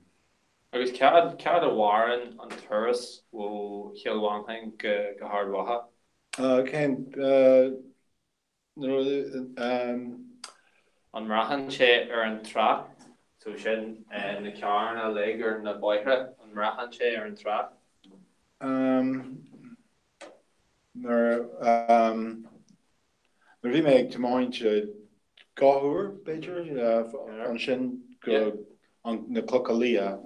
Agus cad cad a mhaireann an turas ó Chill Mhantáin go go hArd Mhacha? Cén nuair An mbraitheann sé ar an trácht? So sin na carranna uilig ar na bóithre, an mbraitheann sé ar an trácht? Nuair a bhí mé ag tiomáint 2 uair, b'fhéidir, ansin go na Clocha Liath,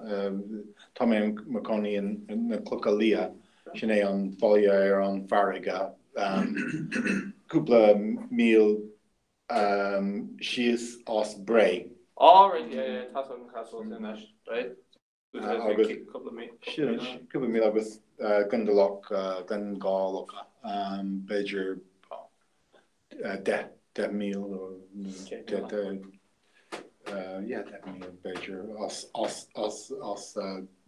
tá mé i mo chónaí in na Clocha Liath, sin é an baile ar an farraige, cúpla míle síos as Bré. Oh right, yeah, yeah, tá a fhios agam cá bhfuil tú anois, right. Agus cúpla míle agus Glendalough, Glengalough, b'fhéidir 10, 10 míle yeah, 10 míle b'fhéidir as, as, as, as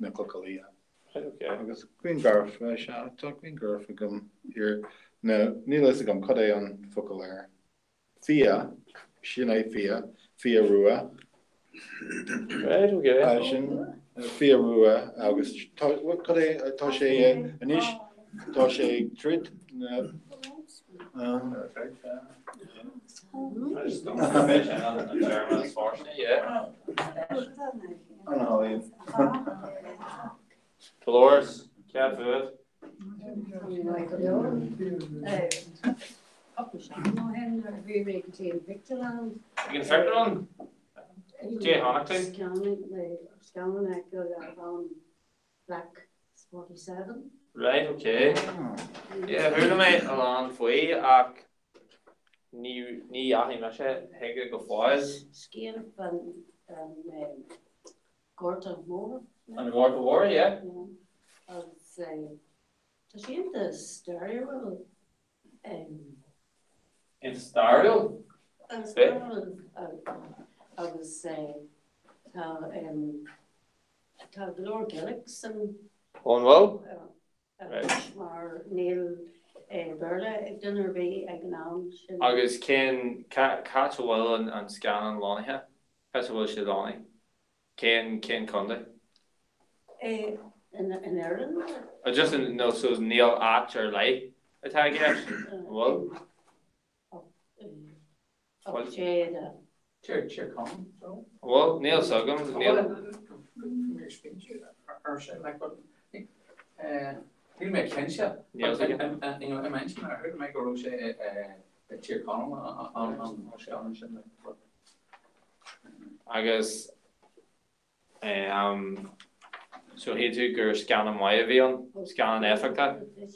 na Clocha Liath. Agus grianghraf, sea, tá grianghraf agam ar na, níl a fhios agam cad é an focal air. Fia, sin é fia, fia rua. Right, okay. Sin fia rua agus tá, cad é, tá sé anois, tá sé ag troid na. Dolores, céard fút? Bhí mé go dtí an phictiúrlann. Ag an phictiúrlann? Cad é chonaic tú? Scannán a fheiceáil ann Black 47. Right, okay. Yeah, chuala mé a lán faoi ach ní ní dheachaigh mise chuige go fóill. Scéal fan Gorta Mór. An Ghorta Mhór, yeah. Agus tá sé iontach stairiúil. Iontach stairiúil? Stairiúil agus tá tá go leor Gaelic san. Ó an bhfuil? Right. Mar níl Béarla ag duine ar bith ag an am sin. Agus cén, cá háit a bhfuil an scannán lonnaithe? Cá háit a bhfuil sé lonnaithe? Cén, cén contae? In Éirinn. Just in, no, so níl áit ar leith atá i gceist, an bhfuil? Bhuel, níl 's agam, níl. Níl mé cinnte. Níl i m'intinn ar chuala mé go raibh sé i Tír Chonaill an sé ann sin. Agus so shíl tú gur scannán maith a bhí ann, scannán éifeachtach? Bhí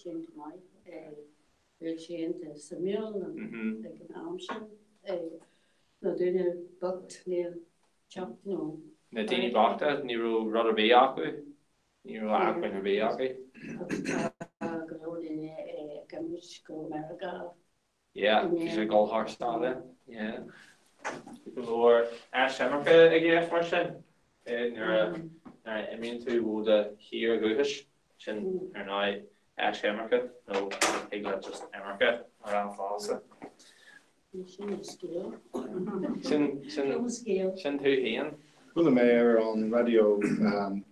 sé iontach suimiúil ag an am sin. Na daoine bocht níl teach nó. Na daoine bochta, ní raibh rud ar bith acu, ní raibh acmhainn ar bith acu. Agus tá go leor daoine ag imeacht go Meiriceá. Yeah, bhí sé ag dul thar sáile, yeah. Bhí go leor eisimirce i gceist mar sin, nuair a nuair a imíonn tú ó do thír dhúchais, sin ar ndóigh eisimirce nó thig leat just imirce a rá fosta. Sin an scéal. Sin sin sin tú féin. Chuala mé ar an raidió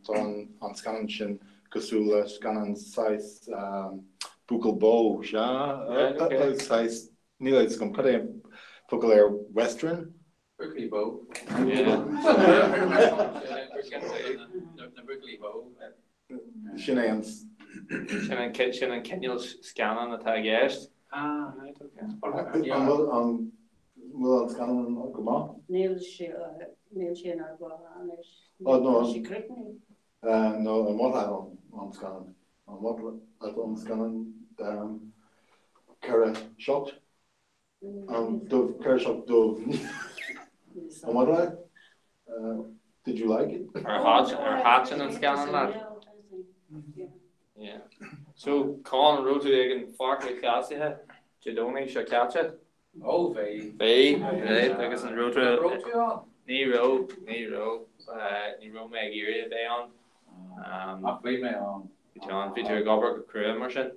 tá an scannán sin cosúil le scannán saghas buachaill bó, sea? Saghas, níl a fhios agam, cad é an focal ar western? Buachaillí bó. Na buachaillí bó. Sin é an. Sin an sin an cineál scannán atá i gceist. Ah, right, okay. An bhfuil an bhfuil an scannán go maith? Níl sé níl sé in ardmhaith anois. Oh, no. Tá sé críochnaithe. No, an maith leat an scannán? An maith leat an scannán 4, 7? An dubh 4, 7 dubh. An maith leat? Did you like it? Ar thaitin an scannán leat? Yeah. So, Con, an raibh tú ag an Pháirc Lúthchleasaithe Dé Domhnaigh seo caite? Ó, bhí. Bhí, right, agus an raibh tú... An raibh tú ann? Ní raibh, ní raibh. Ní raibh mé ag iarraidh a bheith ann. Ach bhí mé ann. Bhí tú ann, bhí tú ag obair go crua mar sin?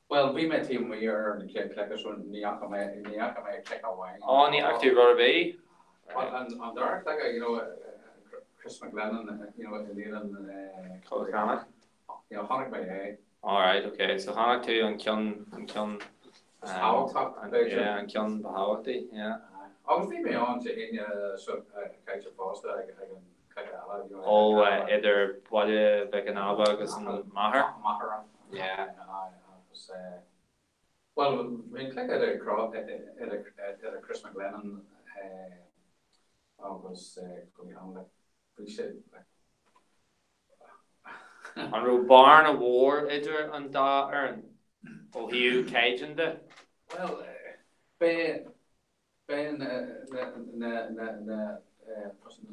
Bhuel, bhí mé taobh amuigh ar an chéad chluiche so ní fhaca mé, ní fhaca mé cluiche amháin. Ó, ní fhaca tú rud ar bith? An dara cluiche, you know, Chris McLennan, you know, i líon Col Ceannach. You know, chonaic mé é. Alright, ok, so chonaic tú an ceann, an ceann, Is tábhachtach, b'fhéidir. Yeah, an ceann ba thábhachtaí, yeah. Agus bhí mé ann Dé hAoine seo caite fosta ag an. cluiche eile, you know. Ó, idir Baile Mhic an Aba agus an Machair? Machair. Yeah. Agus, bhuel, bhí an cluiche idir idir Crossmaglen agus Cullyhanna, like, bhí sé, like, An raibh bearna mhór idir an dá fhoireann ó thaobh caighdeán de? Bhuel, b'é b'é na na na na na na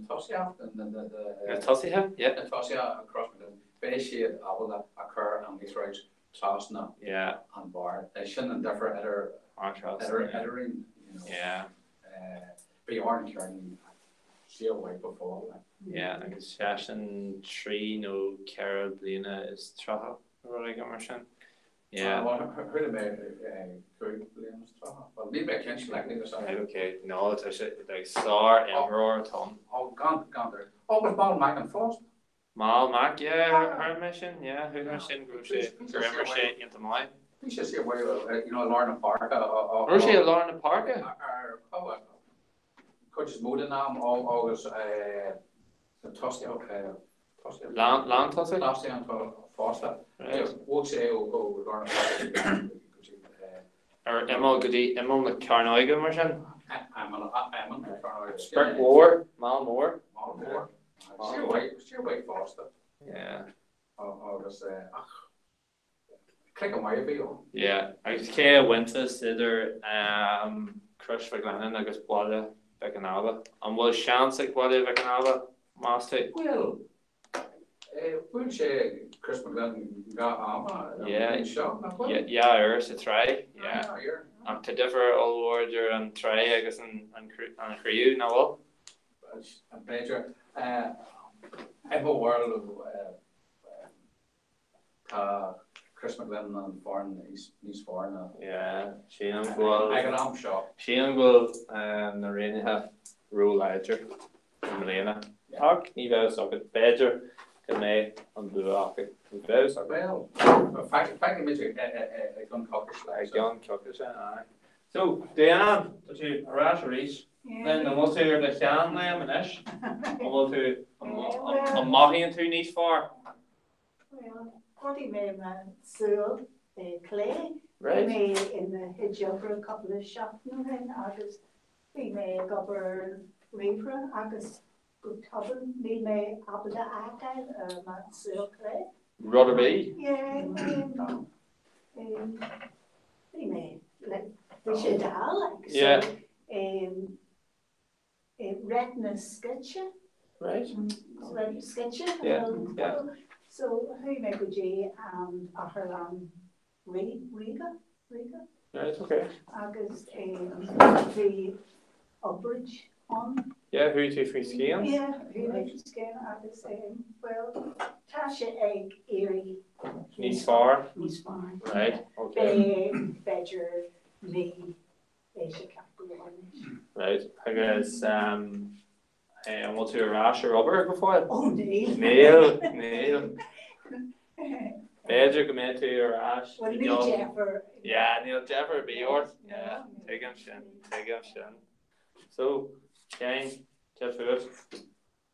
tosaíocht na na Na tosaithe, yeah. Na tosaithe Crossmaglen, b'é siad ábalta a chur an liathróid trasna Yeah. an barr. Sin an difear idir An trasna, idir yeah. idirinn, you know. Yeah. Bhí Aaron Kearney síor-mhaith go fóill. Yeah, agus seisean 33 nó 4 bliana, nó rud éigin mar sin. Yeah. Bhuel, chuala mé 35 bliana. Bhuel, níl mé cinnte, like, níl a fhios agam. Right, okay. No, tá sé, like, sár-imreoir atá ann. Ó, gan, gan dabht. Ó, agus Mal Macken fosta. Mal Mack, yeah, chuala mé sin, yeah, chuala mé sin go raibh sé, gur imir sé iontach maith. Bhí sé síor-mhaith, you know, i lár na páirce. Raibh sé i lár na páirce? Ar chuid is mó den am agus tosaí, tosaí. Lántosaí? Lántosaí fosta. Bhog sé ó lár na páirce go dtí. Ar imeall go dtí imeall na cearnóige mar sin? Imeall na cearnóige. Sprioc mhór, Mal mór. Mal mór. Síor-mhaith fosta. Yeah. Agus ach cluiche maith a bhí ann. Yeah. Agus cé a bhainfeas idir Crois Mhic Lionnáin agus Baile Mhic an Aba? An bhfuil seans ag Baile Mhic an Aba, meas tú? Bhuel, bhuail sé Crossmaglen dhá ama an bhliain seo, nach bhfuil? Yeah, dhá uair sa tsraith, yeah. Ach tá difear ollmhór idir an tsraith agus an chraobh, nach bhfuil? B'fhéidir. I mo bharúil tá Crossmaglen an foireann níos fearr ná. Yeah, sílim go bhfuil. Ag an am seo. Sílim go bhfuil na Raonaithe ró-láidir i mbliana. Ach ní bheadh fhios agat, b'fhéidir go mbeidh an bua acu. Ní bheadh fhios agat. Bhuel, feicfimid i gceann coicíse. I gceann coicíse, aye. So, Diane, tá tú ar ais arís. Linn, an bhfuil tú ar do sheanléim anois? An bhfuil tú, an mothaíonn tú níos fearr? Bhuel, ghortaigh mé mo súil clé. Bhí mé i mo chuid oibre cúpla seachtain ó shin agus bhí mé ag obair ar an ríomhaire agus go tobann níl mé ábalta a fheiceáil ar mo súil clé. Rud ar bith? Yeah, bhí mé, like, bhí sé dall, like, so, retina scoite. Right. Retina scoite. Yeah, yeah. So chuaigh mé go dtí an Otharlann Ríoga, Ríoga. Right, okay. Agus bhí obráid ann. Yeah, chuaigh tú faoi scian? Yeah, chuaigh mé faoi scian agus bhuel, tá sé ag éirí níos fearr. Níos fearr. Right, okay. B'fhéidir mí beidh sé ceart go leor anois. Right, agus an bhfuil tú ar ais ar obair go fóill? Ó, níl. Níl, níl. B'fhéidir go mbeidh tú ar ais. Bhuel, níl deifir. Yeah, níl deifir ar bith ort. Yeah, tuigim sin, tuigim sin. So, Shane, cad fút?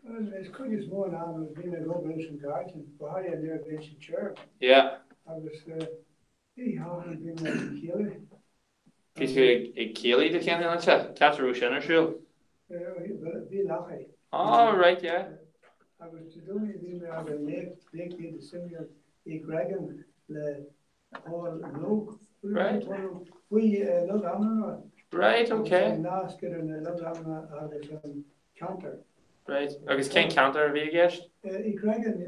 Bhuel, is cuid is mó den am a bhí mé ag obair ins an gcartlann, go háirithe nuair a bhí sé tirim. Yeah. Agus oíche Shamhna bhí mé ag céilí. Bhí tú ag céilí Dé Céadaoin? Cá háit a raibh sin ar siúl? Bhí Loughrea. Oh, right, yeah. Agus Dé Domhnaigh bhí mé ag an léacht, léacht iad Simeon Uí Ghreagáin le Paul Rogue. Right. Faoi logainmneacha. Right, okay. Agus an nasc idir na logainmneacha agus an ceantar. Right, agus cén ceantar a bhí i gceist? Uí Ghreagáin, ní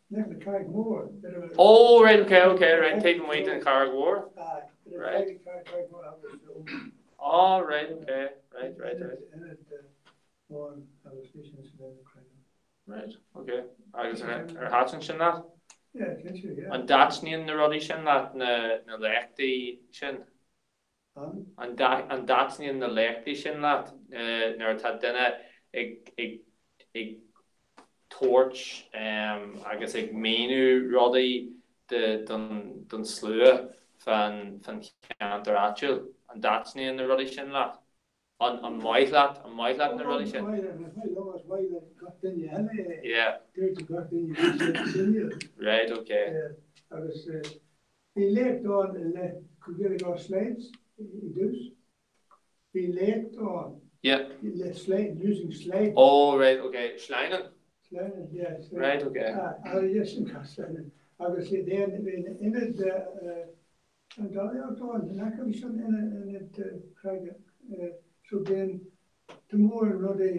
le le Carraig Mhór. Oh, right, okay, okay, right, taobh amuigh den Charraig Mhór? Aye. Right. Carraig Mhór agus Ómaigh. Oh, right, okay, right, right, right. Ionad amháin agus bhí sin san Ionad Creagáin. Right, okay. Agus ar thaitin sin leat? Yeah, cinnte, yeah. An dtaitníonn na rudaí sin leat, na léachtaí sin? An? An dtaitníonn na léachtaí sin leat nuair atá duine ag ag tabhairt agus ag míniú rudaí don slua fán cheantar áitiúil? An dtaitníonn na rudaí sin leat? An maith leat, an maith leat na rudaí sin? Is maith liom, is maith le. duine eile é. Yeah. Dúirt gach duine bhí sé suimiúil. Right, okay. Yeah. Agus bhí léacht ann i leith Coolgilligar Slates i dtús. Bhí léacht ann. Yeah. Le slate, using slate. Oh, right, okay. Sleamhnán? Sleamhnán, yeah. Right, okay. Ah, ah, yes, sin sleamhnán. Agus then bhí an ionad an dalaíocht ann, in aice leis an ionad creige. So bíonn, tá mór an rud é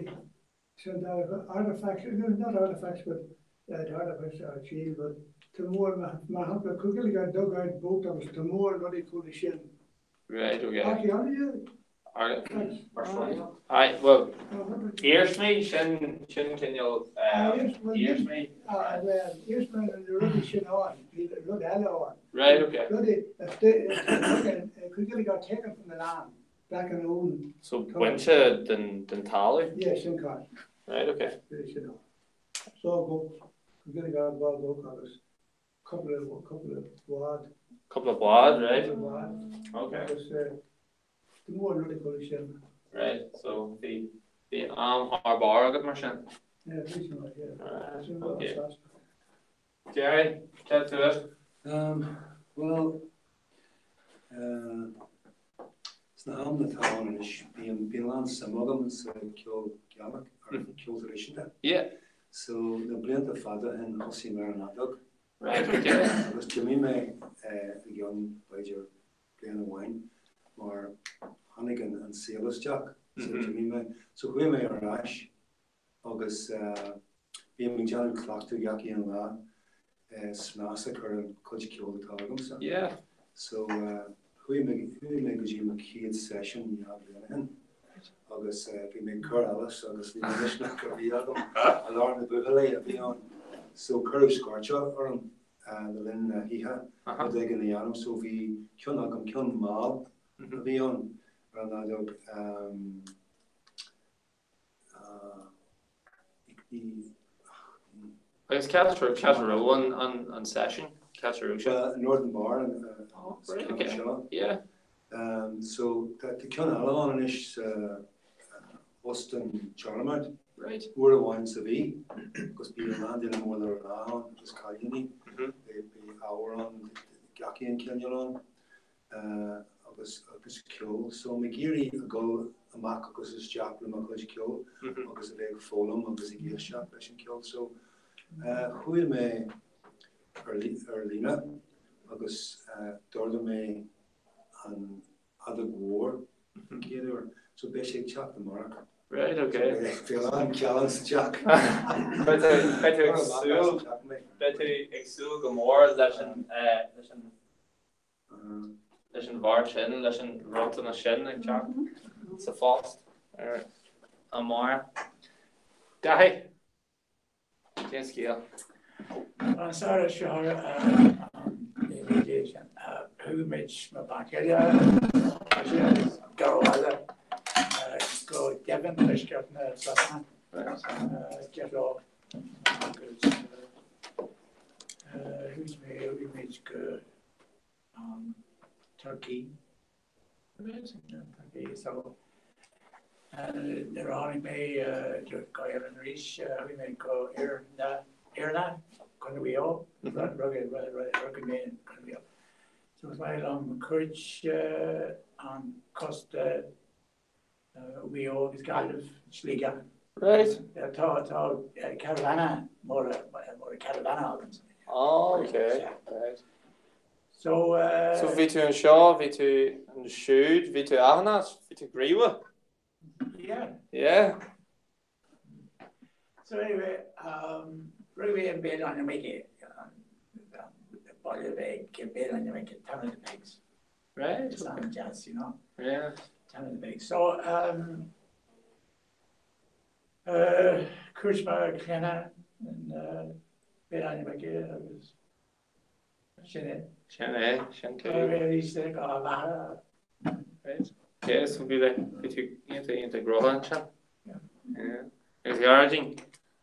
sin artifacts, no, not artifacts, but artifacts are cheap, but tá mór, mar shampla, Coolgilligar dugout boat agus tá mór an rud é chuala sin. Right, okay. Archaeology? Aye, well, iarsmaí, sin, sin cineál iarsmaí. Ah, well, iarsmaí na rudaí sin ann, bhí rud eile ann. Right, okay. Rudaí, Coolgilligar taken from the land, back in own. So bainte den, den talamh? Yeah, sin ceart. Right, okay. Rudaí sin ann. So go, Coolgilligar bog oak agus cúpla, cúpla bád. Cúpla bád, right. Cúpla bád. Okay. Agus Go mór an rud a chuala sin. Right, so bhí, bhí am thar barr agat mar sin? Yeah, bhí sin right, yeah. Right, Sin rud okay. sásta. Jerry, cad fút? Um, bhuel, eh, sna hamanna atá ann anois, bíonn, bíonn a lán suim agam sa ceol Gaelach, or ceol traidisiúnta. Yeah. So, na blianta fada ó shin, thosaigh mé ar an fheadóg. Right, okay. Agus d'imigh mé, eh, i gceann, b'fhéidir, bliain amháin mar tháinig an saol isteach so d'imigh mé. So chuaigh mé ar ais agus bím ag déanamh cleachtadh gach aon lá snas a chur ar an chuid ceoil atá agamsa. So chuaigh mé chuaigh mé go dtí mo chéad seisiún dhá bhliain ó shin agus bhí mé ag cur allas agus bhí an misneach a bhí agam i lár na buachaillí a bhí ann. So cuireadh scairteadh orm le linn na hoíche rud éigin a dhéanamh so bhí ceann agam, ceann mall a bhí ann ar an fheadóg. Agus cá raibh an seisiún? Cá raibh sé? Well, Northern Bar an ceann seo. Yeah. So tá ceann eile ann anois sa Óstán Charlemont. Right. Uair amháin sa mhí agus bíonn a lán daoine mór le rá ann agus cailíní. Bíonn amhrán gach aon chineál ann agus agus ceol. So mé ag iarraidh a dhul amach agus isteach le mo chuid ceoil agus a bheith ag foghlaim agus ag éisteacht leis an ceol. So chuaigh mé ar ar líne agus d'ordaigh mé an fheadóg mhór an chéad uair. So beidh sé ag teacht amárach. Right, okay. Bhí a lán ceol sa teach. Beidh tú beidh tú ag súil beidh tú ag súil go mór leis an leis an leis an bheart sin, leis an bhronntanas sin ag teacht sa phost ar amárach. Daithí! Cén scéal? An samhradh seo chuaigh muid mo bhean chéile go eile go Devon tuaisceart na Sasana 10 lá agus chuaigh mé chuaigh muid go Turkey So nuair a tháinig mé go hÉirinn arís, chuaigh mé go Éirne, Contae Mhaigh Eo, rugadh mé in Contae Mhaigh Eo. So is maith liom cuairt an cósta Mhaigh Eo agus Gaillimh, Sligeach. Right. Tá tá caravanna móra móra caravanna agam. Oh, okay. Right. So, So bhí tú anseo, bhí tú ansiúd, bhí tú achan áit, bhí tú gnoitheach? Yeah. Yeah. So anyway, um, rugadh mé i mBéal Átha na Muice, baile beag Béal Átha na Muice, Town of the Pigs. Right. It's okay. jazz, you know. Yeah. Town of the Pigs. So, um, uh, chuir mo clainne in uh, Béal Átha na Muice agus Sin é. Sin é, sin tú. Tá mé arís ag á bheatha. Right. Ok, so bhí le, bhí tú iontach iontach gnóthach ansin. Yeah. Agus Gearóidín,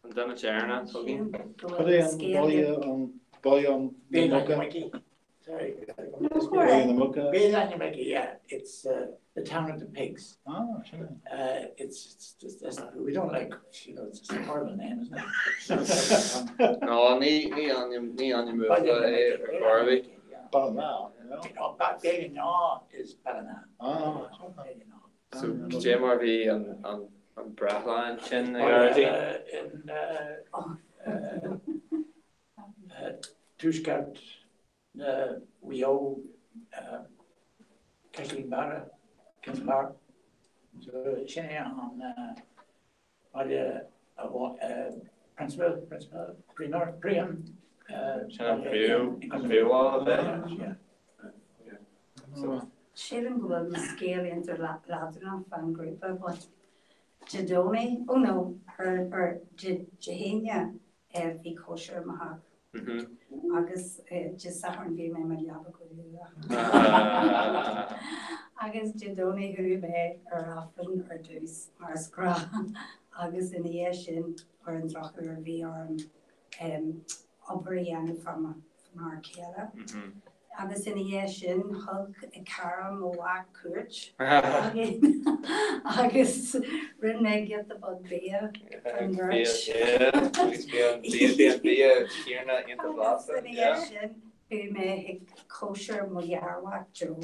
an duine deireanach againn. Cad é an baile an baile an Béal Átha na muca? Muice. Sorry. Béal na Muice. Béal na Muice, yeah. It's uh, the town of the pigs. Oh, sure. Uh, it's, it's, it's, it's, we don't like, you know, it's a horrible name, isn't it? No, ní ní ainm ní ainm é ar chor ar bith. Ballina, no? No, Ballina is Ballina. Oh, So cad é mar bhí an an an breithlá ansin a Ghearóidín? In uh, uh, Tuaisceart na Mhaigh Eo, Caisleán Barra, Kinspar. So sin é an baile principal, principal, príomh, príom. Sin an príomh, an príomhbhaile é? Sílim go bhfuil mo scéal iontach leadránach fán ghrúpa but Dé Domhnaigh, oh no, ar ar Dé hAoine bhí cóisir i mo theach agus Dé Sathairn bhí mé i mo leaba go luath. Agus Dé Domhnaigh chuaigh mé ar Aifreann ar dtús mar is gnách agus ina dhiaidh sin ar an drochuair bhí orm obair a dhéanamh fá mo m'fhear céile. Agus ina dhiaidh sin thug cara mo mhac cuairt againn agus rinne mé giota beag bia don bheirt. Bhí an bia céanna iontach blasta. Agus ina dhiaidh sin chuaigh mé chuig cóisir mo gharmhac Joe.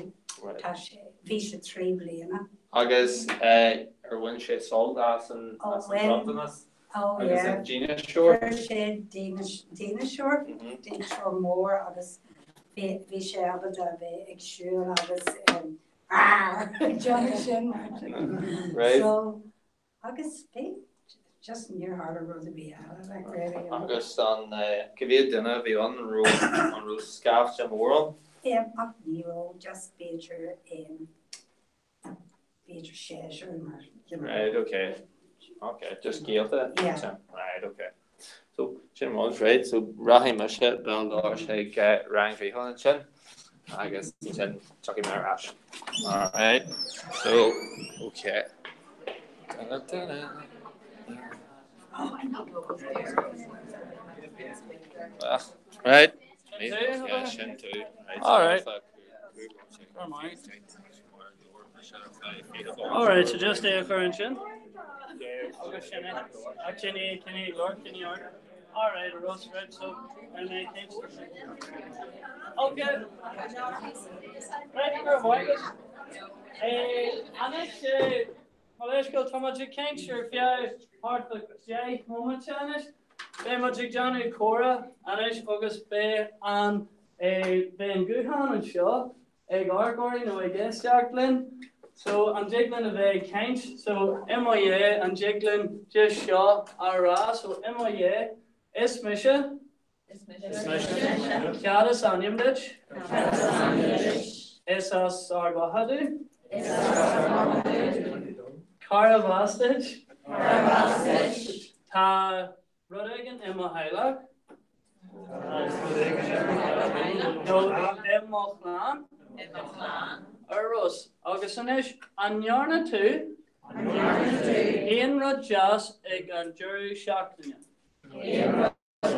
Tá sé, bhí sé 3 bliana. Agus ar bhain sé sult as an bhronntanas? Oh Agus yeah. an dineasár? Fuair sé dineasár, dineasár mór agus bhí bhí sé ábalta a bheith ag siúl agus ag déanamh sin. Right. So agus bhí just níor tharla rud ar bith eile like really. Agus an cé mhéad duine a bhí ann? An raibh an raibh scaifte mór ann? Yeah, ach ní raibh just b'fhéidir b'fhéidir seisear mar you know. Right, okay. Okay, just gaolta? Yeah. Right, okay. So, sin rud, right, so rachaidh mise béal dorais chuig rang Mhícheáil ansin agus ansin tiocfaidh mé ar ais. Alright, so, okay. Right. Sin tú. Alright. Alright, so just é a chur ansin. Agus sin é. Ach sin é, cin é glór, cin é ard. Alright, a Ros, right, so ar mé céim sin. Okay. Right, go raibh maith agat. Anois, mo leithscéal, tá muid ag caint ar feadh thart fá 10 nóiméad anois. Beidh muid ag déanamh comhrá anois agus beidh an beidh an guthán anseo ag amharc orainn nó ag éisteacht linn. So an dtig linn a bheith ag caint? So i mo dhiaidh an dtig linn just seo a rá? So i mo dhiaidh is mise. Is mise. Is mise. Cad is ainm duit? Cad is ainm duit? Is as Ard Mhacha tú? Is as Ard Mhacha tú. Carbh as duit? Carbh as duit? Tá rud éigin i mo theaghlach. Nó i mo chlann. I mo chlann. Ar fheabhas. Agus anois, an ndearna tú. An ndearna tú. Aon rud deas ag an deireadh seachtaine? Aon rud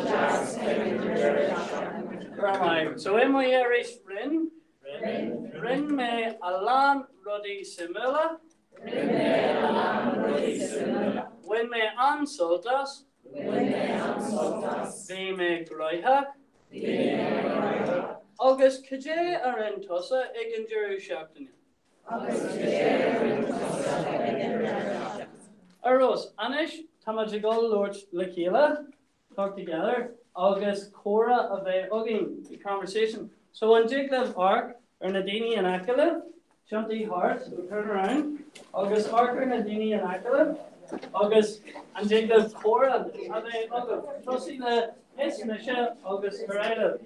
deas ag an deireadh seachtaine. Go raibh maith. So i mo dhiaidh arís, rinn. Rinn. Rinn mé a lán rudaí suimiúla. Rinn mé a lán rudaí suimiúla. Bhain mé an-sult as. Bhain mé an-sult as. Bhí mé gnóthach. Bhí mé gnóthach. Agus cad é a rinne tusa ag an deireadh seachtaine? Agus cad é a rinne tusa ag an deireadh seachtaine? Ar fheabhas, anois tá muid ag dul labhairt le chéile. talk together, agus comhrá a bheith againn, a conversation. So an dtig libh amharc ar na daoine in aice libh, tiontaigh thart, so turn around, agus amharc ar na daoine in aice libh, agus an dtig libh comhrá a bheith agaibh. Tosaigh le is mise agus ar aghaidh libh.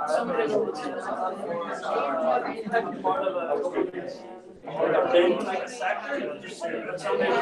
Somebody part of a like a sector. Somebody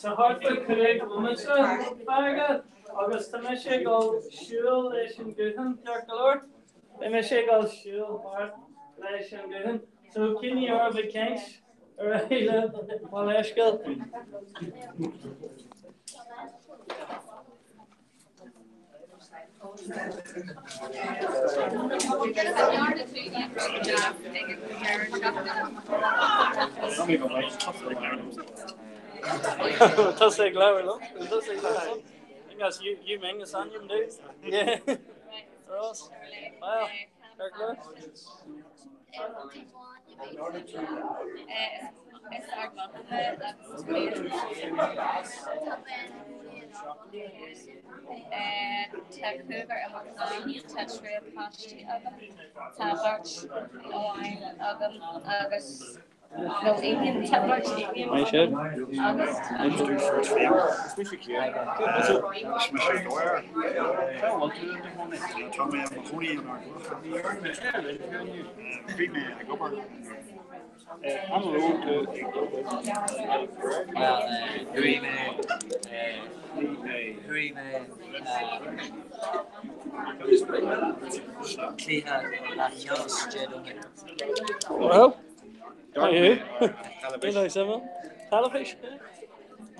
Tá thart fá 5 bhomaite fágtha agus tá mise ag dul siúl leis an guthán, ceart go leor? Beidh mise ag dul siúl thart leis an guthán. So coinnigh oraibh ag caint ar aghaidh libh, mo leithscéal. Tusa ag labhairt liom. Tusa ag labhairt liom. Because you, you Ming is ainm domh. Yeah. Ross. Well, ar glór. Tá cúigear i mo chlann, tá triúr páistí agam, tá beirt amháin agam agus nó iníon, tá beirt iníon agam agus tá. Chuaigh mé, chuaigh mé cluiche leathcheannais Dé Domhnaigh. Well, maith thú. Suimiúil. Teilifís.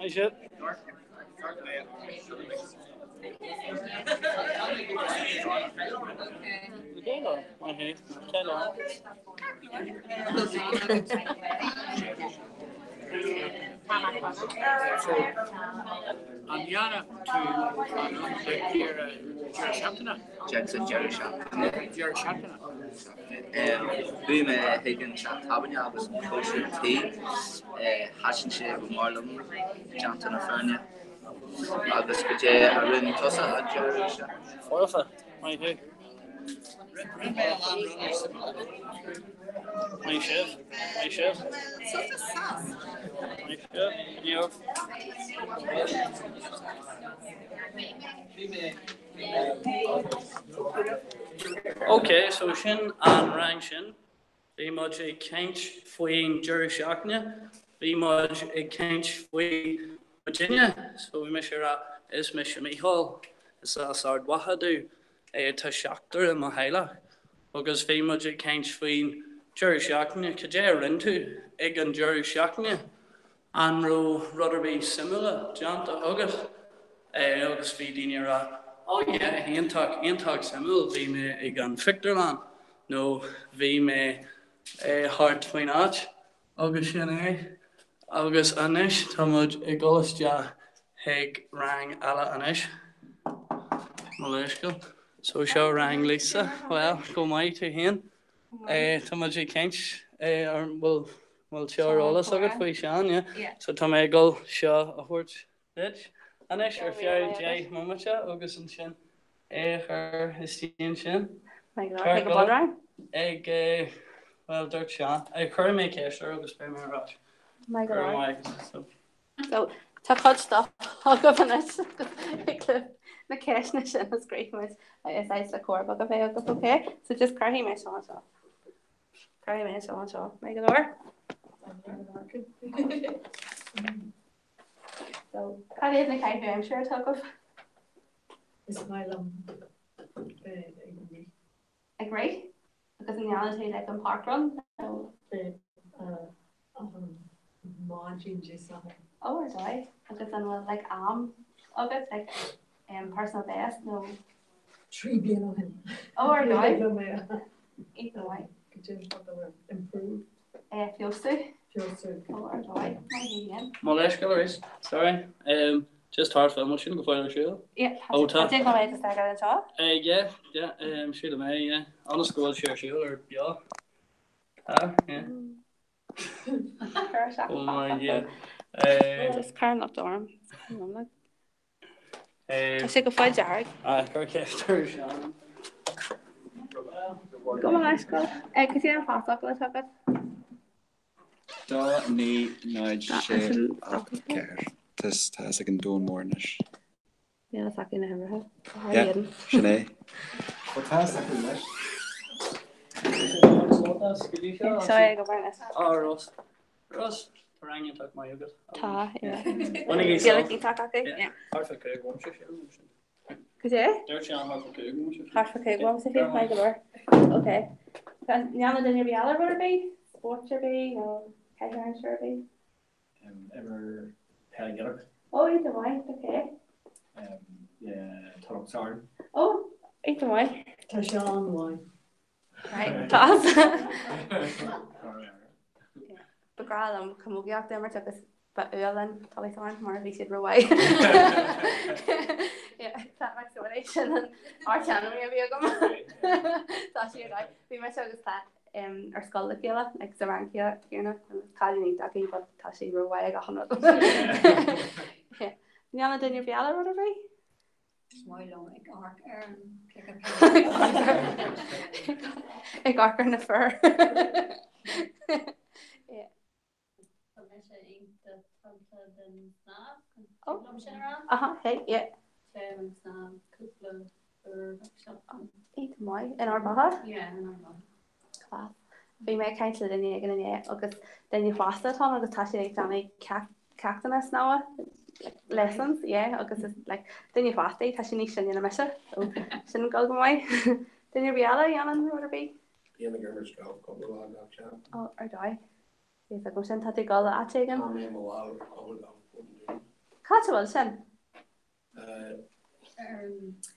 Maith sibh. An ndearna tú an deireadh seachtaine? Déan deireadh seachtaine. Deireadh seachtaine. Chuaigh mé chuig an teach tábhairne agus an cóisir tí. Thaitin sé go mór liom, déanta na fírinne. Agus cad é a rinne tusa an deireadh seachtaine? Foirfe, maith thú. Maith sibh, maith sibh. Maith sibh, inniu. Ok, so sin an rang sin. Bhí muid ag caint faoin deireadh seachtaine. Bhí muid ag caint faoi muidinne. So bhí mise ag rá, is mise Mícheál, is as Ard Mhacha domh, tá seachtar i mo theaghlach. Agus bhí muid ag caint faoin deireadh seachtaine, cad é a rinne tú ag an deireadh seachtaine? An raibh rud ar bith suimiúla déanta agat? Agus bhí daoine ag rá, oh yeah, iontach, iontach suimiúil, bhí mé ag an phictiúrlann nó bhí mé thart faoin áit. Agus sin é. Agus anois tá muid ag dul isteach chuig rang eile anois. Mo leithscéal. So seo rang Lisa. Bhuel, go maith tú féin. Tá muid ag caint ar bhfuil bhfuil seo ar eolas agat faoi Seán, yeah? So tá mé ag dul seo a thabhairt duit anois ar feadh 10 mbomaite agus ansin é a chur istigh ansin. Ag an bunrang? Ag, bhuel dúirt Seán, cuirfidh mé ceist air agus beidh mé ar ais. Maith go leor. So, tá cuid stuff agaibh anois ag le na ceisteanna sin a scríobh muid is áit le comhrá beag a bheith agaibh, ok? So just cuirfidh mé seo anseo. Cuirfidh mé seo anseo. Maith go leor? So, cad iad na caithimh aimsire atá agaibh? Is maith liom bheith ag rith. Ag rith? Agus an ndéanann tú like an parkrun nó? Achan maidin Dé Sathairn. Oh ar dóigh. Agus an bhfuil like am agat like um, personal best nó? 3 bliana ó shin. Oh ar dóigh. Iontach maith. Go dtí improve. Eh, feabhsú. Feabhsú. Oh ar dóigh. Maith thú féin. Mo leithscéal arís. Sorry. Um, just thart fá sin go fóill ar siúl. Yeah, tá sé. Tá go mbeidh isteach anseo? Eh, yeah, yeah, um, sílim é, yeah. Ionas go bhfuil sé ar siúl ar beo. Tá, yeah. Oh my, yeah. Just cuir an locht orm. Tá sé go fóill dearg. Ah, cuir ceist ar Seán. Gabh mo leithscéal. Cad é an pasfhocal atá agat? 2 9 0 6 8 4. Tá a fhios ag an domhan mór anois. Níl a fhios acu na huimhreacha. Yeah, sin é. Bhuel tá a fhios acu anois. Seo é go bhfuil Ah, Ros. Ros, tá rang iontach maith agat. Tá, yeah. Bainígí Gaeilge iontach acu, yeah. Thart fá 5 bhomaite sin. Cad é? Dúirt sé an thart fá 5 bhomaite. Thart fá 5 bhomaite fiú, maith go leor. Ok. An ndéanann duine ar bith eile rud ar bith? Spórt ar bith nó caitheamh aimsire ar bith? Imir peil Ghaelach. Ó, iontach maith, ok. Le Tulach Saran. Ó, iontach maith. Tá sé an-mhaith. Right, tá. Ba ghnách liom camógaíocht a imirt agus Ba fhuath linn Tully Thorn mar bhí siad rómhaith. Tá so é sin an archenemy a bhí agam. Tá sí ar aghaidh. Bhí mise agus Pat ar scoil le chéile ag sa rang céanna cailín iontach í but tá sí rómhaith ag achan rud. An ndéanann duine ar bith eile rud ar bith? Is maith liom ag amharc ar an cluiche Ag amharc ar na fir. Tá mise iontach tugtha don snámh, an tig liom sin a rá? Aha, hey, yeah. Téim ag snámh cúpla uair gach seachtain. Iontach maith, in Ard Mhacha? Yeah, in Ard Mhacha. Class. Bhí mé ag caint le duine éigin inné agus duine fásta atá ann agus tá siad ag déanamh ceachtanna snámha, like lessons, yeah, agus is like duine fásta é, tá sé níos sine ná mise, so sin ag dul go maith. Duine ar bith eile a dhéanann rud ar bith? Bím ag imirt golf cúpla lá gach seachtain. Oh, ar dóigh. Is agam sin, tá tú ag dul áit éigin? Tá mé i mo bhall ar Phobal Golf Port an Dúin. Cá háit a bhfuil sin?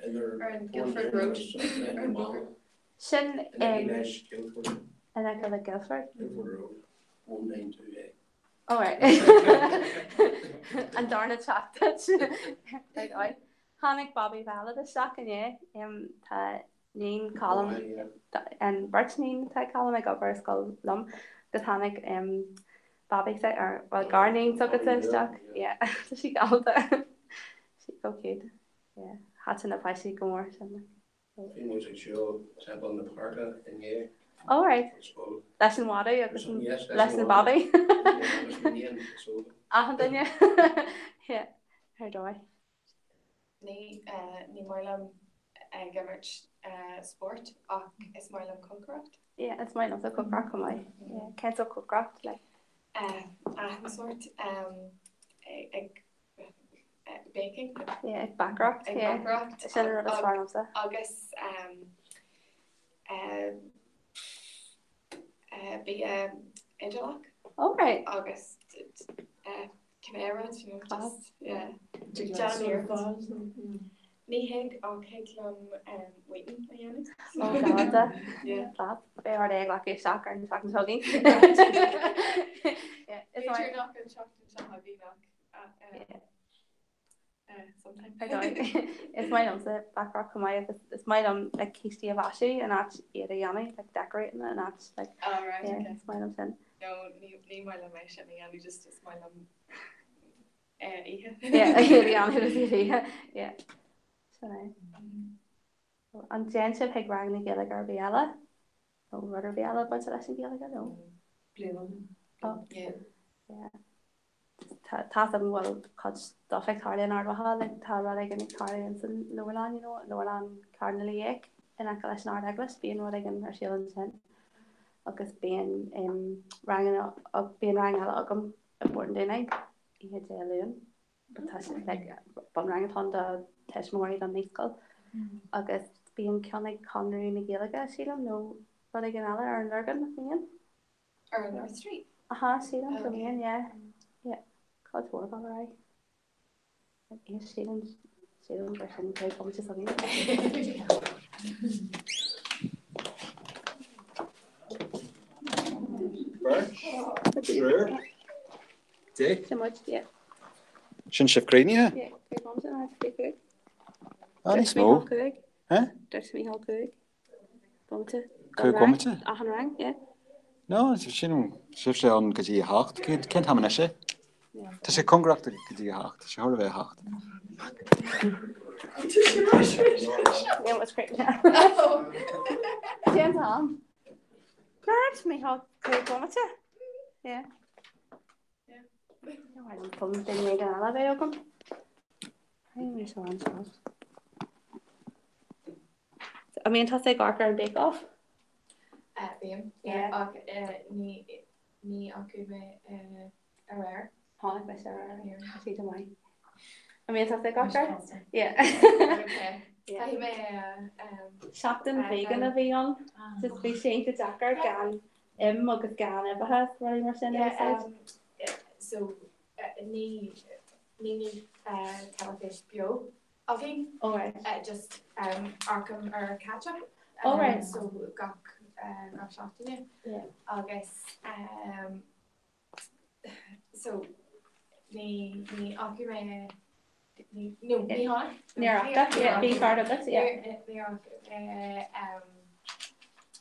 Idir Ar an Guildford Road. Ar an bóthar. Sin In aice leis Guildford. In aice le Guildford? Guildford Road, 192A. Oh right. An darna teach duit. Ar dóigh. Tháinig Bobby Ballard isteach inné. Tá níon Colm, an bheirt níon atá ag Colm ag obair ar scoil liom agus tháinig Bobby or well garníon s'agatsa isteach. Yeah, tá sí galánta. She's so cute. Yeah, thaitin na páistí go mór sin. Bhí muid ag siúl timpeall na páirce inné. Oh right. Leis an mhadadh agus leis an Bobby. Achan duine. Yeah, ar dóigh. Ní ní maith liom ag imirt spóirt ach is maith liom cócaireacht. Yeah, is maith liomsa cócaireacht chomh maith. Yeah, cén sórt cócaireacht like? Achan sórt ag baking. Yeah, ag bacaireacht. Ag bacaireacht. Sin an rud is fearr liomsa. Agus bia Iodálach. Oh right. Agus cibé rud, you know, just, yeah. Déan iarracht. Ní thig ach thig liom Wheaton a dhéanamh. Oh galánta. Yeah. Class. Beidh ort é a ghlacadh isteach ar an tseachtain seo chugainn. Yeah, is maith. B'fhéidir nach an tseachtain seo chugainn ach sometime. Ar dóigh. Is maith liomsa bacaireacht chomh maith agus is maith liom like cístí a mhaisiú in áit iad a dhéanamh, like decorating in áit like Oh right, yeah, okay. is maith liom sin. No, ní ní maith liom é sin a dhéanamh, just is maith liom ithe. Yeah, iad a dhéanamh agus iad a ithe. Yeah. Sin é. An dtéann sibh chuig ranganna Gaeilge ar bith eile? Nó rud ar bith eile bainte leis an Ghaeilge, nó? Bliain ó shin. Oh. Yeah. Yeah. Tá a fhios agam go bhfuil cuid stuff ag tarlú in Ard Mhacha, like tá rud éigin ag tarlú ins an leabharlann, you know, leabharlann Chairdinéal Uí Fhiaich in aice leis an Ard-Eaglais, bíonn rud éigin ar siúl ansin agus bíonn um, ranganna, bíonn rang eile agam i bPort an Dúnáin oíche Dé Luain, but tá sé like bunrang atá ann do tuismitheoirí don naíscoil agus bíonn ceann ag Conradh na Gaeilge, sílim, nó rud éigin eile ar an Lorgain, nach mbíonn? Ar an North Street? Aha, sílim go mbíonn, yeah. Yeah. Cuid mhór dul ar aghaidh. Yeah, sílim, sílim gur sin cé bomaite s'againn. Beirt? Triúr? Dé? Sin muid, yeah. Sin sibh críochnaithe? Yeah, cé bomaite ná 5. Ah, níos mó. Huh? Dúirt Mícheál 5. Bomaite. 5 bomaite? Achan rang, yeah. No, sin sibhse ann go dtí a hocht. Cén t-am anois é? Tá sé cóngarach go dtí a hocht. Tá sé chóir a bheith a hocht. Yeah, what's great now? Cén t-am? Dúirt Mícheál 5 bomaite. Yeah. No, I don't phone duine éigin eile a bheith agam. Tá mé seo anseo. An mbíonn tusa ag amharc ar an Bake Off? Bím, yeah, ach ní ní fhaca mé aréir. Chonaic mise aréir, tá sí go maith. An mbíonn tusa ag amharc air? Yeah. Caithfidh mé Seachtain vegan a bhí ann, just bhí sé iontach deacair gan im agus gan uibheacha is rudaí mar sin a úsáid. So ní ní ní teilifís beo againn. Oh right. Just amharcaim ar catch up. Oh right. So gach gach seachtaine. Yeah. Agus so Ní ní fhaca mé ní no ní chonaic. Níor fhaca, yeah, bhí fear agat, yeah. Níor fhaca mé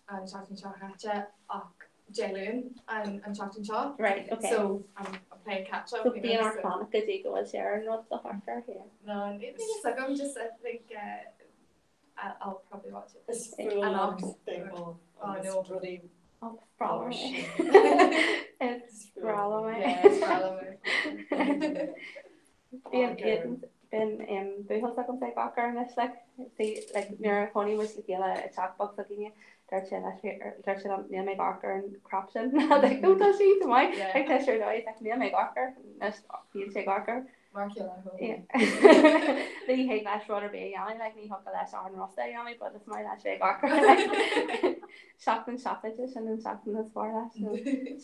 an tseachtain seo caite ach Dé Luain an an tseachtain seo. Right, okay. So I'm I'm playing catch up. So bíonn ort fanacht go dtí go bhfuil sé ar an rud le hamharc air, yeah. No, níl a fhios agam, just I think uh, I'll probably watch it. Is fuath liom Bake Off agus rudaí mar sin. Is breá liom é. Yeah, is breá liom é. Bíonn bíonn buachaill s'agamsa ag amharc air anois like see like nuair a chónaigh muid le chéile i teach beag s'againne dúirt sé leis dúirt sé liom níl mé ag amharc ar an crap sin like no tá sé iontach maith like tá sé ar dóigh like níl mé ag amharc air anois bíonn sé ag amharc air. Mar chéile chomh. Ní thig leis rud ar bith a dhéanamh, like ní thiocfadh leis arán rósta a dhéanamh but is maith leis bheith ag amharc air like seachtain seacláide sin an seachtain is fearr leis nó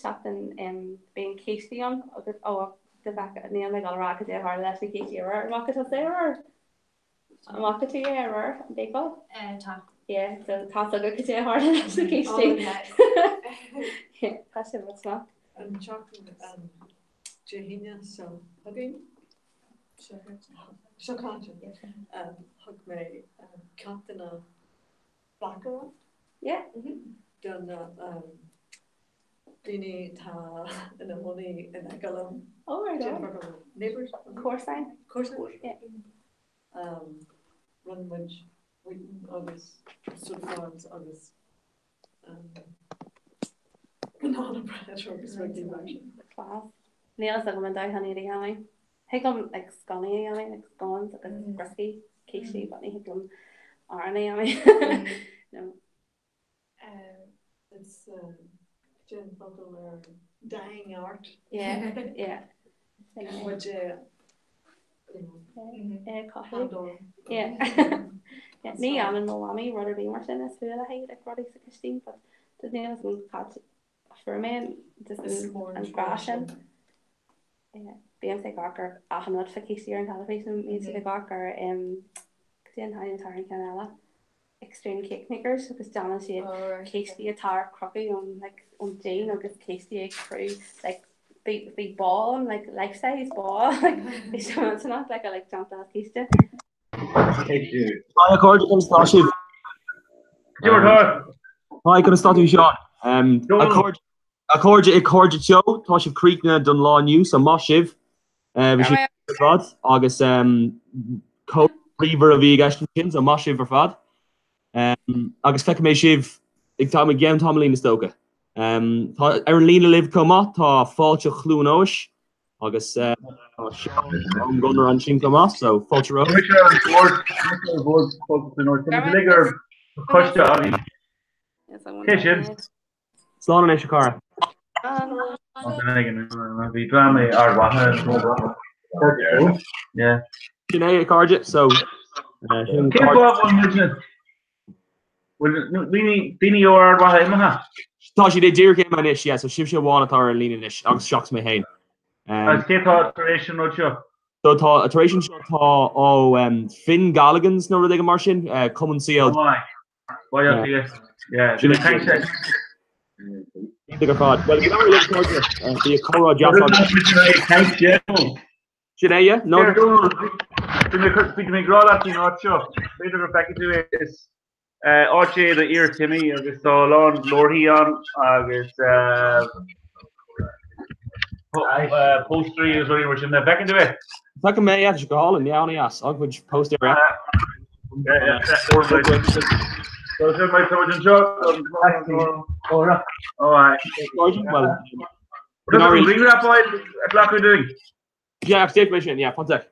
seachtain em bíonn cístí ann agus ó de bheith níl mé ag dul a rá cad é a tharla leis na cístí aréir an bhfaca tusa é aréir? An bhfaca tú é aréir an Bake Off? Eh tá. Yeah so tá a fhios agat cad é a tharla leis na cístí. Oh yeah. Yeah tá sé millteanach. An tseachtain an Dé hAoine seo chugainn, seo caite, thug mé ceachtanna bleachtaireacht do na daoine atá ina gcónaí in aice liom. Neighbours? Comharsain. Comharsain. Rinne muid wheaten agus scones agus Banana bread agus rudaí mar sin. Class. Níl a fhios agam an dóigh chun iad a dhéanamh. Thig liom like sconnaí a dhéanamh, like scones agus brioscaí, cístí, but ní thig liom arán a dhéanamh. No. It's déan focal ar dying art. Yeah, yeah. Muid é cothú. Yeah. Ní dhéanann mo mhamaí rud ar bith mar sin is fuath léi like rudaí sa chistín but just níl a fhios agam cad a fuair mé just an grá sin. Bíonn sé ag amharc ar achan rud fá chístí ar an teilifís nó bíonn siad ag amharc ar cad é an t-ainm atá ar an cheann eile? Extreme Cake Makers agus déanann siad cístí atá ar crochadh ón like ón díon agus cístí ag cruth like bhí bhí ball ann like life size ball like bhí sé millteanach like a like déanta as císte. Hi a chairde, conas tá sibh? Cad é mar atá? Hi, conas tá tú Seán? A chairde, a chairde i Cairde Teo, tá sibh críochnaithe don lá inniu, so maith sibh. Bhí sibh ar fad agus comhrá bríomhar a bhí i gceist ansin, so maith sibh ar fad. Agus feicfidh mé sibh ag tam i gceann tamaillín is dócha. Tá ar an líne libh chomh maith, tá Fáilte Chluain Eois agus tá Seán ón gConradh ansin chomh maith, so fáilte romhaibh. Tá mise ar an bhord, tá mise ar bhord Fáilte Chluain Eois, tá muid uilig ar choiste againn. Cé sin? Slán anois, a chara. Bhí dream i Ard Mhacha. Yeah. Sin é, a chairde, so. Cén fáth a bhfuil muidne bhfuil daoine daoine ó Ard Mhacha imithe? Tá siad díreach imithe anois, yeah, so sibhse amháin atá ar an líne anois, agus seachas mé féin. Agus cé tá tar éis an rud seo? So tá, tar éis an seo tá ó Finn Galligan's nó rud éigin mar sin, Cumann CLG. Oh my. Baile Átha Cliath. Yeah, bhí mé ag caint leis. Iontach ar fad. Bhuel, go leor libh cairde. Bhí comhrá deas againn. Caint, yeah. Sin é, yeah? No. Bhí mé bhí mé ag rá leat faoin áit seo. B'fhéidir go bhfeicfidh tú é. Is áit é do iar-chimí agus tá a lán leabharthaí ann agus póstaerí agus rudaí mar sin. Bhfeiceann tú é? Feicim é, yeah, tá sé go hálainn, yeah, an-dheas. An-chuid póstaer. Yeah, déanfaidh mé sin, yeah, fan sec.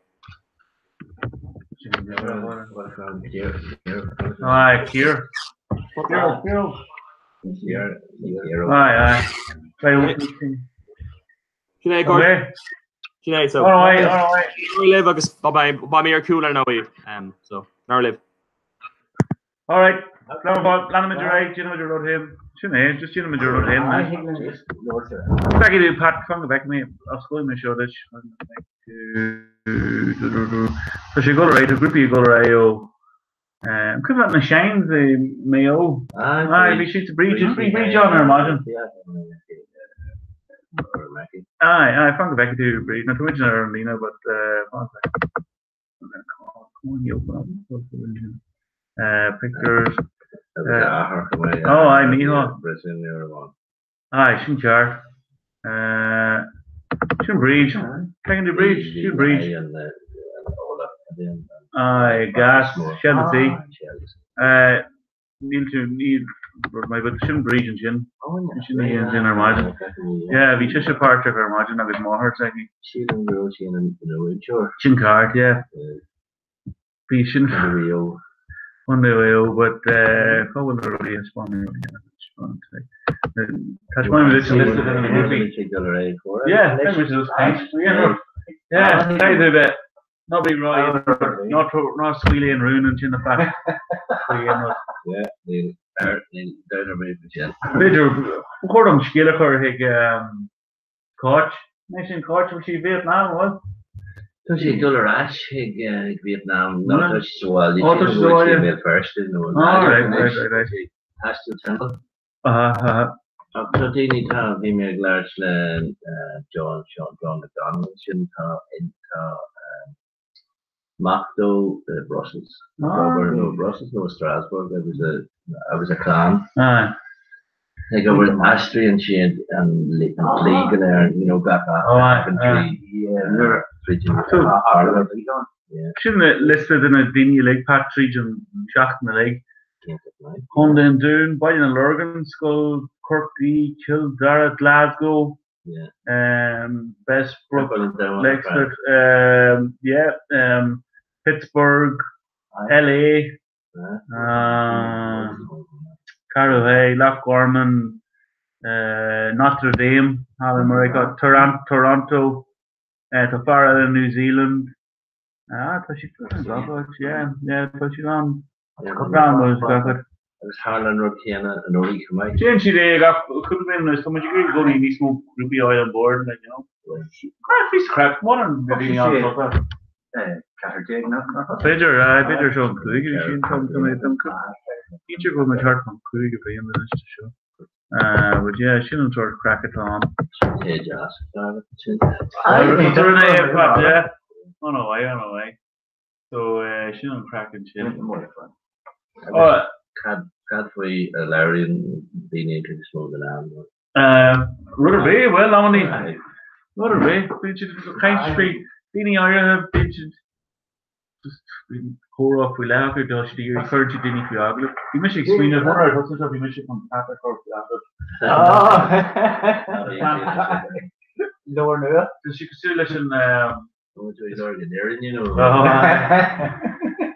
Aye, here. Aye, aye. Sin é, Gordon. Sin é, so. All right, all right. Libh agus beidh mé ar cúl ar ndóigh. So, nar libh. All right. Leanfaimid ar aghaidh, déanfaimid ár rud féin. Sin é, just déanfaimid ár rud féin. Feicfidh tú, Pat, fan go bhfeicfidh mé, osclóidh mé seo duit. Tá sé ag dul ar aghaidh, tá grúpaí ag dul ar aghaidh ó An cuimhin leat na Shines i Maigh Eo? Aye, bhí siad sa Bríd, bhí Bríd ann ar maidin. Aye, aye, fan go bhfeicfidh tú Bríd. Nó tá muid ar an líne but fan sec. Come on, you open up. Pictures. Oh, aye, Mícheál. Aye, sin ceart. Sin Bríd. Feiceann tú Bríd? Sin Bríd. Aye, gas, shed the sea. Níl tú, níl, my but sin Bríd ansin. Sin í ansin ar maidin. Yeah, bhí sise páirteach ar maidin agus máthair s'aici. Sílim go raibh sí ina múinteoir. Sin ceart, yeah. Bhí sin Contae Mhaigh Eo, but cá bhfuil na rudaí a spáineadh? Taispeánfaidh mé duit an liosta de na grúpaí. Yeah, beidh muid just caint. Yeah, caithfidh tú bheith Ná bí ró ná scaoil aon rún ansin a Phat. Yeah, níl ar níl dabht ar bith faoi sin. B'fhéidir, ba chóir dom scéal a chur chuig Cáit. An é sin Cáit, bhfuil sí i Vietnam, an bhfuil? Tá sí ag dul ar ais chuig Vietnam, nó tá sí sa bhaile, Ó, tá sí sa bhaile. i mBéal Feirste nó i Ah, nGaillimh right, anois. right, right, right. Tá sí ag taisteal timpeall. Aha, aha. Ach tá daoine, tá, bhí mé ag labhairt le John, Sean, John McDonald ansin, tá, tá mac dó i Brussels, ag obair, nó Brussels nó i Strasbourg agus a, agus a chlann. Aye. Ag obair, aistríonn siad an dlí go léir, you know, gach Oh, aye, aye. tríd an Parliament. Sin liosta de na daoine uilig, Pat, tríd an seachtain uilig. Contae an Dúin, Baile na Lorgan, Scoil Chorcaí, Cill Dara, Glasgow, Bessbrook, Leixlip, yeah, Pittsburgh, LA, Carrowhay, Loch Garman, Notre Dame, thall i Meiriceá, Toronto, tá fear eile in New Zealand. Ah, tá siad gach áit, yeah, yeah, tá siad ann. Agus tharla an rud céanna anuraidh chomh maith. Déanann siad é gach cúpla bliain anois, tá muid ag iarraidh i gcónaí níos mó grúpaí a fháil on board, like, you know. Craic, píosa craic, maith an na daoine an-tógtha. 14 nach? B'fhéidir, b'fhéidir seo an cúigiú sin, tá mé, tá mé, cinnte go bhfuil muid thart fán cúigiú bliain anois de seo. But yeah, sin an sórt craic atá ann. Sin deas atá agat ansin. Tá, yeah. An-mhaith, an-mhaith. So sin an craic ansin. Cad faoi a labhraíonn daoine an chuid is mó den am? Rud ar bith, bhuel, amannaí, rud ar bith, bíonn siad ag caint faoi daoine áirithe, bíonn siad just bíonn comhrá faoi leith acu, tá siad ag iarraidh, cuireann siad daoine faoi agallamh. Bhí mise ag smaoineamh, nuair a thosaigh seo, bhí mise chun Pat a chur faoi agallamh. Leabhar nua? Tá sé cosúil leis an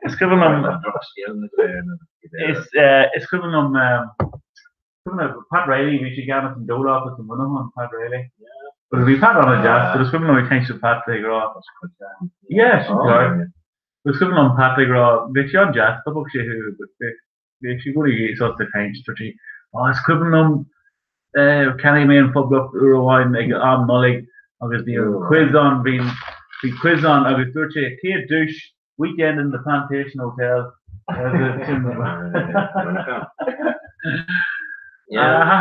Is cuimhin liom Is cuimhin liom Pat Reilly, bhí sé i gceannas an Dólach agus i Muineachán, Pat Reilly. But bhí Pat an-deas, but is cuimhin liom ag caint le Pat ag rá Yeah, sin ceart. But is cuimhin liom Pat ag rá, bhí sé an-deas, stopfadh sé thú, but Bhí sé i gcónaí sásta caint, dúirt sí, Á, is cuimhin liom, cheannaigh mé an Phoblacht uair amháin ag am Nollaig agus bhí an quiz ann, bhí, bhí quiz ann agus dúirt sé, chéad duais, weekend in the Plantation Hotel. Ah,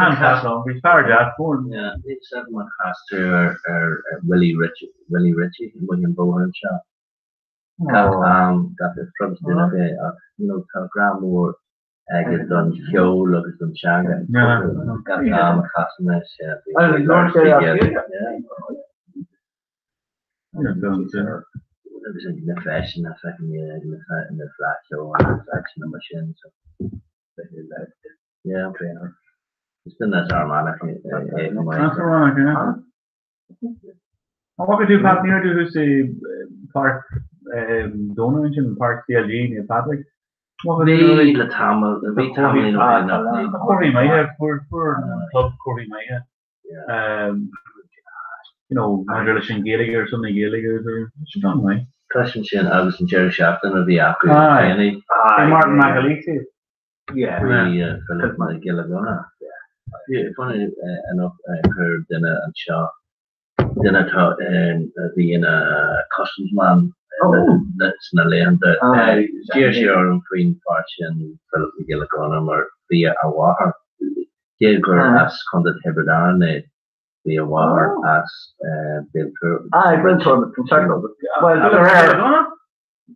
an liom, bhí fear deas, mór. Yeah, níl a fhios agam ar chas tú ar Willie Ritchie, Willie Ritchie, amuigh an bóthar anseo. Gach am, gach is Protastúnach é ach you know tá grá mór aige don cheol agus don teanga. Gach am a chasann mé sé agus na feiseanna feicim iad ag na Fleadh Cheoil agus áiteanna mar sin so yeah. Is duine as Fhear Manach é chomh maith. As Fear Manach, yeah. An bhfaca tú Pat ní raibh tú thuas i bPáirc Dónall ansin, Páirc CLG Naomh Padraig? Bhí le tamall, bhí tamaillín ó shin ach ní. Comharthaí maithe, fuair fuair an club comharthaí maithe. You know, maidir leis an Ghaeilge ar son na Gaeilge agus sin an-mhaith. Cloisim sin agus an deireadh seachtaine a bhí acu le déanaí. Bhí Martin McAleese. Faoi Philip Mac Giolla Ghunna. Funny enough, chuir duine anseo, duine atá a bhí ina customs man sna laethanta, d'iarr sé orm faoin fear sin, Philip Mac Giolla Ghunna, mar bhí a mháthair, cé gur as Contae Thiobraid Árann é. Bhí a mháthair as Béal Tuairbh. Aye, Béal Tuairbh, an ceart agat. Bhuel, de réir.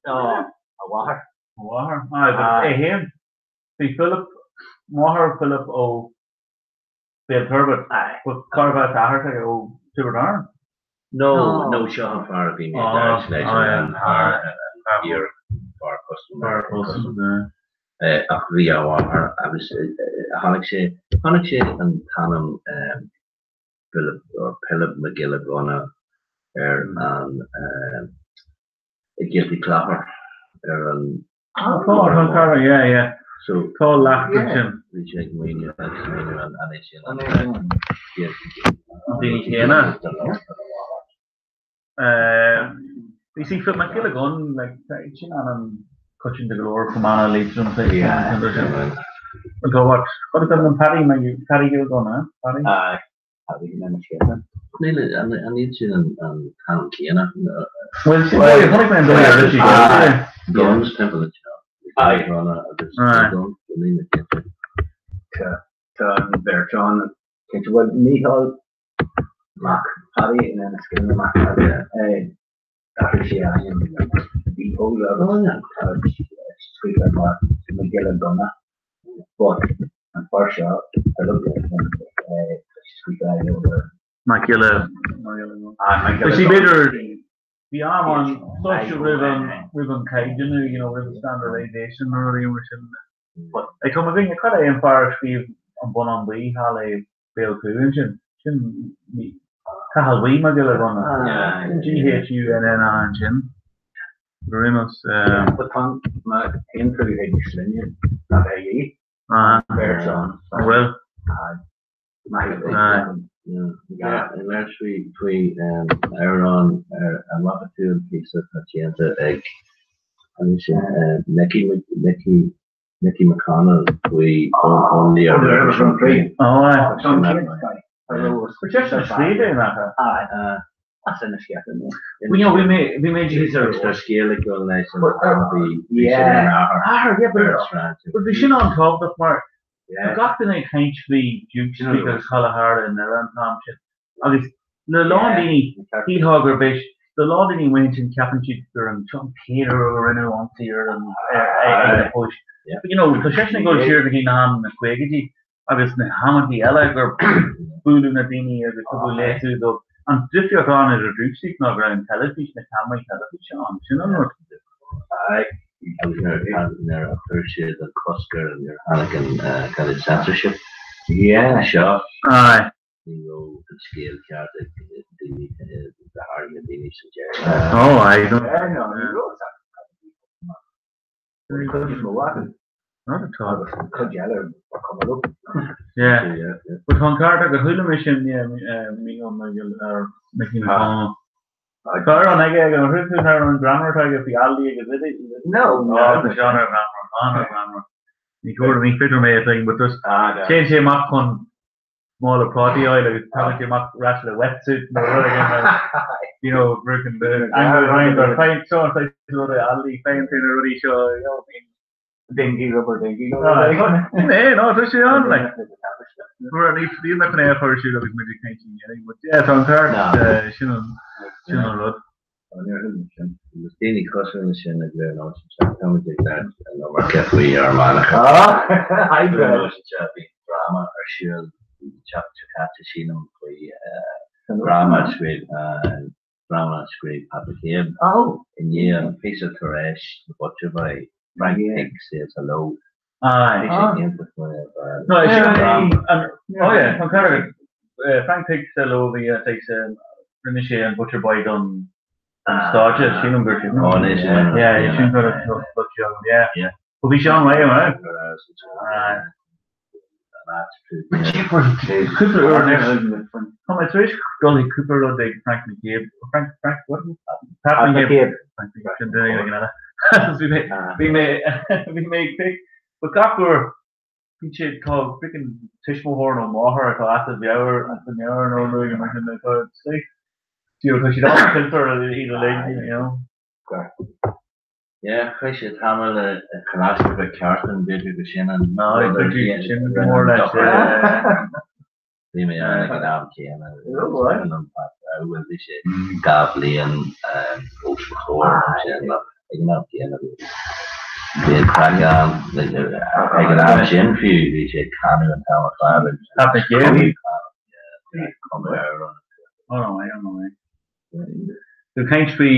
No, a mháthair. A mháthair. Aye, but é féin. Bhí Philip, máthair Philip ó Béal Tuairbh. Aye. But cárbh as athair s'aige ó Tiobraid Árann? No, no, seo an fear a bhí mé ag labhairt leis, an fear, iar fear custom. Fear custom, yeah. Ach bhí a mháthair agus chonaic sé, chonaic sé an t-ainm Philip or Pilib Mac Giolla Ghunna ar an i gCilty Clogher ar an Ah, tá, tá an cara, yeah, yeah. So, Tá leacht ansin. Bhí sé ag maoiniú ag smaoineamh an an é sin an An daoine céanna. You see, Phil Mac Giolla Gunn, like, sin ainm coitianta go leor chomh maith le Leitrim, say, Yeah. Tá what? What is that an Paddy, Paddy Giolla Gunn, eh? Paddy? Aye. Paddy go mbeidh scéalta. Níl an iad sin an t-ainm céanna. Bhuel, sin é, chonaic mé an dóigh a raibh sí. Guns timpeall anseo. Aye. Ronna agus Aye. Guns, níl mé cinnte. Tá tá an bheirt ann. Cinnte bhfuil Mícheál Mac Paddy in Enniskillen Mac Paddy. D'athraigh sé a ainm Mícheál agus tá scríofa mar Mac Giolla Gunna. But an fear seo Philip scríofa aige Mac Giolla But see b'fhéidir bhí am ann sórt roimh an roimh an caighdeánú you know roimh an standardisation nó rudaí mar sin. But like tá mo dhuine cad é an fear a scríobh an Bonnán Buí thall i Béal Cú ansin? Sin Cathal Buí Mac Giolla Ghunna. Sin G H U N N A ansin. Rinneas. But tá má théann tú chuig sloinne nach é í. Beirt ann. An bhfuil? Labhairt faoi faoi amhrán ar an bhfaca tú an píosa atá déanta ag an sin Mickey Mickey Mickey McConnell faoi Only a River Runs Free. Ó aye. Scríobh é nach ea? As ina scéalta nó. Bhí no bhí mé bhí mé Tá scéal ag dul leis an bhí bhí sin an athair. Athair yeah but bhí sin an-tábhachtach mar Tá gach duine ag caint faoi Duke Street agus cad a tharla i nDoire an t-am sin. Agus le a lán daoine, shílfeá gurb é, le a lán daoine amuigh ansin ceapann siad gur an seo an chéad uair a rinneadh ionsaí ar an ar na poist. But you know, tá seisean ag dul siar go dtí na ham na caogaidí agus na hamantaí eile gur buaileadh na daoine agus tugadh léasadh dóibh. An difríocht ann idir Duke Street ná go raibh an teilifís, na ceamaraí teilifíse ann. Sin an rud. Aye. Agus nuair a chuir siad an cosc ar nuair a tháinig an cad é censorship Yeah. seo. Aye. Ní raibh an scéal ceart ag daoine go háirithe daoine sa deireadh. Oh aye. No. Yeah, no, ní raibh an chuid is mó acu. Not at all. Agus an chuid eile ba chuma leo. Yeah. But tá an ceart agat, chuala mé sin, yeah, Mícheál Mac Giolla, Mickey McConnell. Tá amhrán aige ag an chuir tú an greannmhar atá aige faoi Aldi agus Lidl? No, no. Tá sé an-ghreannmhar, an-ghreannmhar. Ní cóir, ní féidir mé a phlé, but just téann sé amach chun mála prátaí a fháil agus tagann sé amach ar ais le wetsuit nó rud éigin mar you know, broken the angle line or faigheann seo an saghas rud é Aldi, faigheann tú na rudaí seo, you know, bíonn Dinghy, rubber dinghy. Sin é, no, tá sé an, like, Mar ní níl mé chun é a chur ar siúl agus muid ag caint in Gaeilge, but yeah, tá an ceart, sin an, sin an rud. Agus daoine cosúil leis sin ag léir an áit seo, tá muid ag labhairt an iomarca faoi Fhear Manach. Bhí dráma ar siúl an tseachtain seo caite, sílim, faoi dhráma a scríobh dráma a scríobh Pat McCabe i ndiaidh an píosa tar éis The Butcher Boy, Frank Pig Says Hello. Aye. Bhí sé iontach mar a No, sin an, oh yeah, tá an ceart agat. Frank Pig Says Hello bhí saghas, rinne sé an Butcher Boy don stáitse, sílim gur sin. Oh, ní sin. Yeah, sin gur an yeah. But bhí sé an-mhaith, an raibh? Aye. Cúpla uair anois, tá mé tar éis dul chuig cúpla rud ag Frank McCabe, Frank, Frank, what? Pat McCabe. Frank McCabe, sin duine éigin eile. Bhí mé, bhí mé, bhí mé ag pic, but gach uair, bíonn sé, tá freaking tuismitheoir nó máthair atá as a mheabhair, as a meabhair nó rud éigin mar sin, tá, you know, tá siad an-fhiltear iad uilig, you know. Yeah, chaith sé tamall i Coláiste Mhic Ceartain, b'fhéidir gur sin an No, sin mór leis. Bhí mé ann ag an am céanna. Bhuel bhí sé 2 bhliain os mo chomhair ansin ach ag an am céanna bhí bhí an craic ann ag an am sin fiú bhí sé ag canadh an t-am ar fad agus Pat McGee. cuma air an Oh no way, oh no way. Tú ag caint faoi,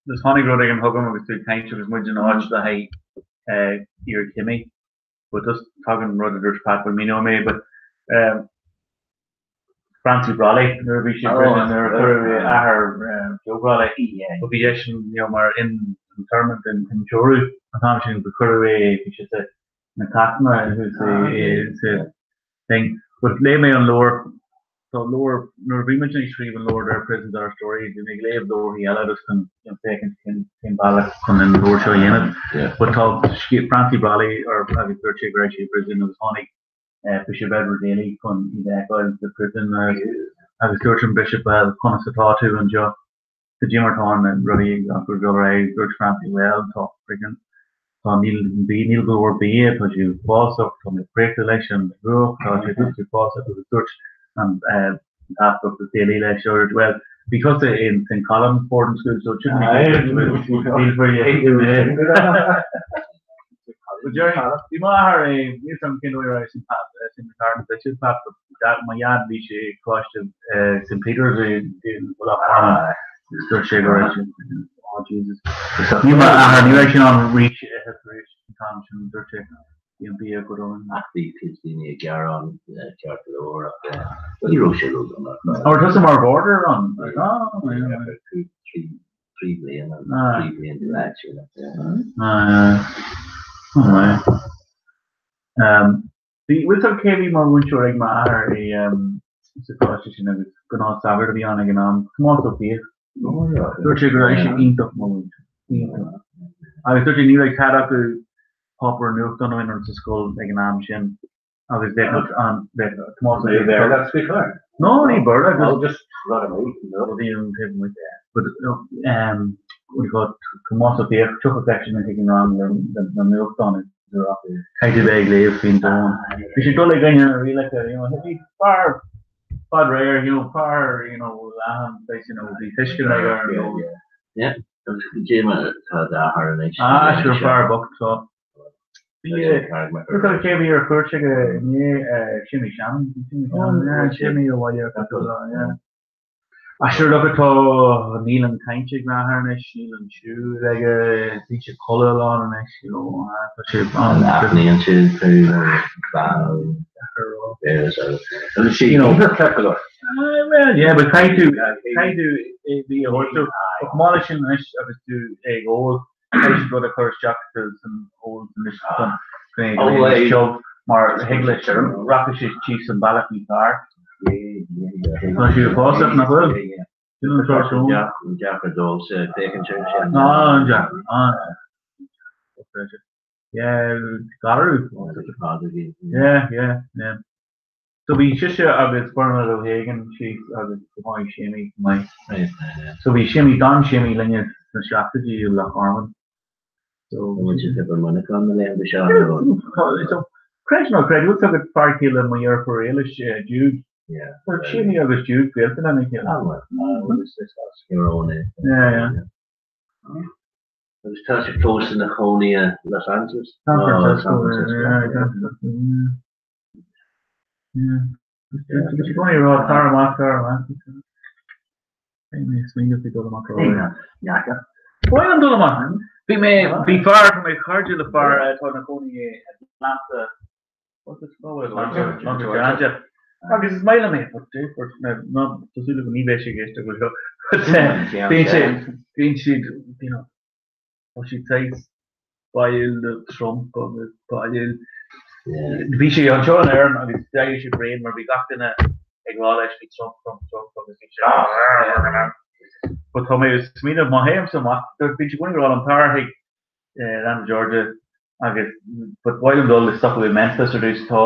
just tháinig rud éigin chugam agus tú ag caint agus muid in áit le haghaidh iarchéimí. But just tagann rud a dúirt Pat, bhuel míneoidh mé, but um, Francie Brolly nuair a bhí sé oh, prison nuair a cuireadh athair Joe Brolly but bhí eisean you know, mar in internment in in Shorú an t-am sin go cuireadh é bhí sé sa na Taitna sa thing. But léigh mé an leabhar Tá leabhar, nuair a bhí muid ag scríobh an leabhair Their Prisons Our Story, bhí mé ag léamh leabharthaí eile just chun you know, féachaint cén cén bealach chun an leabhar seo a dhéanamh. But tá scéal Francie Brolly or agus dúirt sé go raibh sé i prison agus tháinig eh, Bishop Edward Daly chun iad a fheiceáil sa prison agus agus dúirt an Bishop well conas atá tú anseo? Cad é mar tá na rudaí ag dul ar aghaidh, dúirt Francie well tá friggin tá níl bia níl go leor bia tá sé uafásach tá mé préachta leis an bhfuacht tá sé just uafásach agus dúirt an t-easpag Daly leis dúirt well bhí tusa in St Columb's boarding school so it shouldn't be difficult for you. Bhí m'athair é níl 'fhios a'm cén dóigh a raibh sin sin retirement duitse Pat but dad mo dhaid bhí sé ag Coláiste St Peter's i Loch Garman dúirt sé go raibh sé oh Jesus. Ní m'athair ní raibh sé in ann rís a ithe tar éis an t-am sin dúirt sé bhí an bia go dona. Ach bhí cuid daoine ag gearán ceart go leor ach ní raibh sé ródhona. Ó tusa mar boarder ann? Ah, 3 bliana, 3 bliana de leat sin. Bhí, bhfuil 'fhios a'd cé bhí mar mhúinteoir ag m'athair i sa choláiste sin agus gnáth sagart a bhí ann ag an am, Tomás Ó Fiaich. Dúirt sé go raibh sé iontach mar mhúinteoir. Iontach. Agus dúirt sé ní raibh cead acu páipéar nuachtán a bhaint sa scoil ag an am sin. Agus bheadh an, bheadh Tomás Ó Fiaich. Béarla speaker? No, ní Béarla, just. Oh, just rud amuigh, no. Rudaí an taobh amuigh. But, um, what do you call it, Tomás Ó Fiaich, thiocfadh eisean chuig an rang le nuachtán agus a rá, caithfidh tú bheith ag léamh faoin domhan. Bhí sé ag dul i gcoinne na rialacha, you know, bhí fear fad réir, you know, fear, you know, leathan, saghas, you know, bhí tuiscint aige ar an domhan. Yeah, agus cad é mar atá d'athair anois? Ah, sure, fear bocht, so. Cé bhí ar cuairt aige inné Séimí Shannon Séimí ó bhaile yeah. Ah sure look tá níl an caint ag m'athair anois, níl an siúl aige, bíonn sé codladh a lán anois, you know, tá sé an Aithníonn sé tú bean You know, well yeah, but caithfidh tú caithfidh tú bia a thabhairt dó. But chomh maith leis sin anois agus tú ag ól, Caithfidh siad rud a chur isteach san ól anois chun go mbeidh tiubh mar thig leis rachaidh sé síos an bealach níos fearr. Tá sé uafásach nach bhfuil? Sin an tráth seo. An-deacair domsa féachaint air sin. An-deacair, an-deacair. Yeah, garbh. Yeah, yeah, yeah. So bhí sise agus Bernard O'Hagan síos agus tháinig Séimí chomh maith. So bhí Séimí, d'fhan Séimí linne sna seachtóidí i Loch Garman. So Bhfuil sé ag obair Muineachán na laethanta seo nó? So creid nó creid, bhfuil 'fhios agat fear céile mo dheirfiúr Éilis, Jude. Yeah. So Séimí agus Jude gaolta lena chéile. Ah well, ah well is is as Ciarán é. Yeah, yeah. Agus tá sé fós ina chónaí i Los Angeles? San Francisco, yeah, San Francisco, yeah. Bhí an dul amach. Bhí mé bhí fear tá mé cairde le fear atá ina chónaí i Atlanta Atlanta Georgia. Agus is maith liom é but ná tá súil agam ní bheidh sé ag éisteacht leis seo. Bíonn sé bíonn siad you know Tá siad saghas báúil do Trump agus báúil. Bhí sé anseo in Éirinn agus d'éirigh sé bréan mar bhí gach duine ag rá leis faoi Trump, Trump, Trump agus bhí sé But tá mé ag smaoineamh má théimse amach, bíonn sé i gcónaí ag rá liom tar chuig Atlanta Georgia agus but ba mhaith liom dul isteach i Memphis ar dtús tá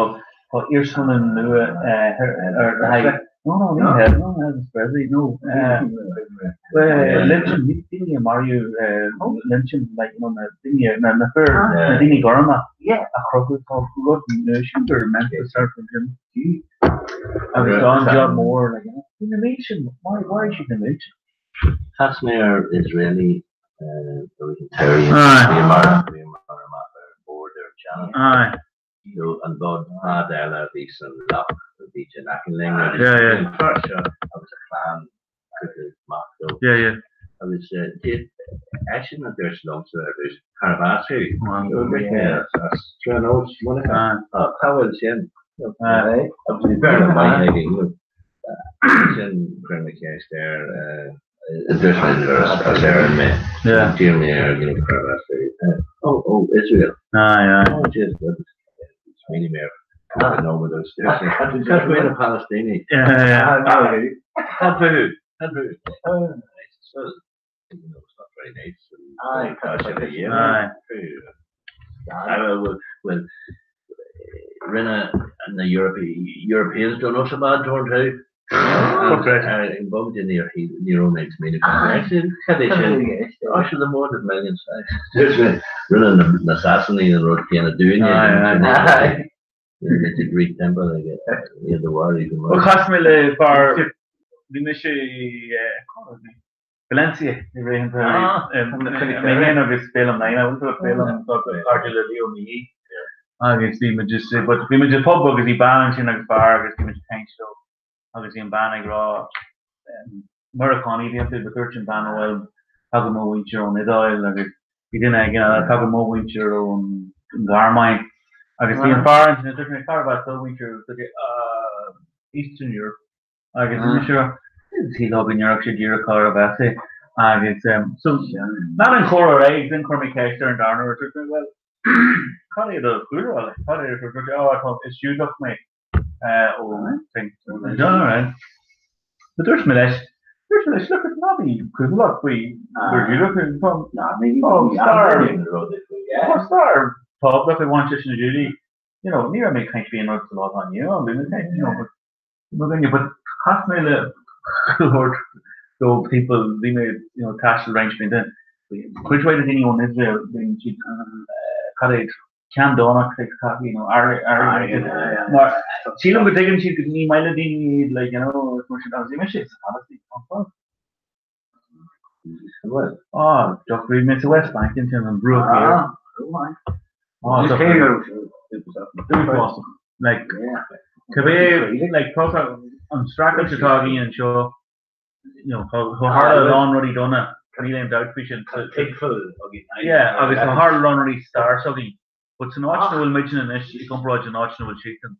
tá iarsmalann nua ar le haghaidh No no ní hea no Elvis Presley no lynching daoine a maraíodh lynching like you know na daoine na na fir na daoine gorma a crochadh tá rud nua sin gur Memphis ar an sin. Agus tá an job mór like, you know. Bhí na mílte, mharaigh siad na mílte. Chas mé ar Israeli i rith an tsamhraidh, bhíomar bhíomar amach ar bord ar an Shannon. Aye. So an bád bád eile a bhí san loch a bhí in aice linn agus bhí an fear seo agus a chlann cúpla mac dó. Agus eisean a dúirt liomsa ar dtús, Cárbh as thú? Dúirt mé as Trá Nós, Muineachán. Cá bhfuil sin? Agus bhí Béarla maith aige, you know. Sin chuir mé ceist air, dúirt mé gur as Éirinn mé. D'iarr mé air, you know, cárbh as thú? Oh, oh, Israel. Oh, jeez, smaoinigh mé ar cúpla nóiméad agus dúirt mé, cad faoi na Palaistínigh? Cad fúthu? Cad fúthu? So, you know, it's not very nice. Tá sé a dhéanamh. Well, rinne na Europeans done us a bad turn too. An bomaite níor raibh mé ag smaoineamh cad é sin? Á sure the more than millions. Rinne na Sasanaigh an rud céanna dúinne. Greek temple iad a mharaigh go Well chas mé le fear bhí mise i Valencia i rith an tsamhraidh. Mé féin agus Féilim Lynagh, bhfuil tú Féilim cairde le Leo McGee. Agus bhí muid just but bhí muid i pub agus bhí bean ansin agus fear agus bhí muid ag caint leo agus bhí an bean ag rá Meiriceánaigh a bhí iontu but dúirt an bean bhuel tagann mo mhuintir ón Iodáil agus bhí duine éigin eile tagann mo mhuintir ón nGearmáin agus bhí an fear ansin a dúirt mé cárb as do mhuintir agus dúirt sé ah Eastern Europe agus bhí mise ag rá shílfeá go ndéarfadh sé díreach cárb as é agus so lean an comhrá ar aghaidh then chuir mé ceist air an darna huair dúirt mé bhuel cad é do chúlra like cad é dúirt sé oh tá is Giúdach mé ó alright But dúirt mé leis dúirt mé leis look ná bí cúthaileach faoi gur Giúdach thú tá stair tá stair tábhachtach ag baint leis na Giúdaigh you know ní raibh mé ag caint faoi aon rud sa lá atá inniu ann bhí mé ag caint you know but Mo dhuine, but chas mé le go leor dóibh timpeall, bhí mé you know taisteal roinnt blianta, cuid mhaith de dhaoine ón Iosrael, bíonn siad cad é ceanndána ag caitheamh you know airgead mar sílim go dtuigeann siad go ní maith le daoine iad like you know is mar sin agus bhí mise sa Phalaistín an fáth. Ah, bhí mé sa West Bank ansin an Bruach Thiar. Ah, uafásach. Like, cibé, like, tá an streachailt atá againn anseo, you know, tharla a lán rudaí dona, níl aon dabht faoi sin. Yeah, agus tharla a lán rudaí stair s'againn. But san áit ina bhfuil muidne anois i gcomparáid an áit ina bhfuil siadsan.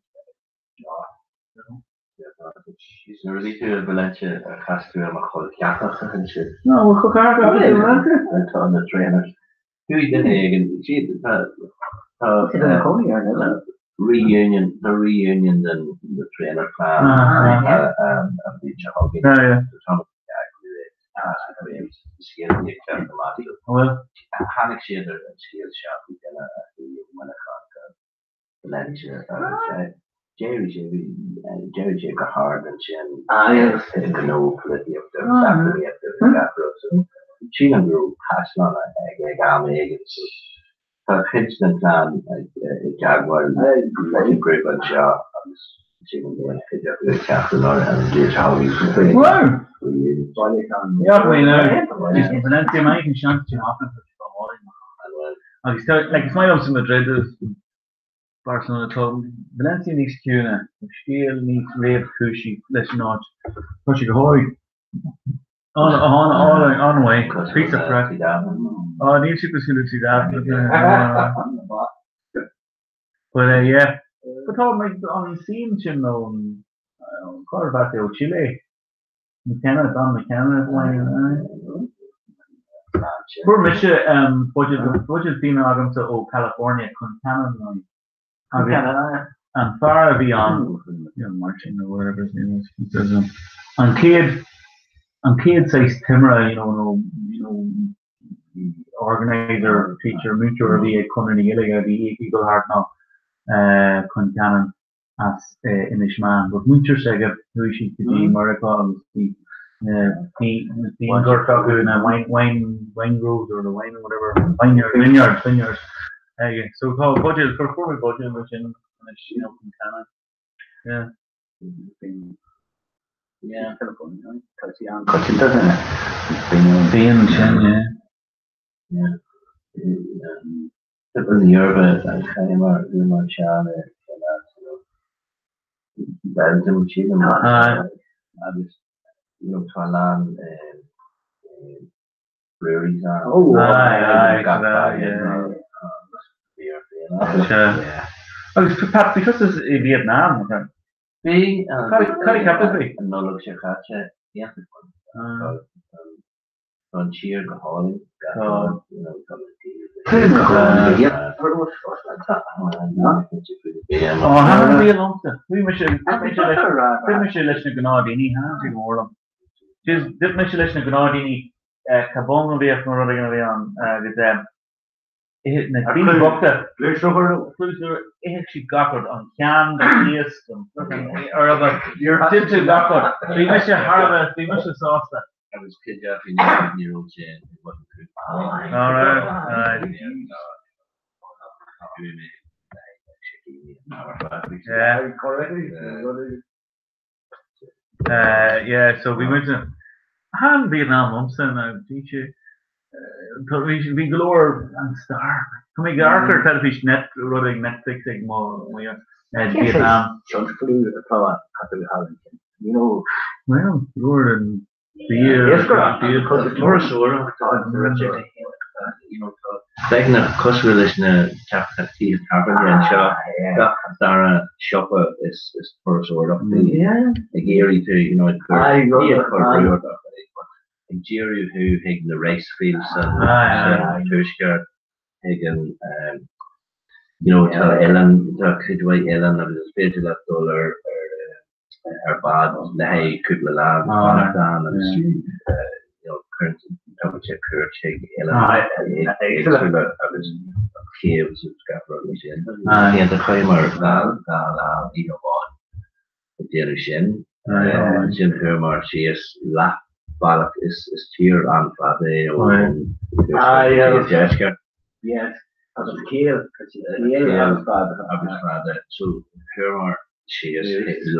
Nuair a bhí tú i Valencia ar chas tú ar mo chol ceathracha ansin? No, bhfuil col ceathracha agat i Valencia? Tá na traeners. Chuaigh duine éigin, siad, tá, tá, Siad ina cónaí ar an oileán. reunion, tá reunion den na Traynor clan a bhí seo againn. So tá scéal ag teacht amach. Tháinig siad ar an scéal seo faoi duine a chuaigh ó Mhuineachán go Valencia agus d'éirigh sé, d'éirigh sé go hard ansin i ngnó polaitíochta agus eacnamaíochta agus gach rud. So sílim go raibh caisleán aige ag am éigin. So tá cuid den chlann i dteagmháil leis an ghrúpa anseo agus sílim go bhfuil cuid acu ag teacht anoir an bhliain seo chugainn. Wow! Yeah, we know. Valencia, mé an seans Agus like, is maith liomsa Madrid is Barcelona tá Valencia níos ciúine, tá scéal níos réamhchúisí leis an áit. Tá sé go hálainn. An-álainn, an-mhaith. Píosa craic. Á, níl sé cosúil le Ciudad. But uh, yeah. But tá an scene sin ón cárb as é ó Chile. McKenna, Don McKenna, Fuair mise buidéal fíona agamsa ó California Concannon agus an fear a bhí ann, Martin or whatever his name was, an chéad an chéad saghas timire, you know, nó you know, organiser, teacher, múinteoir a bhí ag Conradh na Gaeilge a bhí ag dul thart ná Concannon. as Inis Meáin. But muintir s'aige, chuaigh siad go dtí Meiriceá agus bhí bhí na fíonghoirt acu, na wine wine wine groves or the wine whatever, vineyards, vineyards, vineyards aige. So tá buidéal, fuair fuair mé buidéal mar sin anois, you know, Concannon. Yeah. Yeah. Tá sí an-coitianta sin. Bíonn sin, yeah. Yeah. Timpeall na hEorpa chuamar chuamar seal ar Belgium sílim agus you know tá a lán breweries ann. Oh, aye, aye, gach baile yeah. Agus Pat, bhí tusa i Vietnam, nach raibh? Bhí. Cad a cheap tú faoi? An Nollaig seo caite, iontach. Tá an tír go hálainn, gach rud, you know, tá na daoine go Ó, thaitin an bia liomsa. Bhí mise, d'ith mise leis, d'ith mise leis na gnáthdhaoine, thaitin sé go mór liom. Just, d'ith mise leis na gnáthdhaoine, cá bhong a bhíodh nó rud éigin a bhí ann agus eh, na daoine bochta, itheadh siad gach rud, an ceann, an iasc, an uirbe, d'ith siad gach rud. Bhí mise thar a bheith, bhí mise sásta. Agus cuid acu ní raibh sé i bhfad acu. All right, all right. Yeah. Yeah, so bhí muid Thaitin Vietnam liomsa na bhí sé bhí go leor an stair. Tá mé ag amharc ar teilifís net rud ag Netflix ag mo Vietnam. Tionsclú atá acu thall ansin. You know. Well, go leor den bia. Turasóireacht Beagnach cosúil leis na tithe tábhairne anseo, gach dara siopa is turasóireacht ag iarraidh tú, you know, ag cur brú ort ag díriú thú chuig na rice fields san tuaisceart, chuig an, you know, tá oileán, tá cuid mhaith oileán agus is féidir leat dul ar ar bád le haghaidh cúpla lá agus fanacht ann agus you know cuireann tugann sé cuairt chuig oileáin éagsúla agus caves agus gach rud mar sin. Cinnte chuamar dhá dhá lá oíche amháin ag déanamh sin. Ansin chuamar síos leath bealach is is tír an-fhada é ón tuaisceart go dtí an deisceart. Yes, agus céal, céal agus fada. Agus fada. So chuamar síos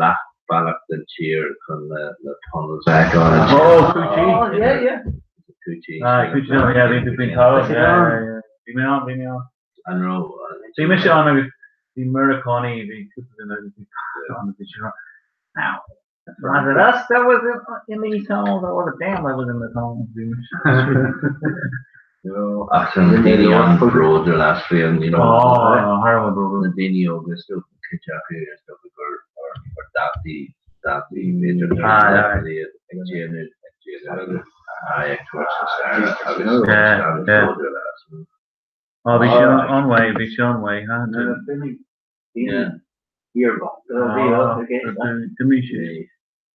leath bealach den tír chun na tunnels a fheiceáil ansin. Oh, Cu Chi. Oh, yeah, yeah. Cu Chi. Ah, Cu Chi, yeah, bhí tú faoin talamh, yeah, yeah, yeah. Bhí mé ann, bhí mé ann. An raibh? Bhí mise ann agus bhí Meiriceánaigh, bhí cúpla duine agus bhí ann agus bhí siad now, was it us that was in, in these tunnels or was it them that was in the tunnels? Bhí mise. Ach tá na daoine an-bhródúil as féin, you know. Oh, thar a bheith bródúil. Na daoine óga is dócha, cuid acu is dócha gur gur daltaí, daltaí b'fhéidir iad ag déanamh, ag déanamh aye, ag tabhairt na staire agus an-bhródúil as. Oh, bhí sé an-mhaith, bhí sé an-mhaith, thaitin. Yeah. D'imigh sé.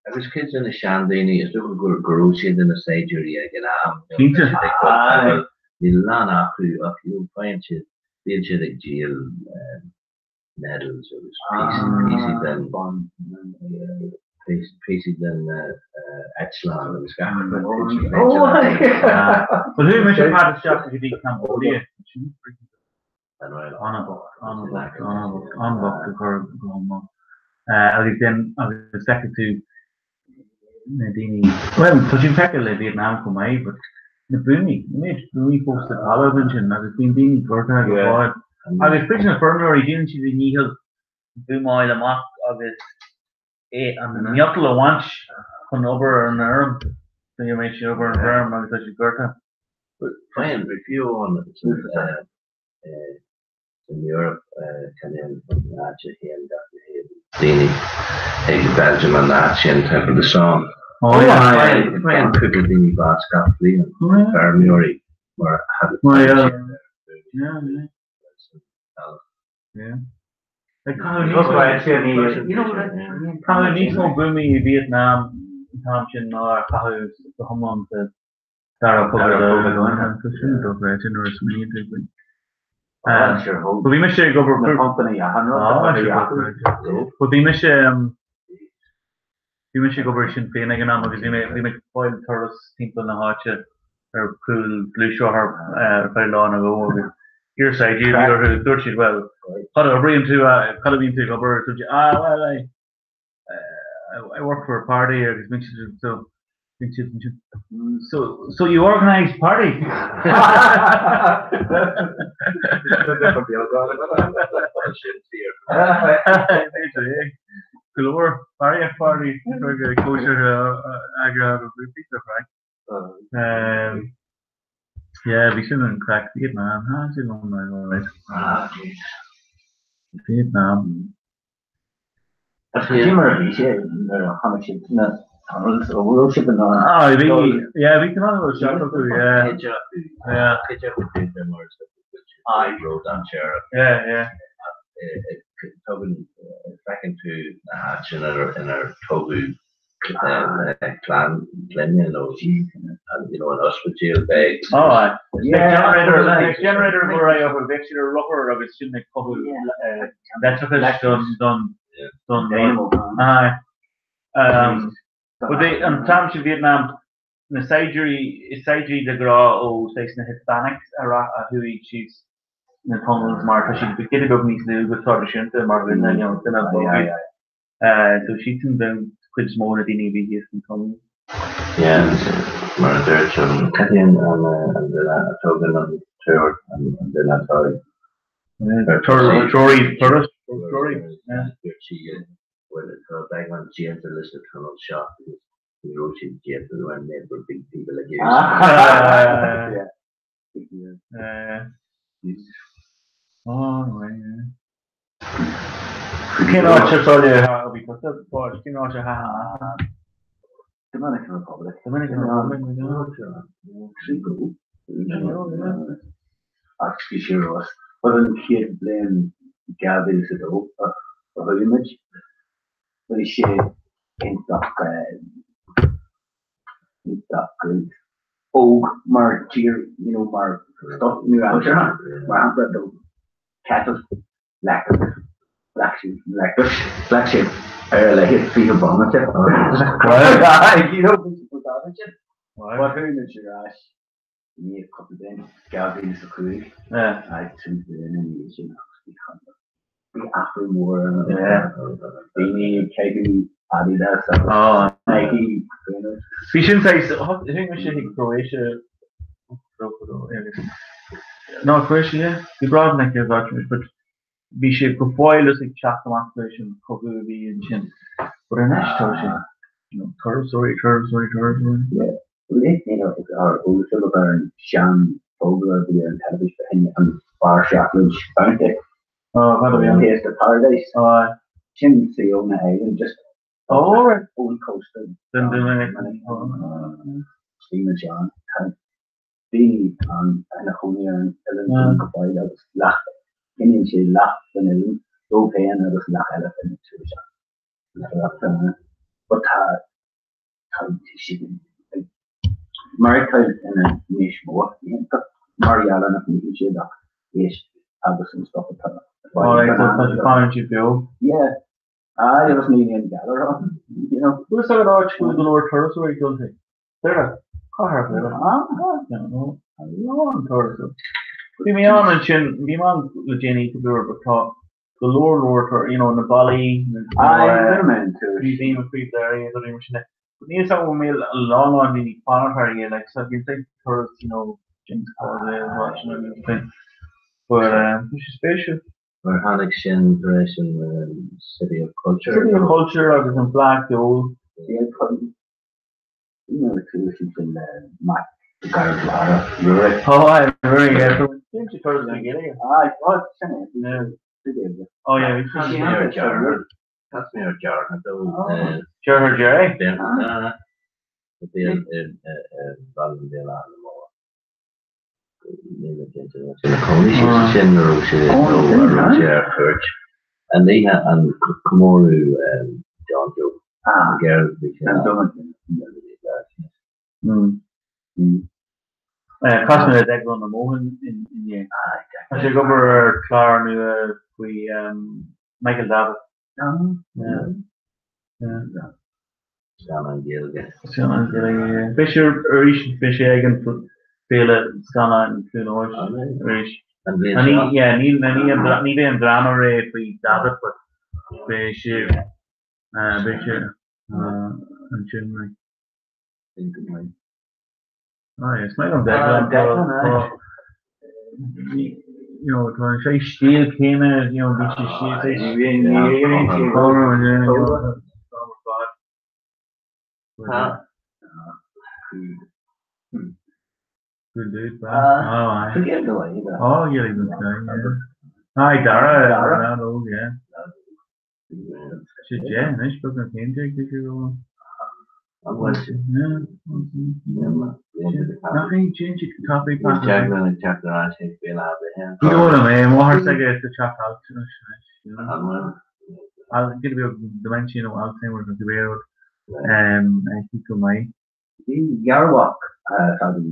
Agus cuid de na seandaoine, is dócha go raibh siad ina saighdiúirí ag an am. Cinnte. Níl a lán acu ach you know faigheann siad, bíonn siad ag díol medals agus píosaí den, píosaí den eitleán agus gach rud. Bhuel chuaigh mise Pat isteach go dtí Cambodia. An-bhocht, an-bhocht, an-bhocht, an-bhocht a chur go hiomlán. Agus then, agus feicfidh tú na daoine, bhuel, tá sin feicthe le Vietnam chomh maith, but na buamaí, na méid buamaí fós sa talamh ansin agus bíonn daoine gortaithe go fóill. Agus cuid de na feirmeoirí, déanann siad a ndícheall buamáil amach agus é an miotal a bhaint chun obair ar an fheirm, so go mbeidh siad obair ar an bhfeirm agus tá siad gortaithe. Faigheann fiú amháin san Eoraip cad é an áit a théann gach daoine ag Belgium an áit sin timpeall de Somme. Faigheann cúpla daoine bás gach bliain, feirmeoirí mar Caitheadh níos mó buamaí i Vietnam an t-am sin ná ar caitheadh go hiomlán sa Dara Cogadh Domhanda. Tá sin dochreidte nuair a smaoiníonn tú faoi. Bhí mise ag obair Bhí mise Bhí mise ag obair i Sinn Féin ag an am agus bhí mé bhí mé ag fáil turas timpeall na háite ar chúl gluaisrothar ar feadh lá nó dhó agus iar-saighdiúirí a bhí orthu dúirt siad bhuel cad a oibríonn tú cad a bhíonn tú ag obair dúirt siad ah bhuel eh. I work for a party agus bíonn siad so bíonn siad ansin so so you organise parties? Go leor barraíocht parties cóisir eagraithe agam píosa craic. Yeah, bhí sin an craic Vietnam, ha, sin an right. Vietnam. Ach cad é mar a bhí sé nuair a chonaic sibh na tunnels ó raibh sibh in ann Ah, bhí, yeah, bhí tunnel ó isteach acu, yeah. Cuid acu, Yeah. cuid acu b'fhéidir mar is ag ródainséarach. Yeah, yeah. Tugann, feiceann tú na háiteanna inar tógadh clann clainne nó you know an ospidéal beag. Oh aye. Generator, generator go raibh orthu, bheadh siad ar rothar agus sin ag cothú leictreachais don don don Aye. But they, an t-am sin Vietnam, na saighdiúirí, saighdiúirí de ghnáth ó saghas na Hispanics a a chuaigh síos na tunnels mar tá siad giota beag níos lú go traidisiúnta mar dhuine, you know, duine bog. So siadsan den chuid is mó na daoine a bhí thíos san tunnel. Yeah, mar a dúirt an, cad é an duine a tógann an túr, an duine atá ag. Treoraí turas, treoraí, yeah. Dúirt sí bhuel tá beagán déanta leis na tunnels seo agus ní raibh siad déanta, they weren't made for big people like you. Yeah. Yeah. Oh, right, yeah. Cén áit sa bhaile a bhí tusa, Páid? Cén áit a thaitin leat? Dominican Republic. Dominican Republic, Ach bhí sé ros. But an chéad bliain 2002 a chuaigh muid, bhí sé iontach iontach óg mar tír, you know, mar stuff nua-aimseartha, mar shampla do kettle leictreach, ghlac siad leictreach, ghlac siad ar a laghad 20 bomaite. You know, bhí siad chomh sásta sin. But chuaigh muid ar ais i ndiaidh cúpla bliain, 2005, aye, 3 bliana ina dhiaidh sin agus bhí chun, bhí athrú mór ann. Daoine ag caitheamh Adidas agus Nike trainers. Bhí sin saghas, chuaigh mise chuig Croatia No, Croatia, yeah. Bhí brad in aice láimhe, but bhí sé go fóill is ag teacht amach tar éis an cogadh a bhí ansin. But anois tá sé, you know, turasóirí, turasóirí, turasóirí. Yeah. Well, you know, ar eolas agat ar an sean fógra a bhí ar an teilifís fá choinne an bar seacláid Bounty. Oh, cad a bhí ann? Taste of Paradise. Oh, aye. Sin Saona Island, just Oh, right. ón cósta. Den Dominic. Stephen John. Daoine ann ina chónaí ar an oileán sin go fóill agus leath, coinníonn sé leath den oileán dóibh féin agus leath eile fá choinne turasóireachta. But tá, tá siad ag maireachtáil ina níos mó mar gheall ar nach n-itheann siad ach éisc agus an stuff atá Alright, so tá siad fanann siad beo. Yeah. Aye, agus níl aon galar ann, you know. Bhfuil fhios agat áit go bhfuil go leor turasóirí ag dul chuig? Doire, cathair Dhoire. A lán turasóirí. Bhí mé ann ansin, bhí mé ann le déanaí cúpla uair but tá go leor leor tur, you know, na ballaí, na Museum of Free Area, rudaí mar sin de. But níl fhios agam an bhfuil a lán lán daoine ag fanacht thar oíche, like, so bhí saghas turas, you know, James Causeway agus áiteanna mar sin. But, tá sé spéisiúil. Mar tháinig sin tar éis an City of Culture. City of Culture agus an Fleadh Cheoil. Bhí mé ag súil sin le Mac Garbh Lara, Ruairí. Oh aye, Ruairí, yeah. So didn't you turn to Gaeilge? Aye, oh, sin é. Yeah. Oh yeah, bhí sin ar deartháir. Chas mé ar deartháir dó. Deartháir Jerry? Bhí an Bhaile an Bhéal Átha na Mór. Níl mé cinnte an raibh sé ina chónaí sin nó raibh sé nó an raibh sé ar cuairt. An oíche an comóradh John Joe an Gael bhí sé ann. Chas mé le Declan Ó Móthain inné. Tá sé ag obair ar chlár nua faoi Michael Davitt. Scannán Gaeilge. Scannán Gaeilge, yeah. Beidh sé arís, beidh sé ag an Féile Scannán Cluain Eois arís. An bhliain seo? Yeah, ní ní bheidh an dráma réidh faoi Davitt, but beidh sé, beidh sé. Ansin like. Aye, is maith liom Declan. Declan, aye. You know, tá sé stíl céanna, you know, bhí sé Good dude, Oh, aye. Oh, yeah, good guy, yeah. Aye, Dara, Dara, oh, yeah. Sé deich anois, beagnach 11 bhí sé rá. An bhfuil sé? Nach é James Coffee Pat? Declan ag teacht ar ais ag Béal Átha Buí. Ní bhfuil mé, máthair s'aige sa teach altranais anois. An bhfuil? Giota beag dementia nó Alzheimer's nó cibé rud. Aici go maith. Bhí garmhac Phaddy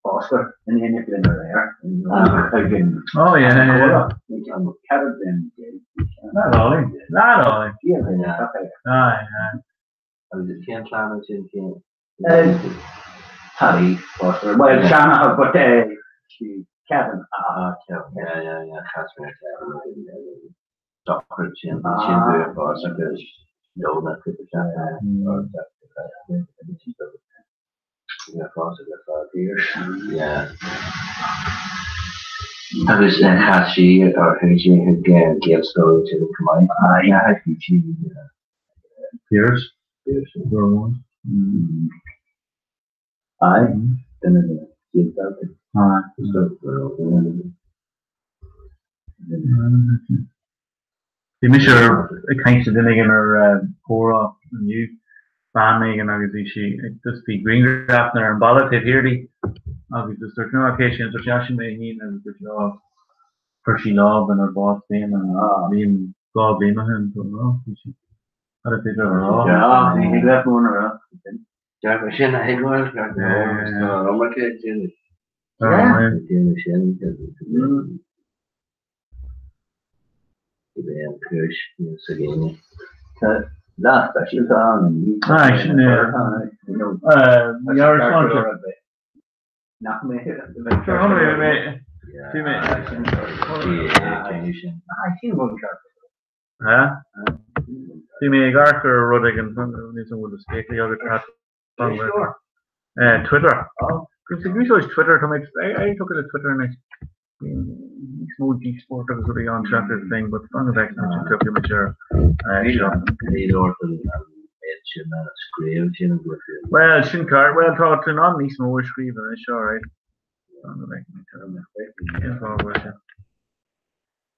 Foster in éineacht linn aréir Oh yeah, yeah. Ceithre bliana déag. Lad álainn. Lad álainn. Aye, aye. Agus cén clann é sin cén? Paddy Foster. Well, seanathair, but Kevin. Ah, Kevin. Yeah, yeah, yeah. Chas mé ar Kevin. Dochreid sin sin bua fás agus leona cúpla seachtain. Agus chas sí ar chuaigh sí chuig Gaelscoil ansin chomh maith. Yeah, bhí sí. Pearse. Pearse. Aye, duine de na chéad daltaí. Aye. Bhí mise ag caint le duine éigin ar comhrá inniu, bean éigin agus bhí sí ag just bhí grianghraf ar an balla taobh thiar di agus just dúirt no cé sin dúirt sí ah sin m'iníon agus dúirt sí oh chuir sí lámh inár bás féin an bhliain 2 bhliain ó shin so no bhí sí cad is féidir a rá? Ní thig leat mórán a rá. Dearcadh sin a thuigbheáil, ceart go leor, agus tá an iomarca ag déanamh ag déanamh sin cibé an chúis s'againne. Tá lá speisialta ann inniu. Aye, sin é. Meabhairshláinte. Nach mé. Bhí mé. Sin rud ceart. Bhí mé ag amharc ar rud éigin, níl 's agam an bhfuil do spéaclaí agat Pat. Twitter. Bím ag úsáid Twitter, tá mé ag tugtha le Twitter anois. Níos mó díospóireacht agus rudaí ann seachas thing, but fan go bhfeicfidh muid an dtiocfaidh muid ar seo. Ní leor an méid sin a scríobh sin an bhfuil tú. Well, sin ceart. Well, tá tú in ann níos mó a scríobh anois, alright. Fan go bhfeicfidh muid ar cén fáth a bhfuil sé.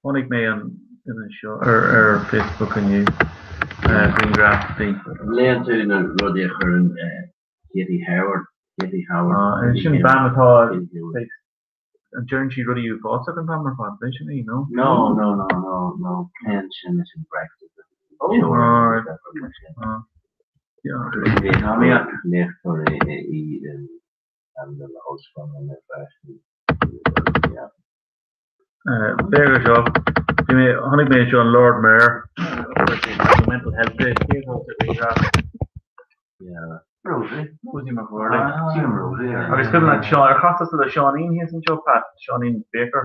Chonaic mé an duine seo ar Facebook inniu, grianghraf di. Léann tú na rudaí a chuireann Katie Howard, Katie Howard. Ah, sin bean atá an deireann sí rudaí uafásach an t-am ar fad, é sin í, no? No, no, no, no, no, pléann sin leis an Brexit. Oh, alright. Léachtóir í in na hollscoileanna freisin. Féach ar seo. Bhí mé, chonaic mé seo an Lord Mayor, Mental Health Day, cé atá sa ghrianghraf? Yeah. Rosie. Rosie McGourlay. Ah, sí Rosie. Agus cuimhin leat Seán, ar chas tusa le Seáinín thíos anseo, Pat? Seáinín Baker?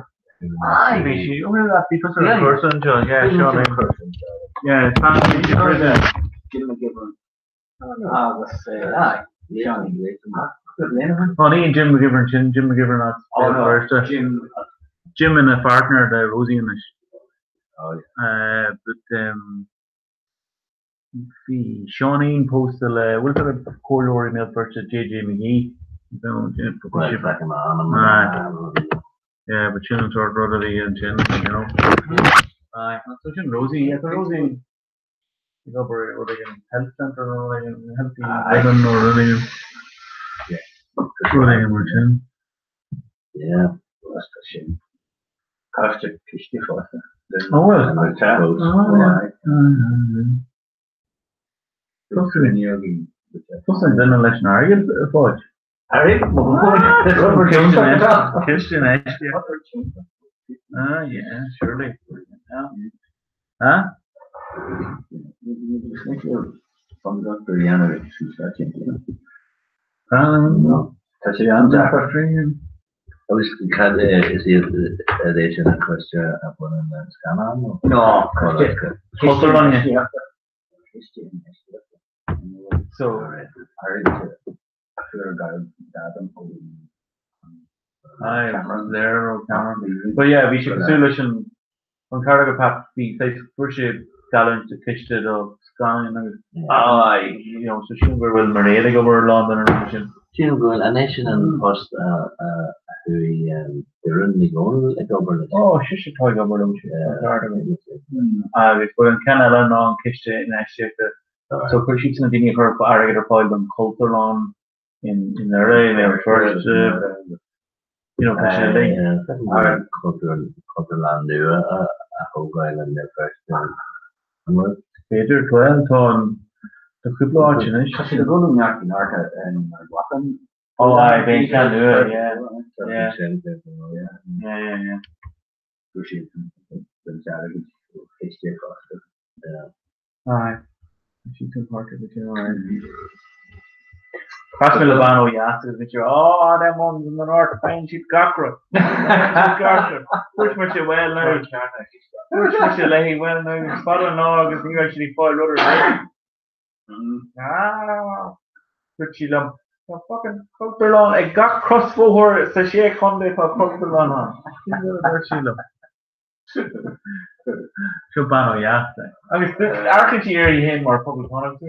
Aye. Bhí sí, ó bhí bhí tusa ar an chúrsa anseo, yeah, Bhí Seáinín. Yeah, fan, bhí sí roimhe. Jim McGivern. Agus, aye, Seáinín Baker. Ó ní Jim McGivern sin, Jim McGivern as Béal Feirste. Jim. Jim ina pháirtnéir le Rosie anois. But um, bhí Seáinín pósta le, bhfuil fhios agat comhairleoir i mBéal Feirste JJ McGee? Yeah, but sin an sort rud a bhí ansin, you know. Aye, so sin Rosie, yeah, tá Rosie ag obair i rud éigin health centre nó rud éigin, healthy women nó rud éigin. Rud éigin mar sin. Yeah. Basta sin. Coiste ciste fosta. Oh well. Oh, yeah. Tusa an duine leis an airgead, a Pháid? Airgead? Ciste infheistíochta. Ah, yeah, surely. Huh? Tá sé an-deacair. Agus cad is iad é sin an coiste a bhaineann le scannán nó? No, Cultúrlainne. Ciste Infheistíochta ina bhfuil airgead a fuair Gradam ó Aye, Cameron. Léir ó Cameron. But yeah, bhí sé cosúil leis an an cara go Pat, bhí saghas fuair sé geallúint de chiste do scannáin agus aye, you know, so sílim go bhfuil Mairéad ag obair ar lán den rud sin. Sílim go bhfuil, an é sin an post a chuaigh Doireann Ní Dhomhnaill ag obair leis? Ó, sise atá ag obair leo sin, an cara go. Agus but an ceann eile ná an ciste infheistíochta. So chuir siad na daoine a chuir airgead ar fáil don Chultúrlann i nDoire, i mBéal Feirste, you know, tá sé uilig. Cultúrlann nua a thógáil i mBéal Feirste, an bhfuil? B'fhéidir, bhuel, tá an, tá cúpla áit anois. Tá siad ag dul ó neart go neart ar Bhacán. Ó, aye, beidh an ceann nua, yeah, yeah. Yeah, yeah, yeah. Fuair siad an t-airgead ó chiste fosta. Yeah. Aye. Tá siad san páirc agus sin aye. Chas mé le bean ó dheas agus bhí sí oh them ones in the north faigheann siad gach rud. Faigheann siad gach rud. Dúirt mise well now. Dúirt mise léi well now is fada an lá agus ní raibh siad ag fáil rud ar bith. Ah! Dúirt sí liom tá fucking cultúrlann ag gach crosbhóthar sa sé chontae tá cultúrlann ann. Sin rud a dúirt sí liom. Seo bean ó dheas é. Agus amharcann sí uirthi féin mar phoblachtánach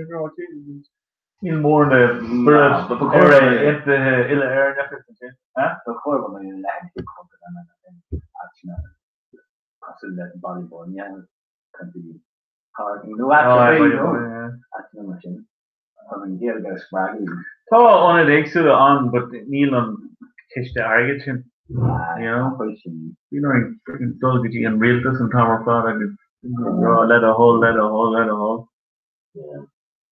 níl mórán de spiorad aontaithe uile-Éireannach ansin. Ba chóir go mbeadh leithéid cultúrlanna in áiteanna cosúil le Baile Bhuirne, Contae Corcaigh nó áiteanna mar sin. Chun an Ghaeilge a spreagadh. Tá ionaid éagsúla ann but níl an ciste airgid sin, you know. Bíonn orainn freaking dul go dtí an rialtas an t-am ar fad agus rá le do thoil, le do thoil, le do thoil.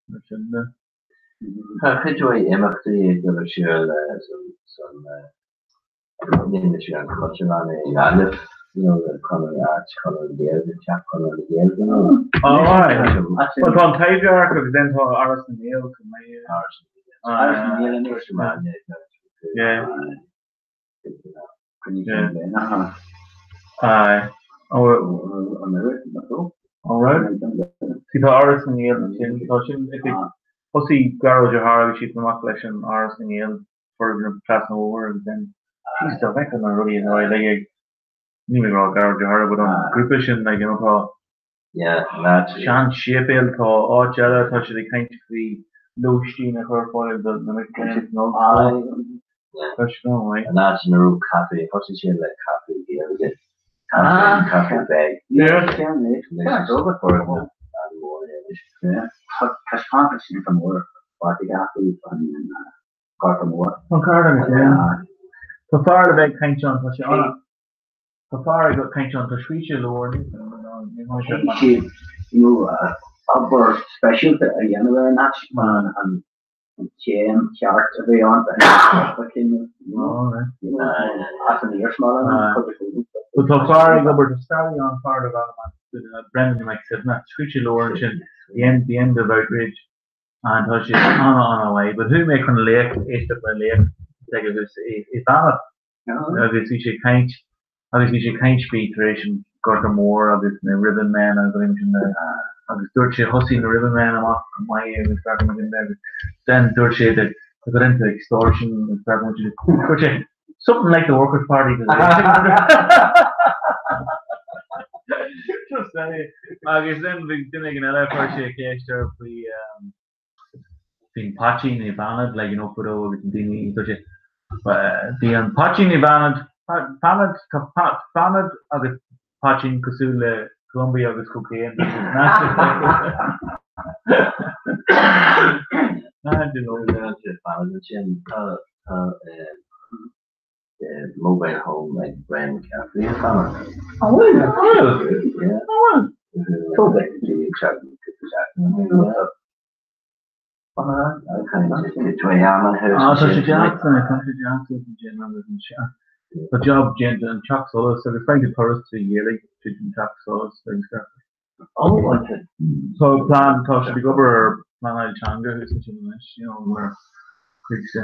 Mar sin de. Tá cuid mhaith imeachtaí ag dul ar siúl san Rinne sé an Cultúrlann i nGaillimh, you know, Conradh áit, Conradh na Gaeilge, Teach Chonradh na Gaeilge nó. Oh aye. Well tá an Taibhdhearc agus then tá Áras na nGael chomh maith. Áras na nGael. Áras na nGael anois. Yeah. Aye. All right. See tá Áras na nGael ansin, tá sin oifig thosaigh Gearóid O'Hara agus siad amach leis an Áras na nGael. foirgneamh trasna an bhóthair agus then jeez dá bhfeicfeá na rudaí atá uilig ag níl mé ag rá Gearóid O'Hara but an grúpa sin like you know tá Yeah, lads. sean séipéal tá áit eile tá siad ag caint faoi lóistín a chur ar fáil do na mic léinn san ollscoil. Tá siad an-mhaith. An áit ina raibh caife, thosaigh sé le caife Gaeilge. Caife, caife beag. Yeah. Foirgneamh an-mhór é anois. Tá taispeántas iontach mór beartaithe acu an Gorta Mór. Tá cara agat, yeah. Tá fear le bheith ag caint ann, tá sé an, tá fear ag caint ann, tá scríobh sé leabhar, níl a fhios agam. Caithfidh siad you know obair speisialta a dhéanamh ar an áit chun an chéim cheart a bheith ann a chinneadh you know as an iarsmalann an chuid is mó. But tá fear ag obair, tá staraí ann, fear darb ainm Brendan Mac Suibhne, scríobh sé leabhar ansin, The End, The End of Outrage. And tá sé an-an-mhaith. But chuaigh mé chun léacht, éisteacht le léacht s'aige thuas i Fanad agus bhí sé ag caint agus bhí sé ag caint faoi tar éis an Gorta Mór agus na Ribbonmen agus rudaí mar sin de agus dúirt sé thosaigh na Ribbonmen amach go maith agus gach rud mar sin de agus then dúirt sé that they got into extortion agus gach rud mar sin de. Dúirt sé something like the Workers' Party Just say. Agus then bhí duine éigin eile chuir sé ceist air faoi faoin poitín i bhFanad like you know fadó agus na daoine dúirt sé bhí an poitín i bhFanad Fanad tá Fanad agus poitín cosúil le Colombia agus cocaine Fanad ansin tá tá mobile home ag Brian McCaffrey i bhFanad. An bhfuil? An bhfuil? Yeah. An bhfuil? Ah, tá sé deas, tá sé deas ansin agus an Tá job déanta an teach solais agus faigheann tú turas trí Ghaeilge tríd an teach solais agus gach. Oh, okay. Tá plean, tá siad ag obair ar pleanáil teanga thuas ansin anois, you know, mar chuid de.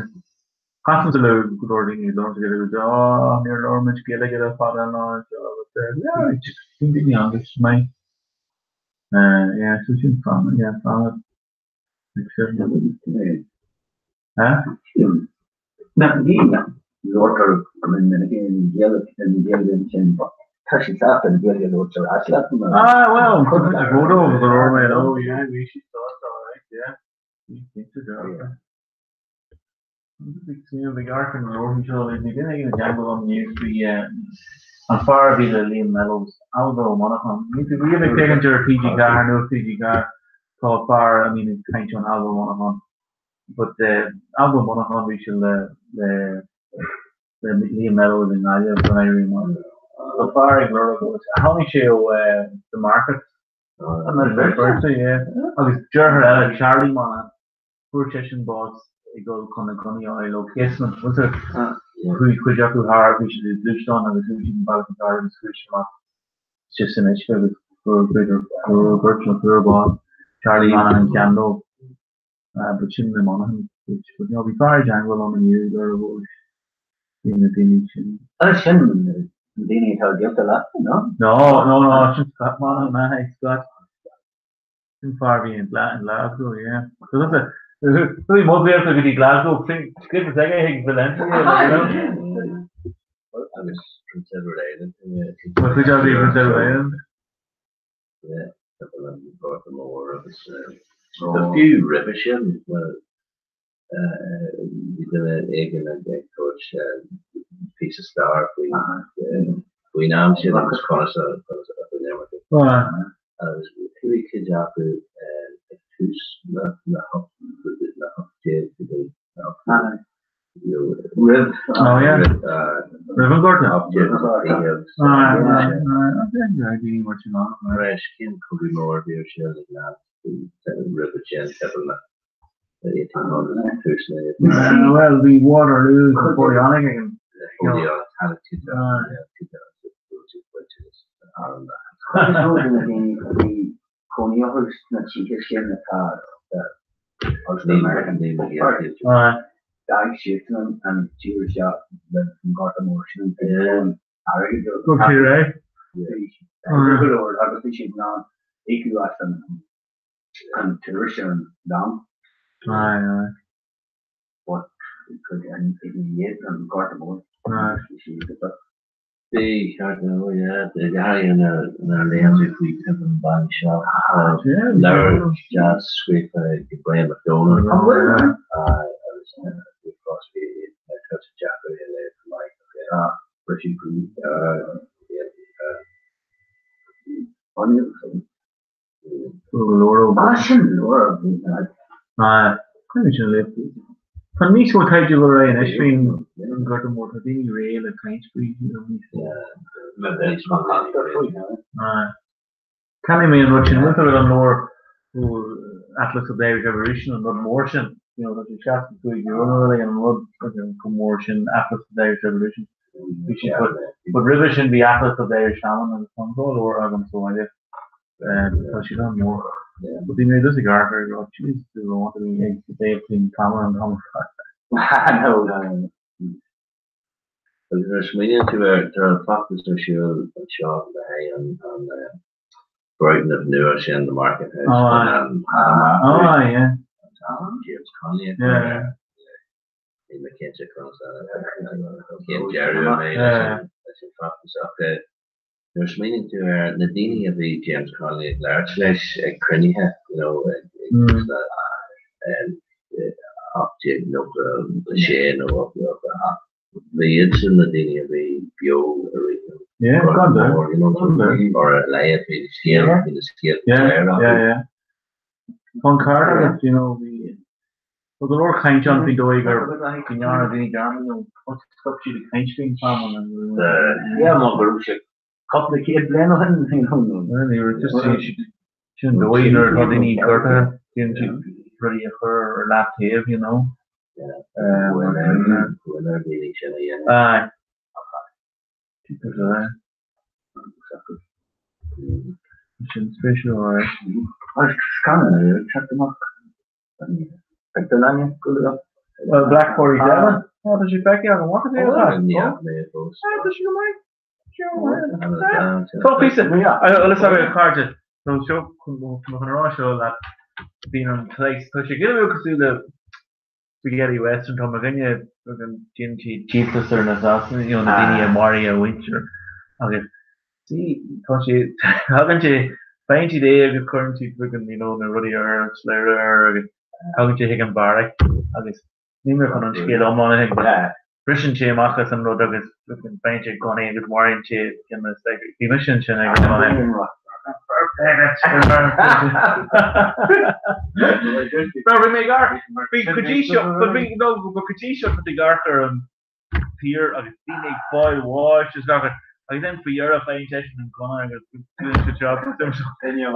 Casaimse le go leor daoine ag labhairt Gaeilge agus ah, níor labhair muid Gaeilge le fada an lá anseo agus yeah, just bíonn daoine ann, is maith. Yeah, so sin fana, yeah, fana. Huh? Nach ní labhartar go minic i nGaeilge ansin, but tá siad sásta an Ghaeilge a labhairt ar ais leat. Ah, well, go raibh mé, oh yeah, bhí siad sásta, alright, yeah. Bhí cinnte dearfa. Bhí amharc ar na leabharthaí seo, bhí duine éigin i dteagmháil liom inniu faoi an fear a bhí le Liam Mellows, Ailbhe Ó Monacháin. Níl tú riamh ag féachaint ar TG4 nó TG4, tá fear a mbíonn ag caint ann, Ailbhe Ó Monacháin. But Ailbhe Ó Monacháin bhí sé le le le Liam Mellows i nGaillimh don Éirí Amach. Tá fear ag lorg tháinig sé ó The Market. Agus deartháir eile, Charlie Monaghan. Fuair seisean bás ag dul chun na gunnaí a fháil ó Casement. Chuaigh cuid acu thar, bhí siad i ngluaisteán agus chuaigh siad an bealach an fear agus chuaigh siad amach istigh san uisce agus fuair b'fhéidir beirt nó triúr bás. Charlie Monaghan ceann dóibh. But sin na Monaghan. But no, bhí fear i dteagmháil liom inniu le eolas faoi na daoine sin. Agus sin na daoine atá gaolta leat, no? No, no, no, sin Scott Monaghan, aye, Scott. Sin fear a bhí in Glasgow, yeah. So that's a bhí mo ghaolta go dtí Glasgow, scríofa aige chuig Valencia, like, you know. Agus Prince Edward Island. Well, cuid acu bhí Prince Edward Island. Yeah, timpeall an Ghorta Mór agus fiú roimhe sin, well, bhí duine éigin ag tabhairt píosa stair faoin am sin agus conas a faoin imirce. Agus chuaigh cuid acu ag tús na hocht déag roimh Oh yeah. Roimh an Gorta. Mar éis cén cogadh mór a bhí ar siúl ag lean roimhe sin timpeall na Well, bhí Waterloo Napoleonic ag an Cónaí orthu sna tithe sin atá Ulster American. D'fhág siadsan an tír seo roimh an Ghorta Mór sin an airgead Go cé? Go leor agus bhí siad in ann íocadh as an an túr sin long. Aye, aye. But ina dhiaidh an Gorta Mór bhí siad go Bhí ceart go leor, yeah. Go háirithe nuair a léann tú faoi timpeall an bhaile seo. Leabhar deas scríofa ag Brian McDonald. An bhfuil? Agus bhí Crosby tá sé deacair é a léamh go maith. Richie Green. Ah, sin leabhar a bhí Aye, cuimhin sin léamh. Tá níos mó taighde go réidh anois faoin an Gorta Mór, tá daoine réidh le caint faoi níos mó. Aye. Cheannaigh mé an rud sin, bhfuil tú an leabhar Atlas of the Irish Revolution, an rud mór sin, you know, tá sé €65 nó rud éigin an rud chomh mór sin Atlas of the Irish Revolution. Bhí sé but but roimhe sin bhí Atlas of the Irish Famine agus tá an dá leabhar agam sa bhaile. Tá siad an-mhór. But bhí mé just ag amharc air ag rá, Jesus, do I want to be ag léamh faoin famine an t-am ar fad. No, no, no. Agus nuair a smaoiníonn tú air, tá an feachtas ar siúl anseo le haghaidh an an foirgneamh nua sin, the Market House. Oh, aye. An Oh, aye, yeah. James Connolly. Yeah, yeah. Níl mé cinnte conas cén deireadh a bheidh leis an feachtas ach nuair a smaoiníonn tú ar na daoine a bhí James Connolly ag labhairt leis ag cruinnithe, you know, ag sna 1896 nó 1898, bhí iadsan na daoine a bhí beo i rith an Yeah, Gorta gan dabht. Mór, you know, or a laghad bhí na scéal, bhí na scéalta Yeah, léir acu. yeah, yeah. Tá an ceart agat, you know, bhí Tá go leor caint ann faoin dóigh gur go ndearna daoine dearmad nó stop siad ag caint faoin famine and Yeah, má go raibh sé cúpla céad bliain ó shin, you know, nó. Ní raibh just sin an dóigh nuair atá daoine gortaithe, déanann siad rudaí a chur ar leataobh, you know. Bhfuil ar daoine sin a dhéanamh. Aye. Sin spéisiúil, alright. Agus scannán ar teacht amach. Pictiúrlainne go luath. Well, Black 47? Ó, tá sé feicthe agam. What is it? Ní Tá sé go maith. Tá píosa. Let's have a cairde. So seo, tá mé chun a rá seo leat, bíonn an slice, tá sé giota beag cosúil le spaghetti western, tá mo dhuine, déanann siad díoltas ar na Sasanaigh, you know, na daoine a mharaigh a mhuintir agus see, tá sé, tagann sé, faigheann siad é agus cuireann siad friggin, you know, na rudaí air, an slabhra air agus tagann sé chuig an beairic agus Níl mé chun an scéal iomlán a thuig but briseann sé amach as an rud agus faigheann sé gunnaí agus maraíonn sé it's like bhí mise ansin ag an am. Bhí mé ag amharc, bhí go dtí seo, but bhí, no, but go dtí seo tá tú ag amharc ar an tír agus daoine ag fáil bháis is gach rud agus then faoi dheireadh faigheann seisean an gunna agus déanann sé job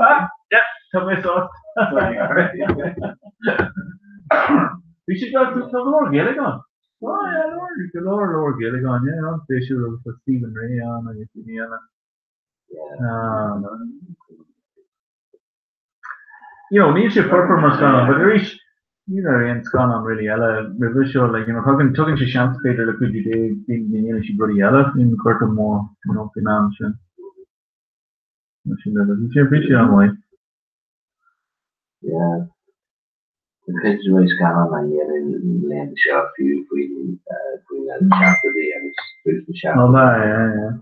ah yep tá mé sásta. Bhí sé go tá go leor Gaeilge ann. Oh yeah leor go leor leor Gaeilge ann yeah an-spéisiúil agus tá Stephen Rea ann agus daoine eile. Um, you know, níl sé foirfe mar scannán, but arís, ní raibh aon scannán really eile roimhe seo, like, you know, tugann, tugann sé seans b'fhéidir le cuidiú Dé daoine go ndéanfaidh siad rudaí eile faoin Ghorta Mór, you know, faoin am sin. Mar sin de, bhí sé, bhí sé an-mhaith. Yeah. Tá cuid mhaith scannán á dhéanamh na laethanta seo fiú faoi faoi na seachtóidí agus tús na seachtóidí. Ó yeah, yeah, yeah.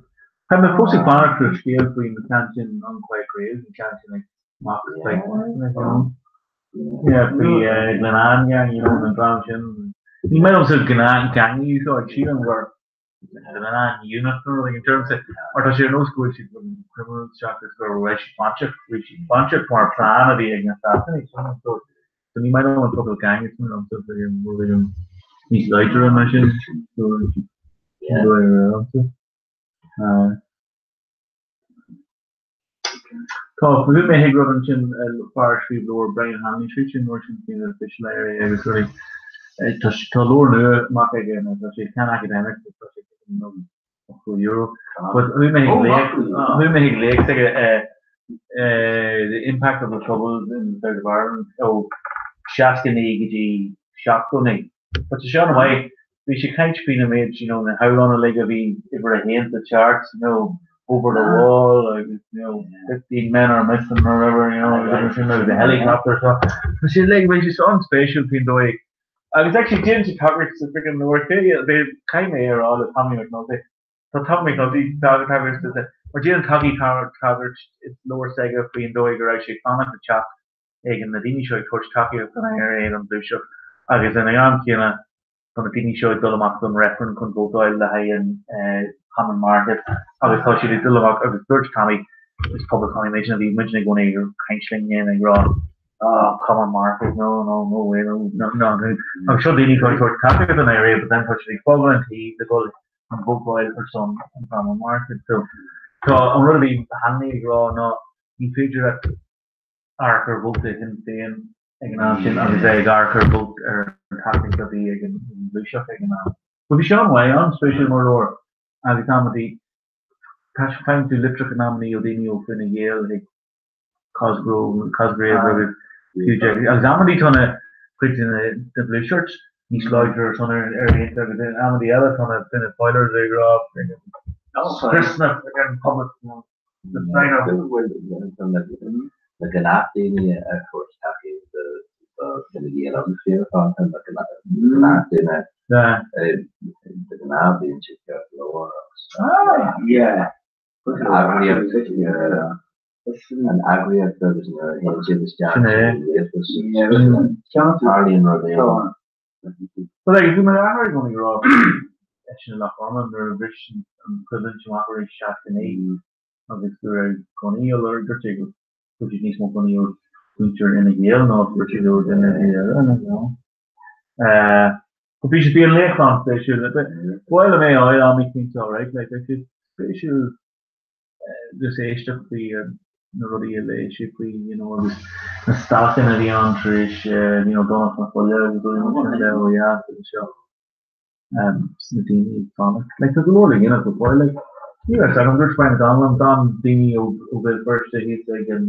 Tá mé fós ag fanacht ar scéal faoi na ceann sin Unquiet Graves, an ceann sin ag Max like, you know. Yeah, faoi Glenanne gang, you know, an dream sin. Ní maith liomsa gang a úsáid, sílim gur Glenanne unit nó rud éigin deirimse, mar tá sé ar nós go bhfuil siad criminals seachas go raibh siad bainteach, bhí siad bainteach mar plean a bhí ag na Sasanaigh, sin an sórt. So ní maith liom an focal gang, is maith liomsa rud éigin níos láidre ná sin, so sin dóigh a raibh liomsa. Tá, chuaigh mé chuig rud ansin, fear a scríobh leabhar, Brian Hanley, scríobh sé an leabhar sin faoi na Official IRA agus rudaí. Tá tá leabhar nua amach aige nó tá sé an-academic but tá sé €80. But chuaigh mé chuig léacht, chuaigh mé chuig léacht aige The Impact of the Troubles in the South of Ireland ó 69 go dtí 79. But tá sé an-mhaith. Bhí sé ag caint faoi na méid, you know, na hamhráin uilig a bhí uimhir a haon sa charts, you know, Over the Wall agus, you know, 15 Men Are Missing or whatever, you know, agus sin the helicopter seo. Tá sé like, bhí sé an-spéisiúil faoin dóigh. Agus actually déanann sé tagairt sa freaking leabhar, caithfidh mé a rá le Tommy McNulty, tá Tommy McNulty tagairt sa, mar déanann Tommy tagairt i leabhar s'aige faoin dóigh go raibh sé ag fanacht i dteach ag na daoine seo ag tabhairt tacaíocht don IRA don ghluaiseacht agus ina am céanna tá na daoine seo ag dul amach don reifreann chun vótáil le haghaidh an Common Market agus tá siad ag dul amach agus dúirt Tommy is poblachtánaí muidne bhí muidne i gcónaí ag caint linn féin ag rá oh common market no no no way no no no agus seo daoine atá ag tabhairt tacaíocht don IRA but then tá siad ag fágáil an tí le dul chun vótáil ar son an common market so tá an rud a bhí Hanley ag rá ná ní féidir leat amharc ar vóta Shinn Féin ag an am sin agus é ag amharc ar vóta ar an tacaíocht a bhí ag an ngluaiseacht ag an am. But bhí sé an-mhaith, an-spéisiúil mar leabhar agus amantaí faigheann tú litreacha in amannaí ó daoine ó Fine Gael chuig Cosgrove, Cosgrave agus Hugh Jackman agus amantaí tá na cuid de na de Blue Shirts níos láidre ar son ar aonta agus in amantaí eile tá na Fianna Fáilers ag rá scrios na Poblacht Na gnáthdhaoine a thabhairt tacaíocht do Fine Gael agus Fianna Fáil, tá na gnáthdhaoine de ghnáth bíonn siad ceart go leor agus an eagraíocht agus nuair a théann siad isteach sa rialtas tarlaíonn rud éigin. But like, bhí m'athair i gcónaí ag rá eisean i Loch Gorman nuair a bhris an choimhlint amach arís 69 agus go raibh gunnaí á lorg, dúirt sé go fuair siad níos mó gunnaí ó mhuintir Fhine Gael ná fuair siad ó dhuine ar bith eile, you know. But bhí sé, bhí an léacht an-spéisiúil. Ba mhaith liom é a fháil am éicint alright, like, bheadh sé spéisiúil just éisteacht faoi na rudaí a léigh sé faoi, you know, agus na stailceanna a bhí ann tar éis, you know, Domhnach na Fola agus rudaí mar sin de ó dheas agus seo, sna daoine ag fanacht. Like, tá go leor le dhéanamh go fóill, like, ní raibh a fhios agam, dúirt Brian O'Donnell liom, d'fhan daoine ó ó Bhéal Feirste thíos ag an,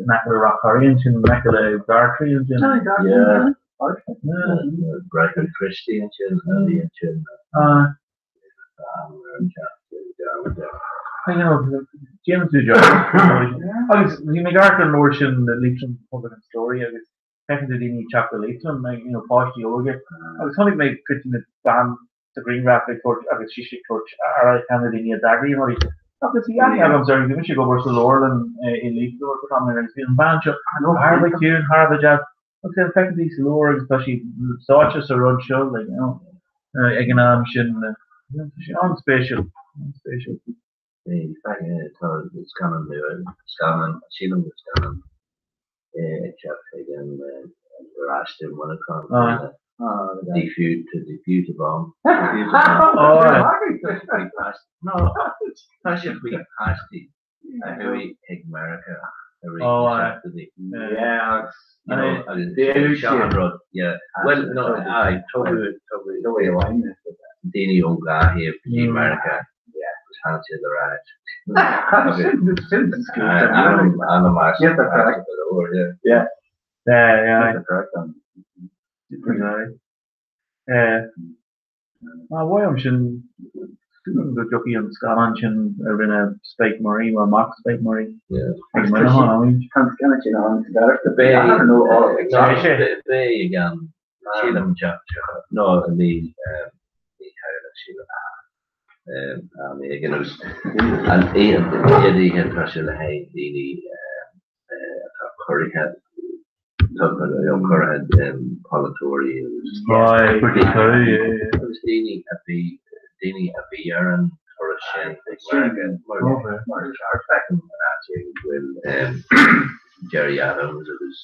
in aice le Ráth Corrie ansin, in aice le Dartrey ansin. Yeah. Bráithre Críostaí ansin, a bhí ansin. Ah. Déanann tú dearmad. Agus bhí mé ag amharc ar an leabhar sin, The Leitrim Publican Story, agus feiceann tú daoine ag teacht go Liatroim, you know, páistí óga, agus chonaic mé cuid de na bean sa ghrianghraf ag tabhairt agus sise ag tabhairt aire ar cheann de na daoine a d'eagraigh an rudaí. Agus bhí aithne agam uirthi, bhí mise ag obair sa leabharlann i Liatroim ar feadh tamaill agus bhí an bhean seo thar a bheith ciúin, thar a bheith deas, agus then feiceann tú í sa leabhar agus tá sí sáite sa rud seo, like, you know, ag an am sin, tá sé an-spéisiúil, an-spéisiúil. Tá scannán nua, scannán, sílim gur scannán ag teacht chuig an garáiste i Muineachán. Defuse, to defuse a bomb. No, tá sé faoi páistí a chuaigh chuig Meiriceá i rith na seachtóidí. Yeah, agus You know, agus seo an rud, yeah. Well, no, aye, tugadh, tugadh daoine ón dhá thaobh go dtí Meiriceá agus tháinig siad ar ais. Yeah. Yeah, yeah. Ah, mhaith sin go dtiocfaidh an scannán sin a rinne Spike Murray, well mac Spike Murray. Ag Muineachán, I mean. Tá an scannán sin ann sa gcarachtar. Beidh ag an sílim no ní ní tharla sílim am éigin agus an chéad oíche tá sé le haghaidh daoine atá corraithe corraithe polaiteoirí agus agus daoine a bhí daoine a bhí ar an turas sin ag Meiriceá mar mar feicim an áit go bhfuil Gerry Adams agus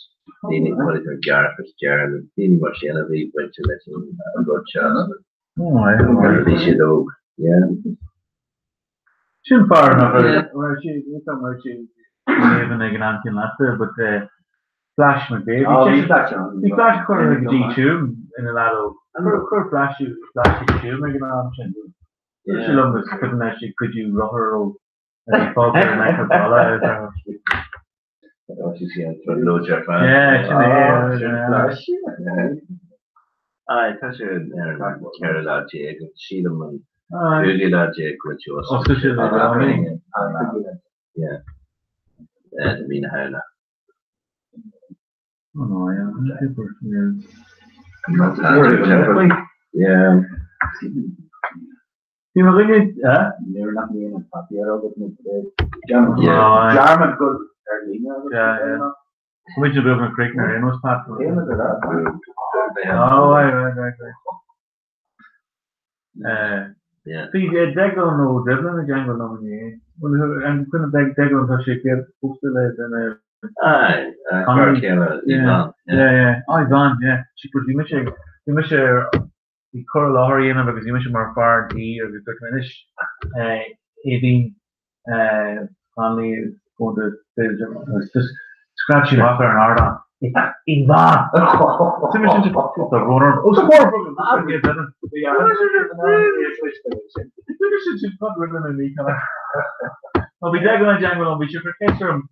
daoine polaiteoir Garret FitzGerald agus daoine mar sin a bhí bainte leis an rud seo nuair a bhí siad óg. Yeah. Sin fear nach raibh sé raibh sé in ag an am céanna leatsa but Flash McVeigh bhí Flash bhí Flash curtha go dtí Tuaim ina leaid óg. Chuir Flash Flash ag Tuaim ag an am sin. Dúirt sé liom gur cuimhin leis ag goid rothar ó a bhí fágtha in aice balla ar Aye, tá sé ar an 14 lá sílim an 15 lá go bhfuil sé oscailte. Yeah. Do mí na Samhna. Yeah. Bhí mo dhuine, eh? Nuair nach mbíonn an páipéar agat nó dearmad go ar líne agat. Yeah, yeah. Muid a bheith na críochna ar aon nós, Pat. Oh, right, right, right, right. Eh, Bhí Declan Ó Doibhlin i dteagmháil liom inné. An cuimhin leat Declan tá sé céad pósta le duine. Aye, fear céile Yvonne. Yeah, yeah. Oh, Yvonne, yeah. Bhí mise, bhí mise ar bhí cur i láthair a dhéanamh agus bhí mise mar fear an tí agus dúirt mé anois Aoibhinn Connolly is going to say the agus just scread sí amach ar an ardán Yvonne! Tá brón orm. Os comhair Bhí Declan i dteagmháil liom, bhí sé ag cur ceist orm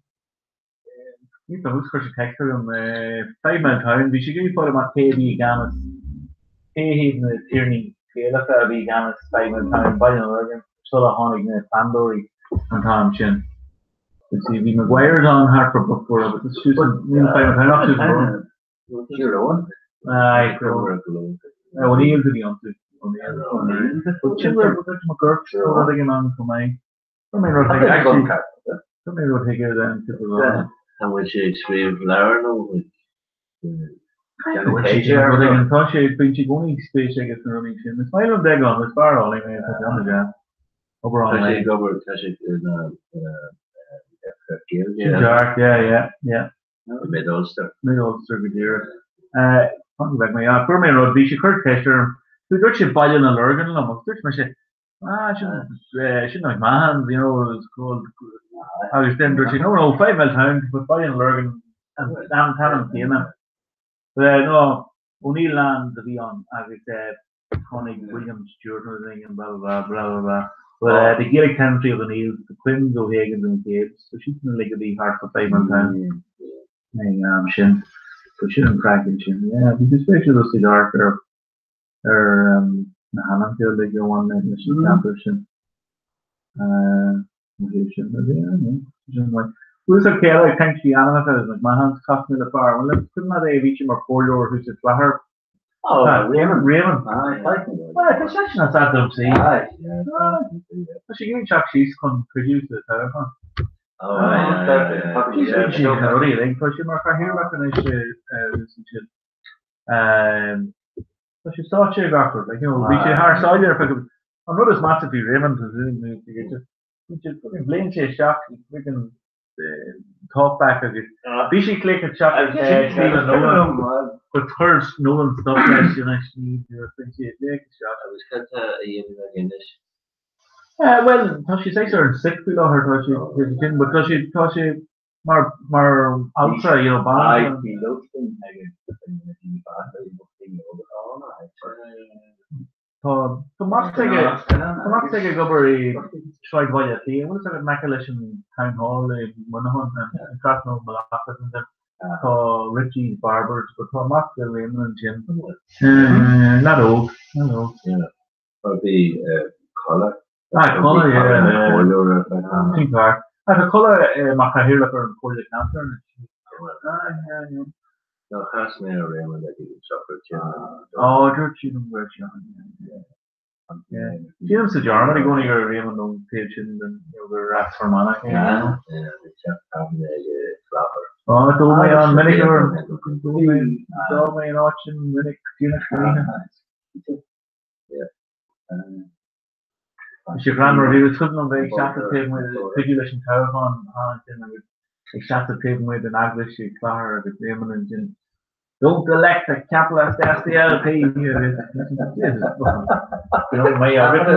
Ní dóigh, chuir sé text orm Fivemiletown, bhí sé ag iarraidh fáil amach cé a bhí i gceannas, cé hiad na tiarnaí Gaelacha a bhí i gceannas Fivemiletown, Baile na Lorgan, sula tháinig na plandóirí an t-am sin. You see, bhí Maguires ann thart fá Brookford agus is níl Fivemiletown ach suas an bóthar. Tír Eoghain? Aye, O'Neills a bhí iontu. O'Neills. Sin rud McGurk, rud éigin ann chomh maith. Chuir mé rud chuige. Chuir mé rud chuige den cúpla lá. An bhfuil sé ag scríobh leabhar nó Tá sé ag bíonn sé i gcónaí spéis aige sna rudaí sin. Is maith liom Declan, is fear álainn é, tá sé an-deas. Obair Tá sé an-mhaith. ag obair, tá sé ina Gaeilge. Sin ceart, yeah, yeah, yeah. Mid Ulster. Mid Ulster go díreach. Fan go bhfeice mé, yeah, fuair mé rud, bhí sé ag cur ceist orm. Dúirt sé Baile na Lorgan liom agus dúirt mise, Ah, sin, sin like Mahons, you know, it's called, agus then dúirt sé, no, no, Fivemiletown, but Baile na Lorgan, an t-ainm céanna. But no, O'Neill land a bhí ann agus tháinig William Stewart nó duine éigin, blah, blah, blah, blah, blah, blah. But the Gaelic tenantry of O'Neills, the Quinns, O'Hagans and McCabes, so siad sin uilig a bhí thart fá Fivemiletown ag an am sin. So sin an craic ansin, yeah, bhí sé spéisiúil just ag amharc ar ar na hainmneacha uilig a bhain leis an cheantar sin. Bhfuil a chéile ag caint faoi ainmneacha agus McMahons, chas mé le fear, bhuel is cuimhin leat é, bhí sé mar chomhairleoir thuas i Cladhair. Oh, Raymond. Raymond. Aye, tá seisean as Adam C. Aye. Tá sé ag iarraidh teacht síos chun cuidiú sa toghchán. Tá na rudaí uilig, tá sé mar chathaoirleach anois thuas ansin. Tá sé sáite i gach rud, like, you know, bhí sé thar sáile ar feadh An rud is measa faoi Raymond, Glaonn sé isteach chuig an talkback agus bhí sé ag glaoch isteach ar Stephen Nolan but chuir Nolan stop leis anois ní bhíonn sé ag glaoch isteach. Agus cad tá a dhéanamh aige anois? Bhuel, tá sé saghas ar an sick faoi láthair, tá sé sin, but tá sé tá sé mar mar altra, you know, ban. Aye, bhí lóistín aige Tá tá mac aige tá mac aige ag obair i Sráid Bhaile Átha Cliath. Bhfuil fhios agat in aice leis an Town Hall i Muineachán, an trasna ó Mullach ansin. Tá Richie's Barbers, but tá mac le Raymond ansin. Leaid óg, leaid óg. Or bhí Colla. Ah, Colla, yeah. Sin ceart. Ah, tá Colla mar chathaoirleach ar an Chomhairle Ceantair anois. Ah, yeah, yeah. No, chas mé ar Raymond ag an sochraid sin. Ó, dúirt siad an bhfuair sé an, yeah. Yeah. Déanaimse dearmad i gcónaí gur Raymond ón taobh sin den, you know, gur as Fear Manach é. Yeah, yeah, bhí teach tábhairne ag Cladhair. Ó, d'ól mé ann minic uair, d'ól mé, d'ól mé in áit sin minic, déanach san oíche. Yeah. Bhí sé greannmhar, bhí is cuimhin liom bheith ag seasamh taobh amuigh, cuidiú leis an toghchán thall ansin agus ag seasamh taobh amuigh den eaglais i gCladhair agus Raymond ansin, Don't elect a capitalist SDLP! Jesus, maith agat.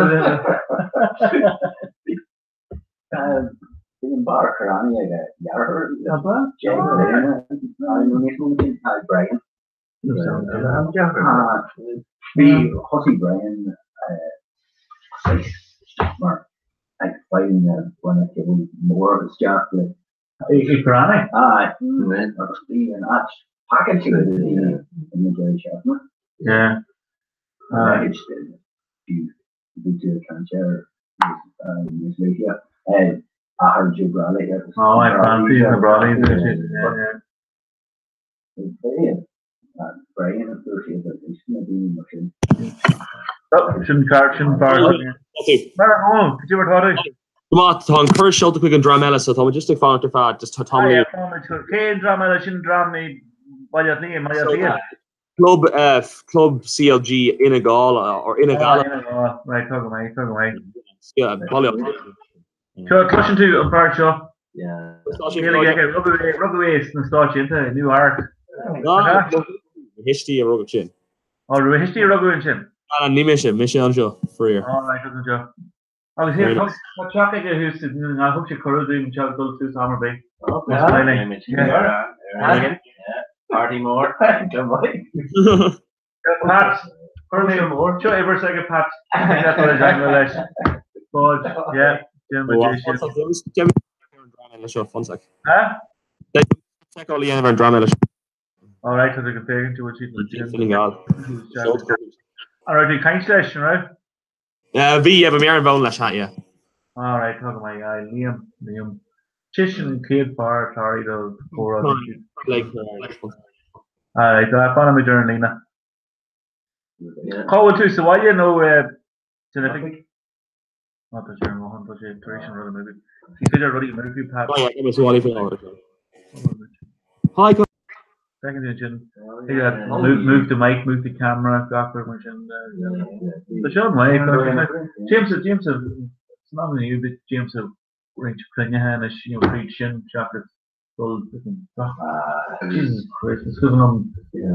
Bhí an bar Corani ag a dheartháir. Ab ea? Brian. Bhí thosaigh Brian saghas mar ag fáil na buanna cibé mór isteach le. I Corani? Aye, agus bhí an áit pacáilte le daoine i na deireadh seachtaine. Yeah. Bhí tú ag caint air níos luaithe, athair Joe Brolly agus. Oh, I fancy na Brollies. Yeah. Sin ceart, sin fearr. Mar ó, cad é mar tá tú? Go maith, tá an cuireadh seolta chuig an dream eile so tá muid just ag fanacht ar feadh just tá tamall. Cén dream eile sin dream i Baile Átha Cliath, Baile Átha Cliath? Club Club CLG Fhine Gall or Fhine Gall. Fhine Gall, right, tá go maith, tá go maith. Yeah, Baile Átha Cliath. Seo, cloiseann tú an fear seo. Rugadh é, rugadh é sna Stáit Aontaithe, Nua Eabhrac. Mo thuistí a rugadh ansin. Ó, raibh a thuistí a rugadh ansin? Na, ní mise, mise anseo, faraor. Ó, right, anseo. Agus hé, tá teach aige thuas i nDún na nGall, thug sé cuireadh dúinn teacht dul suas am ar bith. Party mór. Pat, chuir mé seo uimhir s'aige Pat leis. Bud, yeah, déanfaidh muid é sin. Seo, one sec. Seiceáil a dhéanamh ar an dream eile seo. All right, tá go féachaint go bhfuil siad Fine Gall. An raibh tú ag caint leis, an raibh? Bhí, yeah, bhí mé ar an bhfón leis, yeah. All right, tá go maith, aye, Liam, Liam. Sin an chéad fear a chláraigh do chomhrá. All right, fanfaimid ar an líne. Cá bhfuil tú sa bhaile nó san oifig? Má tá sé ar an nguthán, tá sé tar éis an rud a mhúchadh. Ní féidir rudaí a mhúchadh, Pat. Tá mé sa bhaile faoi láthair. Hi, Feiceann tú ansin. Move, move the mic, move the camera, gach rud mar sin. Tá seo an way. James, James, san am inniu, James roinnt cruinnithe anois, you know, tríd sin seachas dul Jesus Christ, is cuimhin liom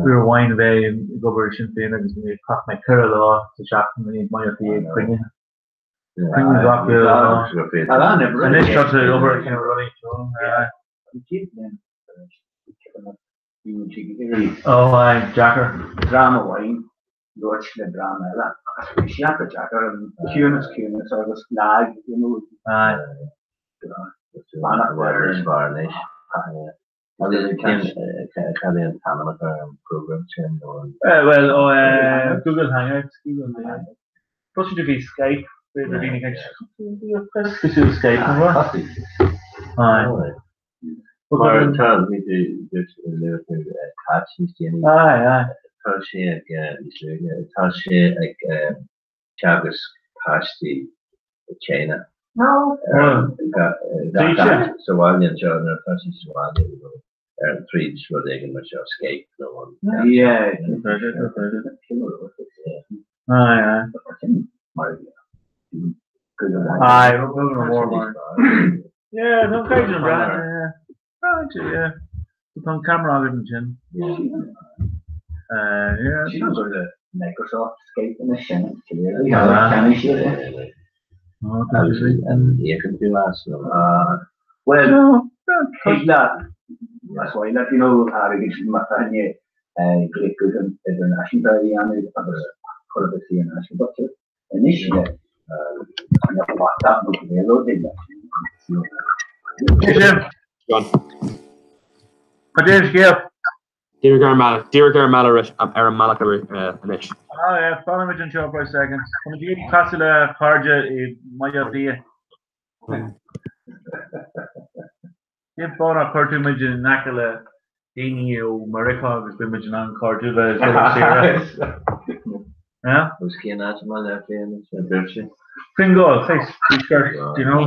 uair amháin a bheith ag obair i Sinn Féin agus mé chaith mé 4 lá sa seachtain i mBaile Átha Cliath ag cruinnithe. Cruinniú gach uile lá. Anois tá sé ag obair ar rudaí seo. Ó, aye, deacair. Dream amháin labhairt le dream eile agus bhí sé iontach deacair an ciúnas ciúnas agus lag you know. Aye. Beannacht ar an Cad é an t-ainm atá ar an program sin nó an. Bhuel, ó Google Hangouts, Google Hangouts. Tá sé bhí Skype. B'fhéidir daoine ag cosúil Skype nó rud. Aye. Mar tá bhí tú dúirt luaigh tú Cáit níos déanaí. Aye, aye. Tá sé ag níos luaithe, tá sé ag teagasc páistí i China. Sa bhaile anseo nuair atá sí sa bhaile you know ar an tríd rud éigin mar seo Skype nó an Yeah. Aye, aye. Aye, mór mar. Yeah, tá an caighdeán breá, yeah. Right, yeah. Tá an camera agat ansin. Yeah. Sin go le Microsoft Skype anois sin cheannaigh siad é. An íocann tú as nó? Well, thig leat, más maith leat, you know, airgead má tá glaoch gutháin idirnáisiúnta a dhéanamh agus chur a bheith saor in aisce duit. Anois le WhatsApp nó cibé rud thig leat. John. Cad é an scéal? Díreach ar an mbealach, díreach ar an mbealach ar an mbealach anois. Ah yeah, fanfaimid anseo for a second. Tá muid ag iarraidh casadh le cairde i mBaile Átha Cliath. Cén fáth nár chuir tú muid in aice le daoine ó Meiriceá agus beidh muid in ann cairdiú le dul ar saoire? Yeah? Agus cén áit i mBaile Átha Cliath anois, a dúirt sé? Fingal, saghas tuaisceart, do you know?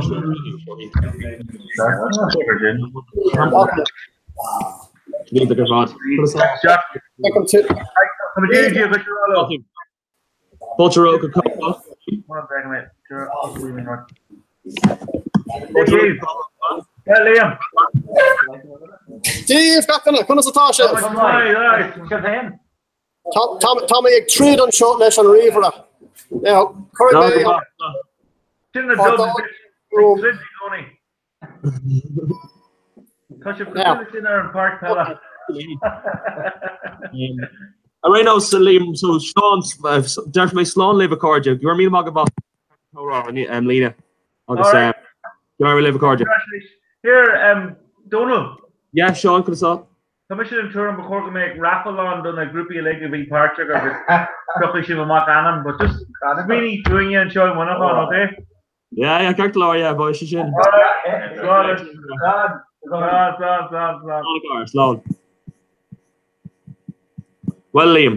Fáilte romhat go Comhchách. Dia daoibh gach duine, conas atá sibh? Tá mé ag troid anseo leis an ríomhaire. Now, cuirfidh mé Tá sibh cosúil le sin ar an pháirc peile. Ar aon nós, Liam, so Seán, déarfaidh mé slán libh a chairde. Go raibh míle maith agaibh as comhrá ar líne agus go raibh libh a chairde. Here, Dónal. Yeah, Seán, conas tá? Tá mise den tuairim ba chóir go mbeadh raffle ann do na grúpaí uilig a bhí páirteach agus piocfaidh sibh amach ainm, but just smaoinigh fúinne anseo i Muineachán, okay? Yeah, yeah, ceart go leor, yeah, beidh sé sin. Slán, slán, slán, slán, slán. Slán. Well, Liam,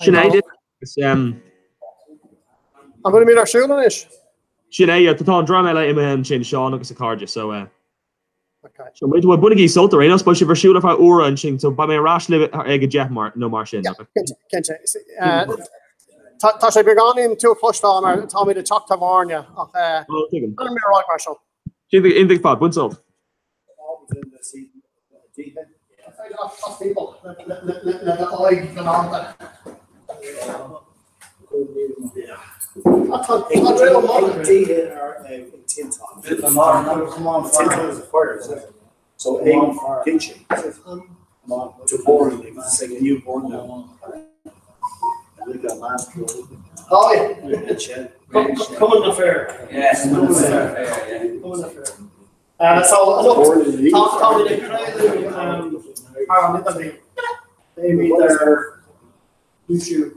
sin é duit. An bhfuilimid ar siúl anois? Sin é, yeah, tá an dream eile imithe ansin, Seán agus a chairde, so eh. So muid, bhuel, bainigí sult ar aon nós, beidh sibh ar siúl ar feadh uaire ansin, so beidh mé ar ais libh ag a 10 mar, nó mar sin. Yeah, cinnte, cinnte. Tá sé beagáinín tú a chloisteáil mar táimid i dteach tábhairne ach fanfaidh mé ar aghaidh mar seo. Iontach ar fad, bain sult. Cumann na Fear. Cumann na Fear. So anocht táimid ag craoladh thar an idirlíon. Beimid ar YouTube.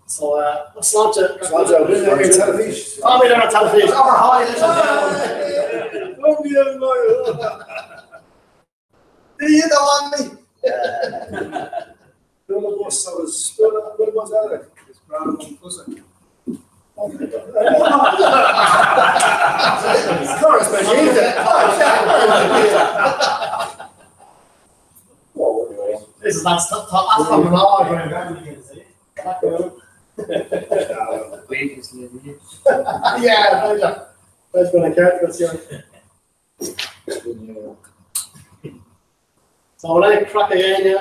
So sláinte. Táimid ar an teilifís. Abair hi leis an Dia do leanaí! Bualadh bos agus bualadh bos eile. Is breá liom tusa. Córas speisialta. Is that's tá easpa mná againn. Yeah, b'fhéidir. B'fhéidir go bhfuil an ceart agat, Ciarán. Tá an bhfuil craic ag éinne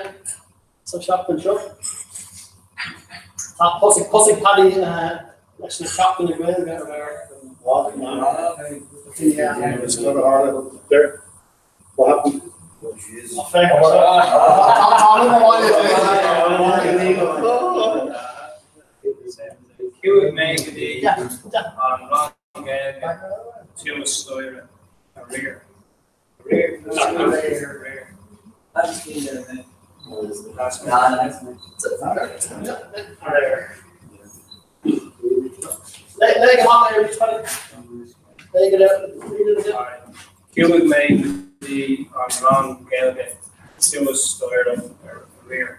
sa seachtain seo? Tá thosaigh thosaigh Paddy leis na ceachtanna Gaeilge aréir. What happened? Chuaigh mé go dtí an rang Gaeilge tuama staighre aréir. Aréir. Aréir. Aréir. Léigh amach é arís, Paddy. Léigh go léir. Chuaigh mé go dtí an rang Gaeilge suas staighre aréir.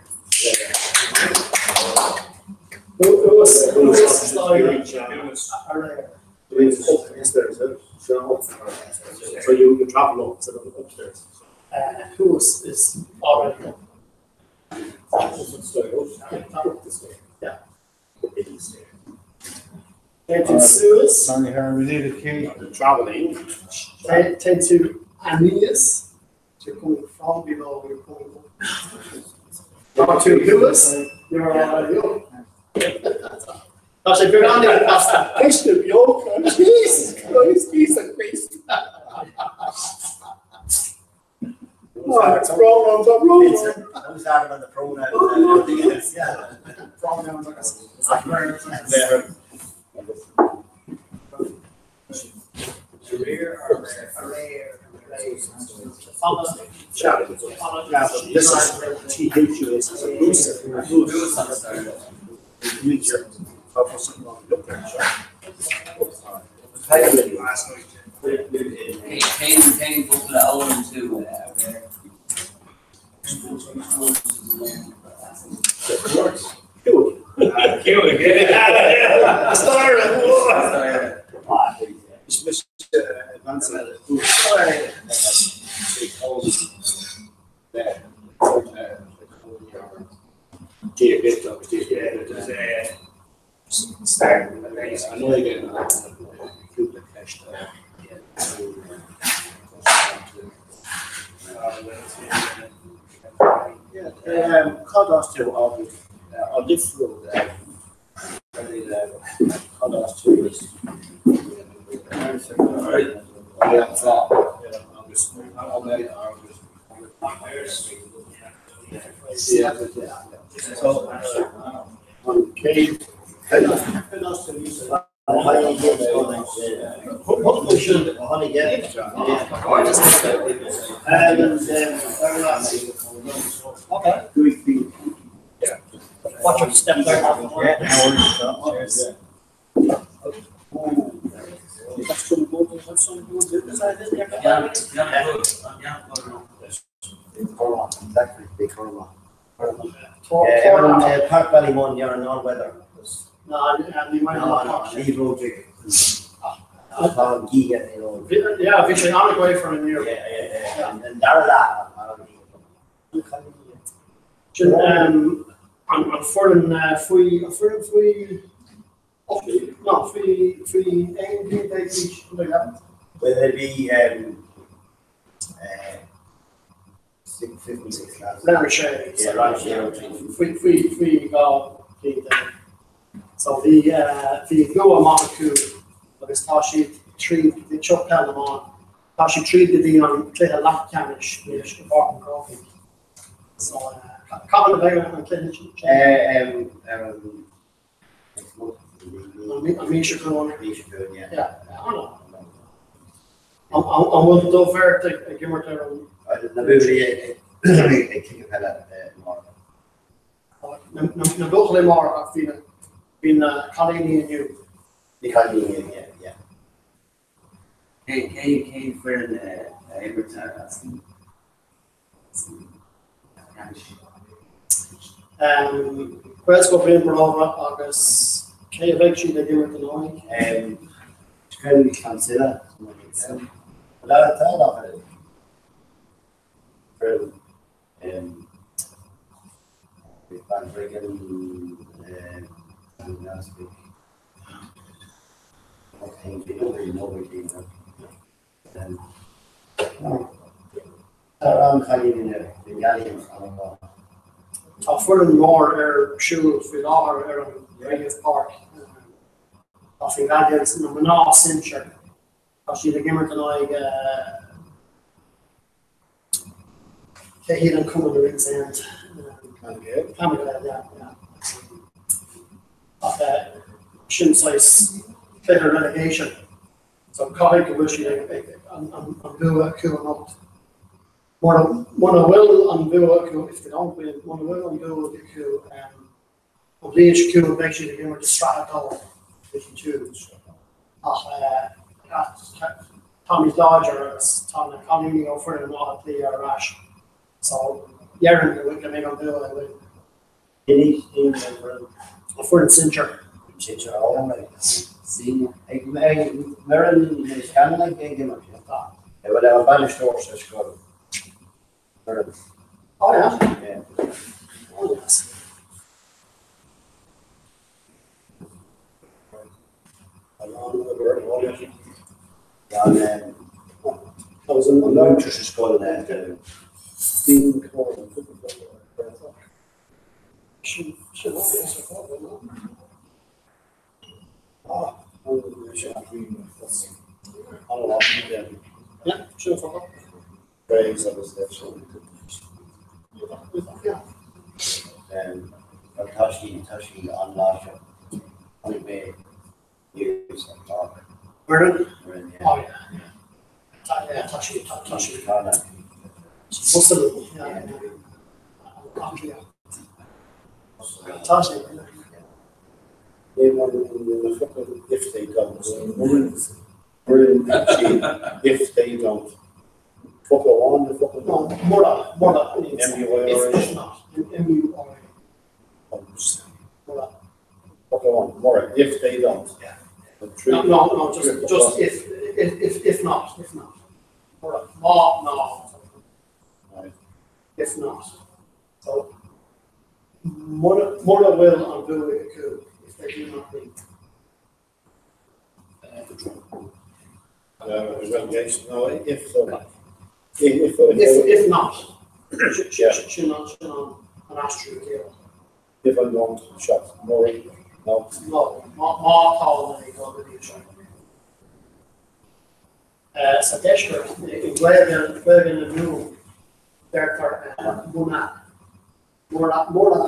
Thuas staighre aréir. Upstairs, so you travel up instead of upstairs. Thuas is already up. Yeah. Téann tú suas. Traveling. Téann tú aníos. You're coming from below, you're coming up. Tá tú thuas, you're already up. Tá sé beagán casta. Ceistiú beo, Jesus Christ, Jesus Christ. Pronouns are wrong. Who's that about the pronouns? Yeah. Pronouns agus This is T H U S. It's a loose. Cén focal a fhoghlaim tú aréir? Cad as tú agus an difriúil cad as tú is Watch your step there. Park Ballymun, you're an all-weather. No, ní mar Ní Rodrick. Tá gíga Yeah, bhí sé an-ghaofar for inniu. An dara leath. Sin an foireann faoi an foireann faoi no faoi faoi 11 bliain d'aois an dóigh leat? Well, it'd be fifth and sixth class. Rang sé. Yeah, rang sé. Faoi faoi faoi 12 bliain. So bhí bhí bua maith acu agus tá siad tríd go dtí seo peil na mban. Tá siad tríd go dtí an cluiche leathcheannais anois i bPáirc an Chrócaigh. So cathain a bheidh an cluiche sin? An mí seo chugainn? Mí seo chugainn, yeah. Yeah, An bhfuil do bheirt ag imirt ar an? Na buachaillí ag cluiche peile amárach. Na buachaillí amárach ach bhí na cailíní inniu. Bhí cailíní inniu, yeah, yeah. Cén foireann a imirt as an ceannais? Gaelscoil Bhriain Brómhar agus cé a bheidh siad ag imirt in aghaidh? Creidim Clann Sile. Tá foireann Balbriggan, Tá foireann mór ar siúl faoi láthair ar an Ghaillimh Park. Tá faoi Ghaillimh na mná sinsear. Tá siad ag imirt in aghaidh cé hiad an cumann i Ringsend? Clanna Gael, yeah, yeah. Ach sin saghas cluiche relegation. So caithfidh go bhfuil siad ag an bua acu anocht. Mura bhfuil an bua acu, if they don't win, mura bhfuil an bua acu, an bhliain seo chugainn beidh siad ag imirt i Sraith 2. 52 ach táimid láidir agus tá na cailíní ó foireann Átha Cliath ar ais so déarfainn go mbeidh an bua againn. An foireann sinsear. Sinsear ó Senior. Ag Muireann Ní Scanlaigh ag imirt. Tá. Bhuel an bainisteoir sa scoil. Muireann. Oh yeah. Yeah. Oh yes. An múinteoir sa scoil Stephen Coleman. Braves agus Tá sí tá sí an-láidir. Chonaic mé news and talk. Muireann? Muireann, yeah. Oh yeah. Tá yeah, tá sí tá tá sí Muscle, yeah. Tá sí. Níl an na focail if they don't. Muireann if they don't. Focal amháin nó focal No, mura, mura. If, if not. M-U-R-A. Mura. Focal amháin, mura, if they don't. Yeah. No, no, no, just, just if, if, if, if not, if not. Mura, má, ná. Right. If not. So, mura, mura bhfuil an bua acu if they do not win. Relegation, no, if so. If, if, If, if not, sin an sin an an aistriú céile. If I'm going to the shop, mura, no. No, má má tá mé ag dul go dtí seo. Sa deisceart i nGaeilge Gaeilge na Mumhan deirtear muna mura mura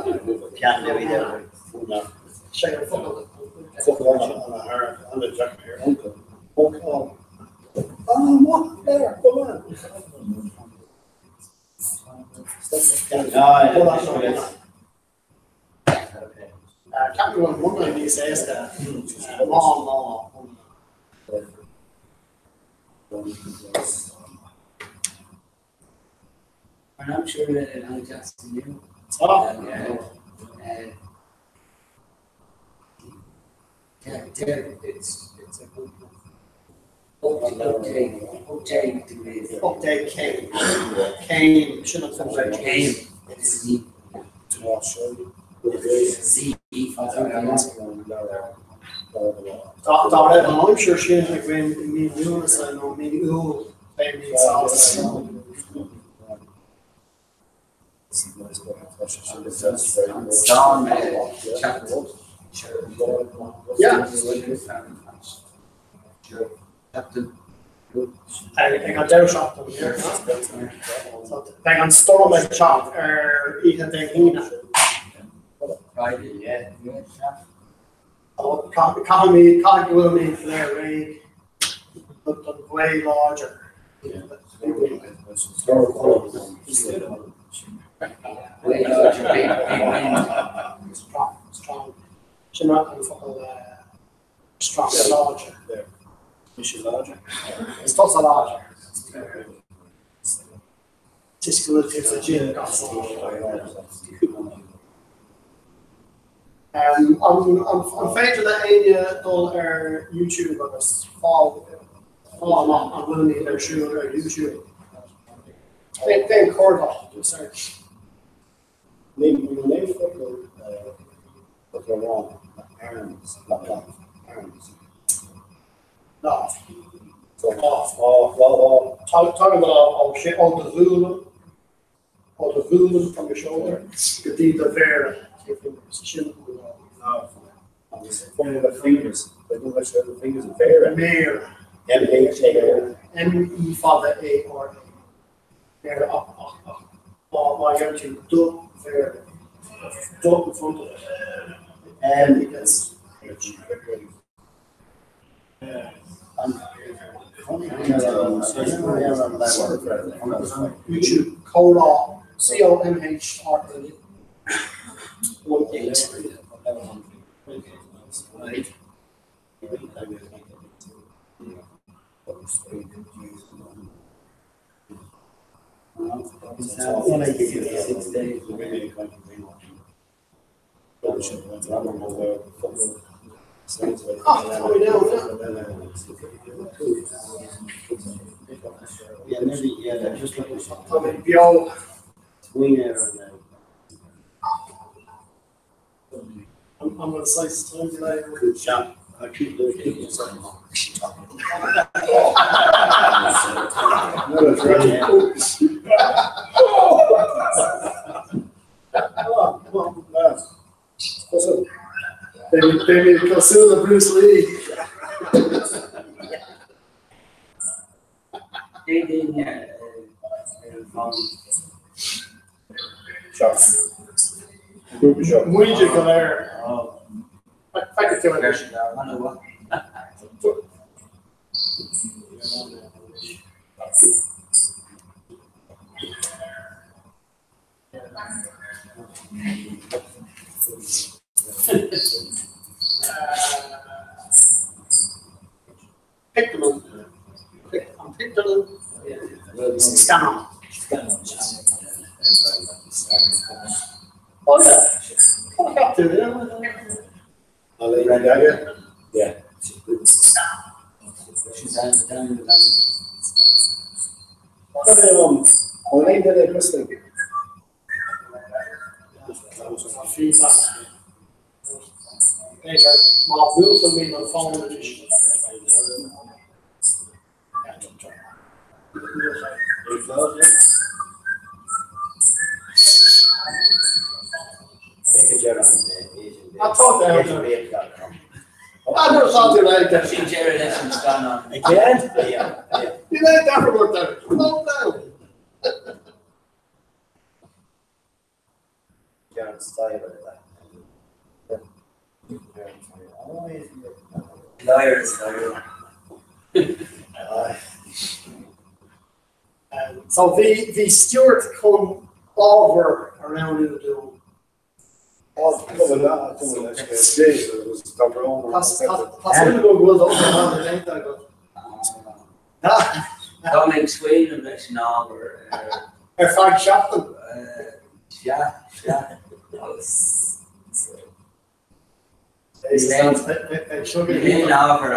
sé an focal Focal an an an an Jack here uncle. Uncle. Ah, what there? Come on. Ceapaim go bhfuil muna níos éasca má ná An aimsir an-deas inniu. Ah. Yeah, it's it's a good 18 18 degrees. 18 céim. Céim sin an focal. Céim. Z. Z. Dá dá raibh an aimsir sin againn i mí Lúnasa nó mí Iúil bheinn sásta. Stán Yeah. Ag an deireadh seachtaine. Beidh an stoirm ag teacht ar oíche Dé hAoine. Friday, yeah. Caithfimid caithfidh go bhfuilimid go léir réidh don ghaoth láidir. Strong, strong. Sin an focal strong, láidir. Mise láidir. Is tusa láidir. Toisc go bhfuil tú sa gym gach lá. An féidir le éinne dul ar YouTube agus fáil fáil amach an bhfuilimid ar siúl ar YouTube? Déan cuardach, do search. Níl aon focal focal amháin arms, lámh, arms. Lámh. Lámh, lámh, lámh. Tagann do lámh ó sé ó do ghualainn ó do ghualainn from your shoulder go dtí do mhéara sin an lámh. Agus from the fingers, they don't actually have the fingers of Méara. Méara. M H A R. M E fada A R A. Méara ach ach ach má má dhéanann tú do mhéara do in front of it. M E S H. YouTube comhrá C O M H R A 1 8. Yeah, maybe, yeah, just look Tá mé beo. I'm I'm gonna say time delay. Good job. I keep the people saying, No, that's right. Oh, come on, man. What's up? Baby, cosúil le Bruce Lee. Muide go léir. Feicfidh tú anois. Picturlann. An picturlann. Scannán. Oh yeah. Cad a cheap tú? Lady Gaga? Yeah. Cad é an aon duine Crystal? Feedback. B'fhéidir má mhúchaim an fón arís. I thought they I never thought they like that. Sin deireadh leis an scannán. Again? Yeah, yeah. You like that for work there. No, no. Gerard style of that. Liar is liar. So bhí bhí Stuart chun ábhar a roghnú dúinn. Tá súil go bhfuil do déanta agat. Tá mé ag smaoineamh leis an ábhar ar feadh seachtain. Sea, sea. Agus níl aon ábhar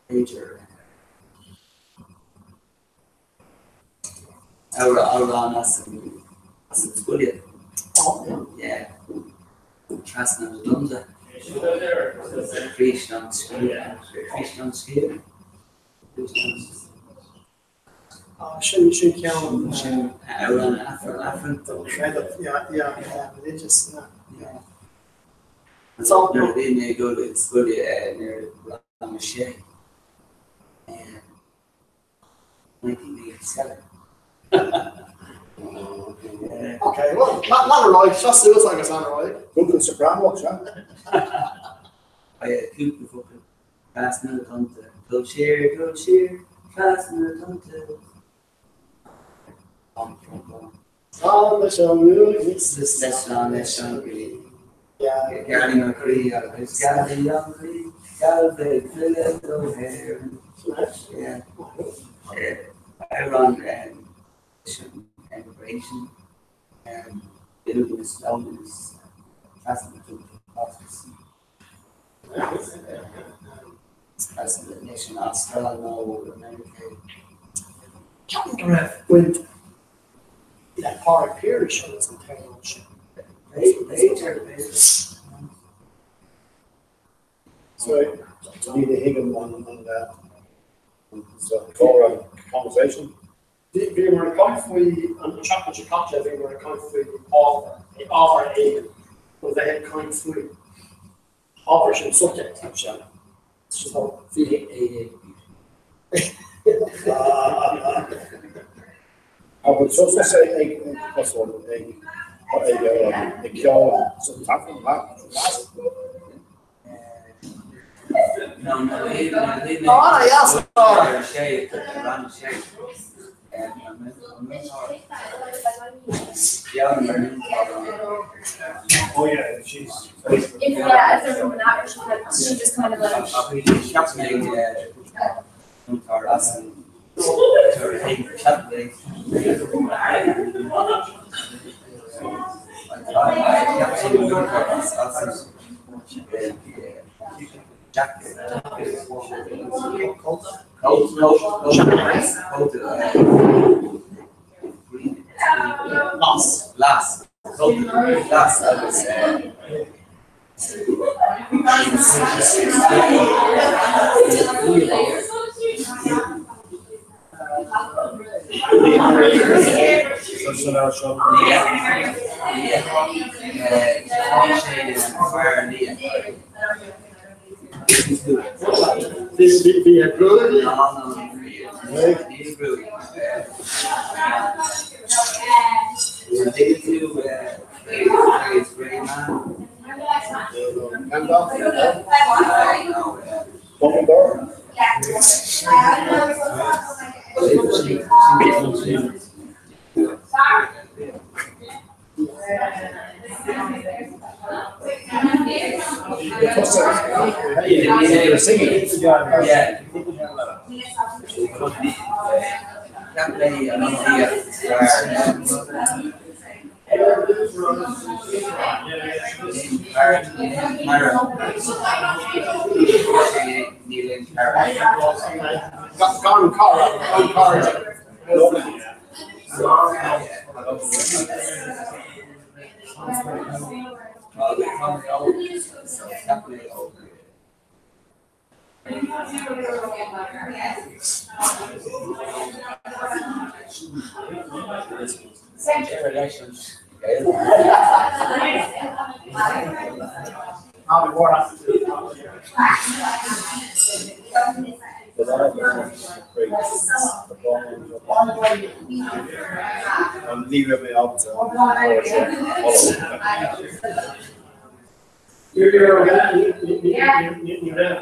b'fhéidir amhrán as an scoil. Yeah. Trasna na dTonnta. Fríst an scéal. Fríst an scéal. Sin sin ceann Sin amhrán Aifreann Aifreann. Creideamh, yeah, yeah, yeah, religious, yeah. Yeah. Nuair a bhí mé ag dul ag scoil nuair rang a sé. 1987. Okay, well, lean ar aghaidh, seo suas agus lean ar aghaidh. Cúpla soprano, sea. Cúpla focal. Trasna na dtonnta, dul siar, dul siar, trasna na dtonnta. Slán leis an Leis an leis an gcroí. Gealaí an chroí agus gealaí an chroí, gealbhaigh filleadh ó hÉirinn. Yeah. Amhrán leis an emigration. Loneliness, loneliness, trasna na dtonnta. As leis an Astráil nó Meiriceá. Ceapaim go raibh baint le Pádraig Pearse agus an t-amhrán sin. B'fhéidir, b'fhéidir. Sorry, ní a thuigim an comhrá conversation. Bhíomar ag caint faoi an tseachtain seo caite, bhíomar ag caint faoi ábhar, ábhar éigin, nó bheith ag caint faoi ábhar sin subject sin. So bhí But so say ag ag ag ag ceol sa taifead No, no, Ah, yes. sé ran sé. Oh yeah, she's. Yeah, if they're from an Irish, she just kind of like. Las. Las agus Gan cara, gan cara. Ní raibh mé ábalta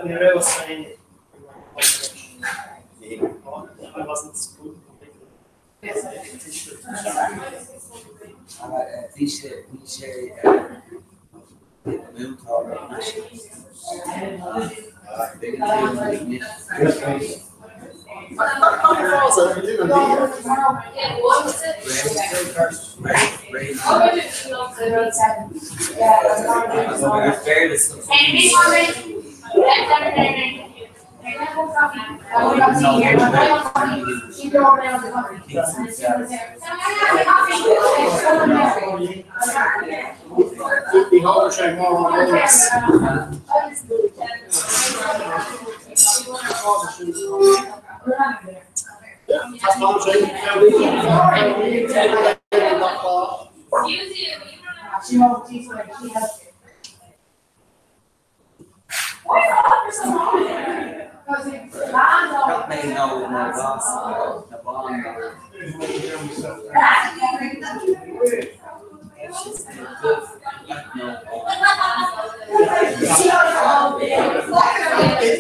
Ní raibh féin I wasn't Bhí sé bhí sé Bhí sé mar an eolas.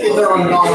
Idir an lá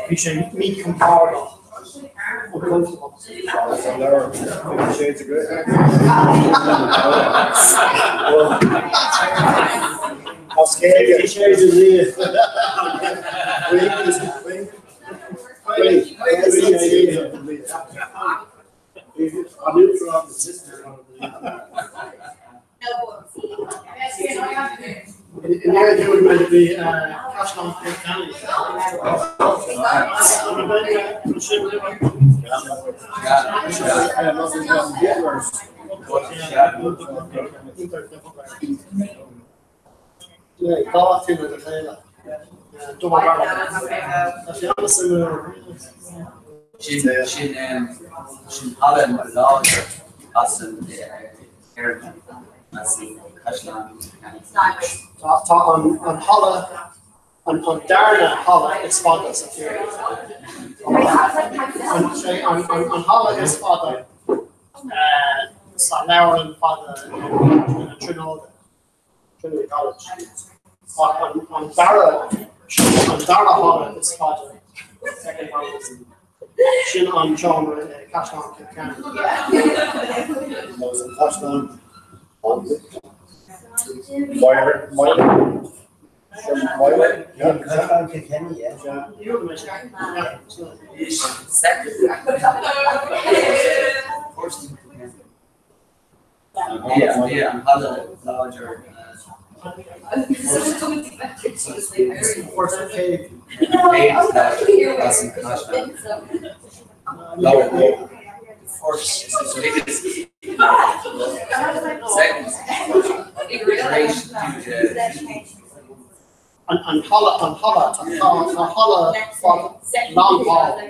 Bhí sé míchompordach, uncomfortable. Agus an leabhar Fifty Shades of Grey. As Gaeilge. Fifty Shades of Liath. Inné dúinn mé bhí Caisleán Kilkenny. Dá tine le chéile. Tá sé an-suimiúil. Sin sin sin halla láidir as an Éirinn as an Caisleán Kilkenny. Tá an halla an darna halla is fada sa tír. An halla is fada sa leabharlann fada Tríonóide. Trinity College. Ach an dara an dara halla is faide, second longest, sin an seomra i Caisleán Kilkenny. Agus an caisleán Máire Máire Máire Caisleán Kilkenny, yeah. Second. First. Bhí an halla láidir as an Caisleán. First, second, An halla, an halla, tá tá halla fada, long hall,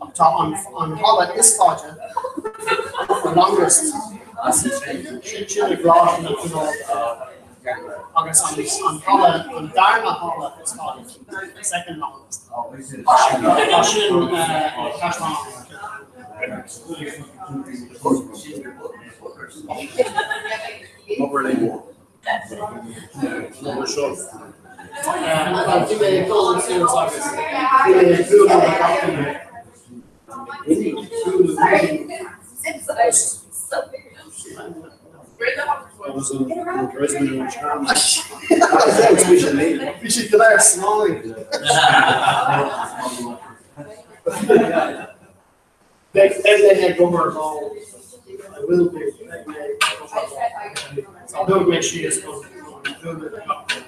ach tá an an halla is faide, the longest, sin sin i gColáiste na Tríonóide agus an an halla, an darna halla is faide, the second longest, tá sin i Caisleán Kilkenny. Bhí mé ag dul suas agus bhí mé ag bualadh le gach duine. Bhí siad go léir smiling. Beidh mé ag obair nó I will be, beidh mé ag obair nó thug mé síos chun bualadh le gach duine.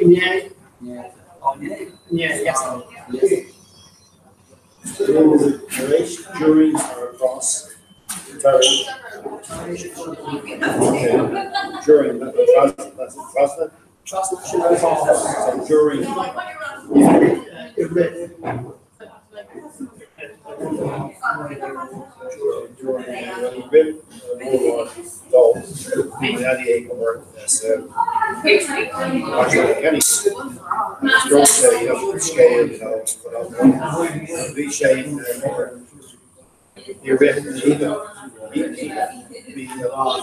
Inné. Inné, yes. Tar éis during or across tar éis during trasna Trasna sin an during i rith during dó Bhí sé i rith na hoíche bhí a lán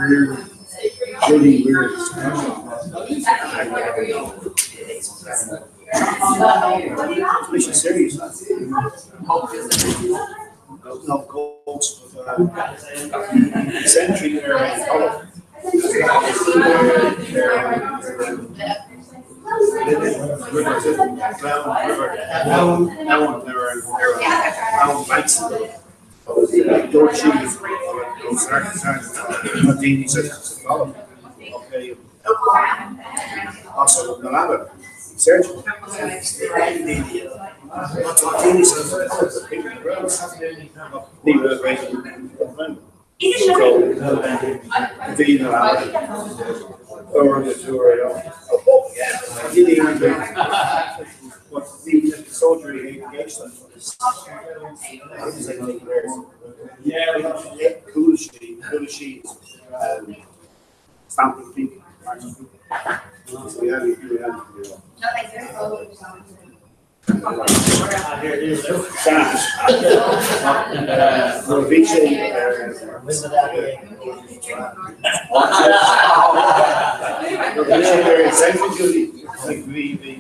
rudaí weird Bhí sé serious. No goats but sentry ar an talamh. Nuair a bhí sé Nuair a bhí sé ar essential duty, bhí bhí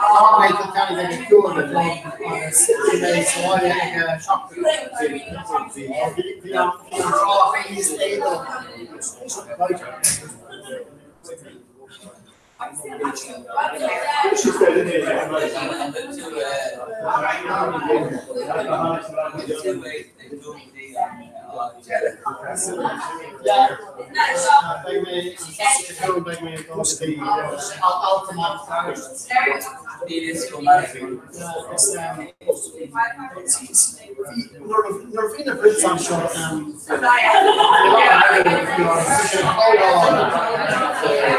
Tá mé chun ceannaigh ag a 5 a chlog agus bhí mé sa bhaile ag a 7 a chlog. Bhí an tráth níos éadrom. Beidh mé an seachtain seo chugainn beidh mé ag dul go dtí Altamont. Nuair a bhí na Brits anseo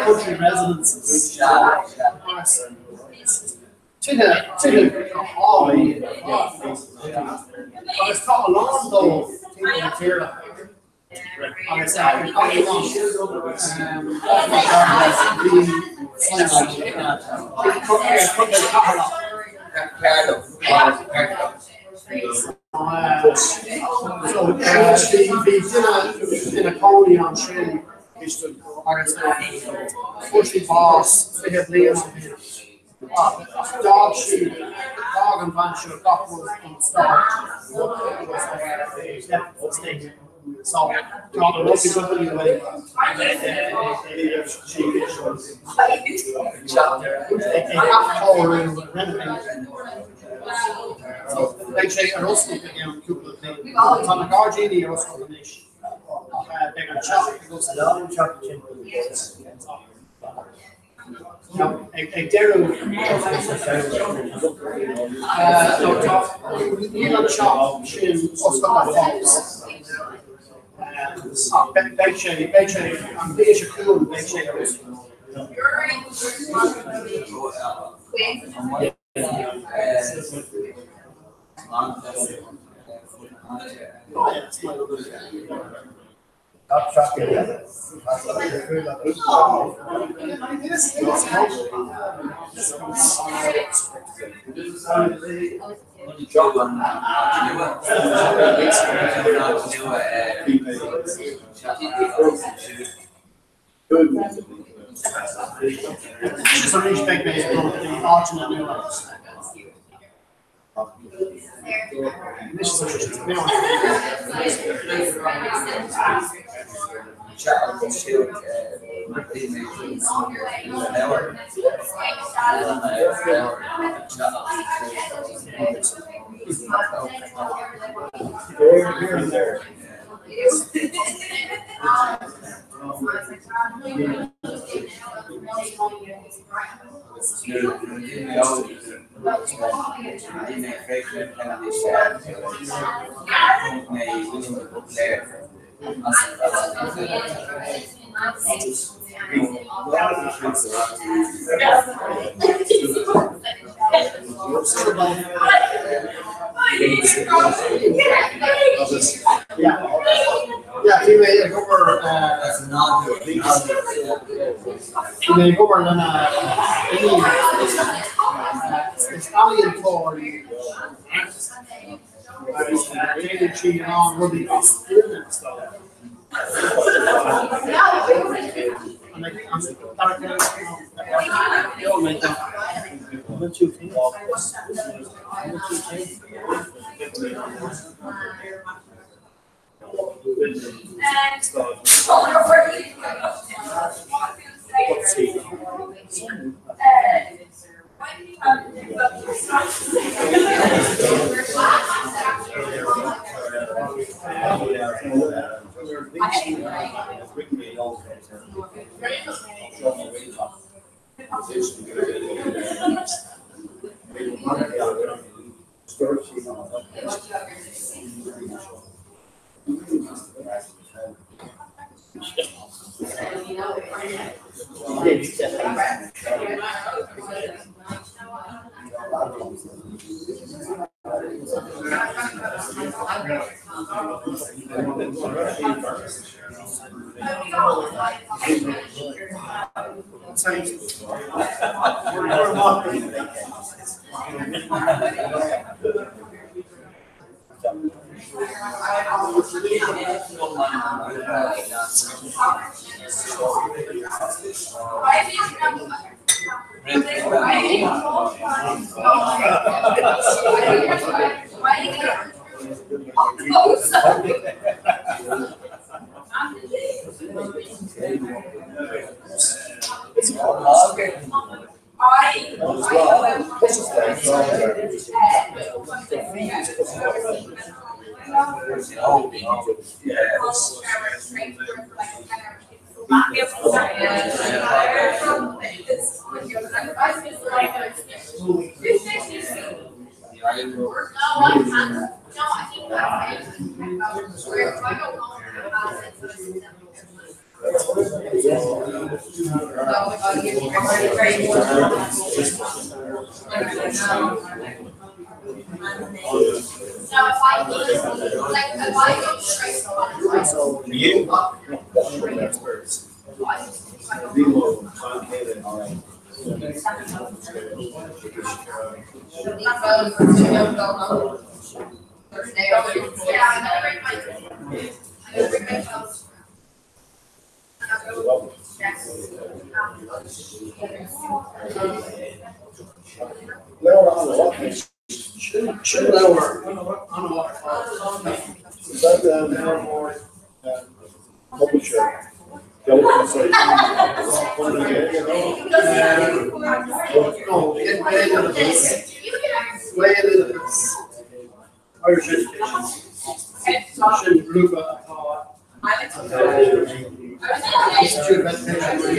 country residences tithe go hálainn agus tá a lán dóibh timpeall na tíre agus bhí duine ina cónaí ansin agus fuair sí bás 20 bliain ó shin ach d'fhág sí, d'fhág an bhean seo gach rud don stát state. So tá an rud go bhfuil ag athchóiriú renovate. So beidh sé ar oscailt i gceann cúpla bliain. Tá na gairdíní ar oscailt anois ach beidh an teach ag oscailt. Ag deireadh níl an teach sin oscailte fós. Ach beidh sé, beidh sé, an bhliain seo chugainn beidh sé ar oscailt. Anois arís beidh mé ag dul go dtí áiteanna nua. Bhí mé ag obair Bhí mé ag obair lena iníon. Is ealaíontóir í agus déanann sí a lán rudaí as gloine is dóigh. Sin leabhar an-mhaith ar fad. Is that leabhar mór publisher? Irish Education. Sin grúpa atá Institute of Education.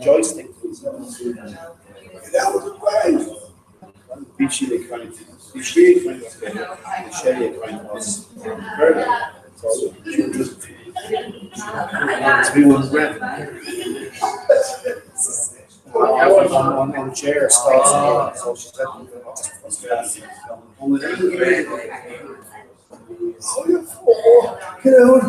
Joystick. Get out of the way! Bhí siad ag caint, bhí sí ag caint as Gaeilge, bhí sé ag caint as Béarla. Agus bhí an breath on chair starts so she said Get out.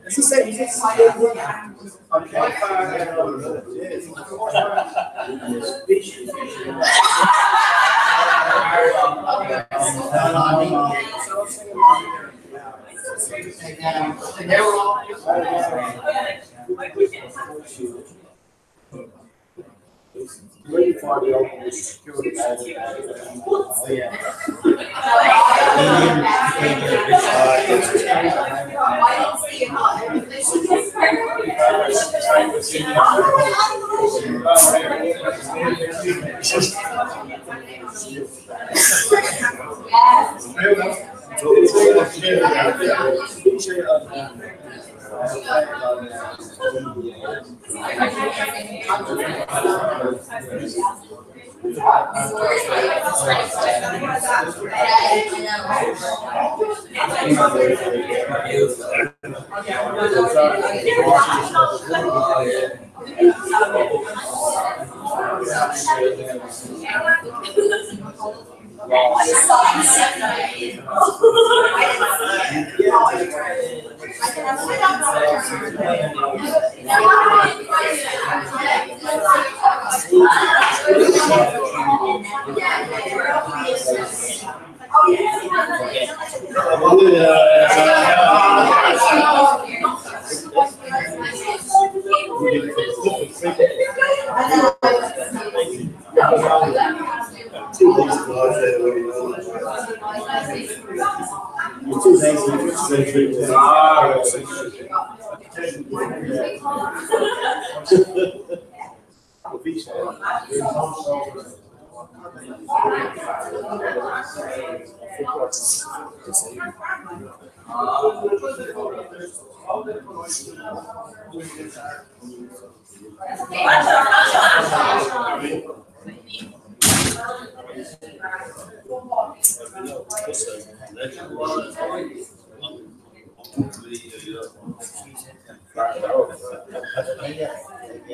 It's the same.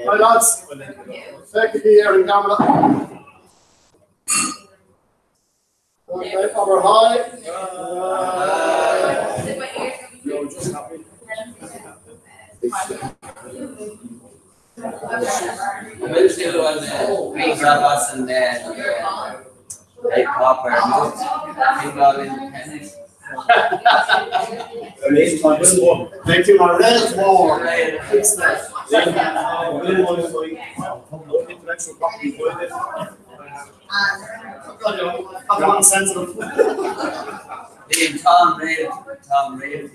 Hi lads, Féachaigí ar an gceamara. Okay, abair hi. You're just happy. Thank you, my red war. I'm sensitive. Tom Reid, Tom Reid.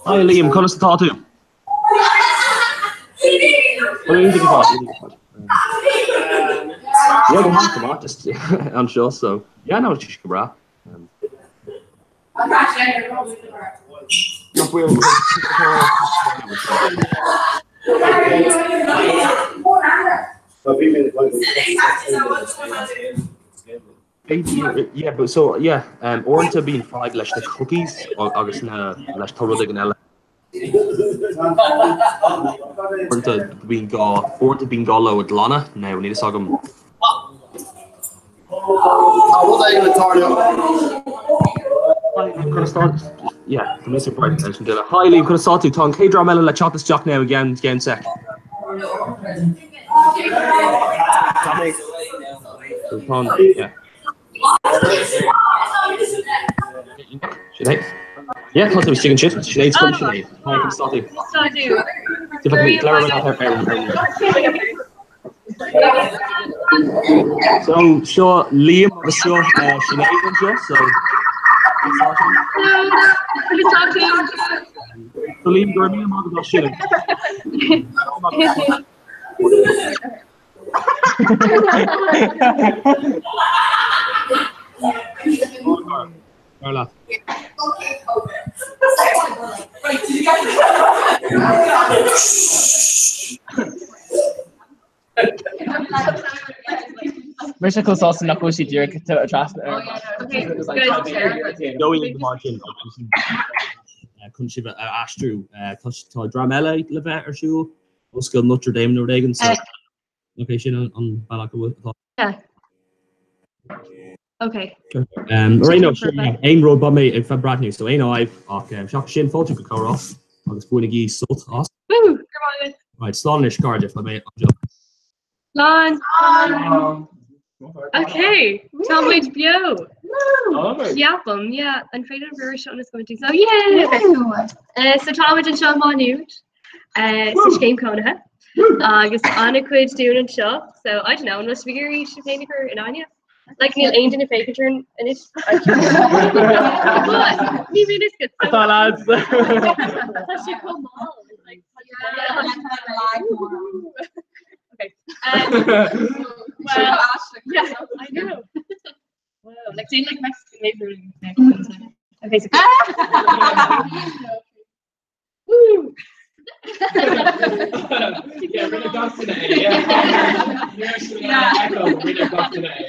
Hi Liam, conas atá tú? Yeah, go maith, go maith, just anseo, so yeah, no, tá sé go breá. Nach bhfuil Yeah, but so yeah, um, uaireanta bíonn fadhb leis na cookies agus na leis tá rud éigin eile. Uaireanta bíonn gá uaireanta bíonn gá leo a ghlanadh now níl fhios agam. Tá rud éigin ag tarlú. Hi, conas tá yeah, tá mé surprised leis an duine. Hi Liam, conas tá tú? Tá an chéad dream eile le teacht isteach now i gceann gceann sec. So tá an yeah. Sinéad? Yeah, tá tú istigh ansin. Sinéad, come Sinéad. Hi, conas tá tú? So seo Liam agus seo Sinéad anseo, so So Liam, go raibh míle maith agat as sin. Ar leat. Mise chomh sásta nach bhfuil sí díreach trasna ar Dóigh mar sin chun sibh a aistriú tá dream eile le bheith ar siúl Ollscoil Notre Dame nó rud éigin so ok sin an bealach a bhfuil atá. Yeah. Okay. Um, ar aon nós, aon rud beidh mé ag breathnú, so aon fhadhb ach um, seachas sin fáilte go comhrá agus bainigí sult as. Woo! Go raibh maith agat. Right, slán anois cairde, beidh mé anseo. Slán! Ok, tá muid beo! Ceapaim, yeah, an féidir an bhfuair seo ionas go bhfuil so yeah! Okay. So tá muid anseo i Má Nuad sa scéim cónaithe agus an-chuid dúinn anseo, so I don't know, an bhfuil sibh ag iarraidh sibh féin a chur in aithne? Like níl aon duine féachaint orainn anois. But ní bhíonn fhios agat. Tá lads. Tá sé chomh mall. Like, Okay. Well, yeah, I know. Wow, like doing like Mexican labor. Okay, so Woo! Yeah, rinne gach duine é, yeah. Yeah. Echo, rinne gach duine é.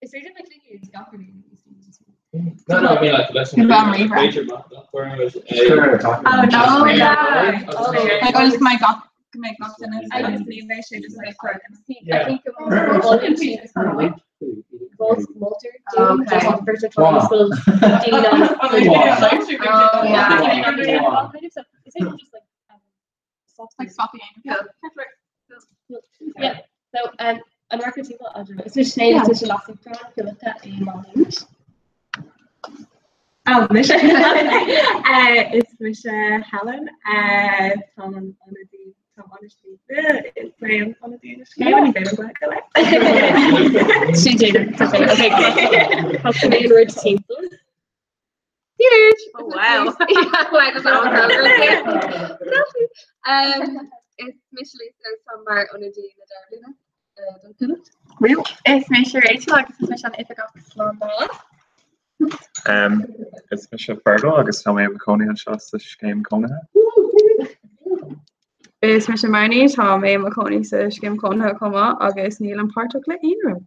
Is féidir le cliceadh ar gach rud No, no, I mean like leis an b'fhéidir Oh no, yeah. Like oh, just my gach go mbeidh gach duine agus ní bheidh sé just like for I think Like swapping. Yeah. Yeah. So um, an record people I don't know. Is Sinéad is leas-uachtarán Cuallachta i Má Nuad. Oh, mise. Is mise Helen. Tá an ionadaí tá is mé an ionadaí na scéim ní bhéim go le. Sí Tá mé rud timpeall. Huge. Oh, wow. Um, is mise Lisa tá mar ionadaí na dara bliana don Chuallacht. Is mise Rachel agus is mise an Oifigeach Slándála. Um, is mise Fergal agus tá mé i mo chónaí anseo sa scéim cónaithe. Is mise Marnie, tá mé i mo chónaí sa scéim cónaithe chomh maith agus nílim páirteach le aon rud.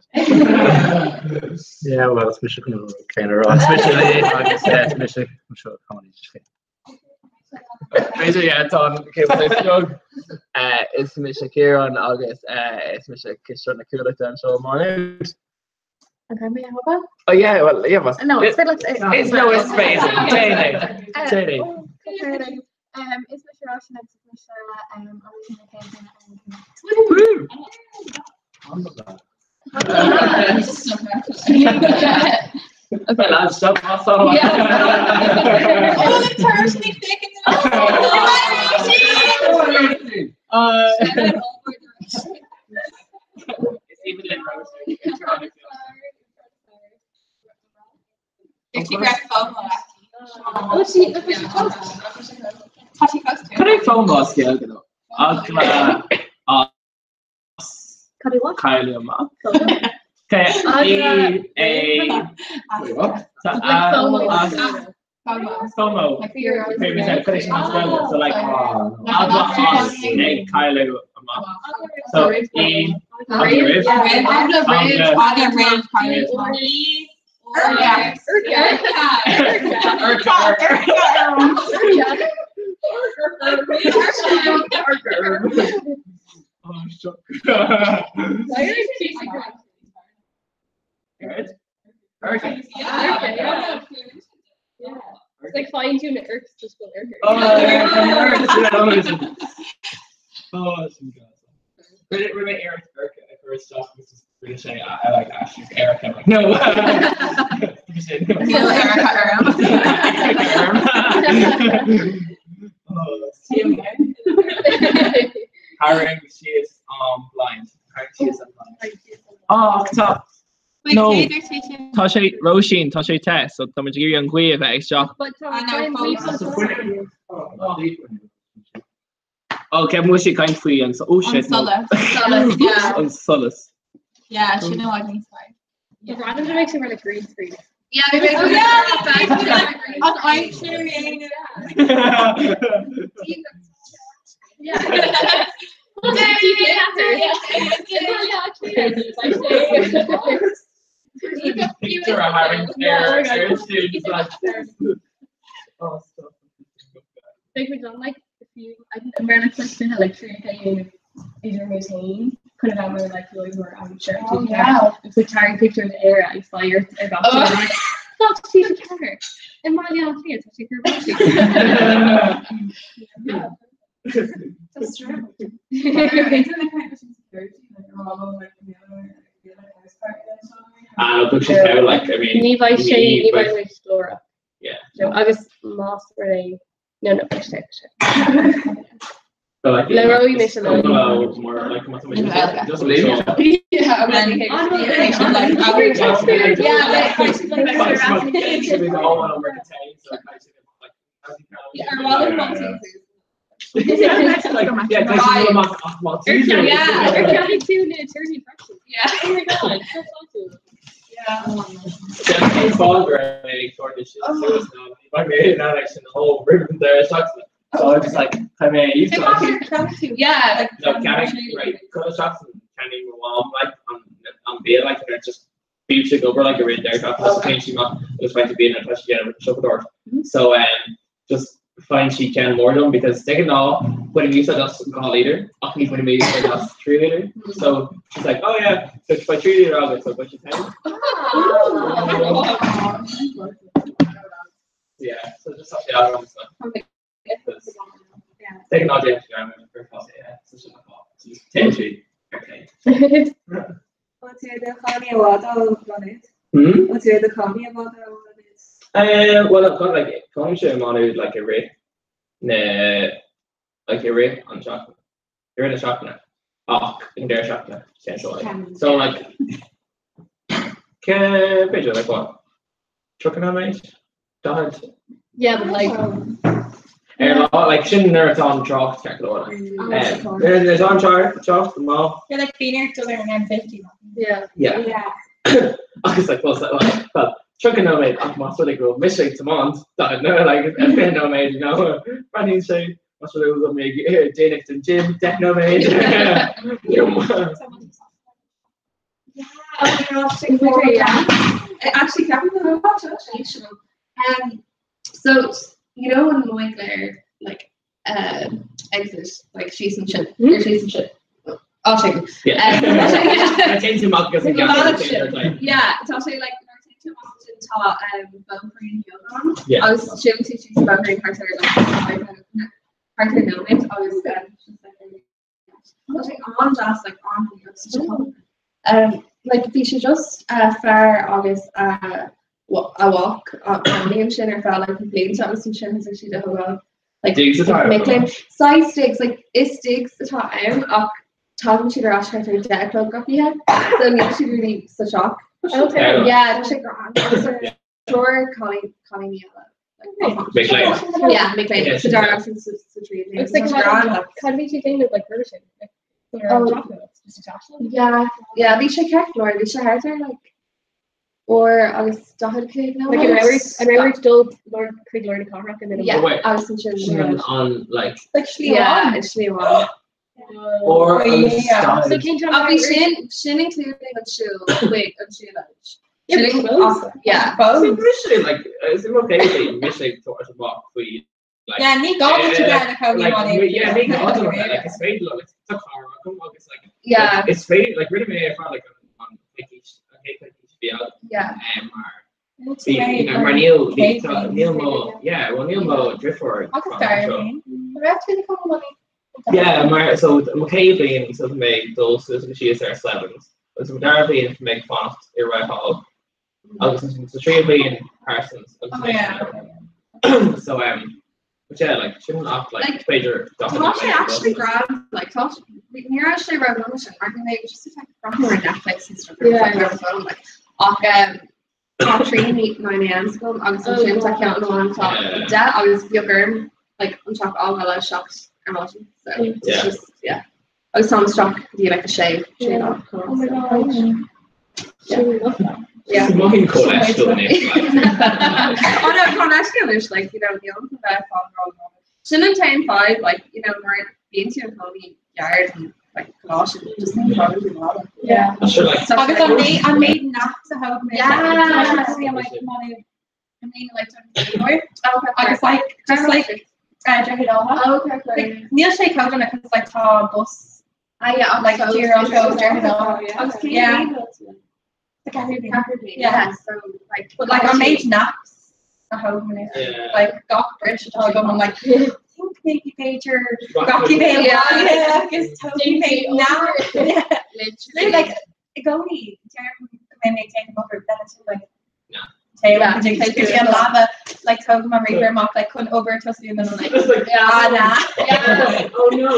Yeah, well, is mise chun an céanna a rá. Is mise Lee agus eh, is mise anseo i cónaí sa scéim. B'fhéidir yeah, tá an céim beag. Eh, Is mise Ciarán agus eh, is mise cisteoir na Cuallachta anseo i Má Nuad. An raibh mé a thógáil? Oh yeah, well, yeah, mas. No, it's féidir Is no, is féidir. Déan é. Déan é. Um, is mise Róisín agus is mise um, an na céim Okay, lads, stop, pass on. Uh, It's even in Rose. Oh, sí, look, she close. Tá sí close Cad é FOMO as Gaeilge though? Eagla as Cad é what? cailleadh amach. K E A Tá Like FOMO. as FOMO. Like fear of Cé mé cad é sin as Gaeilge? So like eagla as ag cailleadh amach. So E Roimh. Eagla Roimh. roimh. Eagla roimh cailleadh amach. Urca. Urca. Oh, shuck. Why are you chasing her? Good. Urca. Yeah. Yeah. It's like fine tune it irks just go irk. Oh, yeah, Oh, that's some good. But remember Eric Erica at first off was just British. I, I like Ashley Erica. I'm like, no. No, Erica Erm. Oh, Hiring, she is um blind. Hiring, she is blind. Oh, tá. Wait, No. cé dúirt sé sin? Tá sé Róisín, tá sé te, so tá muid ag iarraidh an ghaoth a bheith ag isteach. But tá I know, I'm FOMO. Oh, ceapaim go bhfuil sí ag caint faoi an oh An shit, no. solas. Solas, yeah. An solas. Yeah, sin i bhfad níos fearr. The random to make sure we're like green screen. Yeah, because yeah, an aimsir Yeah. Picture of having Yeah, hair, it's like oh, stop. Like we've done like a few I don't know like like like three idir mé féin chun a bheith mar like loimer am sure Oh, yeah. It's like tarraing picture in the air agus fire ar Oh. Tá sí ceathair in mar leá tá sí gur That's true. Ah, but she's how like I mean Ní bheidh sé ní ní bheidh bheidh- muid glórach. Yeah. No, agus más ré no no sé sé. But like Le Roy it's mise le. well, more like just leave it. Yeah, I'm like, yeah, like, yeah, or rather Yeah, Yeah, they're counting to an attorney practice. Yeah. Oh my god, so awesome. So I'm just like, I mean, you Yeah, like No, can right? Cut shots and can even warm like on on beer like they're just Bímse ag obair like i rith an deireadh seachtaine so téann sí amach agus faigheann sí bianna atá sí ag déanamh with the siopadóireacht. So um, just faigheann sí ceann mór dom because de ghnáth bainim úsáid as 2 lítear ach ní bhainim úsáid as 3 lítear. So she's like, oh yeah, so beidh 3 lítear agat so beidh sé ten. Yeah, so just tá sé agam so. De ghnáth déanann sí agam ar fás é, yeah, so sin an fáth. So just téann sí ar tae. Bhfuil tú i do chónaí i bhfad ó Mhá Nuad? Hmm? Bhfuil tú i do chónaí i bhfad ó Mhá Nuad? Well, I've got like cónaímse i Má Nuad like i rith na like i rith an seachtain i rith na seachtaine ach an deireadh seachtaine téann sé like. So like b'fhéidir like what 30 nóiméad? 40? Yeah, but like Ar lá like sin nuair atá an trácht ceart go leor like. Nuair atá an trácht go maith. You're like being ar dul ar an M50. Yeah. Yeah. Yeah. Agus like well, like well, 30 nóiméad ach más rud é go bhfuil mise ag tiomáint 40 nó like 20 nóiméad you know breathnaíonn sé más rud é go bhfuil mé ag déanamh den gym 10 nóiméad. Actually, ceapaim Um, so you know when Moyclair like uh, exit like síos ansin or síos ansin I'll check it. Yeah. Um, Téann tú amach agus an gceann sin ar aghaidh. Yeah, tá sé like nuair a théann tú amach ansin tá um, bóithrín beag ann Yeah. agus siúlann tú síos an bóithrín thart ar like, thart ar nóiméad agus um, just like, Tá sé an-deas like an Um, like bhí sé just uh, fear agus uh, a mhac ag cónaí ansin ar feadh like blianta agus ansin thosaigh siad a thógáil like Digs atá ann. mic léinn. Saghas digs, like is digs atá ann ach tagann siad ar ais thart ar 10 a chlog gach oíche so níl siad really sa teach. Okay. Yeah, tá sé grand. Agus ar triúr cailíní eile. Mic léinn. Yeah, mic léinn. Yeah, Sa dara agus sa sa tríú bliain. It's like Tá sé grand, like. Cad a bhí tú déanamh like roimhe sin? Like, Oh. just a teach Yeah, yeah, bhí sé ceart go leor, bhí sé thart ar like uair agus 45 Like an raibh an raibh dul lár chuig lár na cathrach and then Yeah, Wait, agus ansin Sin an an like Like slí Yeah, amháin. it's slí amháin. or Oh, an yeah. So cén Ach bhí sin sin including an siúl chuig an siúlóid. Yeah, Sin but close. ach, yeah. Is mise like is it okay say mise ag tabhairt amach faoi like Yeah, ní gá duit a bheith ina chónaí like, i Má Nuad. yeah, ní gá dom a bheith, like is féidir liom, like tá carr agam agus like Yeah. like, is féidir like rinne mé ar fad like an an coicís an chéad coicís a bhí agam Yeah. um, mar bhí you know, mar níl bhí tá níl mo yeah well níl mo deirfiúr ag Agus fanacht dar anseo. féin. An raibh tú ina chónaí i Má Nuad? Yeah, mar so mo chéad bhliain so tá mé ag dul suas agus síos ar Slevins agus mo dara bliain tá mé ag fanacht i Rye Hall agus ansin sa tríú bliain Parsons agus Oh, mé yeah, so um but yeah like sin ach like Like, b'fhéidir Tá sé actually grand, like tá ní raibh sé ró sin mar bhí mé just like breathnú ar Netflix and stuff Yeah. like ar an phone like ach um, tá traein 9 a.m. agam agus ansin tá ceann amháin tá Yeah. 10 agus bheadh orm like an teach a fhágáil ag 7 ar maidin so it's Yeah. just yeah agus tá isteach go dtí like a sé sé lá Oh my god. Yeah. Yeah. Mothaím chomh leisciúil anois, like. Oh no, tá leisciúil anois, like, you know, níl an bheith fáil ró Sin an t-aon fadhb, like, you know, mar bíonn tú i do chónaí gar don, like, coláiste, just ní fágann tú an lá. Yeah. Sure, like, Agus an méid an méid naps a thóg mé. Yeah. I mean, like, agus like just like Droichead Átha. Oh, okay, okay. Like, níl sé chomh dona cos like tá bus Ah, yeah, like so díreach it's ó just Droichead Átha. Yeah. Agus yeah. The ceathrú Yeah. Yeah. so like But like an méid naps a thóg mé. Yeah. Like gach bris atá agam I'm like I think maybe b'fhéidir rachaidh mé Yeah. abhaile agus tógfaidh mé nap. Yeah. literally Like i gcónaí deirim go mbeidh mé ag déanamh obair then it's like No. Téim Yeah, go dtí take go dtí it. an leaba like tógaim an ríomhaire amach like chun obair tosú and then I'm like It's like, ah nah. Yeah. oh no,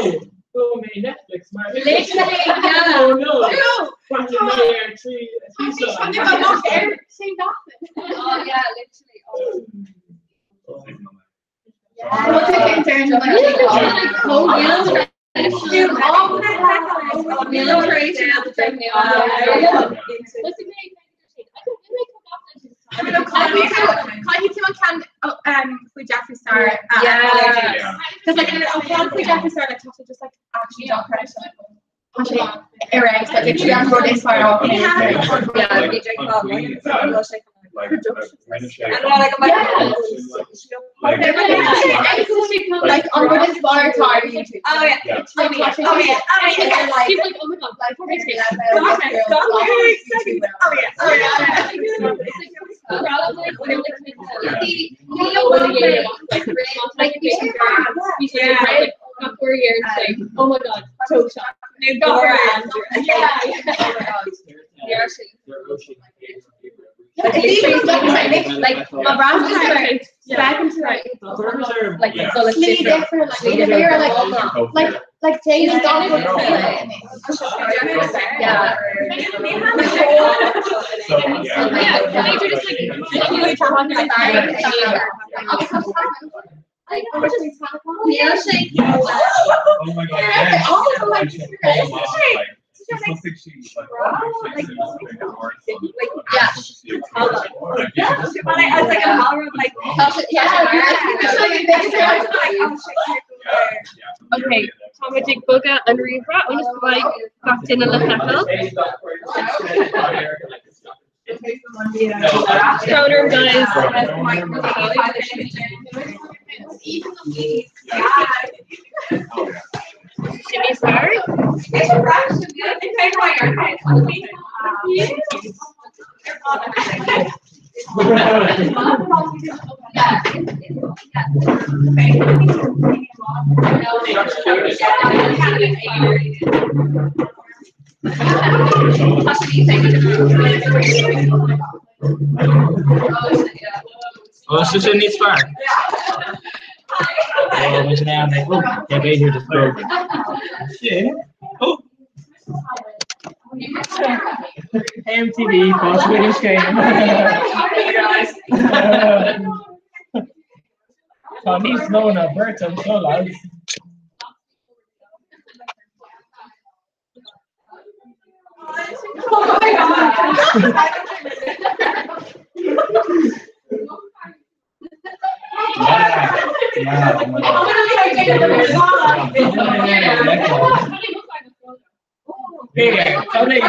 oh me Netflix, mar Literally, yeah. Oh no, No! Breathnaigh mé ar trí Tá sé amach ar sé nothing. Oh yeah, literally. Oh. Well, take it in turn, like, Yeah, like, oh, yeah. Caithfidh tú an ceann faoi Jeffree Star Yeah. Because like an ceann faoi Jeffree Star like tá sé just like actually dochreidte. Tá sé Ar ag an rud is fearr Like an rud is fearr atá ar YouTube. Oh yeah. Oh yeah. Oh yeah. Oh yeah. She's like, oh my god, like, oh yeah. Oh yeah. Like, four years, like, oh my god, toe shot. Yeah, yeah. Oh my god. Yeah, Like my brand is back into like like different, like like like James Donald. Yeah. Yeah, they do just like Oh my god, yes. Okay, tá muid ag bogadh an ríomhaire ionas go mbeidh gach duine le feiceáil. Brón orm guys. Sin níos fearr? Oh, so sin níos fearr. Oh, muid in ann, oh, yeah, b'fhéidir just go. Sin. Oh. MTV, fáilte scéim. Guys. Tá níos mó ná beirt anseo, lads. Oh my god. Yeah, oh my God. Yeah, totally.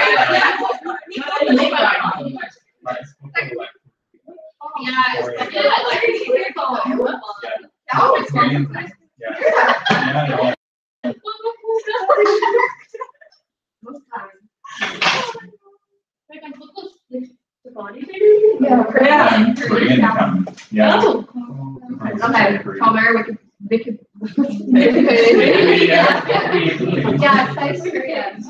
Yeah. Korean, yeah. Okay, Palmer, we could, we could. Yeah, South Korean.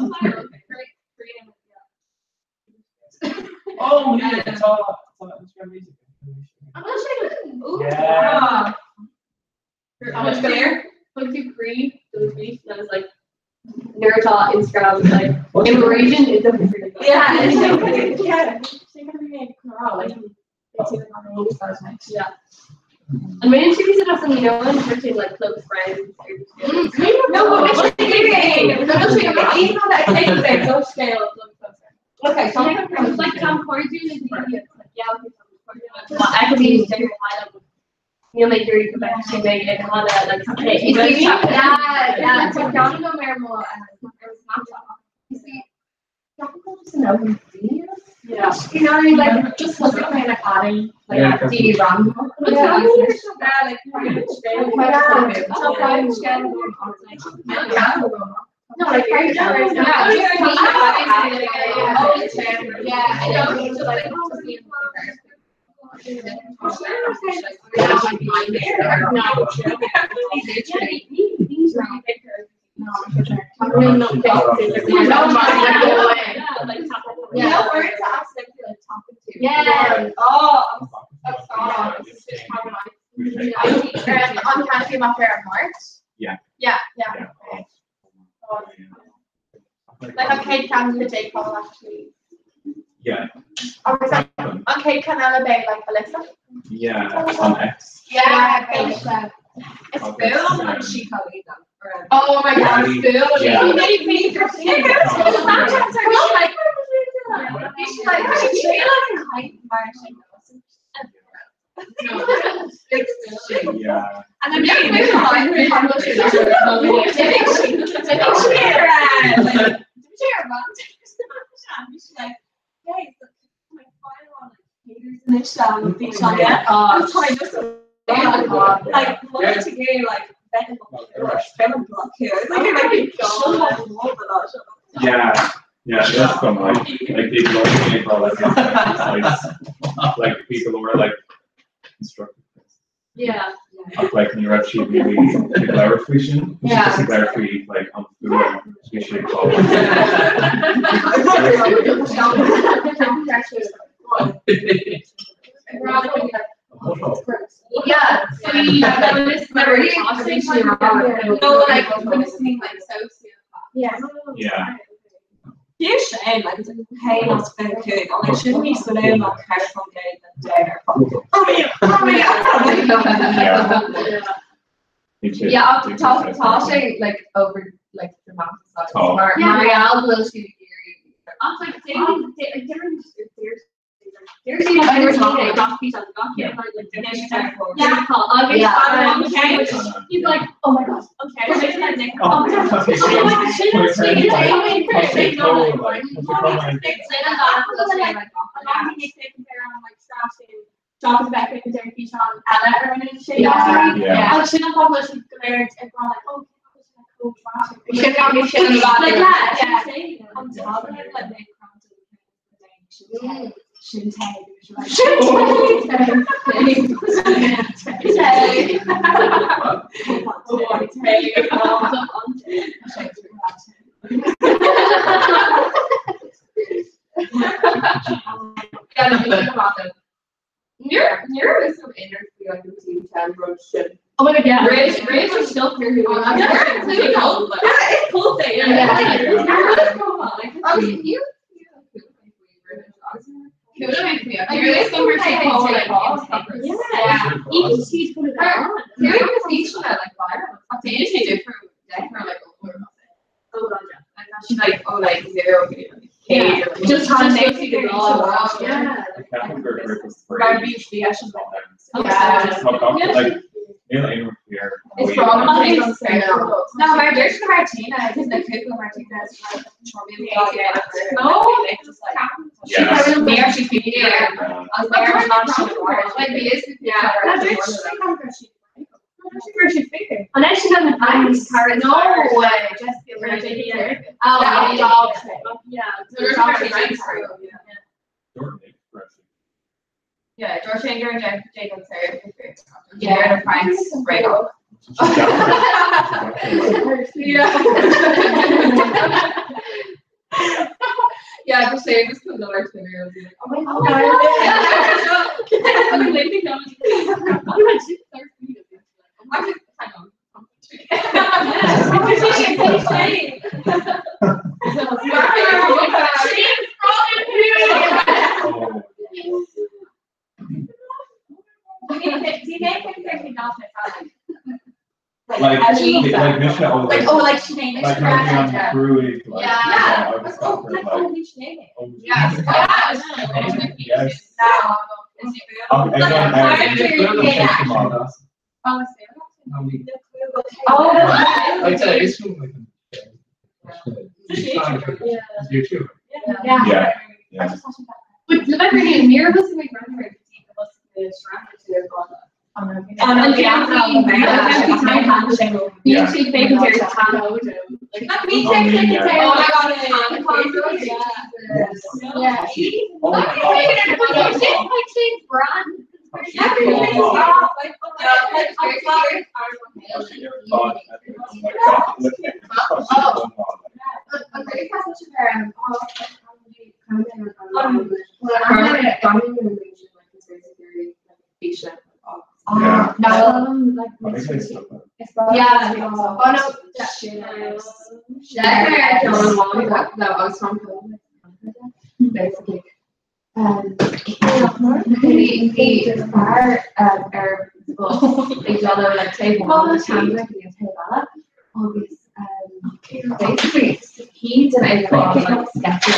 Oh, yeah, it's all, it's all Instagram music. I'm not sure. Ooh. Yeah. How much there? Went to Korea those weeks and I was like, Naruto Instagram was like, in Malaysian, it doesn't really go. Yeah, it's yeah. Yeah. And when interviews it us, you know, and searching like close friends. No, but which is Okay, so I'm It's like Tom Cruise and like yeah, okay, Tom Cruise. I could be different You know, like you're back to make it kind of like okay. Yeah, yeah. So John no more more You see, Yeah. You know, like just look at my like adding like Yeah, D random. Yeah. No, like yeah, yeah, I know. Just like Yeah, no words to accidentally like talk to. Yeah. Oh, I'm sorry. It's just how On Canopy Mafia March. Yeah. Yeah, yeah. Like on Kate Can the J Cole actually. Yeah. Or was that on Kate Canela Bay like Alyssa? Yeah, on X. Yeah, Kate. It's full on she Oh my god, it's full. Yeah. Yeah. And then maybe I think she Yeah, yeah, that's some like like people are like like like people who are like instructive. Yeah. Ach like ní raibh siad really ag labhairt faoi sin, bhí siad just ag labhairt faoi like an fuaim bhí sé ag fáil. Yeah, No, like Yeah. Yeah. Bhí sé like hey las fe chu sin ní sa lé nach Yeah, tá tá sé like over like dramatized. Tá. Mar Yeah. mar gheall go bhfuil siad ag iarraidh. Ach like Yeah, he's like, oh my gosh, okay. Oh my gosh. Yeah. Yeah, no, bhí go maith. Níor níor is an interview like the team ten rud sin. Oh my god, yeah. Rage rage was still through who Yeah, Yeah, it's cool thing. Yeah. Yeah. Yeah. Even she's put it on. She's like, oh, like zero. Yeah. Just Just had go see the doll. Yeah. Ceapaim gur gur Mar bhí sí Yeah. like níl aon fear. It's from No, mar deir Martina, because the Cuckoo Martina is No, Yeah. Me actually speaking yeah. I was there not Like the is yeah. And then she's on the I'm No way. Jessica Oh, yeah. Yeah. Yeah, George Anger and Jacob Sarah. Yeah, and Frank's break up. Yeah. Yeah, just say just put another Twitter. and be like, Oh my Oh my God. Actually, hang on. Like, like Misha, oh, Like, oh, like Sinead, like like Marianne Brewing, like, Yeah. yeah, I was Oh, like, like, oh, Sinead. oh, Yes. yes. No. Oh, everyone, Yeah. come on. Oh, I'd say it's like YouTube. Yeah. Yeah. Yeah. But remember, Nira was my brother. Yeah. Yeah. Oh my Yeah. No. I think they still have. Yeah. Oh no. Yeah. No, I was from Basically. Bhí bhí fear ar ag déanamh like taobh amháin den teanga go dtí an taobh eile agus basically he did a like sketchy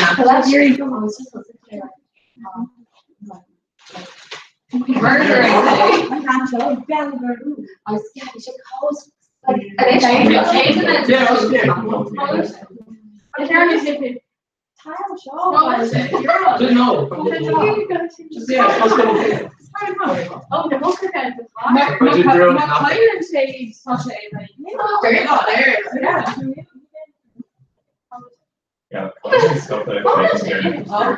Murder, I was yeah, you should call like Didn't know. Just yeah, it's supposed to Oh, the hooker kind of But you drove Má nothing. chailleann sé tá sé like, yeah. Yeah, all the stuff that I've taken there. Oh.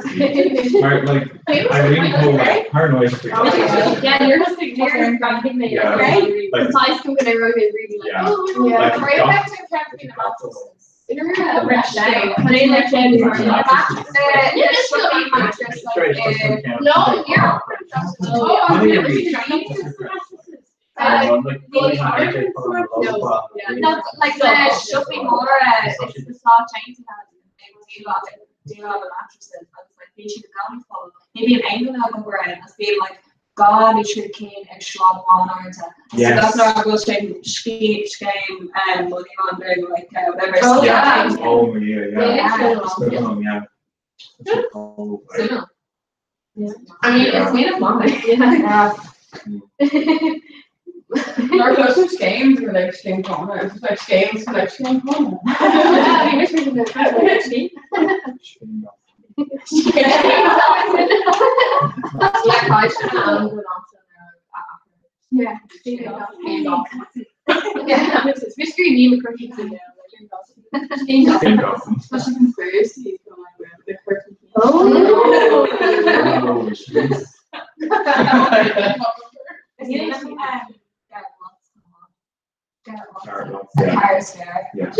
Or, like, I really go like paranoid. Yeah, you're just like you're grinding me. Yeah, Right? like- The size come and I wrote it really like, Yeah. oh, Yeah. Like, Right got- back to camping No, you're Oh, That's like the shopping more it's the small chains and that they do lot do lot of mattresses and it's like bhí siad gan fáil maybe an angle na go raibh as bhí like God is siad céin ag sláán airde Yes. so that's not go sin scéim money laundering like whatever Oh, Yeah. yeah. Oh yeah, yeah. Yeah. It's good one, yeah. It's all, like, I mean, it's made of money. Yeah. Our closest games were like Shane Connor. It was like games for like Shane Connor. Yeah. Yeah. Mystery meme Shane Dawson. Conspiracy. Oh. Oh, jeez. Garrett Watts, yeah. Paris fair. Yeah.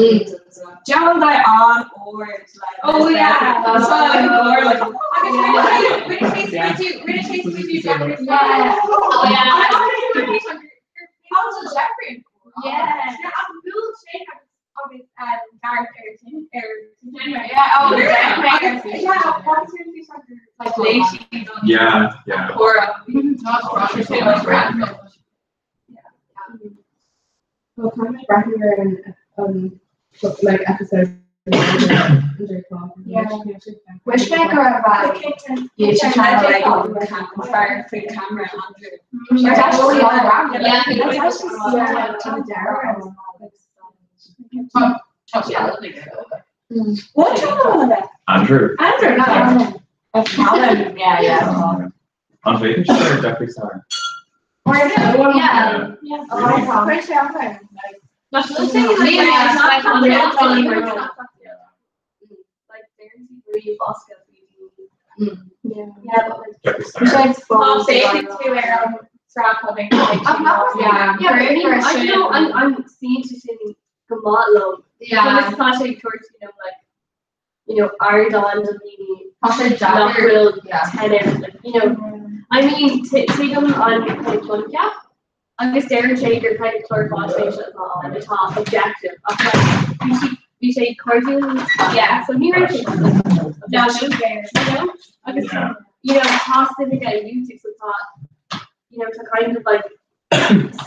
John like on or like Oh, yeah. That's why like or like Yeah. Yeah. Oh yeah. How was Jeffrey? Yeah. Yeah, oh yeah. Yeah, like late Yeah, yeah. or Well, kind of regular and um, like episodes. Yeah. Wish maker of like yeah, she kind of like fire free camera Andrew. Oh, yeah. Yeah, Yeah. that's actually Yeah. What channel was Andrew. Andrew, no. Alan, yeah, yeah. Andre, did you say Jeffree Star? Yeah. Yeah. Really? Yeah. Jeffree Star. Yeah. Yeah, but I mean, I know I'm I'm seeing to sin go Yeah. Tá sé towards you know like you know Ardán Delaney Tá will Yeah. tennis like you know I mean tuigim an kind of coincheap agus deir sé gur kind of clár faisnéise atá ann atá objective ach like bhí sí bhí sé cairdiúil Yeah. so ní raibh sé No, she was there. you know agus Yeah. you know tá suim aige i YouTube so tá you know tá kind of like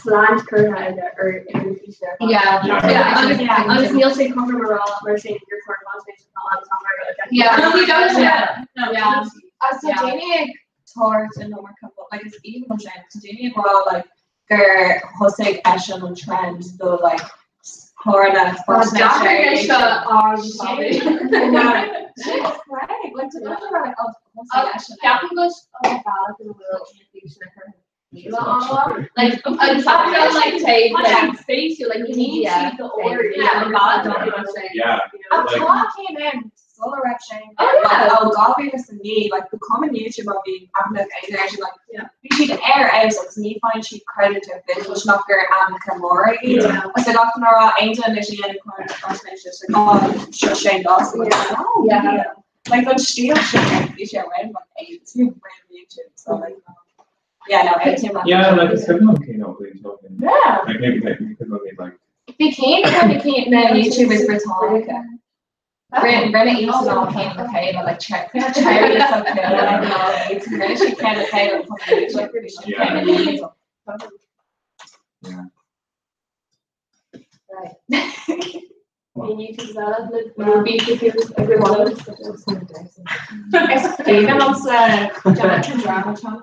slant curtha aige ar ar an físeán. Yeah. Yeah. Yeah. Agus Yeah. agus níl sé cothrom a rá mar sin gur clár faisnéise atá ann atá mar objective. Yeah. No, we don't. Yeah. No, Yeah. So Yeah. Jamie tort and no couple like it's even trend. So Jamie well like gur thosaigh eisean an trend do like chlárna Like to like Like I'm talking about like tape, like space, you like you need Yeah. to the order, Yeah. yeah, Yeah. I'm Like- talking in solar eruption. Oh, yeah. Oh God, be me like becoming YouTube of being actually like Yeah. bhí siad ar aos agus ní fáin siad credit ar bit which nach gur am Camora Yeah. Agus ag gach rá aon leis an chuir oh seo sé Dawson oh Yeah. like an stíl sin bhí sé ran like 18 YouTube so like yeah no 18 Yeah, like it's good one came out really talking. Yeah. Like maybe like you could only like Bhí céim kind of céim na YouTube is Britannica. Rinne Eason all came le chéile like check charity something like rinne sí céim le chéile yeah. Right. David also Jonathan drama channel.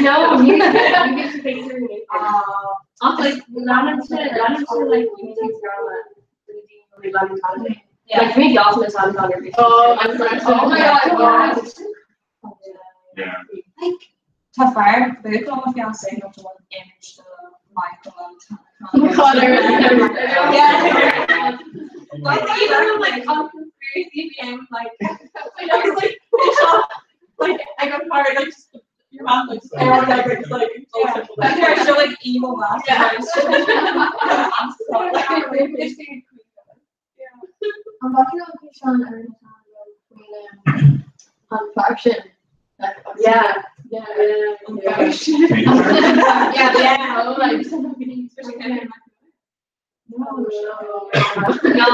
No, you you get to think through it. Ach like leanann sé leanann sé like YouTube drama. Like bhí gach le tan ar bhí. Oh, I'm sorry. Oh my God. Yeah. Like tá fear buachaille mo fiancé nó do image do Michael and Connor. Yeah. Like even like on conspiracy being like I was like like I got fired like just your mom like just like like like yeah. Like they're so like evil laugh. Yeah. An bhfaca an físeán ar an an fear sin? Yeah. Yeah. Yeah. Yeah, yeah. Oh, like No, No.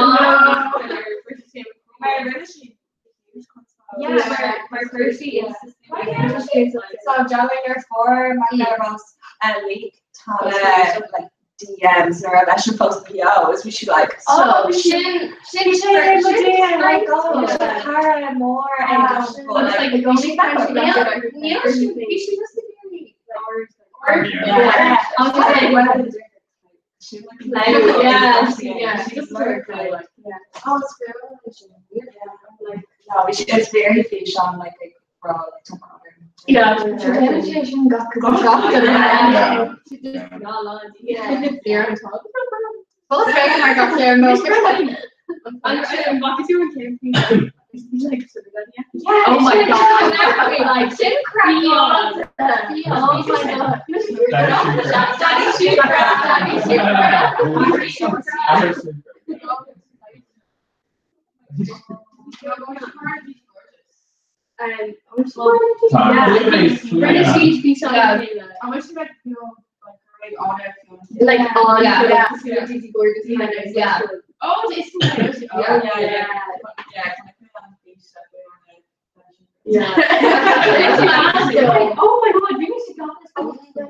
Yeah, Yeah, mar Percy is So Joey ar for my leak tá like DMs nuair a leis an post PO is we should like Oh, sin sin sin like oh cara mór like like Níl bhí sí just Yeah. Yeah, yeah, she just like yeah. Oh, it's very like no, it's very fish on like a raw like Yeah. Sin gach Yeah. Yeah. Well, it's mar gach léir nó. Yeah, Oh my God. Like sin crack on. Oh my god. Daddy super. Daddy super. Daddy super. Yeah. Rinne siad físeán I wish you might feel like great on it. Like on Yeah. yeah. Yeah. Yeah. Oh, it's oh, Yeah. yeah, yeah. Yeah. Yeah. It's mad though. Oh my god, we should got this.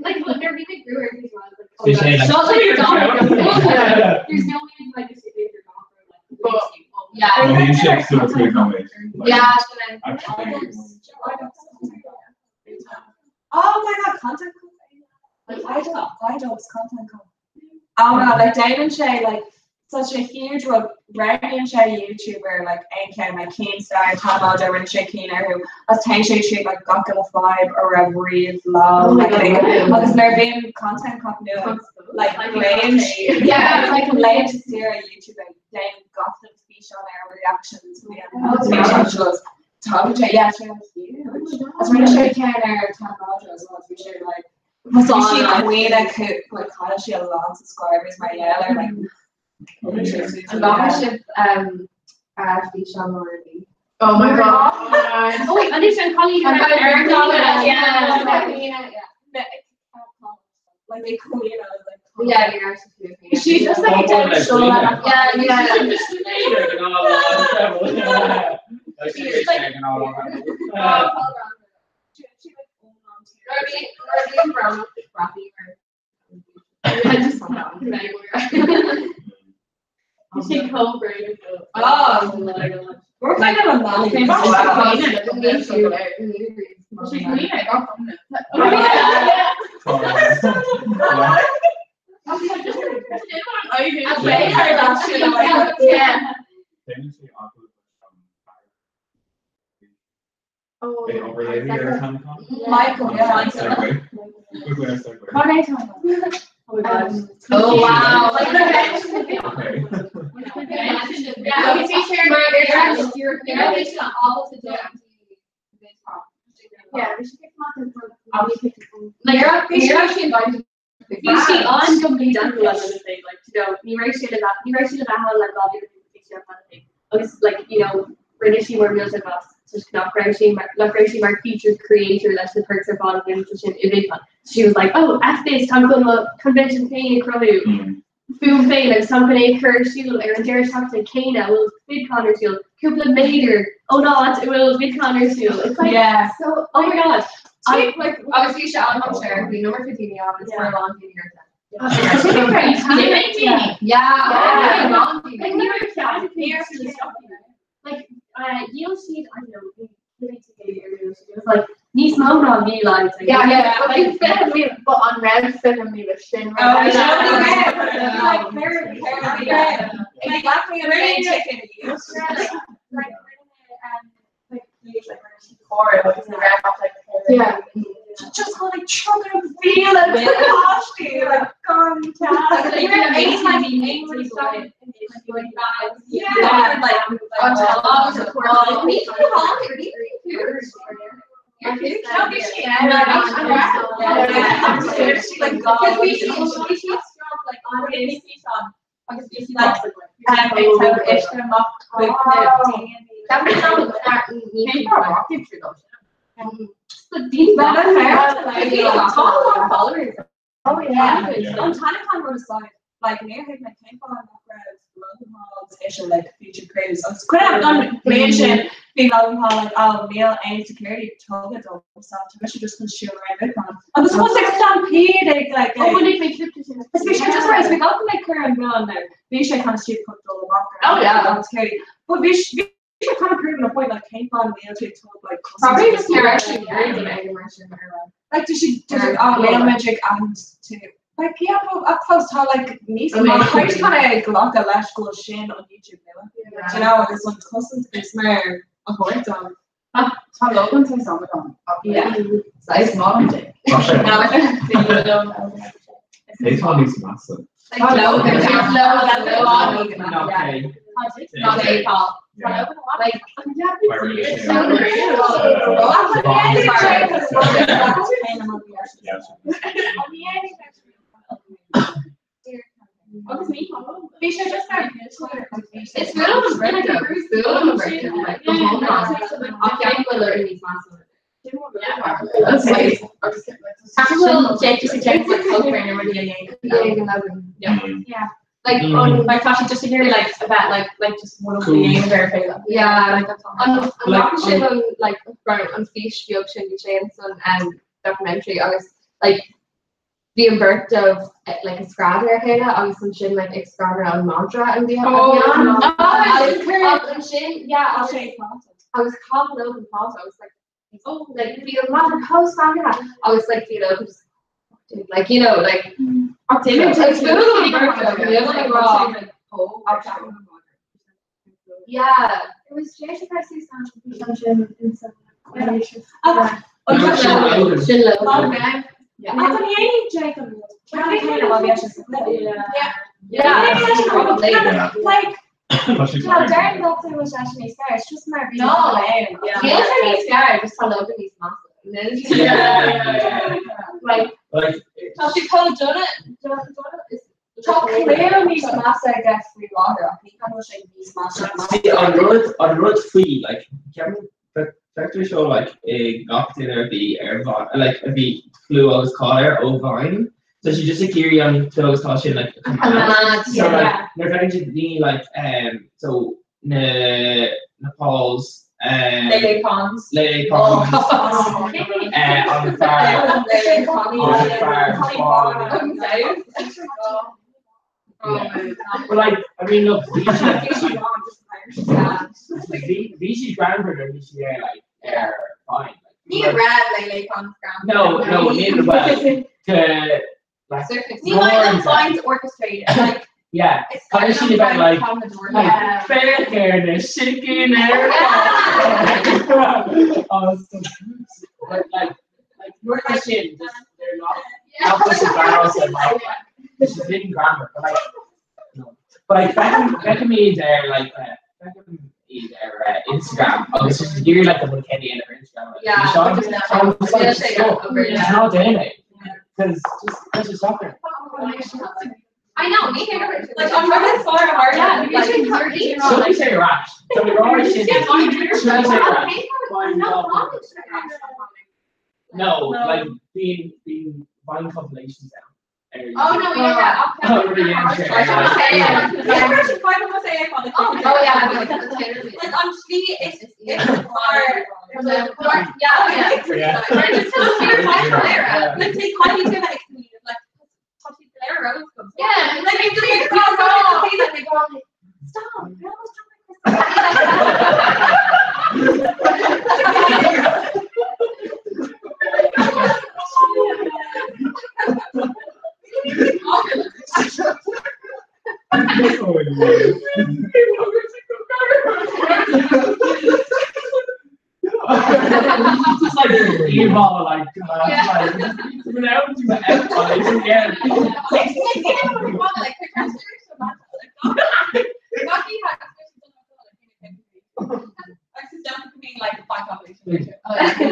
Like, look, they're really grew everything. Like, oh They say, like, Shot like dog. Yeah. There's no way like this if you're gone for like But Yeah. Well, you should still tweet on it. Like, Yeah. Actually, Oh my god, content like I don't I don't content com. Oh my god, like David Shay, like such a huge role Brendan Shay YouTuber, like Anken, like Keemstar, Tom Alder, Rin Shay Keener, who was Tang Shay Tree, like Gokula Vibe or a Reeve Love, Oh my like God. because they're being content continuity. Like range, Yeah. like range zero YouTuber, then Gotham speech on our reactions, Oh, Tom J, yeah, she was huge. As Rin Shay Keener, Tom Alder as well, we shared like What's on, she like- queen a cook like kind she a lot of subscribers my yeah like An bhfaca sibh físeán already. Oh my god. Oh wait, and colleague An Yeah. Yeah. like they queen I was like Yeah, you're actually she just like did show Yeah, yeah. She's like, Brown I just want that one. She co-braided Oh. We're kind of a mom. She queen I got from it. Yeah. Oh, They overlay the air Comic Con. Michael, yeah. Segue. Good way of segue. Oh my god. Oh wow. Okay. Yeah, Yeah, we should pick them up and Like, we should actually invite Bhí sí an go bí dan like you know, ní raibh sé le ní raibh sé le bheith le gá agus like you know rinne sí mar mí as nach raibh sí mar nach raibh sí mar featured creator leis na perks ar fáil an sin i VidCon. She was like, oh, F this, tá go convention féin ag cruthú. Fúm féin agus tá chun é chur siúl ar an deireadh seachtaine céanna bhfuil VidCon ar siúl, cúpla méadar ó ná a bhfuil VidCon ar siúl. It's like, Yeah. so, oh my god. I, like obviously she on home share we number 15 yeah it's for a long year. Yeah. Yeah. Like, ní raibh cead ag Like, Yale sheet, I don't know, maybe it was like, Níos mó ná 1,000, I'd say. Yeah, but bhí 20,000, but an raibh 20,000 sin Oh, yeah. Like, Exactly. Yeah. Just kind of trying to feel it, like gone Yeah, like on top of Oh yeah. An tainicán rud aside, like níor thuig mé cén fáth nach raibh Logan Paul agus ise like featured creators agus cuid an bhliain sin bhí Logan Paul like oh níl aon security tugtha dom so tá mise just chun siúl ar an mBitcoin agus was like stampede ag like Oh, when mé crypto sin. Is bhí sé just mar is bhí gach mé cur an mhilleán air bhí sé kind of stupid chun dul amach ar Oh, yeah. gan security but bhí bhí sé kind of proving a point like cén fáth níl sé tug like Probably just níor actually really ag mar sin ar raibh. Like does she does it oh Leo Magic and to like yeah but up close tá like níos I mean- mó quite kind of glacadh leis go bhfuil sin on YouTube nua. Do you know agus an cosaint is mar a thabhairt ann. Tá Logan tar samadán. Yeah. Is maith liom Tá tá níos measa. Like Logan, Logan, Logan. Okay. Not PayPal. Yeah. Like, Bhí sé just mar It's full of Brit though. It's full of Brit like the whole lot. Ach ceann bhfuil ar níos measa. Well, Jake just Jake like cloak and rudaí a dhéanamh. Yeah. Yeah. Like on like tá just hear like about like like just one of the dhéanamh ar féile. Yeah. Like that's all. An an Like, bhfaca sibh an like an fís beag sin bhí sé san documentary agus like bhí an bheirt of like a scread ar a chéile agus ansin like ag screadadh an madra an bhí Oh, no. agus ansin yeah agus agus Cathal Logan Paul I was like oh like bhí an madra chomh scanraithe agus like bhí Logan just dude, like you know like Ach déanann It's full of Brit though, you know, like raw. Yeah. It was Jason Presley's sin Sin Logan. Yeah. Ach an dhéanfaidh Jake an rud? Yeah. Yeah, probably. Like, Tá sé No, Darren Dalton was actually níos fearr. It's just mar bhí No. Yeah. Níl sé níos fearr, just tá Logan níos measa. Yeah. Like, Like tá sé chomh dona, dona, dona is Tá clú níos measa aige faoi láthair ach ní bhfuil sé níos measa. See, an rud an rud faoi like ceapaim feictear seo like ag gach duine a bhí ar Vine like a bhí clú agus cáil air ó Vine so she just ag iarraidh an clú agus cáil sin like a coimeád. so like Yeah. nuair a fheiceann siad daoine like so na na Pauls Lele Pons. Lele Pons an fear an fear bán. But like I mean look bhí sí bhí bhí sí greannmhar nuair a bhí sí ar like ar Vine Ní raibh Lele Pons greannmhar. No, no, níl well to like Ní maith liom Vines orchestrated, like, Yeah, it's kind of she about like like Yeah. fair fairness, chicken air. Awesome. But like like you're the shit, just they're not not just embarrassed and like she's in grammar, but like no. But like Beckham Beckham iad ar like Beckham iad ar Instagram agus just iarraidh like a bhfuil Kenny in ar Instagram like Yeah, Sean just not- Sean was like Yeah, say stop over, yeah. it's not doing it because just that's just soccer. I know, ní hé Like, I'm running far hard. Yeah, Like, you should cover Somebody say rash. Somebody already said Somebody say rash. No, like being being buying compilations out. Oh no, yeah, yeah. Oh, really, yeah, sure, yeah. Oh yeah, like, Like on slí is is mar yeah, Yeah. Like take caithfidh tú bheith ag smaoineamh, like tá siad go léir romhat. Yeah, Like it's like oh, like they go on like stop, I almost dropped my croissant. Just like íomhá like yeah.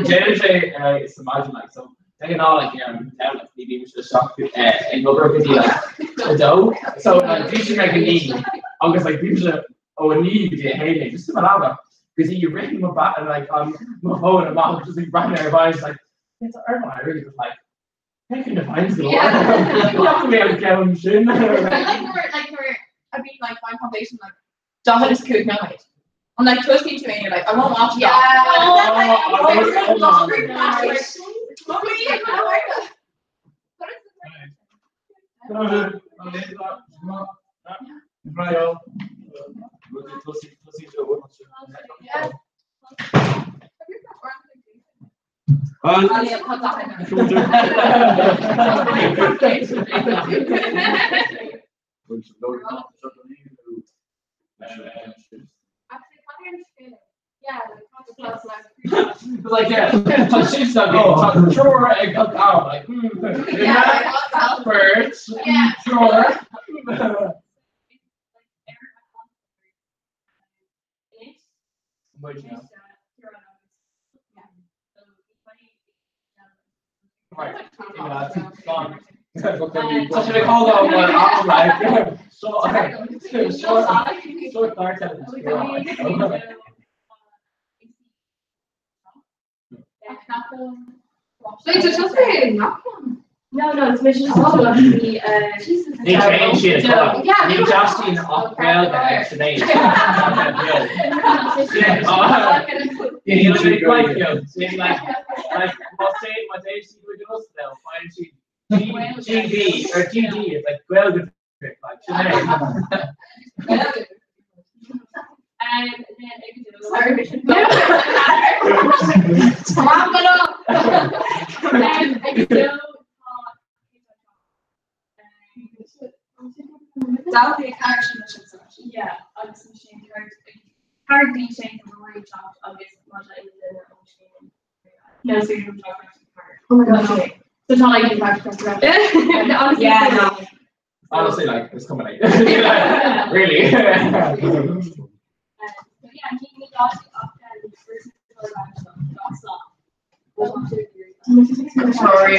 Déanann sé is imagine like so de ghnáth like down like ní bhíonn sé isteach ag obair go dtí like 2 so like bhí sé ag 9 agus like bhí sé ó 9 go dtí 1 just mo leaba go dtí rith mo ba like an mo phone amach agus just like breathnú ar bhain like it's ar my really but like Taking the fines go mé an ceann sin. Like nuair a bhí like my foundation like 45 nóiméad. I'm like twisting to me and you're like I won't watch that. Like yeah, tá sin tá triúr ag an am like beirt triúr. Tá sé call am like short short Wait, so just say No, no, it's mission just Ní train siad Ní Justin ach Gaeilge ag Sinéad. GB or GD is like Gaeilge like Sinéad. Sorry. Wrap it up. Daltaí ceir sin sin Yeah, agus an sin Cardí sé agus má No, so you're Oh my God. So tá like Honestly, Yeah, no. Honestly, like it's coming out. Really. So yeah, ní Sorry.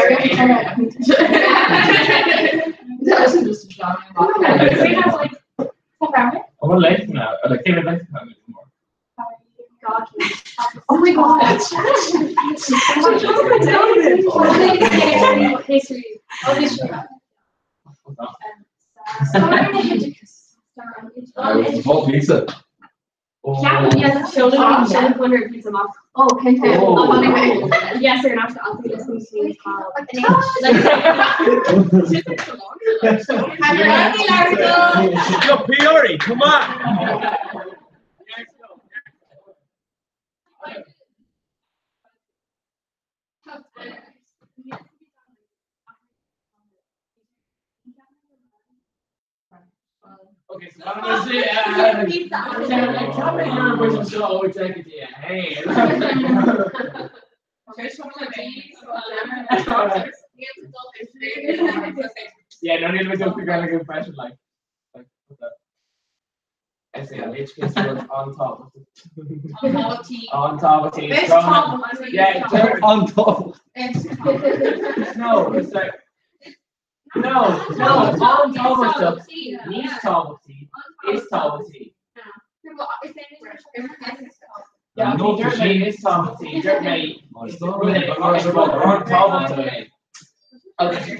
That was just a genre. I'm gonna late now. Like, came late now. Oh my god. History. Oh, history. Pizza. Oh, can Oh. Yes, or not to listen to Yo, Priori, come on. Okay, so I'm gonna say, show hey. Yeah, no need to make a like impression like like what's that? I say H K on top. On top of tea. It's top of tea. Yeah, on top. No, it's like no, no, on top of tea. Needs top of tea. Is top of tea. Yeah, No, okay, dirt mate is top of tea. Dirt mate is on top of tea. Okay.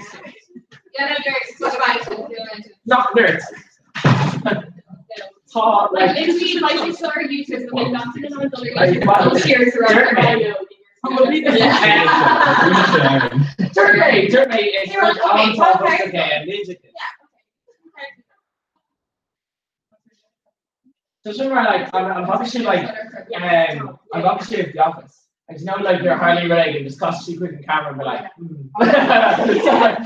Yeah, no, there's Not dirt. Top Like like literally, like they saw our YouTube, but they got to the Like, wow. cheers Dirt mate. Dirt mate, dirt mate is Here, okay, on top of okay. the game. Ninja. So somewhere like I'm obviously like I'm obviously at the office. And you know like you're highly related, just costs you quick in camera and be like mm. So, like,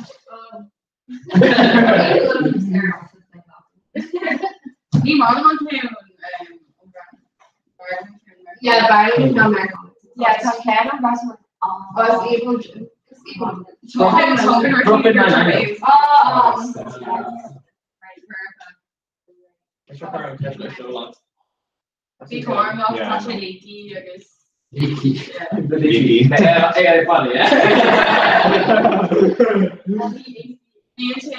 Ní maith liom an ceann Yeah, b'fhearr liom an ceann Meiriceánach. Yeah, tá ceann an Bhreatimeacht Oh, is evil. Is evil. Brooklyn Nine-Nine. Oh, Bhí córamach tá sé leaky agus Leaky. Leaky. É funny, yeah. Bíonn sé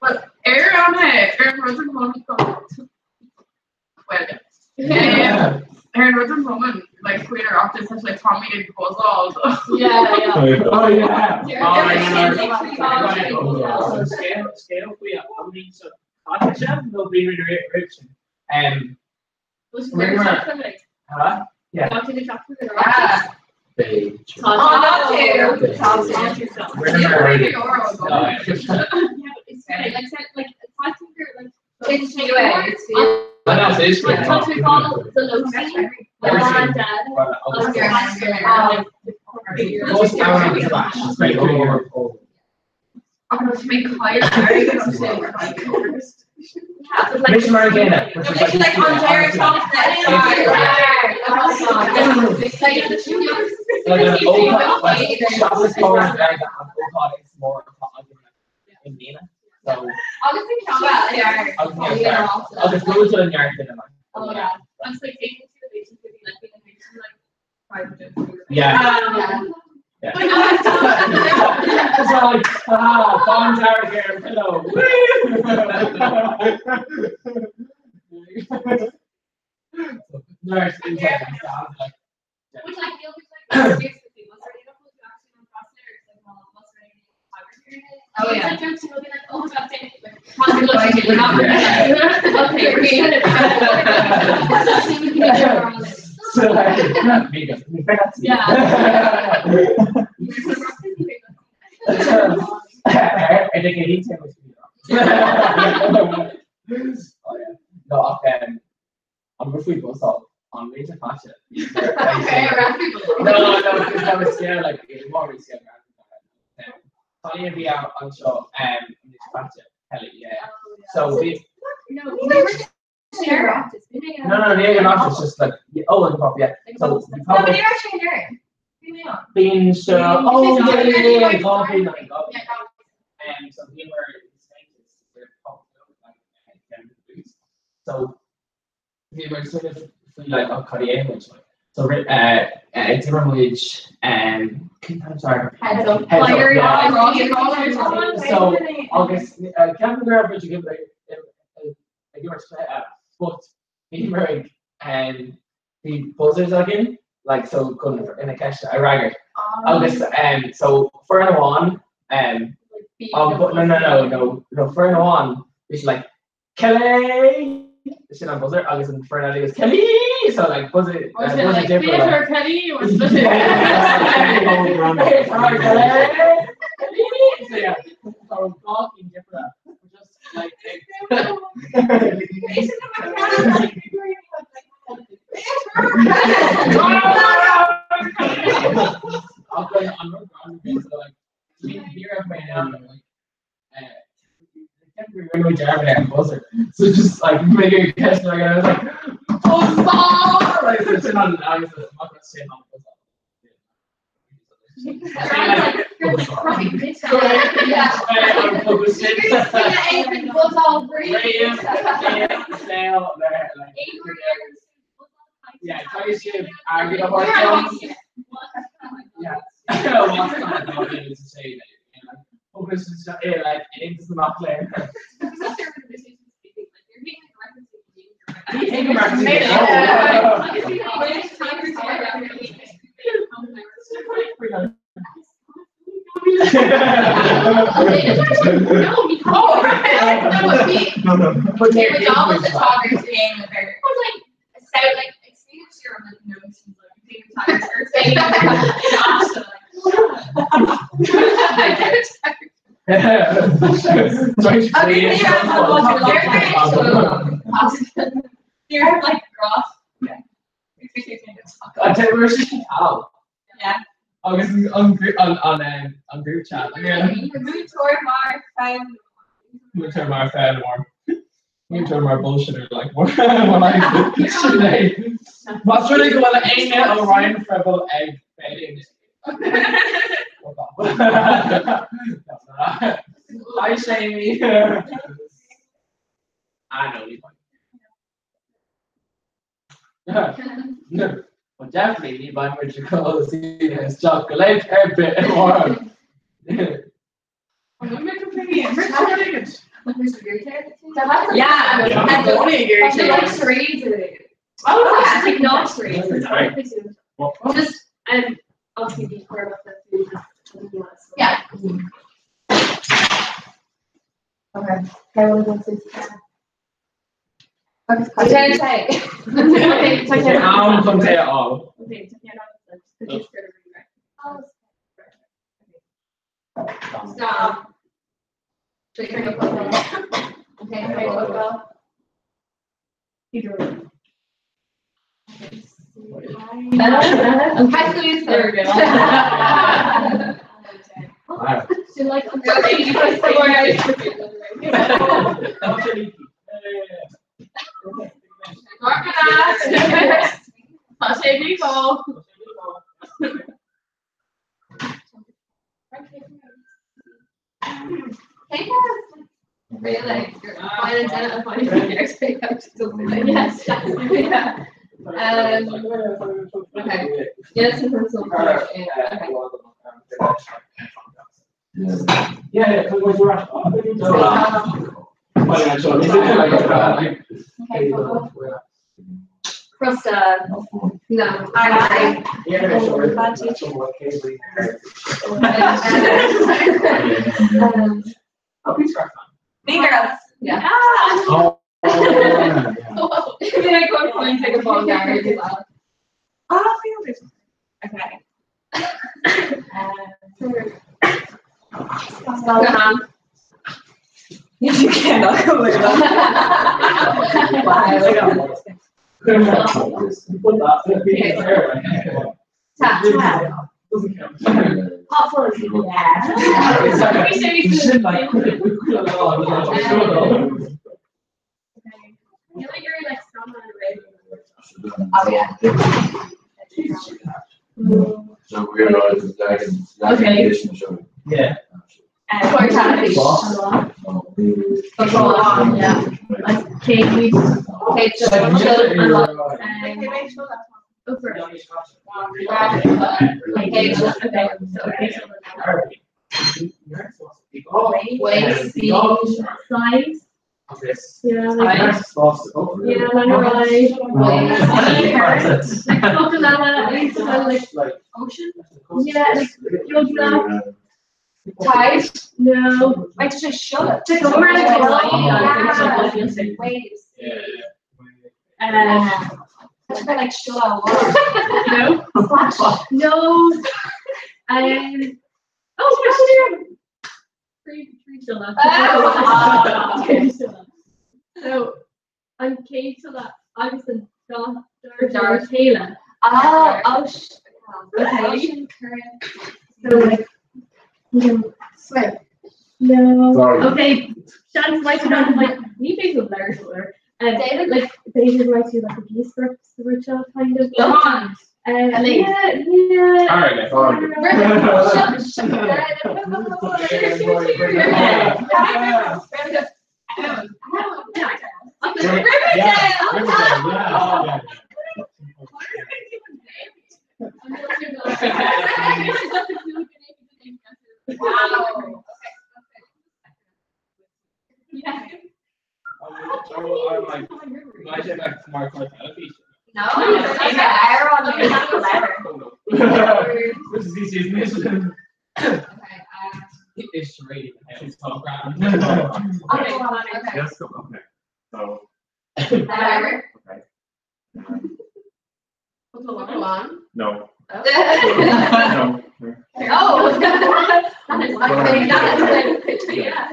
Well, ar an ar an rud an moment well, ar an rud an moment like faoin Oireachtas tá like Tommy ag buzzáil. Yeah, yeah. Oh yeah. Oh, So scéal scéal faoi an so caite nó bhí roimh sin. Huh? Yeah. Agus mé Mission Marigana, which is like on Jerry like an old like shopless bar and an old is more in Nina. So I'll just go to the near cinema. Yeah. Yeah. It's like, ah, bonfire here, pillow. Nurse is like, sounds like, Which like you'll be like seriously, what's her name? Oh, yeah. Sometimes you'll be like, oh my god, damn it. Like, okay, we're so like, me goes, Yeah. I think I need to No, I'm roughly buzz off on major fashion. No, no, because I was scared, like, it was really scared. Tony bhí anseo fashion, Kelly, yeah. So we No, we were No, no, ní an office just like oh, and pop, yeah. So we No, but probably you're actually in there. been so oh yeah yeah yeah yeah God, been like God. So we were scientists, we were like down the boots. So we were sort of like oh Cartier which like so different wage I'm sorry Heads up. Heads up, yeah. Yeah. So August can't remember which you give like I give her but we were the buzzers again like so going in a cash I rang her August so for an one but no no no no no for an one it's like Kelly sin an buzzer agus an for an goes Kelly so like buzzer Was it buzzer like different, Peter Kelly was it Yeah. Kelly So yeah so talking different just like I'll go on so like here right now like buzzer. So just like make a guess like I was like buzzer like so it's not I was I'm not saying on buzzer. Yeah, try to argue about Yeah. Like it's not clear. No, no. But Ní raibh like grá. An te bhfuair sí tal. Yeah. Agus an group chat. Múinteoir mar foghlaimeoir. Múinteoir mar foghlaimeoir. Múinteoir mar bullshitter like more like sin é. Más rud é go bhfuil éinne ó Ryan Prebble ag féin. Hi Shamey. I know you. Well definitely ní bheidh muid ag dul isteach go léit ar bith amárach. Yeah. Oh, like not trees. Just obviously be clear about the food. Yeah. Okay. I will go to Okay, Okay, Am chun tae á. Okay, Stop. Okay, okay, High school is there we go. So like Tá sé mí. Really? Find a find Yes. Yeah. Okay. Yes, in terms of okay. Yeah, yeah, because we're at. Okay, Crusta. No. I Mean Girls. Yeah. Oh. Then I go and take a phone down as well. Oh, Okay. You cannot go with that. Wow. Tap, tap. Hot fuzz. Yeah. You like you're like someone right? Oh yeah. So we realize it's like Okay. edition show. Yeah. For Taffy. Yeah. Like cake we Okay, so over. Okay, Okay. So okay. Wait, see. Size. Yeah. Like Yeah, yeah, like right. Like Coca-Cola, like Ocean? Yeah, like Yoda. Tide? No. Wait, just shut it. Like over like Yeah. Waves. That's about like shut up. No. No. Oh, sure. Free, free Shilla. Ah. Free Shilla. So, I'm Kate Shilla. Obviously, Dar Taylor. Oh, ocean. Okay. Ocean current. So, like, you know, Swim. no. Sorry. Okay, Shan's like, like, we basically learn or David? like, they write to like a geese spiritual kind of. Blonde. Yeah, yeah. Alright, Yeah. Wow. Yeah. I'm like, I should like Mark No, it's an error on the letter. Which is easy as mission. Okay. It's charade. She's top ground. Okay. Okay. Yes, okay. So, Whatever. okay. One. No. Oh. No. Oh. That is that is yeah.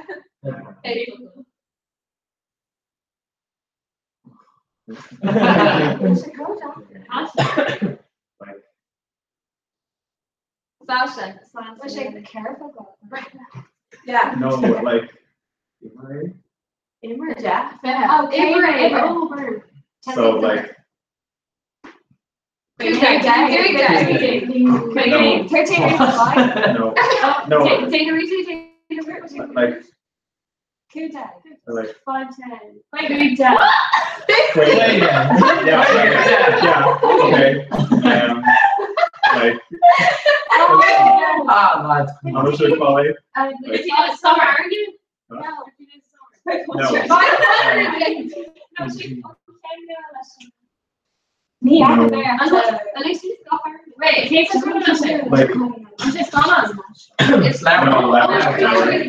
Sasha. Yeah. No, like Immer. Yeah. Oh, Immer. Immer. Oh, so like No. 13 no no like like 5, 10. wait, yeah yeah yeah okay like Ah, lad. how much should quality Summer, are you? No. Me, No. Wait, case is Like- It's no like like like like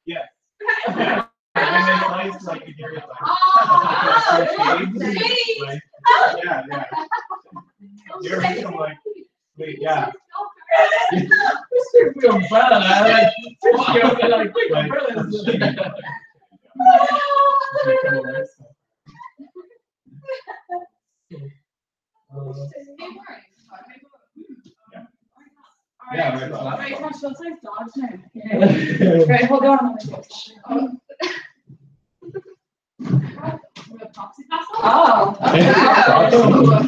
yeah yeah and then it's nice like you hear it like like yeah yeah you're like wait yeah Umbrella, like, like, umbrellas. Yeah, right, well, Right, gosh, that's like dodge now. Right, hold on. Oh.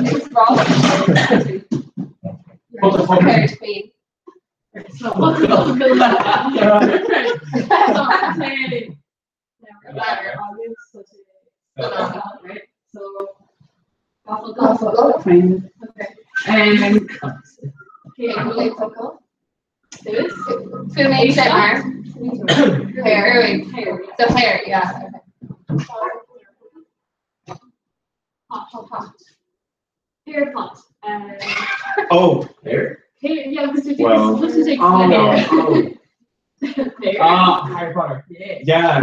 It's wrong. Prepared queen. Hair. So hair, yeah. Okay. Hot, hot, hot. Hair pot. Oh, hair? Hair, yeah, because you're Well, supposed to take oh, hair. oh. Hair. Ah, Harry Potter. Yeah. Yeah.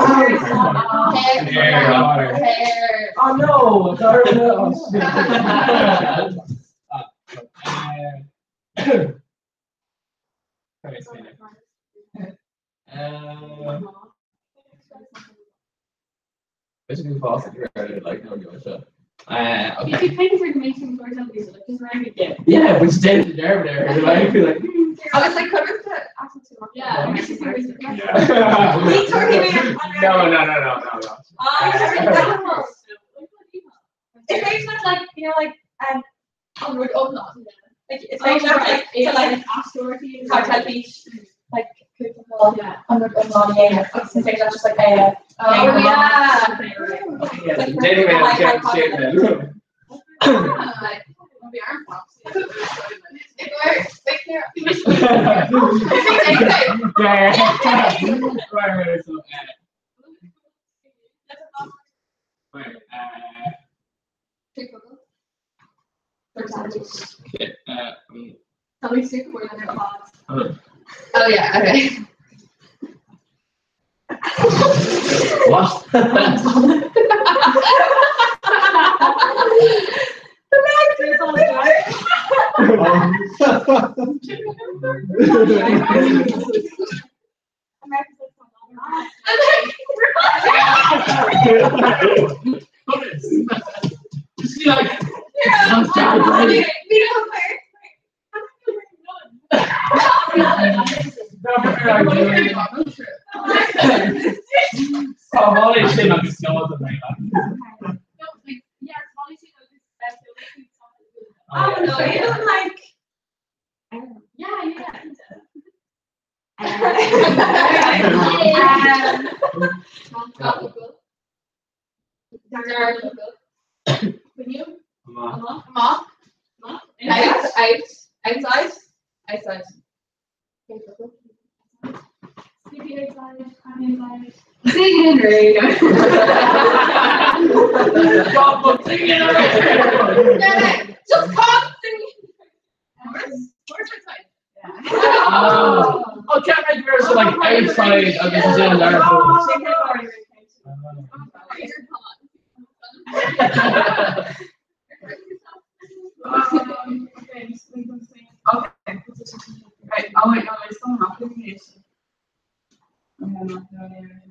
Harry Potter. Harry Potter. Hair. Oh no! Sorry. Oh, shit. Basically, false like no, you show. You Okay. could kind of like make some sort of these, like just round again. Yeah, which did there, there. Like, like, I was like, could we put accent too long? Yeah. Yeah. No, no, no, no, no, no. It's very much like you know, like onward up not. Like it's Oh, very much right. like to like Astorty. Cartel Beach, like Cooper Yeah. onward up not yeah. It's very much just like a Oh yeah. Yeah, anyway, I'm getting shit then. Like, it works. Like, here. Yeah, yeah. Right, right, so, wait, okay, Oh yeah, okay. What? Just be like, Yeah. right? Tá sin agus Oh no, you don't like Yeah, yeah. Ma. Out, out, outside, outside. Sleeping outside, crying outside. Singing in rain. Just come singing. Horse outside. Oh, oh, can't make yours. sé like outside agus is in lear Okay. Right, oh wait, no, there's someone application. Okay, not there.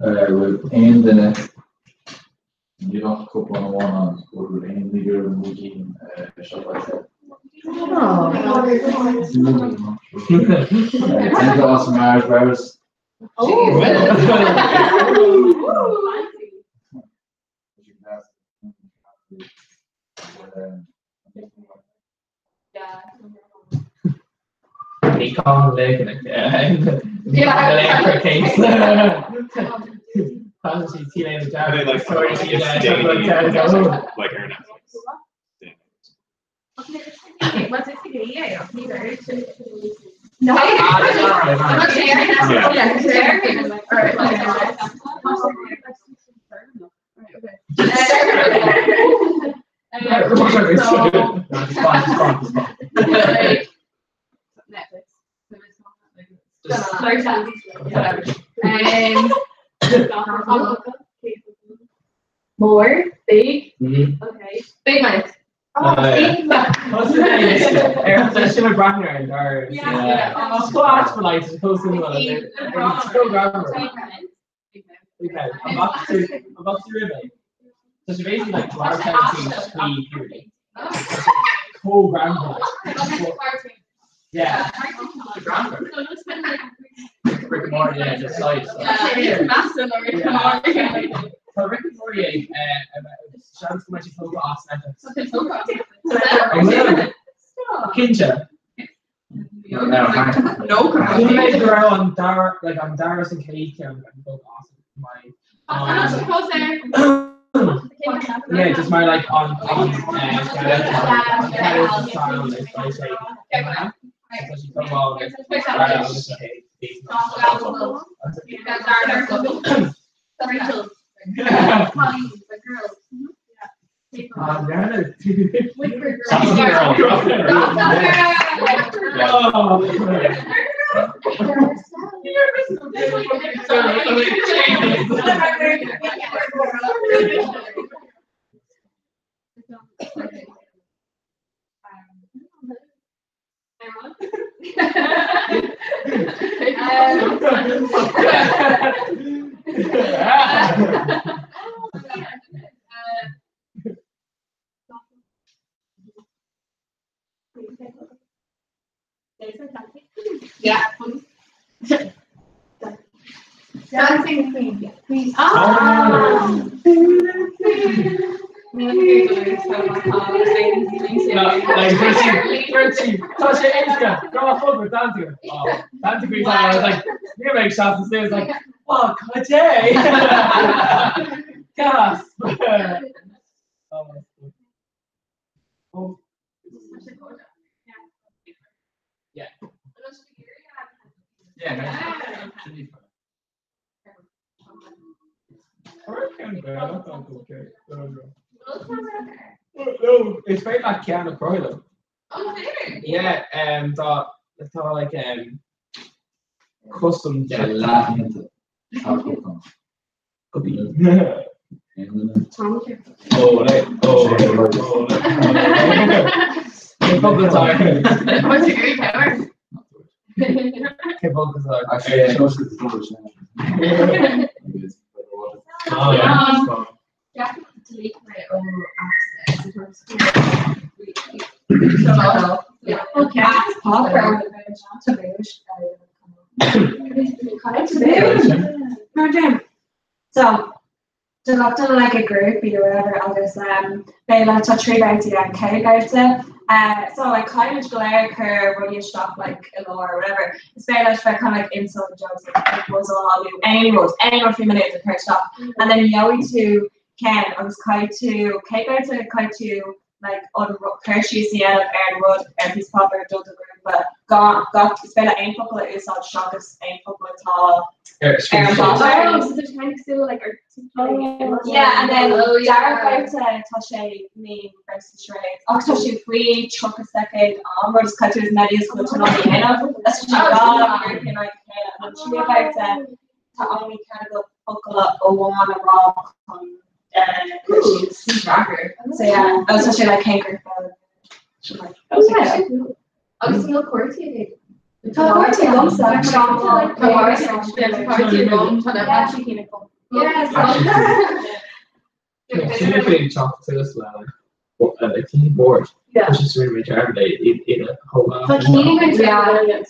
Bhfuil aon duine níl ach cupán amháin ann go bhfuil aon ní ar an mbuidín seo faighte. Déanta as Mars bars. Ní cá le Like ar Netflix. No. More big. Okay. Big mouth. Oh, sin brathar ar squat for like supposed to So she basically like puberty. Co-grandma. Yeah. Rick and Morty, yeah, just size. Yeah, massive Rick and Morty. So Rick and Morty, seans go mbeidh sé tógtha as Netflix. Cinnte. No. Ní go raibh an dara like an dara is an chéad ceann an tógtha as my Yeah, just my like on on Rachel. Yeah. Dancing Queen. Queen. Ah! Tá sé éasca go fógra dancing Dancing Queen I was like ní make shots and was like oh cad é Gasp Oh. Yeah. Yeah. No, it's very like Keanu Croyle. Yeah, tá tá like custom Oh, right. Oh, right. Oh, right. Oh, yeah. Delete my own apps. Yeah. Okay. So, do gach duine like a grúpaí or whatever agus beidh like tá 3 babhtaí ann 4 babhta so like caithfimid go léir cur rudaí isteach like i lár or whatever. Is féidir leis bheith kind of like inside jokes like buzzáil nó aon rud, aon rud faoi mhíniú a chur isteach and then gheobhaidh tú ceann agus caithfidh tú céad babhta caithfidh tú like an cur síos a dhéanamh ar an rud ar phíosa páipéir do do ghrúpa gan gach is féidir aon focal a úsáid seachas aon focal atá ar an bpáipéar. Oh, so there's kind of still like or Yeah, and then dara babhta tá sé main versus charades. Ach tá sé faoi 30 soicind am rud is caithfidh tú is go bhfuil tú in ann a dhéanamh. Is sé dhá European aghaidh a chéile. An tríú babhta tá only cead agat focal amháin a rá chun cur síos. So yeah, agus tá sé like cén grúpa. Agus an bhfuil cártaí agaibh? Tá cártaí agamsa. Tá cártaí agam, tá na cártaí cinn agam. Sin é teacht suas le like board. Yeah. Which is really dearmad é iad a thógáil. Tá cinn againn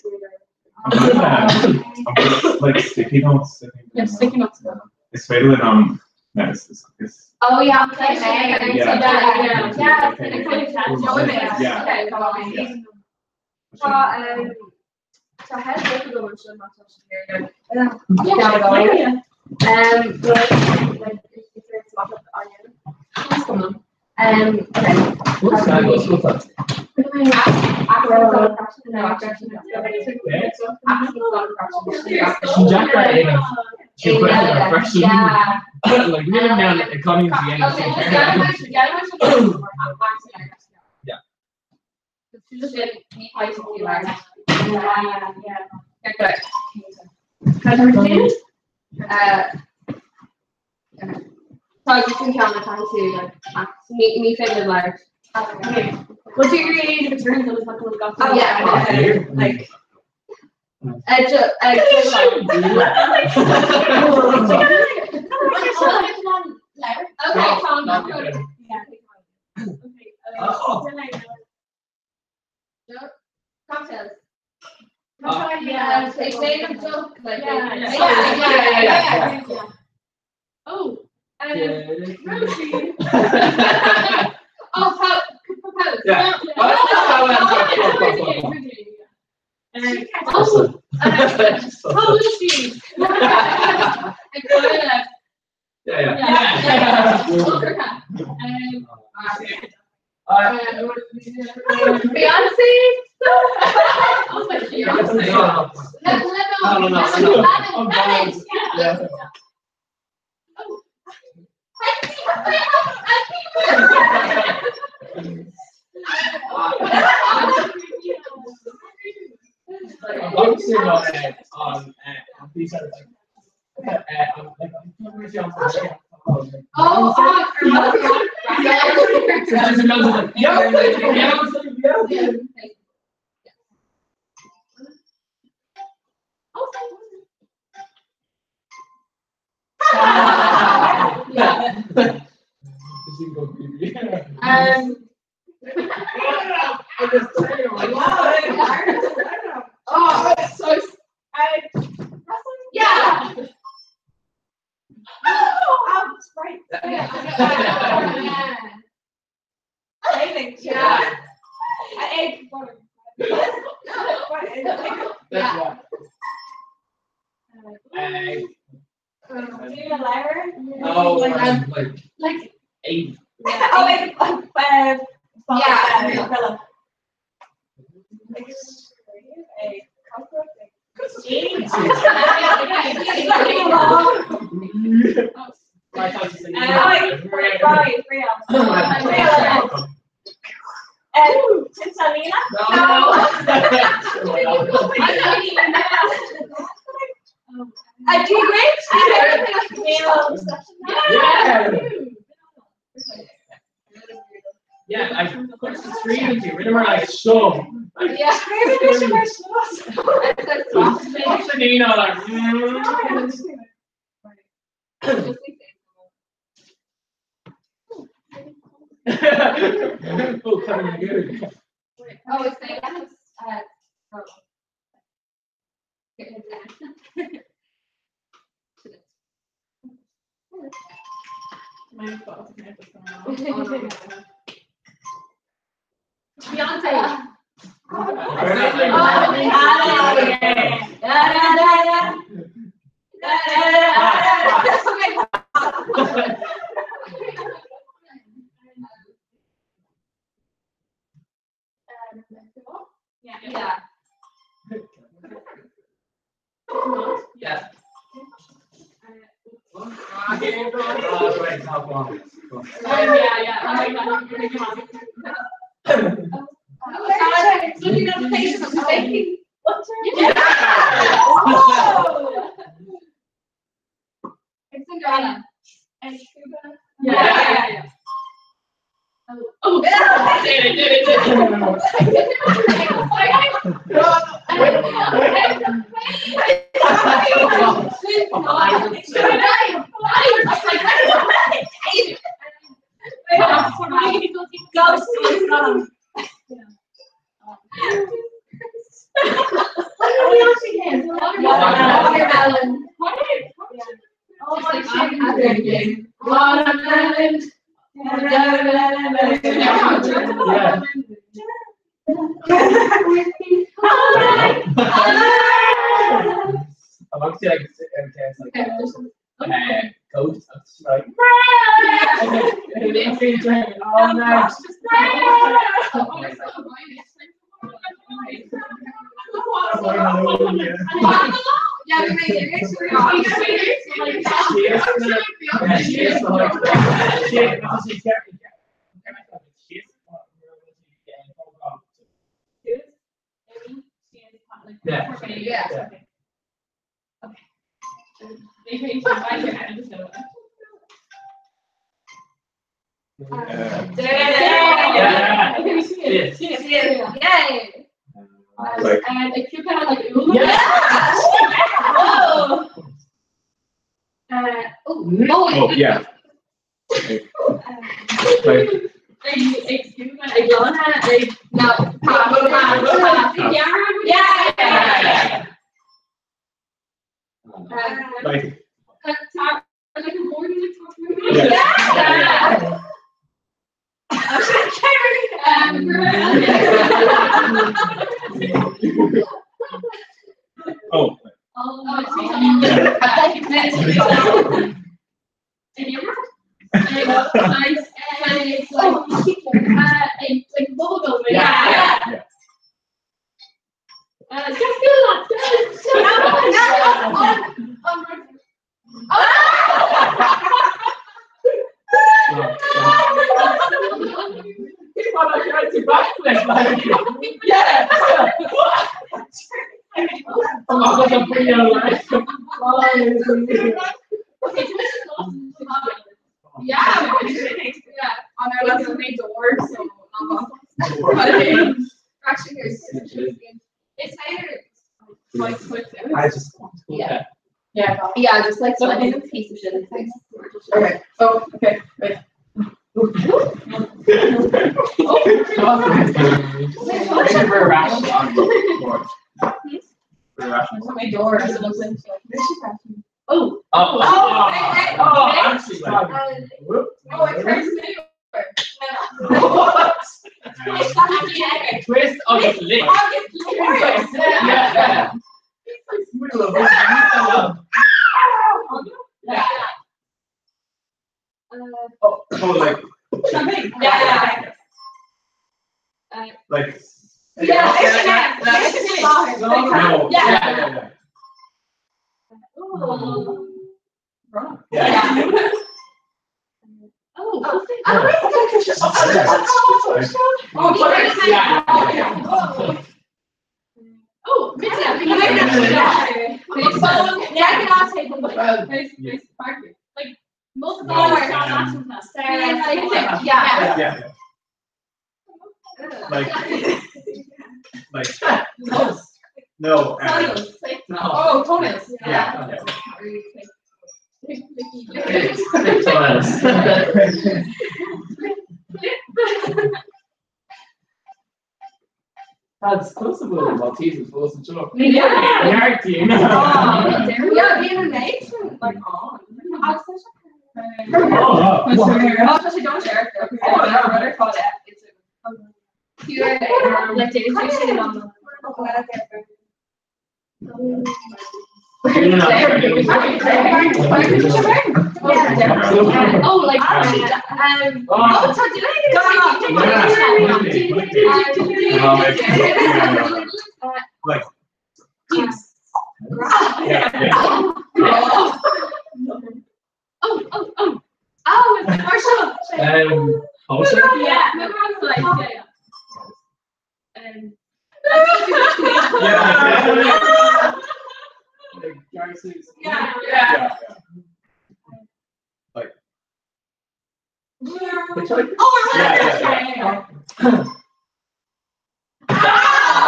Like sticky notes. Yeah, sticky notes. Is féidir linn an is is Oh yeah, okay. Yeah, Yeah. yeah, yeah. Yeah. Okay, come on. Tá tá head up agam anseo má tá sé here. Yeah. Yeah. Well, like it's not up on you. Okay. What's that? What's that? Jack Yeah. Like we live down at Connie's Yeah. Tá sin ceann atá tú ní féidir leir. Well, do you read the turns on the Oh, yeah. Like, Okay, Tom, No, good. Oh. Cocktails. Yeah. They made a joke, like, Yeah. yeah, Yeah. yeah, Yeah. yeah. Oh, Yeah. Rosie. Oh, how, propose. Yeah. No, Oh, no. Oh, Oh, Lucy. Yeah, yeah. Beyonce. I was like, Beyonce. No, no, no, no. I'm bald. Yeah. I'm focusing on on these sort of like I'm like I'm really on Oh, So just another like yeah, yeah, yeah. Yeah. This is go creepy. Oh, it's so. Yeah. Oh, right. Yeah. Amazing. Yeah. Egg butter. Yeah. Do you letter? Oh, Like, like like eight. Oh, wait, Yeah. Umbrella. Like, a cockroach? Right, real. Real. Tinsanina? A G Yeah. Yeah, I put the screen into you. Remember, like shove. Like, Yeah. What's Nina like? Oh, coming good. Oh, it's saying that Beyonce. Yeah. Yeah. Yeah. It's Cinderella. Yeah. Yeah. Oh, I did it, did it, did Watermelon. Watermelon. I'm actually like like ghost. I'm just like. Oh no. Yeah, we made it. Yeah. Yeah. Yeah. Yay! Like- And like you kind of like ooh. Yeah. Oh. Oh. Oh. Oh, yeah. Like, No. Yeah. like, Yeah. oh, Yeah. Yeah, yeah. On our last main door, so not Actually, here's it's either like I just Yeah. Yeah. Yeah, just like so piece of shit. Okay. Oh, okay. Wait. For a rash on the board. For a rash on My door. So it looks like Oh. Oh, Oh, wait, wait, oh, wait. actually, sorry. Whoop. Oh, it turns me. Twist of the lid. Yeah. Yeah. oh, like, Yeah. like. Yeah. No, Yeah. yeah, yeah, yeah. Yeah. Oh. Yeah. Oh, Like multiple Yeah. Yeah. Like, like, no. Oh, toenails. Yeah. yeah. That's close to the Maltesers, wasn't sure. Yeah. Yeah. Yeah, being a nice like on. Oh, Oh, especially don't share it. Oh, no, rather call it. It's Like David Oh, like oh, Like, Yes. yeah, yeah. Oh, Also? Yeah. No, like, yeah, yeah. Yeah. Like, Darcy's. Yeah. Yeah. Like. Hitchhike? Oh, Yeah, yeah, yeah.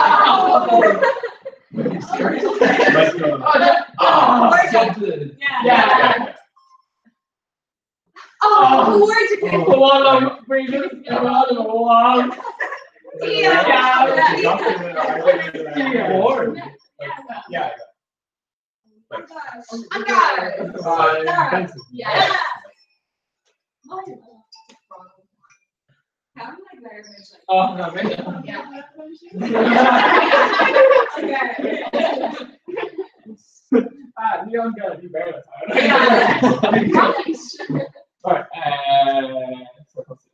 Oh, oh, something. Yeah. Yeah. Oh, words again. Go on, I'm breathing. Go on, go on. Yeah. Yeah. Warm. Yeah. I'm God. Yeah. Oh, no, maybe. Yeah. Ah, Leon got a new bear. Yeah. Alright, so what's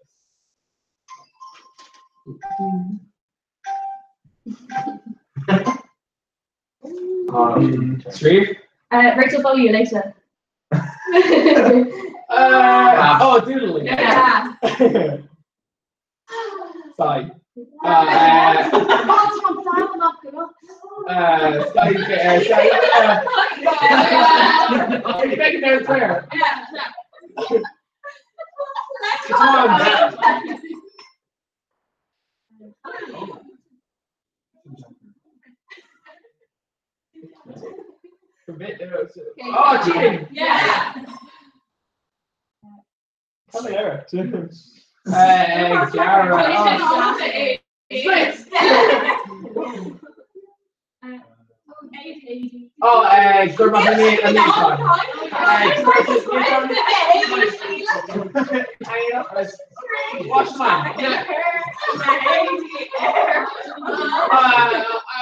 this? Three? Rachel, follow you later. Oh, doodling. Yeah. Sorry. Sorry, sorry. Are you making that prayer? Come on. Oh, cheating. Yeah. Come here. Gara. Oh. Oh, good luck with me. Watch man.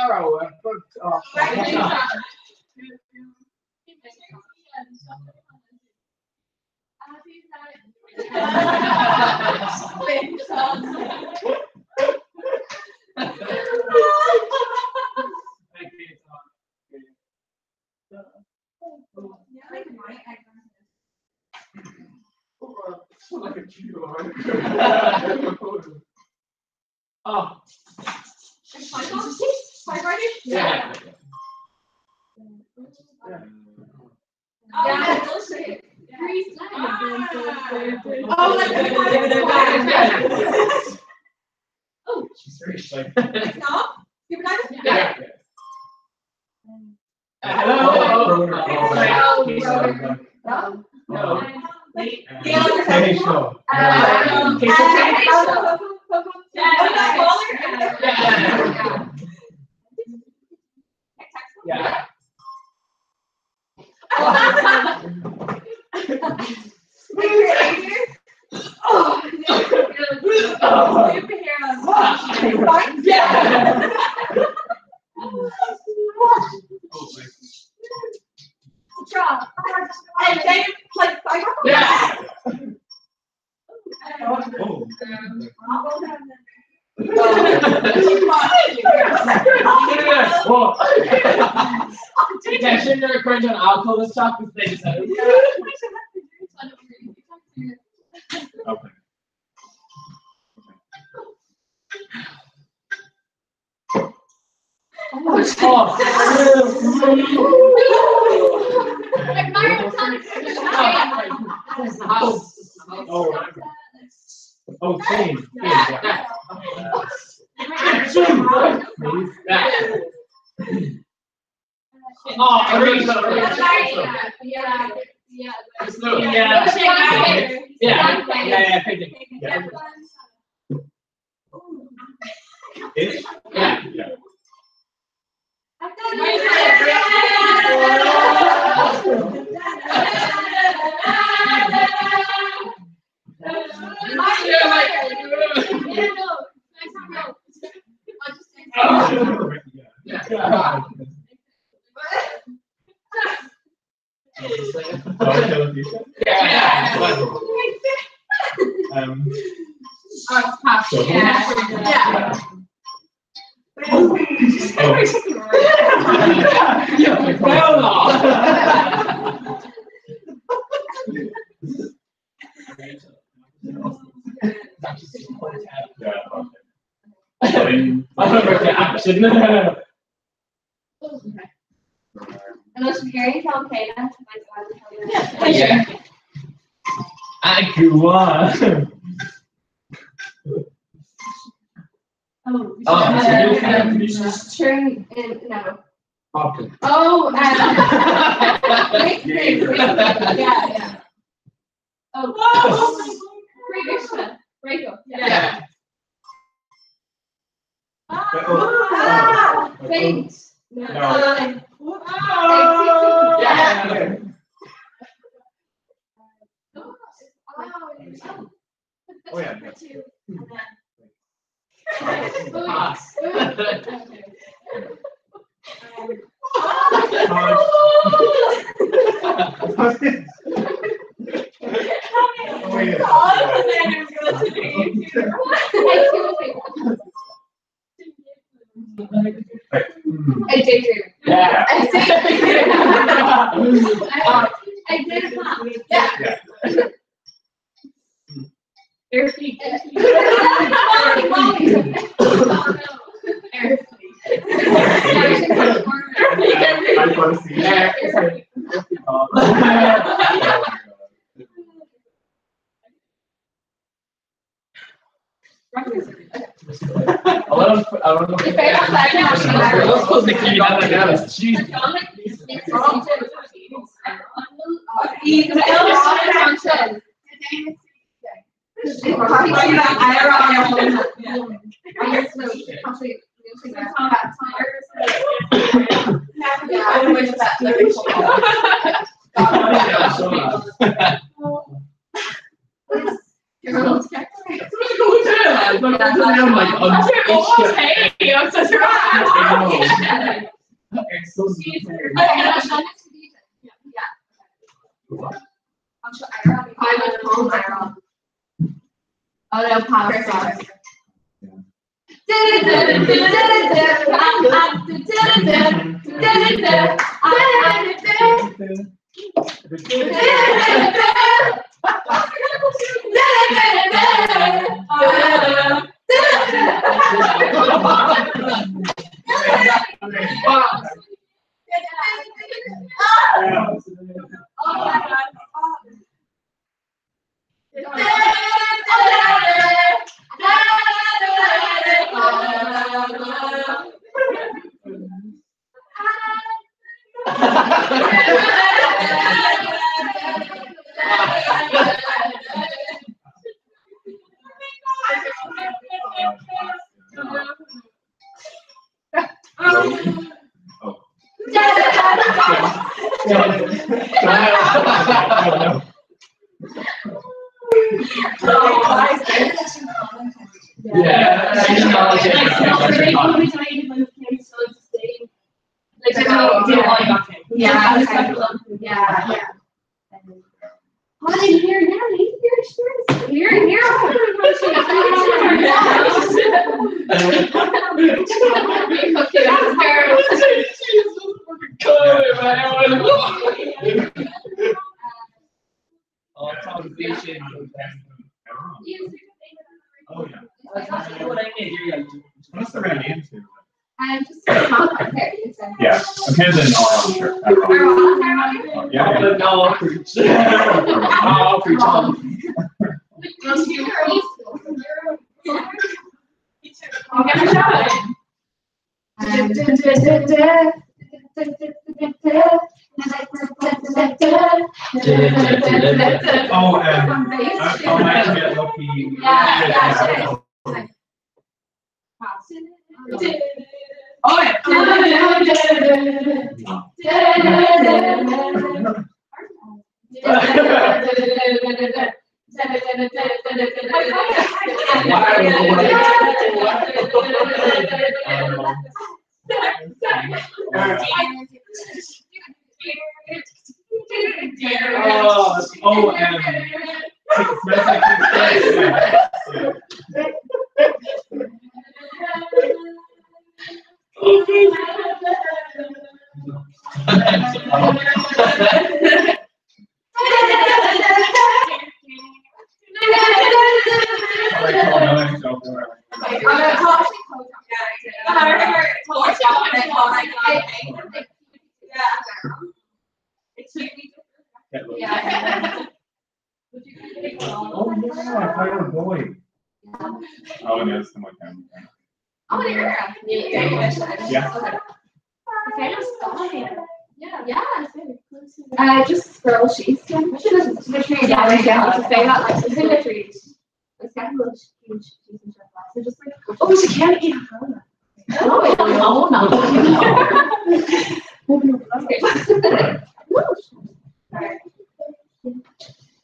Arrow. Oh, Like a QR. Oh. Yeah. Oh, like Oh, she's very shy. Yeah. Hello. No. Hey, show. Yeah. Yeah. And then, like, Yeah. Yeah, shouldn't have recorded on alcohol this talk because they just had Okay. Oh, oh, same. Yeah. Oh, I really Yeah, yeah. Yeah. Yeah. Yeah, yeah, Ish? Yeah. Yeah. Yeah. So Yeah. Yeah. Well, sin. An bhfuil sibh ag iarraidh an ceann céanna? Yeah. Ah, go on. Oh, Oh, it's a new pen. Turn in, no. Popcorn. Oh, wait, wait, wait, yeah, yeah. Oh, Break break up, yeah. Ah, wait. No. No. Yeah. Oh, yeah. I daydream. Yeah. I daydream. I did that. Yeah. Air feet. Air I want to see it. Oh no, pause. Oh, yeah. What's the right name too? Yeah, I'm kind of an all sure. Yeah. yeah. No, Oh, I might get lucky. Yeah, Oh, yeah. Oh, oh, smells like Yeah. Oh yeah, Tyler Boyd. Oh, and yes, my camera. Oh, you're Yeah. Okay. Yeah. Yeah. Just scroll sheets. Yeah, yeah, yeah. Say that like so literally. Like second huge So just like oh, she can't eat her. Oh, no, no.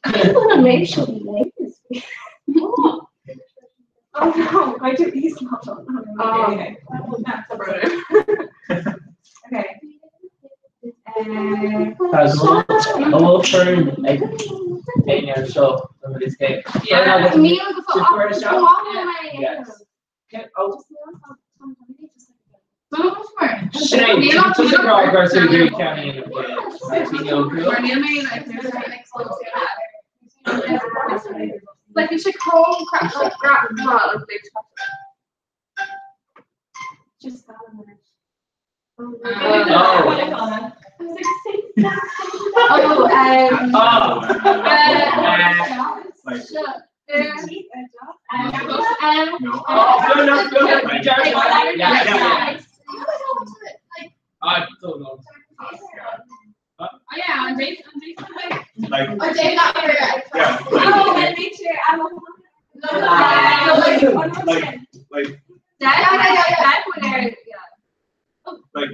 I want to make sure we like this. Oh no, I do these not on. Oh, okay. Okay. An bhfuil foireann ag éinne anseo don rud is gé? Yeah. Yes. Sin é, tá rá gur tú dúí ceannaíon Like you should call crap like grab well, like they Just that one. Oh. Oh, Oh. Oh, no, no, no, yeah, yeah. I don't know. Oh yeah, on Jason, on Jason, like, Like, Oh, Jane, not here. Yeah. Oh, and nature. I'm like, like, Dad, yeah, yeah, yeah. Dad, yeah. like.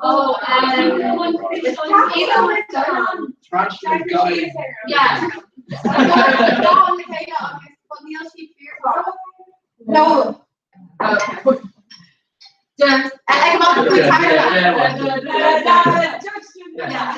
Oh, Yeah. No. Okay. Just, I come up with Yeah.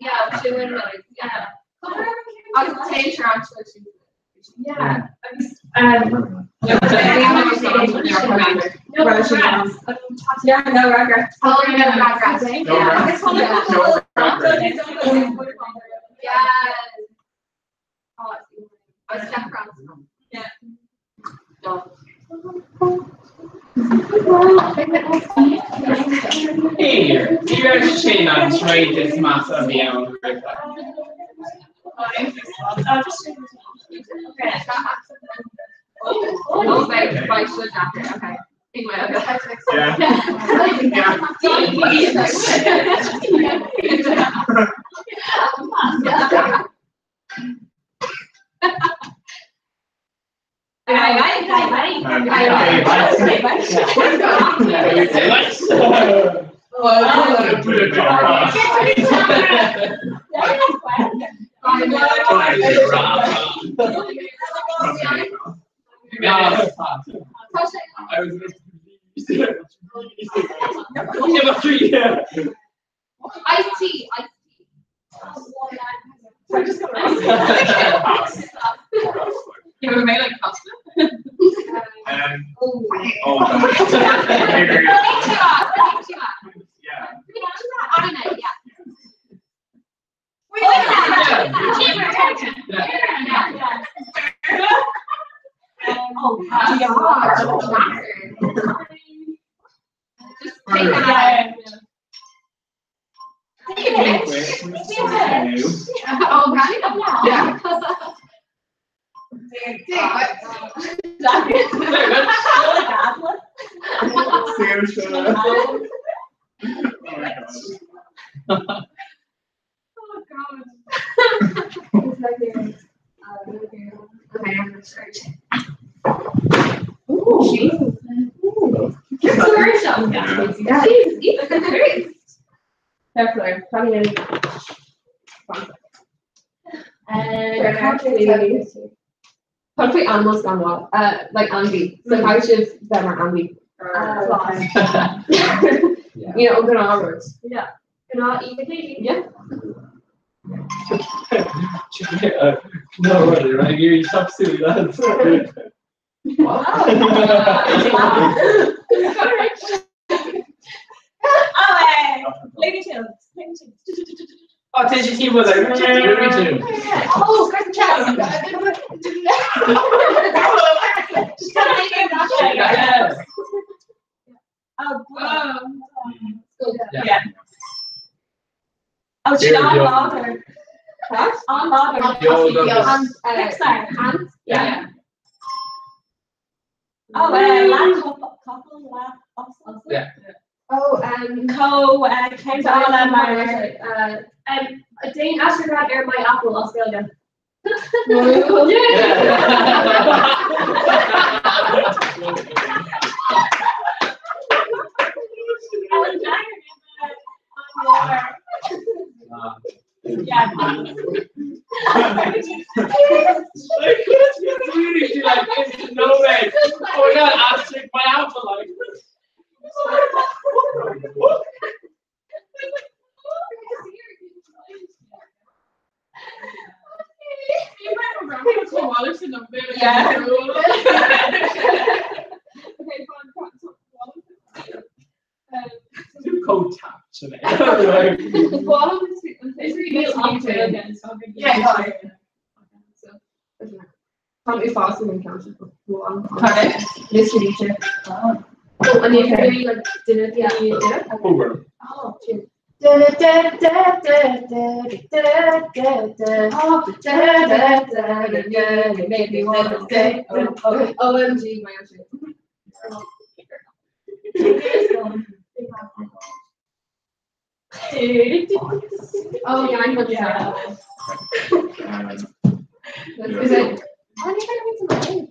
Yeah, she went really. Yeah. I'll change her actually. Yeah. No regrets. Yeah, no regrets. Oh, no regrets. No regrets. No regrets. Yes. Oh, I was Jeff Brown's. Yeah. Here, ní raibh sin an tréid is measa a bhí ann roimhe. Oh, wait, wait, should after. Okay. Anyway, okay. Yeah. I was Number three. Iced tea, iced tea. Yeah, we made like pasta. Oh, Yeah. Oh, God. Just take that. Oh, yeah. Oh God. Okay, I'm gonna start. Ooh, Jesus. Definitely. Probably Probably animals gone wild. Like Andy. So how should them are Andy? You know, open our words. Yeah. Gná í Yeah. No, right, you chop suey, lads. Looney Tunes. Looney Tunes. Oh, tá sé tí like Looney Tunes. Oh, Chris Chelsea. Yes. Oh, Yeah. yeah. Oh, Here we Sean go. Lauder. What? On Lauder. Yo, those- Pixar. Hans. Yeah. Oh, La Couple, couple, La, also. Yeah. Oh, Co, Count Anna, Mar. Dane Ashergrad ar my Apple Australia. Ellen Jagger, on Lauder. Yeah. Like, it's really she like it's no way. Oh my god, asterisk my apple like. Yeah. Do code tap today. Like, Yeah, Can't be faster than counted. Okay. Literally, Oh, and you can do like dinner, yeah. dinner. Over. Oh, cheers. Da da da da da da da da da oh, da da da da da you made me wanna say oh, oh, OMG my ocean. Oh yeah, I'm good. Yeah. Is it? Oh, you gotta read some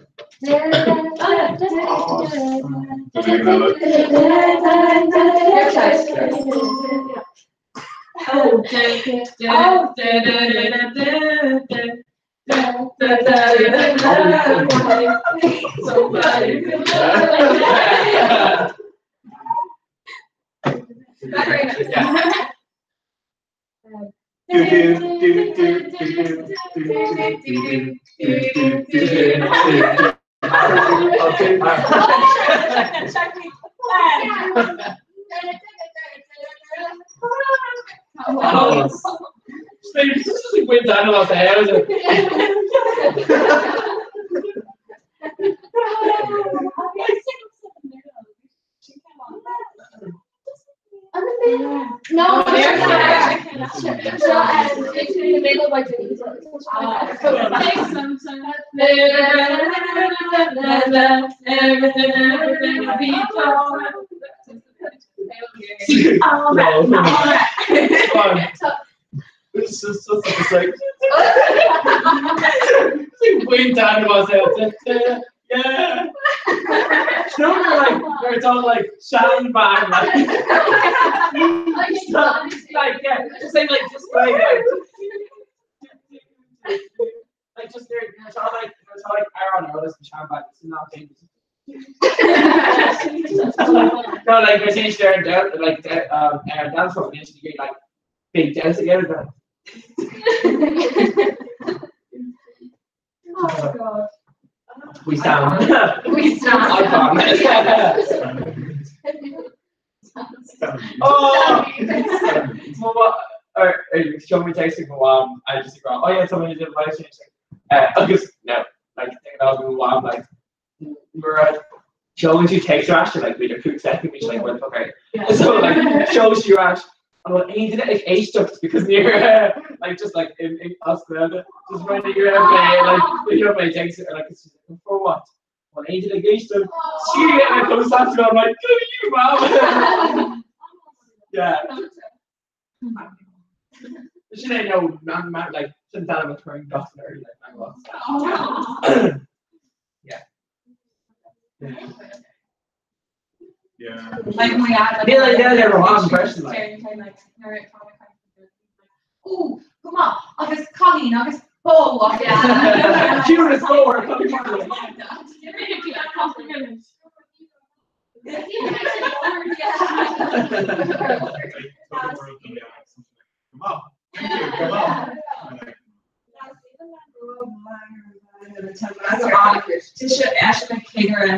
Oh, da, da, da, da, da, da, da, da, da, da, da, da. Somebody Do do do do do do do do do do do do do. Okay. Oh, so you just like went down about the house. No, Yeah. so it's in the middle by doing No. It's just such a like it's like went down about the house. Yeah. No, we're like we're all like shouting back like like yeah, just saying like just like like like just they're it's all like it's all like Aaron Ellis and Sharon back. It's not dangerous. No, like we're saying there and down like Aaron dance floor and you get like big dance together. But Oh god. we stand. We stand. Icon. Oh, well, or, or show me texting my mom. I just go, oh yeah, somebody did a live stream. Because no, like thinking about my mom, like we're showing you text her actually like we do second, we like where the fuck are you? So like shows you ash. I'm like, ain't it age stuff because near like just like in Australia, just running your every like you know my text like it's just, like, for what? Well, ain't it age stuff? She and it comes out to me, I'm like, good you, mom. Yeah. She didn't know man, man like since that I'm a touring doctor like man was. Yeah. Yeah. Like my dad, like, Yeah, like, yeah, yeah, wrong person, like. Like, like, oh, come on, agus Colleen, agus Bo, agus Cute as four, coming from Come on. Come on. Tá cigire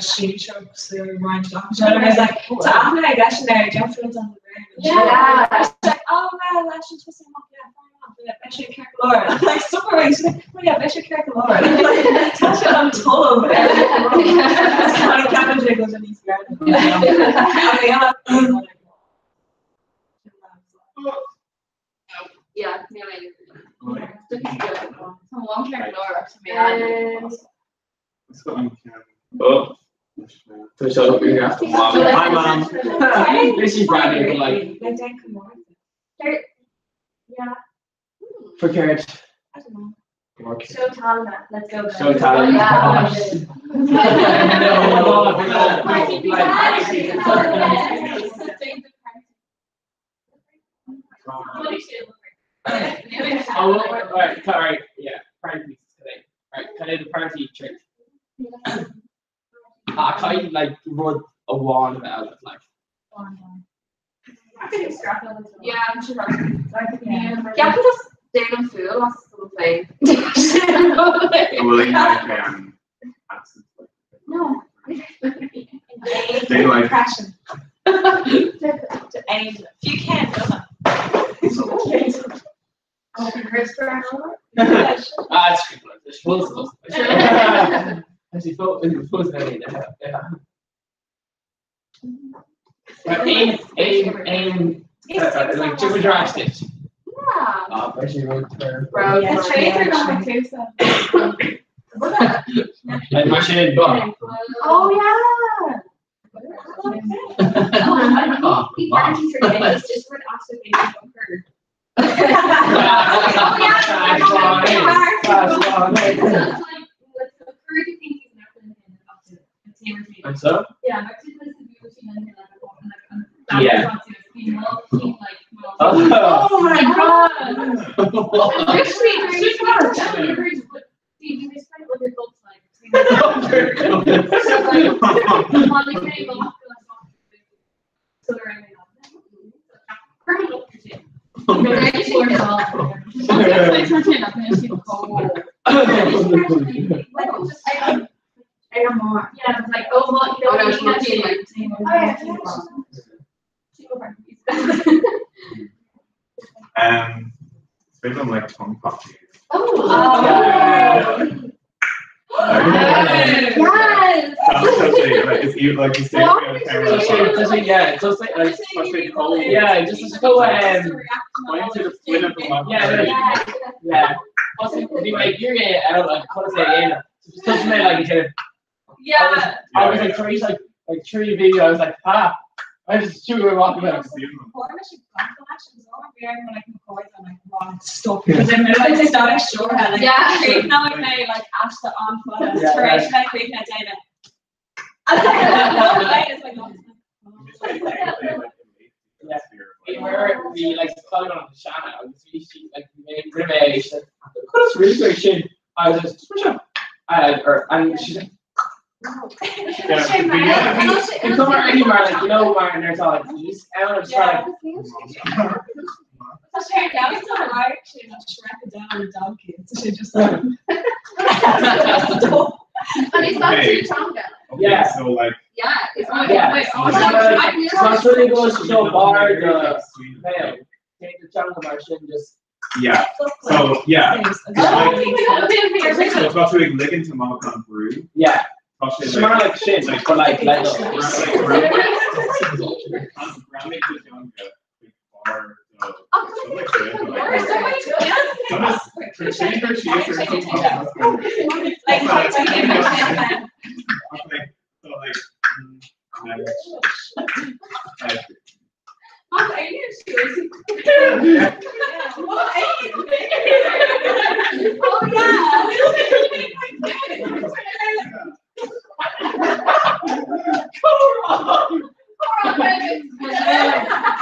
sinsearach sa Roinn Oideachais agus like tá aithne ag eisean air deirfiúr don Yeah. Like, oh well, leis an tusa amach, yeah, fair enough, yeah, beidh sé ceart go leor. Like, super way, she's like, well, yeah, beidh sé ceart go leor. Like, tá sé an tollamh. Ceapann sé go bhfuil sé níos fearr. Yeah, níl aon. Tá mom ceart go leor ach tá mé an. Oh. Tá sé Hi mom. This is brand new, but like Like, den come Yeah. for carrot. I don't know. Show talent. Let's go. Show talent. Yeah. Oh, right, right, yeah, party today. Right, kind of the party trick. I kind of like rud amháin out of like. Yeah, I'm sure. Yeah, just déanam fuail as an féin. Bhfuil like accent No. They like- Impression. To angel. If you can, don't Ah, it's good. It's full of Actually, full full of yeah. Right, aim, aim, aim. Like Jimmy Drash it. Yeah. Ah, but she wrote her. Bro, Yeah, yeah. Like my shit, but. Oh yeah. Oh, The party for is just for an observation her. Oh, And so? Yeah, Yeah. Oh. Oh my god! Yeah, it's like, oh, well, you know, oh, yeah. It's based on like tongue poppy. Oh. Yes. Like it's you like you say on camera. Yeah, just like like yeah, just go yeah, yeah, yeah. Also, bhí mé iarraidh ar like conas é a dhéanamh. So just touch me like you Yeah. I was like three like like three video. I was like ah, I just threw it walking out. Stop because I'm like start sure like Yeah. creeping mé like asta an fada Yeah, tar éis yeah. mé creeping na déine. It's like Yeah. We were we like calling on the Shanna. I was really she like we made Rime. She's like, "Look at really great shin." I was just push up. And or and she's like, Yeah. you come already, Mar, like you know, Mar, and there's all like east out. I'm just like, Tá sé gabhsa sé na Shrek down donkey so she just like And it's not Okay. too tonga. Okay, Yeah. so like Yeah, it's not. Yeah. Wait, oh, So I it's really goes to show bar the male. Take the chunk of our shin just yeah. So yeah. Oh So it's got to like lick into Malcolm Brew. Yeah. Probably It's more like shin, but like like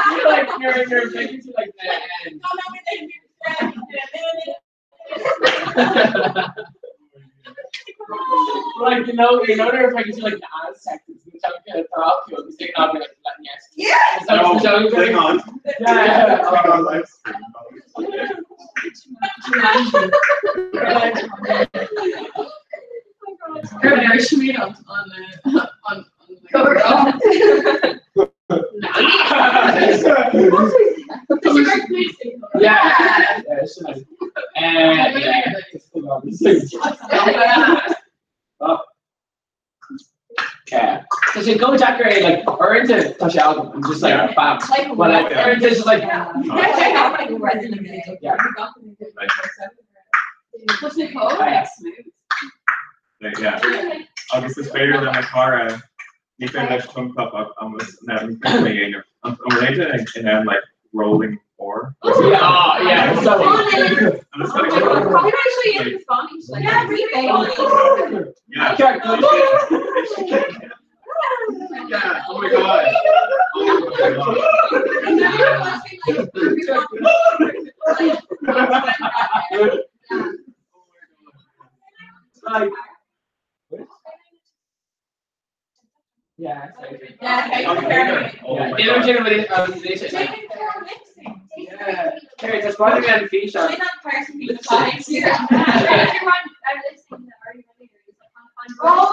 You're like you're you're making to like the end. Like you know they're making to like the Aztecs the chunk of the because they cannot be like yes. Yeah. So No, the chunk hang on. Yeah. Hang on live stream. Ar smír an an Yeah. Yeah, sin é. Yeah. Oh. Yeah. Tá sé chomh deacair é like uaireanta tá sé agam I'm just like bam. But like uaireanta it's just like Yeah. Yeah. Agus is féidir le mo chara ní féidir leis tongue clap ach an ní féidir le dhéanamh. An réide in ann like rolling or? Yeah, yeah, so I'm just gonna go. Yeah. Yeah. Oh my god. Oh my god. Like Yeah. Yeah, Oh my Yeah, god. Yeah. Here, just why do we have Oh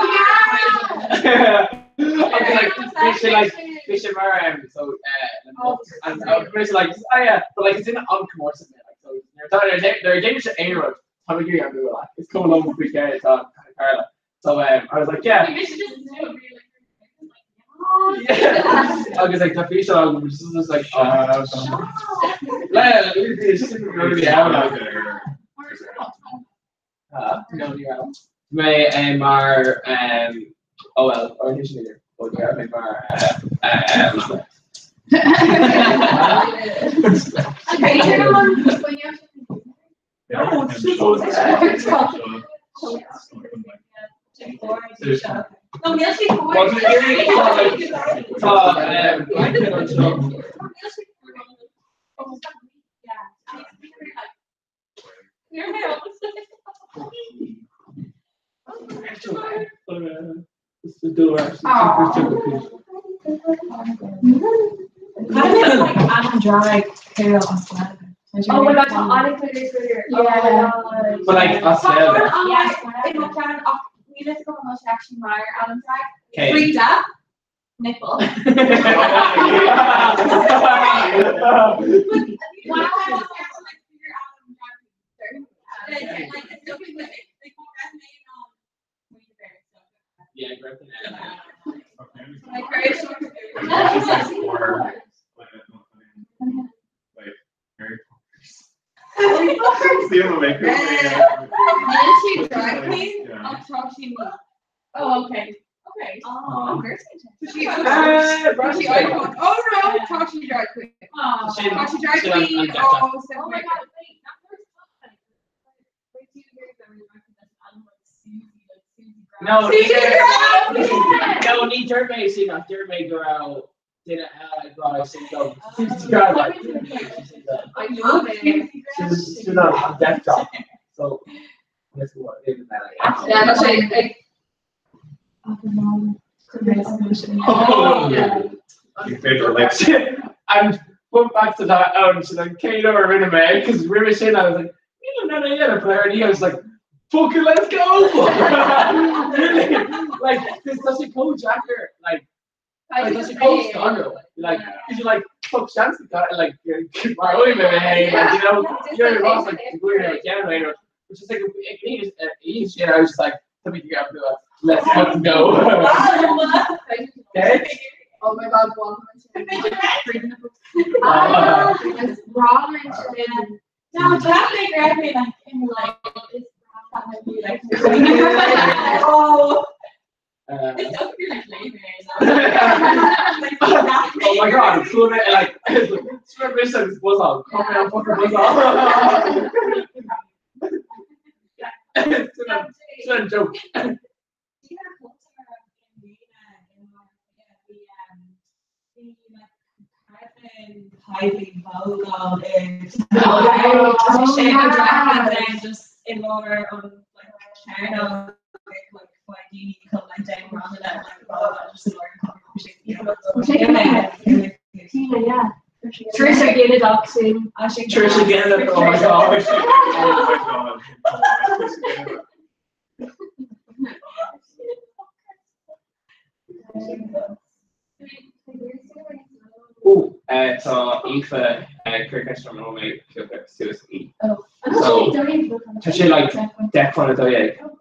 Yeah. Okay, like we should like we should mar so and I'm pretty like oh yeah, but like it's in on commercial like so they're they're they're to aon Tá mé ag like it's coming along with the it's on Carla. So I was like yeah. Yeah. Agus like tá fís agam which is just like Le really out like no ní raibh. Mé mar oh well or ní sin ó ní raibh mé mar Tá Oh my god, tá an-chuid Twitter. Oh my god. But like Australia. Okay. Frida nipple. Yeah, Griffin. Oh, okay. Okay. Oh, She she icon. Oh no, talk to drag queen. Talk to drag queen. Oh, Oh my god, wait, not first time. Wait, do you hear the No, Susie ní No, ní dúirt mé sin ach dúirt mé go raibh duine eile ag rá sin go Susie Grant, like, I love it. She's on death job. So that's what it is. Yeah, that's right. Like, Oh. And went back to that so then came over rinne mé because roimhe sin I was like you know no no player and he was like fucking let's go really like there's such a cool jacker like like such a cool scoundrel like because you're like fuck chance got like mar mé like you know you're Ross like we're a generator which is like he shit I was just like let me get let's fucking go okay Oh my god, one. No, that may grab me like in like it's that might be like oh it's up here like later. Oh my god, it's so like it's like buzz on, come on, fucking buzz on. It's a joke. Poiblí bógáil sé just i lár an cearnóg like daoine chun like déanamh ranganna like bógáil just i lár an Tina, yeah. Trisha Ginadoc sin. Trisha Ginadoc, oh my god. Oh my god. Ó, tá Aoife ag cur ceist orm an bhfuil mé ag piocadh suas í. So, tá sé like 11:50.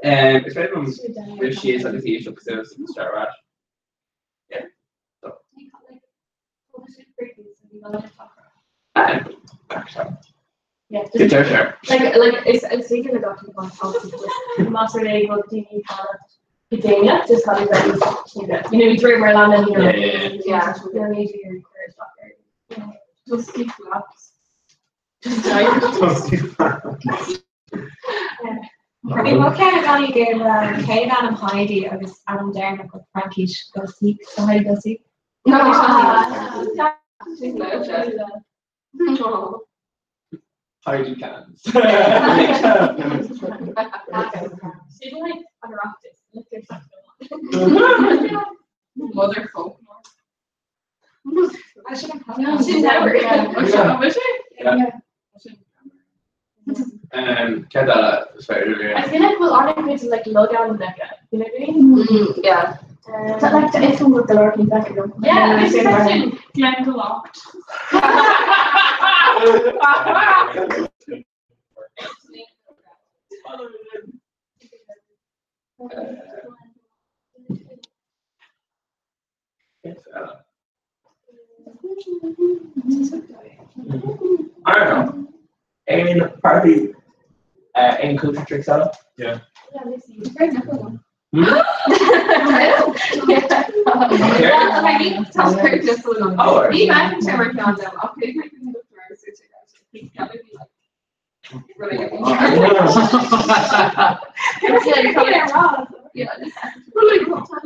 Is féidir liom rith síos agus í a phiocadh suas agus start ar ais. Yeah. So. Yeah, sure. Like, like, it's, it's thinking about the más rud é go daoine go déine, just kind of like, you know, you throw more land and you know, Yeah, yeah, yeah. yeah, you don't need to hear stuff. Just keep flaps. Just do Bhí mo cheann againn gur céad ainm Heidi agus ainm deireanach go Fraincis Gosik, so Heidi Gosik. Heidi cans. She's like an Oireachtas. Look at Mother folklore. I shouldn't have No, she's never. Yeah. Was she? Yeah. Cad eile is féidir I linn? feel like we'll honor to like low down Becca. You know what I mean? Mm, yeah. Tá like tá is go leor cinn Becca go. Yeah, it's such Glenn Galocht. I don't know. Aon party aon cúpla tricks eile? Yeah. Yeah, Lucy. Very difficult. Hmm? Oh, Ní bheith sé mar ceann dom ach cé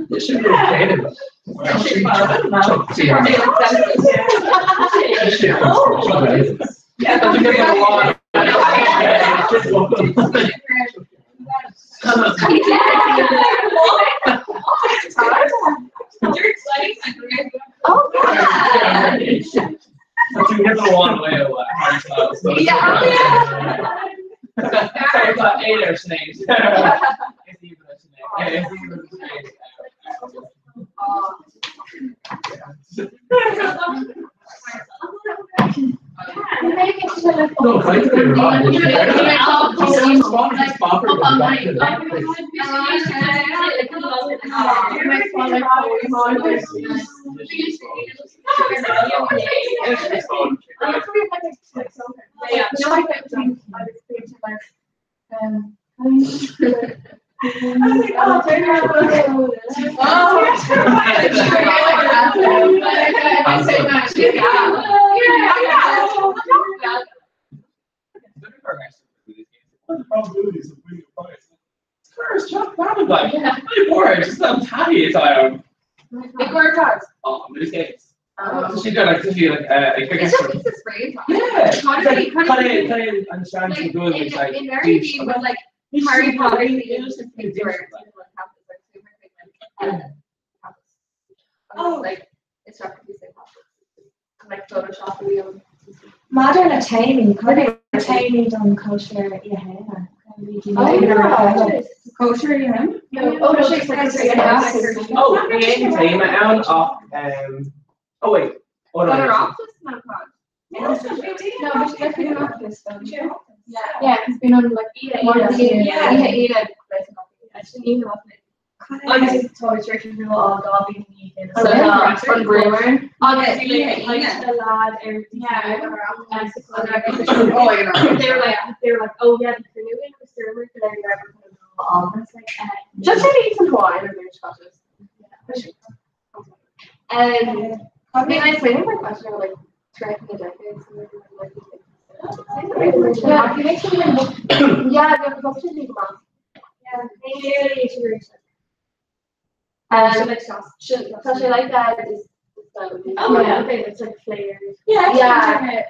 This should be creative. Yeah, but you get a lot. Oh, yeah. But you get the one way of Harry Styles. so it's- Yeah. Sorry, it's not eight or snakes. It's even a snake. Yeah, it's even a snake. No, kind of What the probabilities of winning a prize? First, Jack Babbitt, like, I'm bored. Just I'm tidy as I am. Oh, I'm games. So she got like, she like, like, It's just it's a spray. Yeah. Kind of, Kind kind of, of, kind of understands the good. It's like, in Mary Bean was like Harry Potter themed Oh, like it's not like Photoshop video. Maidir le téamaí, cuir téamaí don cóisir i héana. Oh, yeah. Kosher, yeah. No, oh, no, she's like Oh, aon téama ann ach oh wait. Oh, no, no. No, but she's office. Yeah, it's been on like Yeah, yeah, yeah. yeah, Agus tá sé go á bhí An brewer. Agus Yeah. the lad ar Oh, you know. They were like, they were like, oh yeah, the new one was server that I never put it all. And it's like, Just say eat some wine or there's Scottish. I mean, I say my question like tracking the decades. And like, yeah, you make something. Yeah, the culture is Yeah. Tá sé like that is Oh yeah, okay, it's like flares. Yeah. Yeah,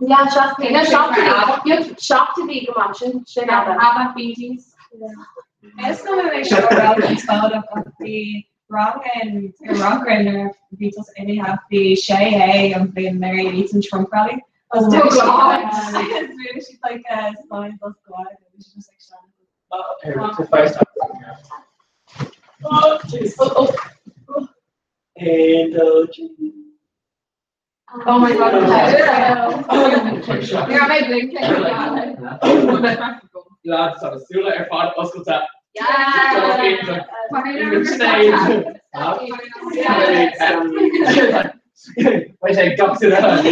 Yeah, shop no shop to be you shop to be go on sin sin Abba Fijis. Is go mé seo bhí rang rang bhí imithe bhí sé é an bhí Mary Eaton Trump rally. She's like signs of God. She's just like shining. Oh, jeez. Oh, oh. And Oh my god. Oh You're my blinking. Lads, tá súla ar fad oscailte. Yeah. Wait, I got to that.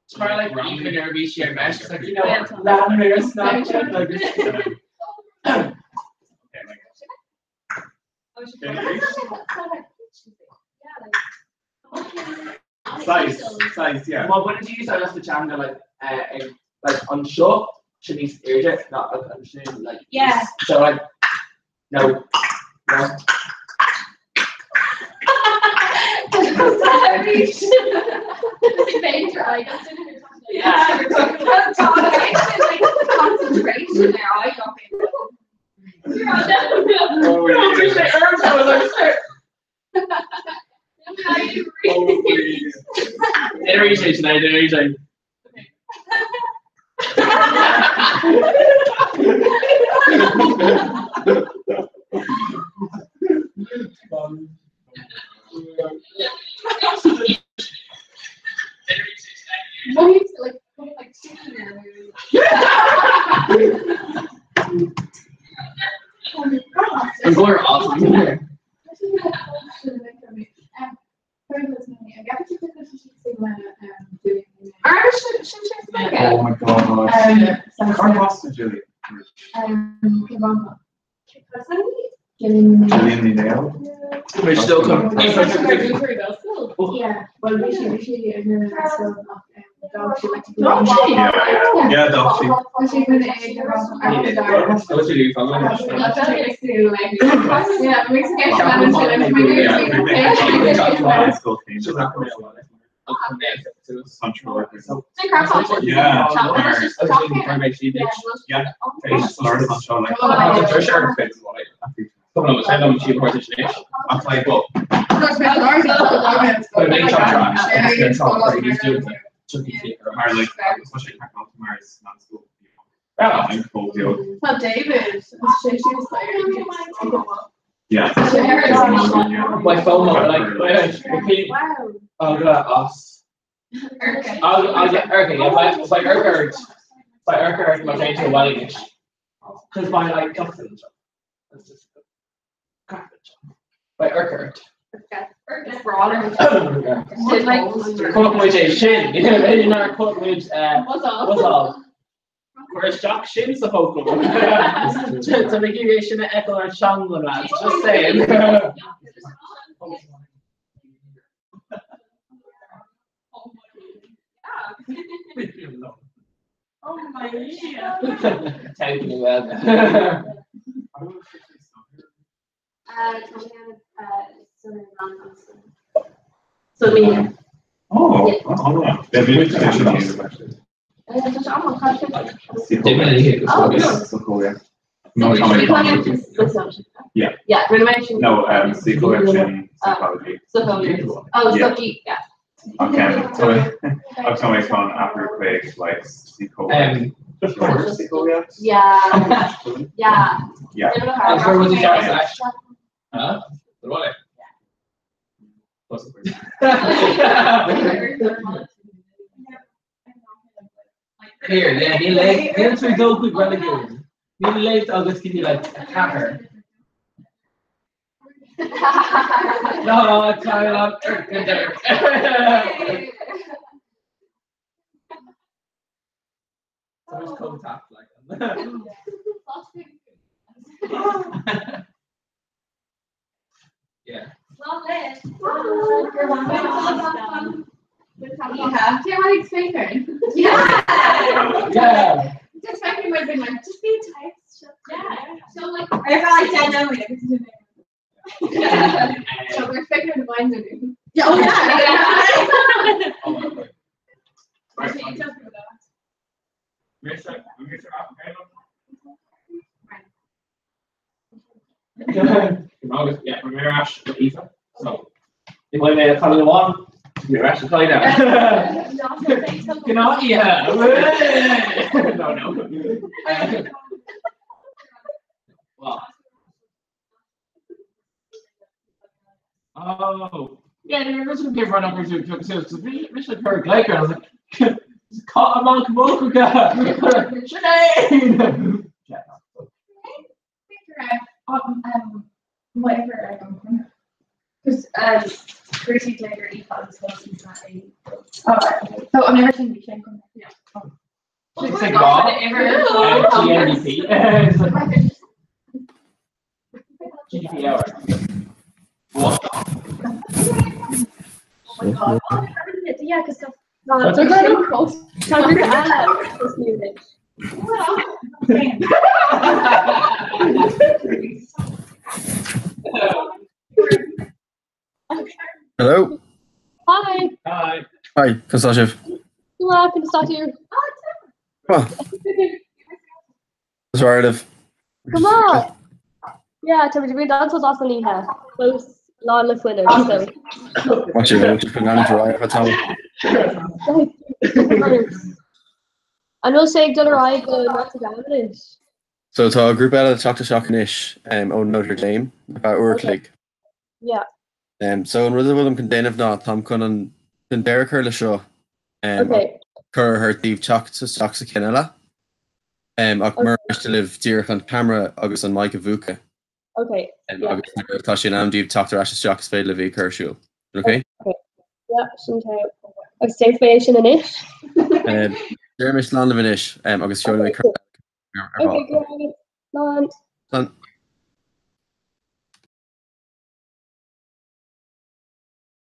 Smart like even every share mesh. It's like you know, lavender Snapchat like. Size, size, yeah. Well, when did you use that the changa like like on show? Shanice Airjet, not like on show, like Yeah. So like, no, no. Yeah. Concentration there. I got Oh, yeah. Well, he's like, like chicken I'm going awesome. Oh my god. Carl Boston, Julie. Julian Neo. We're still coming. Yeah, well, we should, we should, Yeah, yeah, yeah, Dolce. Yeah. Yeah. Well, David, Yeah. My phone like wait, Wow. Oh god, us. I'll get okay, yeah, by Urquhart. By Urquhart, my to a wedding Because by like Cuffin. That's just By Urquhart. Cut muid é sin nar cut muid What's Chuir isteach sin sa fócam. Tá mé é sin a echo ar sean lads, just saying. Oh my god. Taking well. So me. Oh, oh, yeah. No, Yeah. Yeah, renovation. No, psychology. Psychology. Psychology. Oh, Yeah. psyche, yeah. Okay, so I'm sorry, on after quick like psychology. Yeah. Yeah. Yeah. And where was the jazz Huh? The what? Here, yeah, ní le níl trí dó chuig religiún. Ní léit agus cí le cethir. No, tá Someone's contact like Yeah. Yeah. Do you want to explain Yeah. Yeah. Just like might have been like, just be a text. Yeah. So like, I felt like dead now. Like, it's So we're expecting the blinds are doing. Yeah, oh yeah. Agus yeah, we're ar ais le Aoife. So, ní bhfuil mé a chailín amháin, bhí ar ais le cailín eile. Gnáth oíche! No, no. Well. Oh. Yeah, no, this would give run up to to Mission Per Glaker. I was like, caught among Mokuka. Sinead! Whatever Because Chrissy Taylor Oh, right, okay. So I'm never seen the same Yeah. It's like raw. GNDP. GDP hour. What? Oh my god. Yeah, because That's okay. Hello. Hi. Hi. Hi, conas tá sibh? Hello, conas tá tú? Oh, is fearr libh. Go maith. Yeah, tá muid ag baint an-sult as an oíche. Fós lán le fuinneamh, so. Maith sibh, bhfuil sibh chun leanúint ar aghaidh ar feadh tamaill? An bhfuil sé ag dul ar aghaidh go Notre Dame anois? So tá grúpa eile ag teacht isteach anois ó Notre Dame ar feadh uair a chloig. Yeah. So an rud a bhfuilim chun déanamh ná táim chun an chun deireadh a chur le seo Okay. cur ort daoibh teacht isteach sa cheann eile. Ach mura miste libh díreach an camera agus an mic a mhúchadh. Okay. Yeah. Agus nuair atá sé in am daoibh teacht ar ais isteach is féidir libh é a chur ar siúl. Okay? Okay. Yeah, sin tá. Agus déanfaidh mé é sin anois. Deirimid slán libh anois agus seolfaidh mé cur ar Okay, go raibh. Slán. Slán.